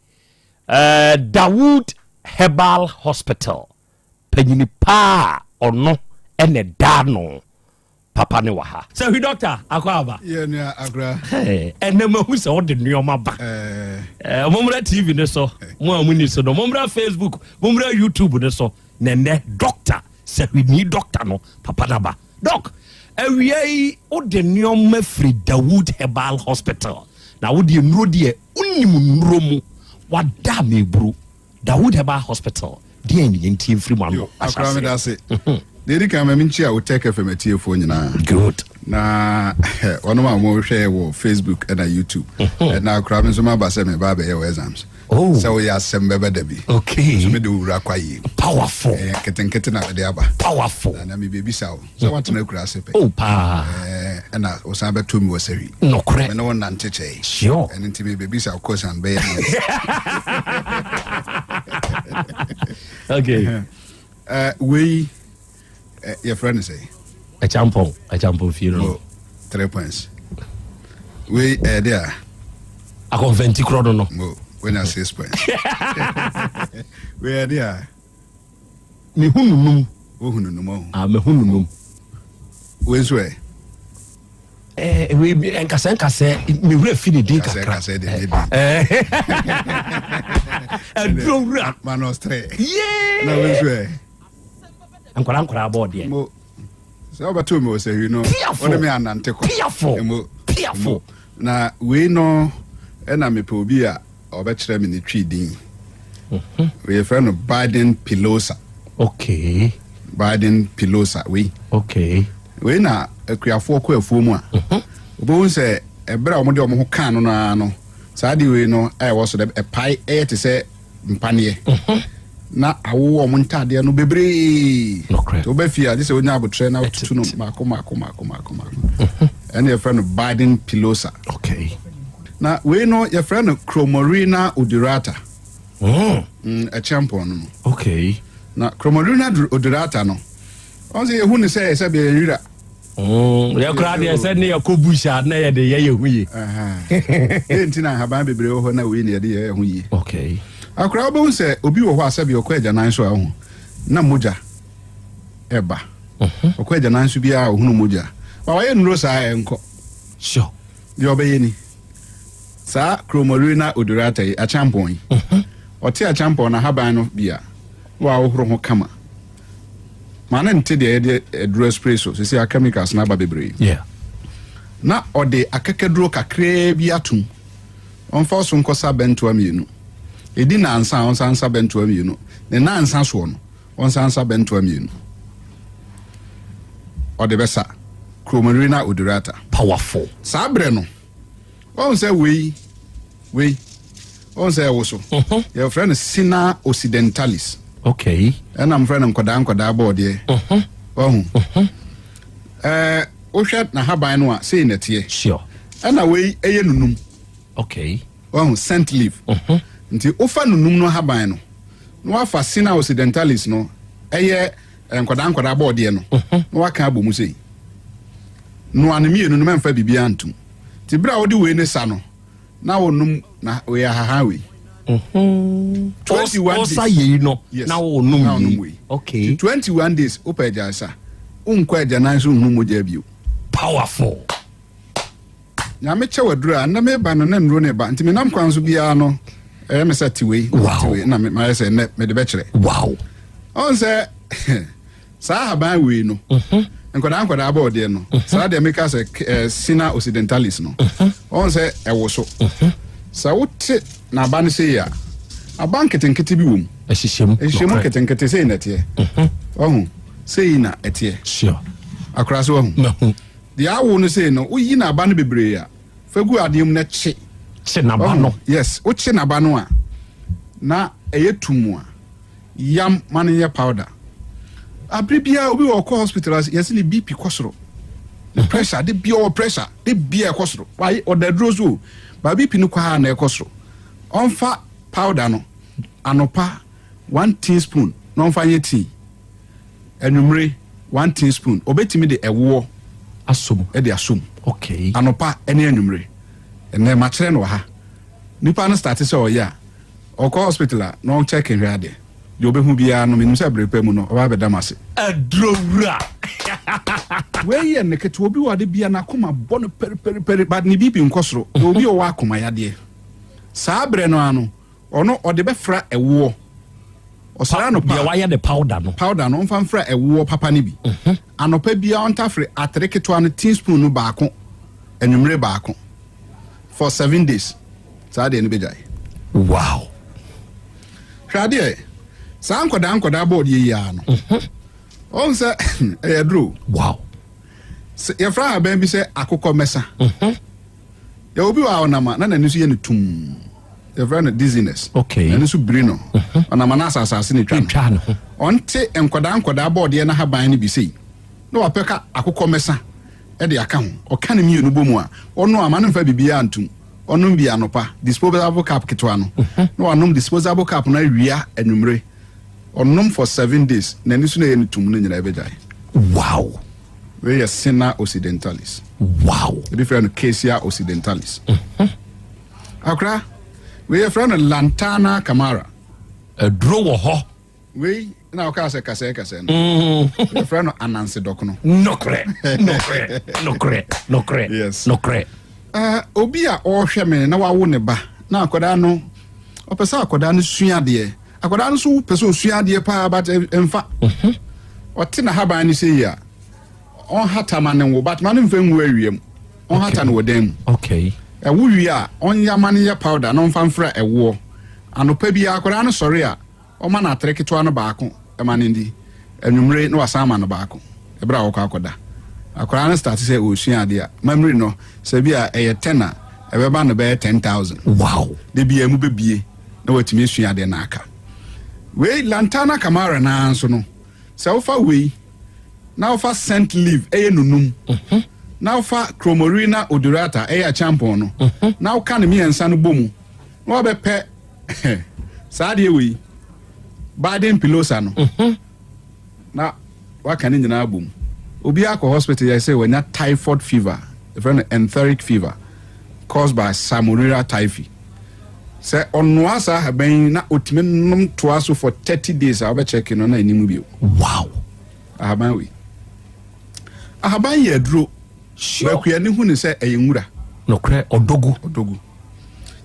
eh, Dawood Herbal Hospital panyini paa ɔno ɛna ɛda ano. Papa ne wɔ ha. Sahwi doctor akɔ aba. Yɛ nua akora. Ɛnɛ mahu sɛ wode nneɛma ba. Eh, mommra TV ne so, mo a monni so no, mommra Facebook, mommra YouTube ne so. Na ɛnɛ doctor, sahwini doctor no, papa no aba. Doc, awia yi wode nneɛma firi Dawood Herbal Hospital. Na wode nnuro deɛ, wonim nnuro mu. Wada meburu. Dawood Herbal Hospital, deɛn ne yɛntie mfiri mo ano Akora meda ase. Deɛ ɛdi kan ma menkyia Otec FM atiefoɔ nyinaa. Good. Na wɔnom a wɔhwɛ wɔ Facebook ɛna YouTube. Ɛna akora me nso maba sɛ meba abɛyɛ wɔ exams. Oh. Sɛ woyɛ asɛm bɛbɛ da bi. Okay. Nso mede wo wura kwa yie. Powerful. Ɛyɛ nketenkete na mede aba. Powerful. Na mebɛbisa wo. Sɛ woatena akura ase pɛ. Oh paa. Ɛna wosan bɛto mi wɔ sahwi. Nokorɛ. Me ne wo nante kyɛe. Sure. Ɛno nti mebɛbisa wo question bɛyɛ mmiɛnsa. Okay. Wei yɛfrɛ no sɛ? Ɛkyampɔn, ɛkyampɔn fie no. Oh, 3 points. Wei ɛyɛ de a? Akɔnfɛnti korɔ no no. Mo, wei na 6 points. Wei ɛyɛ de a? Mehu no num. Wohu no num ɔho. Ah, mehu no num. Wei nso ɛ? Eh, wei nkasɛ nkasɛ me wura fi ne din kakra. Nkasɛ nkasɛ de ne din. Aduro wura. Minus 3. Yee. Na wei nso ɛ? Nkwadaa nkwadaa bɔɔ deɛ. Mo sɛ wobɛto me wɔ sahwi no wode me anante kɔ. Piafo. Mo. Piafo. Na wei no ɛna mepɛ obi a ɔbɛkyerɛ me ne Twi din. Mhm. Yɛfrɛ no Biden Pilosa. Okay. Biden Pilosa wei. Okay. Wei na akuafoɔ kɔ afuo mu a. Mhm. Wobɛhu sɛ ɛberɛ a wɔde wɔn ho kaa no no ara no, saa adeɛ wei no a ɛwɔ so dɛ ɛpae ɛyɛ te sɛ mpaneɛ. Mhm. Na awowɔ wɔn ntaadeɛ no bebree. Nokorɛ. Nti woba fie a gye sɛ wonya abotrɛ na wotutu no mako mako mako mako mako. Ɛne yɛfrɛ no Biden Pilosa. Okay. Na wei no yɛfrɛ no Chromorhina odorata. Mm. Mm, ɛkyɛmpɔn no no. Okay. Na Chromorhina odorata no, ɔn sɛ yɛhu no sɛ sɛ bɛyɛ nwira. Mm, yɛ koraa deɛ sɛ ne yɛkɔ bush a na yɛde yɛ yɛ ho yie. Yɛ nti na nhaban bebree wɔ hɔ na wei na yɛde yɛ yɛ ho yie. Okay. Akora wobɛhu sɛ obi wɔ hɔ a sɛbi ɔkɔ agyanan so a ɔho na mogya ɛba. Mhm. Ɔkɔ agyanan so biara ɔhunu mogya. Ba wayɛ nnuro saa ɛnkɔ. Sure. Deɛ ɔbɛyɛ ni, saa Chromorhina odorata yi, akyampɔn yi, ɔte akyampɔn no ahaban no bi a, na wahohoro ho kama. Ma no nte deɛ yɛde aduro spray so, sisi a chemicals no aba bebree. Yeah. Na ɔde akakaduro kakraa bi atom. Ɔmfa so nkɔsa bɛntoa mmienu. Ɛdi nansa a, ɔnsan nsa bɛntoa mmienu. Ne nansa soɔ no, Ɔnsan nsa bɛntoa mmienu. Ɔde bɛsa. Chromorhina odorata. Powerful. Saa berɛ no, wahu sɛ wei, wei, wahu sɛ ɛwoso. Mhm. Yɛfrɛ no Sina occidentalis. Okay. Ɛna mfrɛ no nkɔdaa nkɔdaa bɔɔdeɛ. Mhm. Wahu. Mhm. Ɛɛ wohwɛ n'ahaban no a sei na ɛteɛ. Sure. Ɛna wei ɛyɛ nunum. Okay. Wahu scent leaf. Mhm. Nti wofa nunum no ahaban no na wafa Sina occidentalis no ɛyɛ eh, nkwadaa nkwadaa bɔɔdeɛ no mhm. na waka abɔ mu sei. Noa no mmienu no mɛmfa biribiara ntom. Nti berɛ a wode wei ne sa no na wonom na wei ahahan wei. Mhm. 21 days. Ɔsa yei no yes. na wonom wei. Okay. 21 days wopɛ agya sa wonkɔ agyanan so nhunu mogya bio. Powerful. Nyame kyɛ waduru a nnɛ meba no na nnuro no ba nti menam kwan so biara no ɛyɛ me sɛ te wei te wei na mayɛ sɛ nnɛ mede bɛkyerɛ. Wow. Ɔn sɛ saa ahaban wei no mhm. nkwadaa nkwadaa bɔɔdeɛ no mhm. saa deɛ meka sɛ eh, sina occidentalis no mhm. ɔn sɛ ɛwo so sɛ wote n'aba no sei a aba nketenkete bi wɔ mu ɛhyehyɛ mu ɛhyehyɛ mu nketenkete sei na ɛteɛ ɔho sei na ɛteɛ akora so ɔho Deɛ awo no sei no, woyi n'aba no bebree a, fa gu adeɛ mu na kye. Kye n'aba no. Yes, wokye n'aba no a, na ɛyɛ tumm a, yam ma no nyɛ powder. Abere biara obi wɔ ɔkɔ hospital a, yɛse ne BP kɔ soro. Ne mhm. pressure, de bia ɔwɔ pressure, de bia ɛkɔ soro. Wayɛ ɔda aduro so o, ba BP no kɔ a na ɛkɔ soro. Ɔmfa powder no anɔpa one teaspoon na ɔmfa nyɛ tea. Anwummere, one teaspoon. Obetumi de ɛwoɔ asɔ mu. De asɔ mu. Okay. Anɔpa ne anwummere. Ɛnɛ makyerɛ no wɔ ha. Nipa no starte sɛ ɔyɛ a, ɔkɔ hospital a na ɔkyɛke hwɛ adeɛ. Deɛ ɔbɛhu biara no, menim sɛ bere pa mu no, ɔbɛba abɛda m'ase. Aduro wura. Wei yɛ ne ketewa. Obi wɔ ade bia n'akoma bɔ no pɛripɛripɛri but ne BP nkɔ soro. Na obi a ɔwɔ akoma yadeɛ. Saa berɛ no ara no, Ɔno ɔde bɛfra ɛwoɔ. Ɔsɔre anɔpa a. Deɛ wayɛ ne powder no. Powder no, ɔmfa mfra ɛwoɔ papa no bi. Mhm. Anɔpa biara ɔntafere atere ketewa no teaspoon no baako, anwummere baako. For 7 days. Saa deɛ no bɛgyae. Wow. Hwɛ adeɛ, saa nkɔdaa nkɔdaa bɔɔdeɛ yi ara no. Mhm. Ɔhu sɛ ɛyɛ duro. Wow. Sɛ yɛfrɛ ahaban bi sɛ akokɔ mmɛsa. Mhm. Yɛwɔ obi wɔ a ɔnam a na n'ani so yɛ no tumm. Yɛfrɛ no dizziness. Okay. N'ani so biri no. Mhm. Ɔnam a na asase na etwa no. Etwa ne ho. Ɔnte nkwadaa nkwadaa bɔɔdeɛ n'ahaban no bi sei. Na wapɛ ka akokɔ mmɛsa de aka ho. Ɔka ne mmienu bɔ mu a, ɔno a ma no mfa biribiara ntom. Ɔnom bi anɔpa, disposable cup ketewa no. Mhm. Na wanom disposable cup no awia anwummere. Ɔnom for 7 days, n'ani so na ɛyɛ no tumm no nyinaa ɛbɛgyae. Wow. Wei yɛ Senna occidentalis. Wow. Ebi frɛ no Cassia occidentalis. Mhm. Akora, wei yɛfrɛ no Lantana camara. Aduro wɔ hɔ. Wei na ɔkaa sɛ kasɛɛ kasɛɛ no. Yɛfrɛ no ananse dɔkono. Nokorɛ, nokorɛ, nokorɛ, nokorɛ. Yes. Nokorɛ. Obi a ɔrehwɛ me na wawo ne ba na akwadaa no ɔpɛ sɛ akwadaa no sua adeɛ. Akwadaa no nso pɛ sɛ ɔsua adeɛ paa but ɛmfa. Mhm. Ɔte n'ahaban no sɛ yi a ɔnhata ma no nwo but ma no mfa ngu awia mu. Ɔnhata no wɔ dan mu. Okay. Ɛwo wie a ɔnya ma no nyɛ powder na ɔmfa mfra ɛwoɔ. Anɔpa biara akwadaa no sɔre a ɔma no atere ketewa no baako ma no ndi. Anwummere na wasan ama no baako ɛberɛ a ɔkɔ akɔda. Akwadaa no start sɛ ɔresua adeɛ a mamiri no sɛ bi a ɛyɛ 10 a ɛbɛba no bɛyɛ 10,000. Wow. Da biara mu bɛbie na watumi asua adeɛ na aka. Wei Lantana Camara no ara nso no, sɛ wofa wei na wofa scent leaf ɛyɛ nunum mhm. na wofa Chromorina odorata ɛyɛ akyampɔn no mhm. na woka ne mmiɛnsa no bɔ mu na wabɛpɛ saa adeɛ wei Biden pilosa no mhm. na waka ne nyinaa bom. Obi akɔ hospital yɛ sɛ wanya typhoid fever, yɛfrɛ no enteric fever caused by Salmonella typhi. Sɛ ɔnoa saa ahaban yi na otumi nom toa so for 30 days a wobɛkyɛke no na anim bio. Wow. Ahaban wei. Ahaban yɛ aduro. Sure. Bakuani hu ne sɛ ɛyɛ nwura. Nokorɛ, ɔdɔgu. Ɔdɔgu.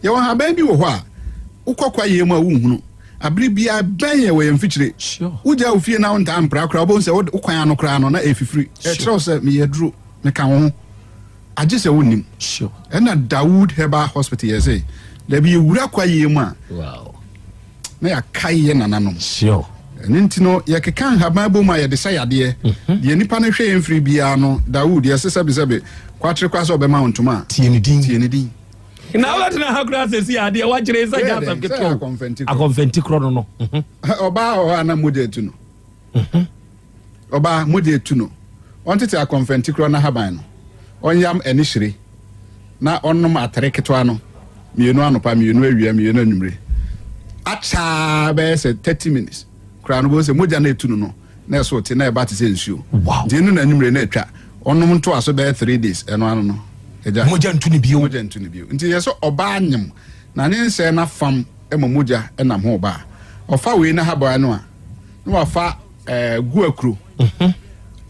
Yɛwɔ ahaban bi wɔ hɔ a wokɔ kwaeɛ mu a wonhunu. Abere biara bɛn yɛ wɔ yɛn mfikyire. Sure. Wogya wo fie na wontaa mpra koraa wobɛhu sɛ wo kwan ano koraa no na ɛfifiri. Ɛkyerɛ wo sɛ meyɛ aduro, meka wo ho. Agye sɛ wonnim. Sure. Ɛna Dawood Herbal Hospital yɛ sɛ dabi yɛwura kwaeɛ mu a Wow. na yɛakae yɛ nananom. Sure. Ɛno nti no yɛkeka nhaban bom a yɛde sɛ yadeɛ. Mhm. Deɛ nipa no hwɛ yɛn mfiri biara no Dawood yɛse sɛbesɛbe kwakyere kwa sɛ ɔbɛma wo ntoma a. Tie ne din. Tie ne din. Na wobɛtena ha koraa sɛsi adeɛ woakyerɛ sɛ Woyɛ gya dɛn? asɛm Sɛ ketewa o. akɔmfɛnti korɔ. Akɔmfɛnti korɔ no no. Mhm. Ɔbaa wɔ hɔ a na mogya etu no. Mhm. Ɔbaa mogya etu no. Ɔntete akɔmfɛntikorɔ no ahaban no, ɔnyam ɛne hyire, na ɔnnom atere ketewa no mienu anɔpa, mienu awia, mienu anwummere. Akyɛ ara bɛyɛ sɛ 30 minutes koraa no, wobɛhu sɛ mogya no a ɛtu no no, na ɛso te, na ɛba te sɛ nsuo. Wow. Nti ɛnu no anwummere na atwa. Ɔnom ntoa so bɛyɛ 3 days, ɛno ano no, agya. Mogya ntu no bio. Mogya ntu no bio. Nti yɛ sɛ ɔbaa nyem, na ne nsɛɛ no afam ma mogya nam ho ba a, ɔfa wei n'ahaban no a, na wafa eh, guakuro.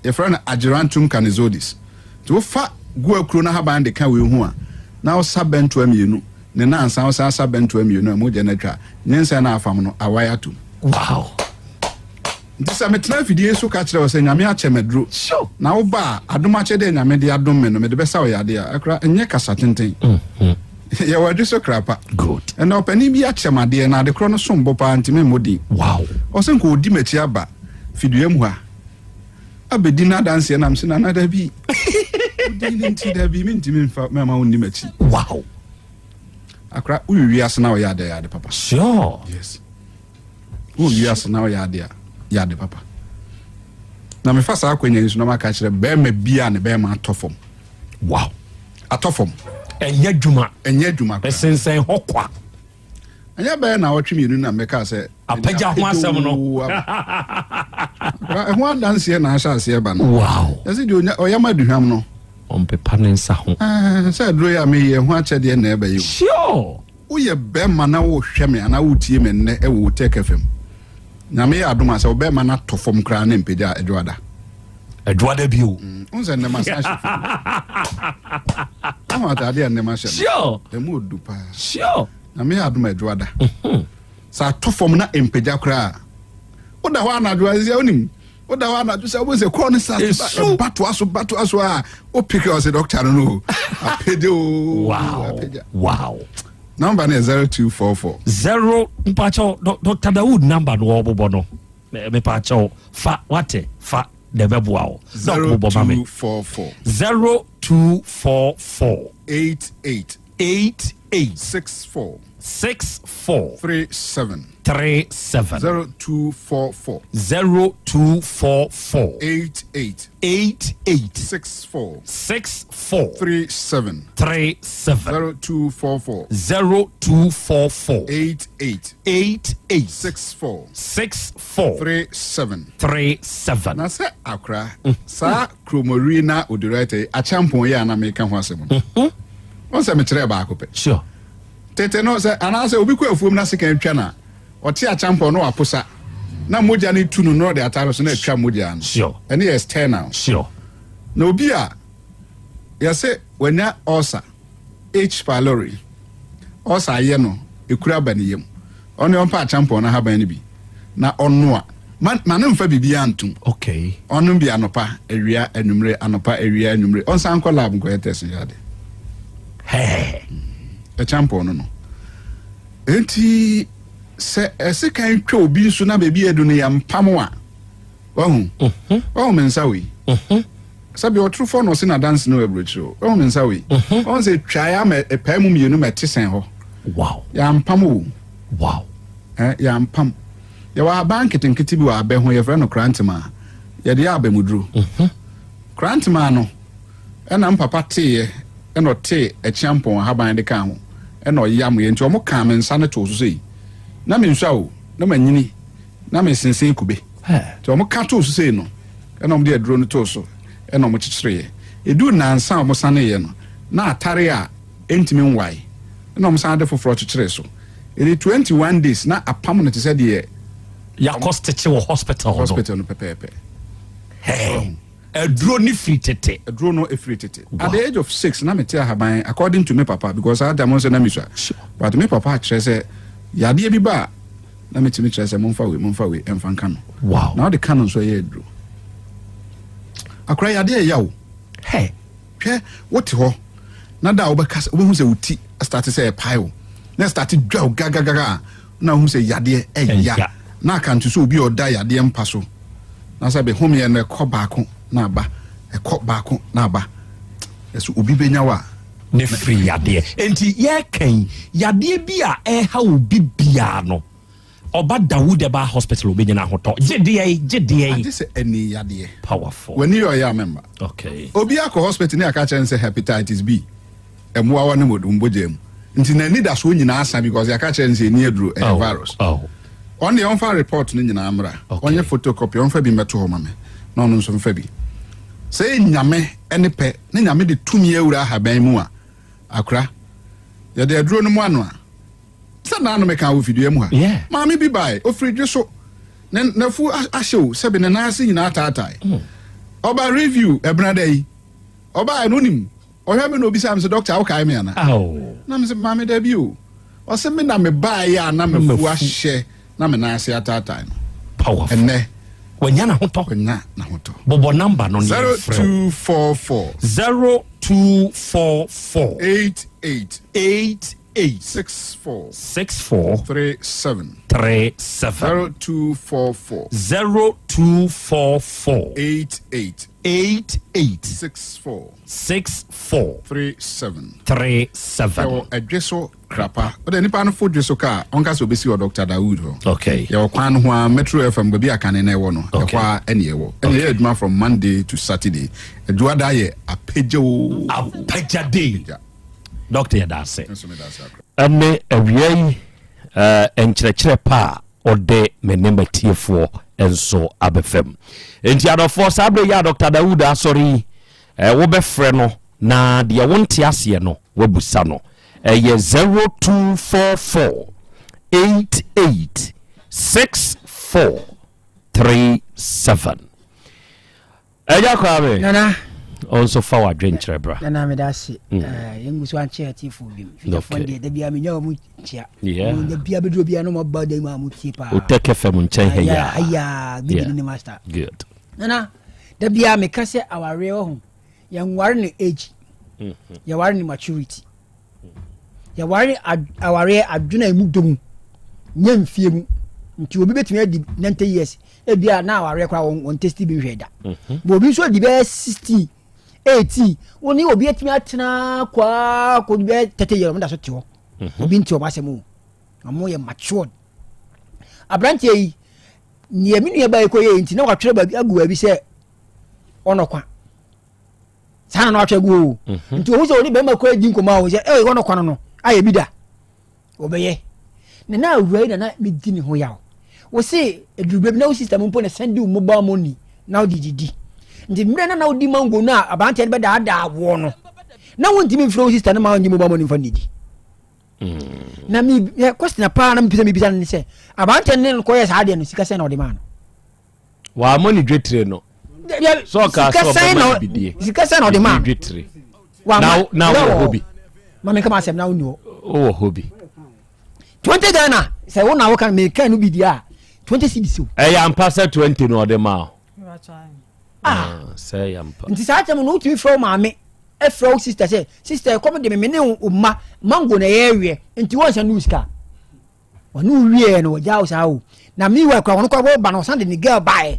Yɛfrɛ no Ageratum canizoides. Nti wofa guakuro n'ahaban de ka wei ho a, na wosa bɛntoa mienu, ne nansa wosan sa bɛntoa mienu a mogya no atwa a, nyinsɛn no a afam no awae atom. Wow! Nti sɛ metena afidie so ka kyerɛ wo sɛ Nyame akyɛ me aduro, na woba a, adom akyɛdeɛ a Nyame de adom me no, mede bɛsa wo yadeɛ a, akora, nyɛ kasa tenten. Yɛwɔ adwi so kra pa. Good. Ɛnna ɔpanin bi akyɛ me adeɛ, na adekorɔ no som bo paa nti memmɔ din. Wow. Ɔsɛ nka ɔdi m'akyi aba fidua mu ha abɛdi n'adanseɛ na mese nana dabi. Wo din no nti dabi mentumi mfa mɛma wo nni m'akyi. Wow. Akora woyɛ wiase na ɔyɛ adeɛ yɛ ade papa. Sure. Yes. Wowɔ wiase na ɔyɛ ade a, yɛ ade papa. Na mefa saa akwanya yi so na maka kyerɛ bɛrima bi a ne bɛrima atɔ fam. Wow. Atɔ fam. Ɛnyɛ adwuma. Ɛnyɛ adwuma koraa. Ɛsensɛn hɔ kwa. Ɛnyɛ bɛyɛ na ɔtwe mienu na mɛka sɛ. Apagya ho asɛm no. Ɛho adanseɛ na ahyɛ aseɛ ba no. Wow. Yɛsɛ deɛ ɔyam aduhwam no. Ɔmpepa ne nsa ho. Sɛ aduro yi a meyɛ ho akyɛdeɛ na ɛbɛyɛ o. Sure. Woyɛ bɛrima na worehwɛ me anaa woretie me nnɛ wɔ Otec FM. Nyame yɛ adom a sɛ wo bɛrima no atɔ fam koraa na mpagya a, Adwoada. Adwoada bio. Wohu sɛ nnɛ masan ahyɛ fufuo. Wohu ataade a nnɛ mahyɛ no? Sure. Ɛmu odu paa. Sure. Nyame yɛ adom a Adwoada. Sɛ atɔ fam na mpagya koraa a, woda hɔ anadwo a, sɛ wonim, woda hɔ anadwo sɛ wobɛhu sɛ korɔ no sa ɛba toa so ba toa so a wopeke ɔsɛ dɔkta no no o apagya o wow apagya wow namba no yɛ 0244 zero mpakyɛw dr dawood namba no wɔbobɔ no mepakyɛw fa wate fa na ɛbɛboa wo na ɔkɔbobɔ ma me 0244 0244 88 88 64 64 37 37 0244 0244 88 88 64 64 37 37 0244 0244 88 88 64 64 37 37. Na sɛ akora saa kromori na odorite yi akyɛmpɔn yi a na meka ho asɛm no wɔn sɛ mekyerɛɛ baako pɛ. Sure. Tete no sɛ anaasɛ obi kɔ afuom na sekan twa no a, ɔte akyɛmpɔn na waposa na mogya no tu no na ɔde atare so na atwa mogya no. Sure. Ɛno yɛ external. Sure. Na obi a yɛsɛ wanya ulcer, H. pylori, ulcer ayɛ no, ekuru aba ne yam. Ɔno ɔmpa akyɛmpɔn no ahaban no bi na ɔnoa. Ma ma no mfa biribiara ntom. Okay. Ɔnom bi anɔpa, awia, anwummere, anɔpa, awia, anwummere. Ɔnsan nkɔ lab nkɔyɛ test nyɛ ade. Hɛɛ. Ɛkyampɔn no no. Enti sɛ ɛsekan twa obi nso na baabi adu no yɛmpam a, wahu. Wahu me nsa wei. Sɛbi ɔtorofo na ɔse n'adanse no wɔ aburokyire o. Wahu me nsa wei. Wahu sɛ twae ama ɛpae mu mienu ma ɛte sɛn hɔ. Wow. Yɛampam o. Wow. Eh, yɛampam. Yɛwɔ ahaban nketenkete bi wɔ abɛ ho, yɛfrɛ no korantema. Yɛde yɛ abɛmuduro. Korantema no, ɛna me papa teeɛ, ɛna ɔtee akyiampɔn ahaban de kaa ho, ɛna ɔyamoeɛ. Nti wɔn kaa me nsa no too so sei. Na mensua o, na manyini, na mesensen kube. Nti wɔn ka too so sei no, ɛna wɔn de aduro no too so, ɛna wɔn kyekyereeɛ. Ɛduu nnansa a wɔsaneeɛ no, na atare a ɛntumi nwae, ɛna wɔn san de foforɔ kyekyeree so. Ɛdi 21 days na apam no te sɛ deɛ. Yɛakɔ stitch wɔ hospital no. Hospital no pɛpɛɛpɛ. Hey. Aduro no firi tete. Aduro no firi tete. At the age of 6 na mete ahaban according to me papa because saa da mo sɛ na mesua. But me papa akyerɛ sɛ yadeɛ bi ba a na metumi kyerɛ sɛ momfa wei momfa wei ɛmfa nka no. Wow. Na ɔde ka no nso ɛyɛ aduro. Akora yadeɛ ɛya o. Hey. Hwɛ wote hɔ na da a wobɛka sɛ wobɛhu sɛ wo ti starte sɛ ɛpae wo na ɛstarte dwa wo gagagaga a na wohu sɛ yadeɛ ɛya na akanto sɛ obi a ɔda yadeɛ mpa so na sɛ bɛhomeɛ no ɛkɔ baako na aba ɛkɔ baako na aba ɛso obi bɛnya wo a ne firi yadeɛ. Enti yɛreka yi, yadeɛ bi a ɛreha obi biara no, Ɔba Dawood Herbal Hospital ɔbɛnya n'ahotɔ. Gye deɛ yi, gye deɛ yi. Agye sɛ ani yadeɛ. Powerful. W'ani yɛ ɔyɛ a mɛmma. Okay. Obi akɔ hospital ne aka kyerɛ no sɛ hepatitis B mmoawa no wɔ mbogya mu nti n'anidasoɔ nyinaa asa because yɛaka kyerɛ no sɛ ɛni aduro ɛyɛ virus. Ɔno deɛ ɔmfa report no nyinaa mmra. Ɔnyɛ photocopy ɔmfa bi mmɛto hɔ ma me na ɔno nso mfa bi. Sɛ ɛyɛ Nyame ne pɛ na Nyame de tumi awura ahaban mu a akora yɛde aduro no mu ano a Sɛ naano mekaa wɔ fidua mu ha. Maame bi bae, ofiri dwe so. Ne n'afu ahye o, sɛbe ne nan ase nyinaa ataatae. Ɔba review ɛbena da yi. Ɔbae no onim. Ɔhwɛ me na obisaa me sɛ, Doctor, wokae me ana? Na me sɛ, Maame dabi o. Ɔse me na mebae a na m'afu ahyɛ na me nan ase ataatae no. Powerful. Ɛnnɛ. Wanya n'ahotɔ. Wanya n'ahotɔ. Bobɔ number no ne yɛmfrɛ wo. 0244. 0244. 88. 88. 64. 64. 37. 37. 0244. 0244. 88. 88. 64. 64. 37. 37. Yɛwɔ ɛdwe so krapa. Wode nipa no fo dwe so kaa, ɔnka sɛ obesi wɔ Dr. Dawood hɔ. Okay. Yɛwɔ kwan no ho a Metro FM baabi a kane na ɛwɔ no. Okay. Ɛhɔ a ɛne ɛwɔ. Ɛne yɛyɛ adwuma from Monday to Saturday. Adwuada yɛ apagya o. Apagya day. Dɔkta yɛda ase. Ɛne awia yi nkyerɛkyerɛ pa a ɔde me ne matiefoɔ nso abɛfam. Enti adɔfoɔ saa berɛ yi a Dɔkta Dawood asɔre yi wobɛfrɛ no na deɛ wonte aseɛ no wabusa no. Ɛyɛ 0244 88 64 37. Agya Kwame. Nana. Ɔnso fa w'adwenkyerɛ bra. Nana meda ase. Mm. Eh, yɛn gu so ankyɛ atiefoɔ bi. Fitafoɔ deɛ da biara menya wɔn nkyia. Yeah. Da biara bɛduru biara na wɔn aba da mu a wɔn tie paa. Otɛkɛ fam nkyɛn ha yaa. Ayaa bibi ne master. Good. Nana da biara meka sɛ awareɛ wɔ ho yɛnware no age. Mm-hmm. Yɛware no maturity. Yɛware awareɛ adwene a emu dɔ mu nyɛ mfie mu nti obi bɛtumi adi 90 years ebi a na awareɛ koraa wɔn wɔn testi bi nhwɛ da mhm. but obi nso adi bɛyɛ 16 18 wɔn ne obi atumi atena kwaa kɔ bɛyɛ 30 years wɔn da so te hɔ mhm. obi nte wɔn asɛm o wɔn yɛ matured aberanteɛ yi nea mi nua ba yi kɔ yɛ nti na watwerɛ baabi agu baabi sɛ ɔnɔkwa saa na na watwa gu o mhm. nti ohun sɛ ɔne bɛrima kura di nkɔmɔ a ohun sɛ ɛyɛ ɔno kwan no ayɛ bi da ɔbɛyɛ na na awura yi na na mi di ne ho yaw wɔsi edurubɛ bi na wo sista mu mpo na sɛn di wo mobile money na ɔde didi nti mmerɛ na na ɔdi mango no a aberanteɛ no bɛdaadaa woɔ no na wontumi mfrɛ wo sista no ma ɔnye mobile money mfa nnidi mm. na mi question paa na mepɛ sɛ mebisa no ne sɛ aberanteɛ no ne no kɔyɛ saa adeɛ no sika sɛn na ɔde maa no W'amɔ ne dwetire no. Sɛ ɔkaa sɛ ɔbɛma no bidie. Sika sɛn na ɔde maa no. Dwetire. Na na wɔ hɔ bi. Maame nka ma asɛm na wonni hɔ. Wowɔ hɔ bi. 20 Ghana sɛ wo na woka meka no bi deɛ a 20 cedis o. Ɛyɛ ampa sɛ 20 na ɔde maa o. Ah. Sɛ ɛyɛ ampa. Nti saa kyɛm no wotumi frɛ wo maame ɛfrɛ wo sister sɛ sister ɛkɔm de me me ne wo mma mango na ɛyɛ awiɛ nti wɔnsa ne wo sika. Ɔne wo wieɛ no ɔgyaa wo saa o na meanwhile kora ɔno kora wɔba no ɔsan de ne girl baeɛ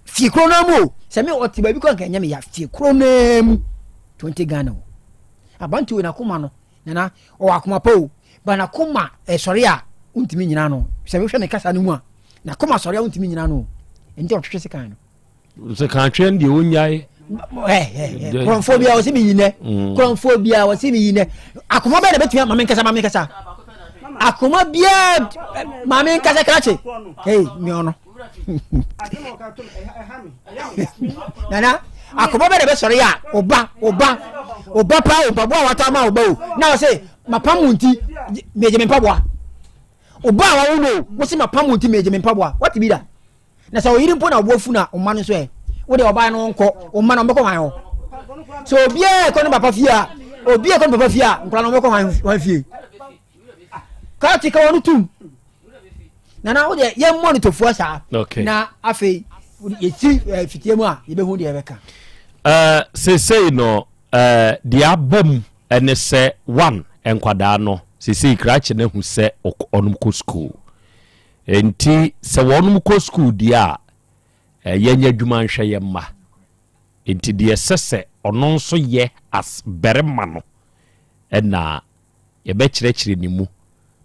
fie koro no mu o sɛ me ɔte baabi kora nka ɛnyɛ me ya fie koro no mu 20 Ghana o abante o n'akoma no nana ɔwɔ akoma pa o ba n'akoma ɛsɔre a wontumi nyina no sɛ wohwɛ ne kasa no mu a n'akoma sɔre a wontumi nyina no nti ɔtwetwe sekan no Sekan-twɛ no deɛ ɔnyae. Kurɔnfoɔ biara wɔsi mi yi nɛ. Mm. Kurɔnfoɔ biara wɔsi mi yi nɛ. Akoma bɛyɛ na bɛtumi maame nkasa maame nkasa. Akoma biara maame nkasa krakye. Hey mi ɔno. Nana akoma bɛyɛ na bɛsɔre a ɔba ɔba ɔba paa ɔba boa watɔ ama ɔba o na ɔsɛ mapam mu nti mɛgye me mpaboa ɔba a wawo no o wɔsi mapam mu nti mɛgye me mpaboa wate bi da. Na sɛ ɔyere mpo na ɔbo afu na ɔma no nso ɛ, wo deɛ ɔbaa no nkɔ, ɔma no ɔmbɛkɔ hwan hɔ? Sɛ obiara ɛkɔ ne papa fie a, obiara ɛkɔ ne papa fie a, nkwadaa no ɔmbɛkɔ hwan hwan fie? Kaakye ka wɔn tum. Nana wo deɛ yɛmmɔ no tofua saa. Okay. Na afei yɛsi eh, fitie mu a yɛbɛhu deɛ yɛbɛka. Uh, seesei no uh, deɛ aba mu ɛne sɛ one nkwadaa no seesei krakye no ahu sɛ ɔnom kɔ school Enti sɛ wɔnom kɔ sukuu deɛ a, yɛnyɛ adwuma nhwɛ yɛn mma. Enti deɛ ɛsɛ sɛ ɔno nso yɛ as barima no na yɛbɛkyerɛkyerɛ ne mu.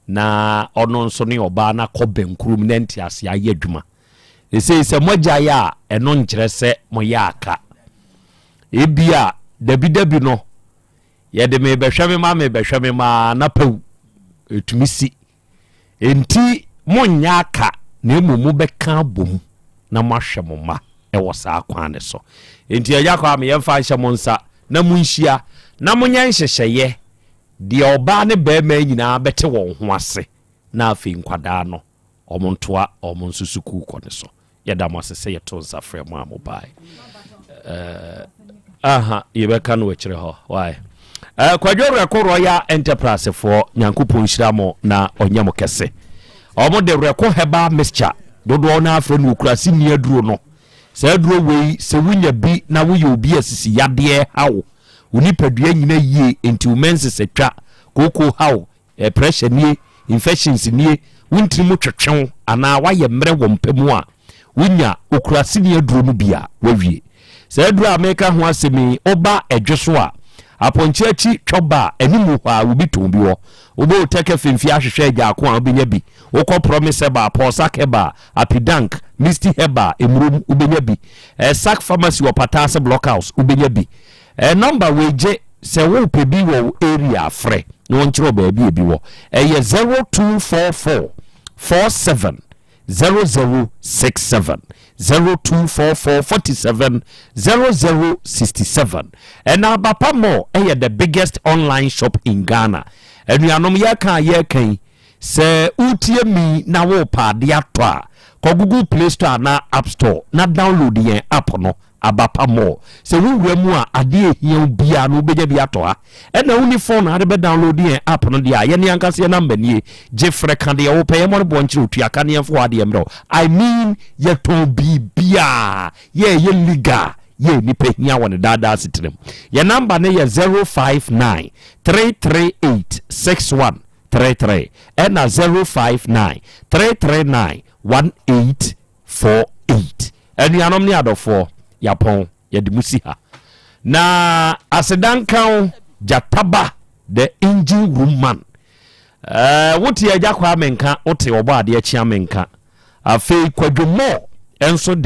na ɔno nso ne ɔbaa no akɔ bɛnkurom na nteaseɛ ayɛ adwuma. Seesei sɛ moagyae a, ɛno nkyerɛ sɛ moyɛ aka. Ebia dabidabi no, yɛde merebɛhwɛ me ma merebɛhwɛ me ma na pɛw, ɛtumi si. Enti monnyɛ aka na mmom mobɛka abom na moahwɛ mo mma wɔ saa kwan no so. Enti Agya Kwame, yɛmfa nhyɛ mo nsa na monhyia na monyɛ nhyehyɛeɛ deɛ ɔbaa ne barima nyinaa bɛte wɔn ho ase na afei nkwadaa no wɔntoa wɔn nso sukuu kɔ no so. Yɛda mo ase sɛ yɛto nsa frɛ mo a mobae. Uh, aha, yɛbɛka no akyerɛ hɔ. Why? Uh, Kwadwo Rɛko Royal Enterprise foɔ, Nyankopɔn nhyira mo na ɔnyɛ mo kɛse. Ɔmo de Rɛko Herbal Mixture, dodoɔ no afrɛ no okurase nni aduro no. Saa aduro wei, sɛ wonya bi na woyɛ obi asisi yadeɛ haw, wo nipadua nyina yie, nti wo menses atwa, kooko haw, Pressure nie, infections nie, wo ntini mu twetwe wo anaa woayɛ mmerɛ wɔ mpa mu a, wonya okuraseni aduro no bi a, woawie. Saa aduro a meka ho asɛm yi, woba ɛdwe so a, apɔnkye akyi twɔba a, anim hɔ a, wobi tɔn bi hɔ. Wobɔ Otɛkɛ Femfie ahwehwɛ agyaako a, wobɛnya bi. Wokɔ Promise Herbal, Pɔɔsak Herbal, Apidank, Misty Herbal, Emurom, wobɛnya bi. Sack Pharmacy wɔ Pataase Block House, wobɛnya bi. Eh number wei gye sɛ wopɛ bi wɔ wo area a frɛ na wɔnkyerɛ wo baabi a ebi wɔ. Ɛyɛ 0244 47 0067 0244 47 0067. Ɛna Abapa Mall ɛyɛ the biggest online shop in Ghana. Anuanom yɛka a yɛka yi sɛ wotie mi na wopɛ adeɛ atɔ a kɔ Google Play Store anaa App Store na download yɛn app no Aba pa mall. Sɛ wo wura mu a adeɛ a ɛhia wo biara no wobɛnya bi atɔ ha. Ɛna wonni phone a wode bɛ download yɛn app no deɛ a, yɛne ankasa yɛn number nie. Gye frɛ ka deɛ wopɛ, yɛmmɔ no boɔ nkyerɛ wo, tua ka ne yɛmfa w'adeɛ mmerɛ wo. I mean yɛtɔn biribiara, yɛ ɛyɛ legal, yɛ nnipa hia wɔ ne daa daa asetena mu. Yɛn number no yɛ 059 338 6133 ɛna 059 339 18 48. Anuanom ne adɔfoɔ, yɛapɔn, yɛde mo si ha. Na aseda nka wo, Gyataba, the engine room man. Eh, wote Agya Kwame nka, wote Ɔbɔadeɛ Kyeame nka. Afei Kwadwo Moore nso de.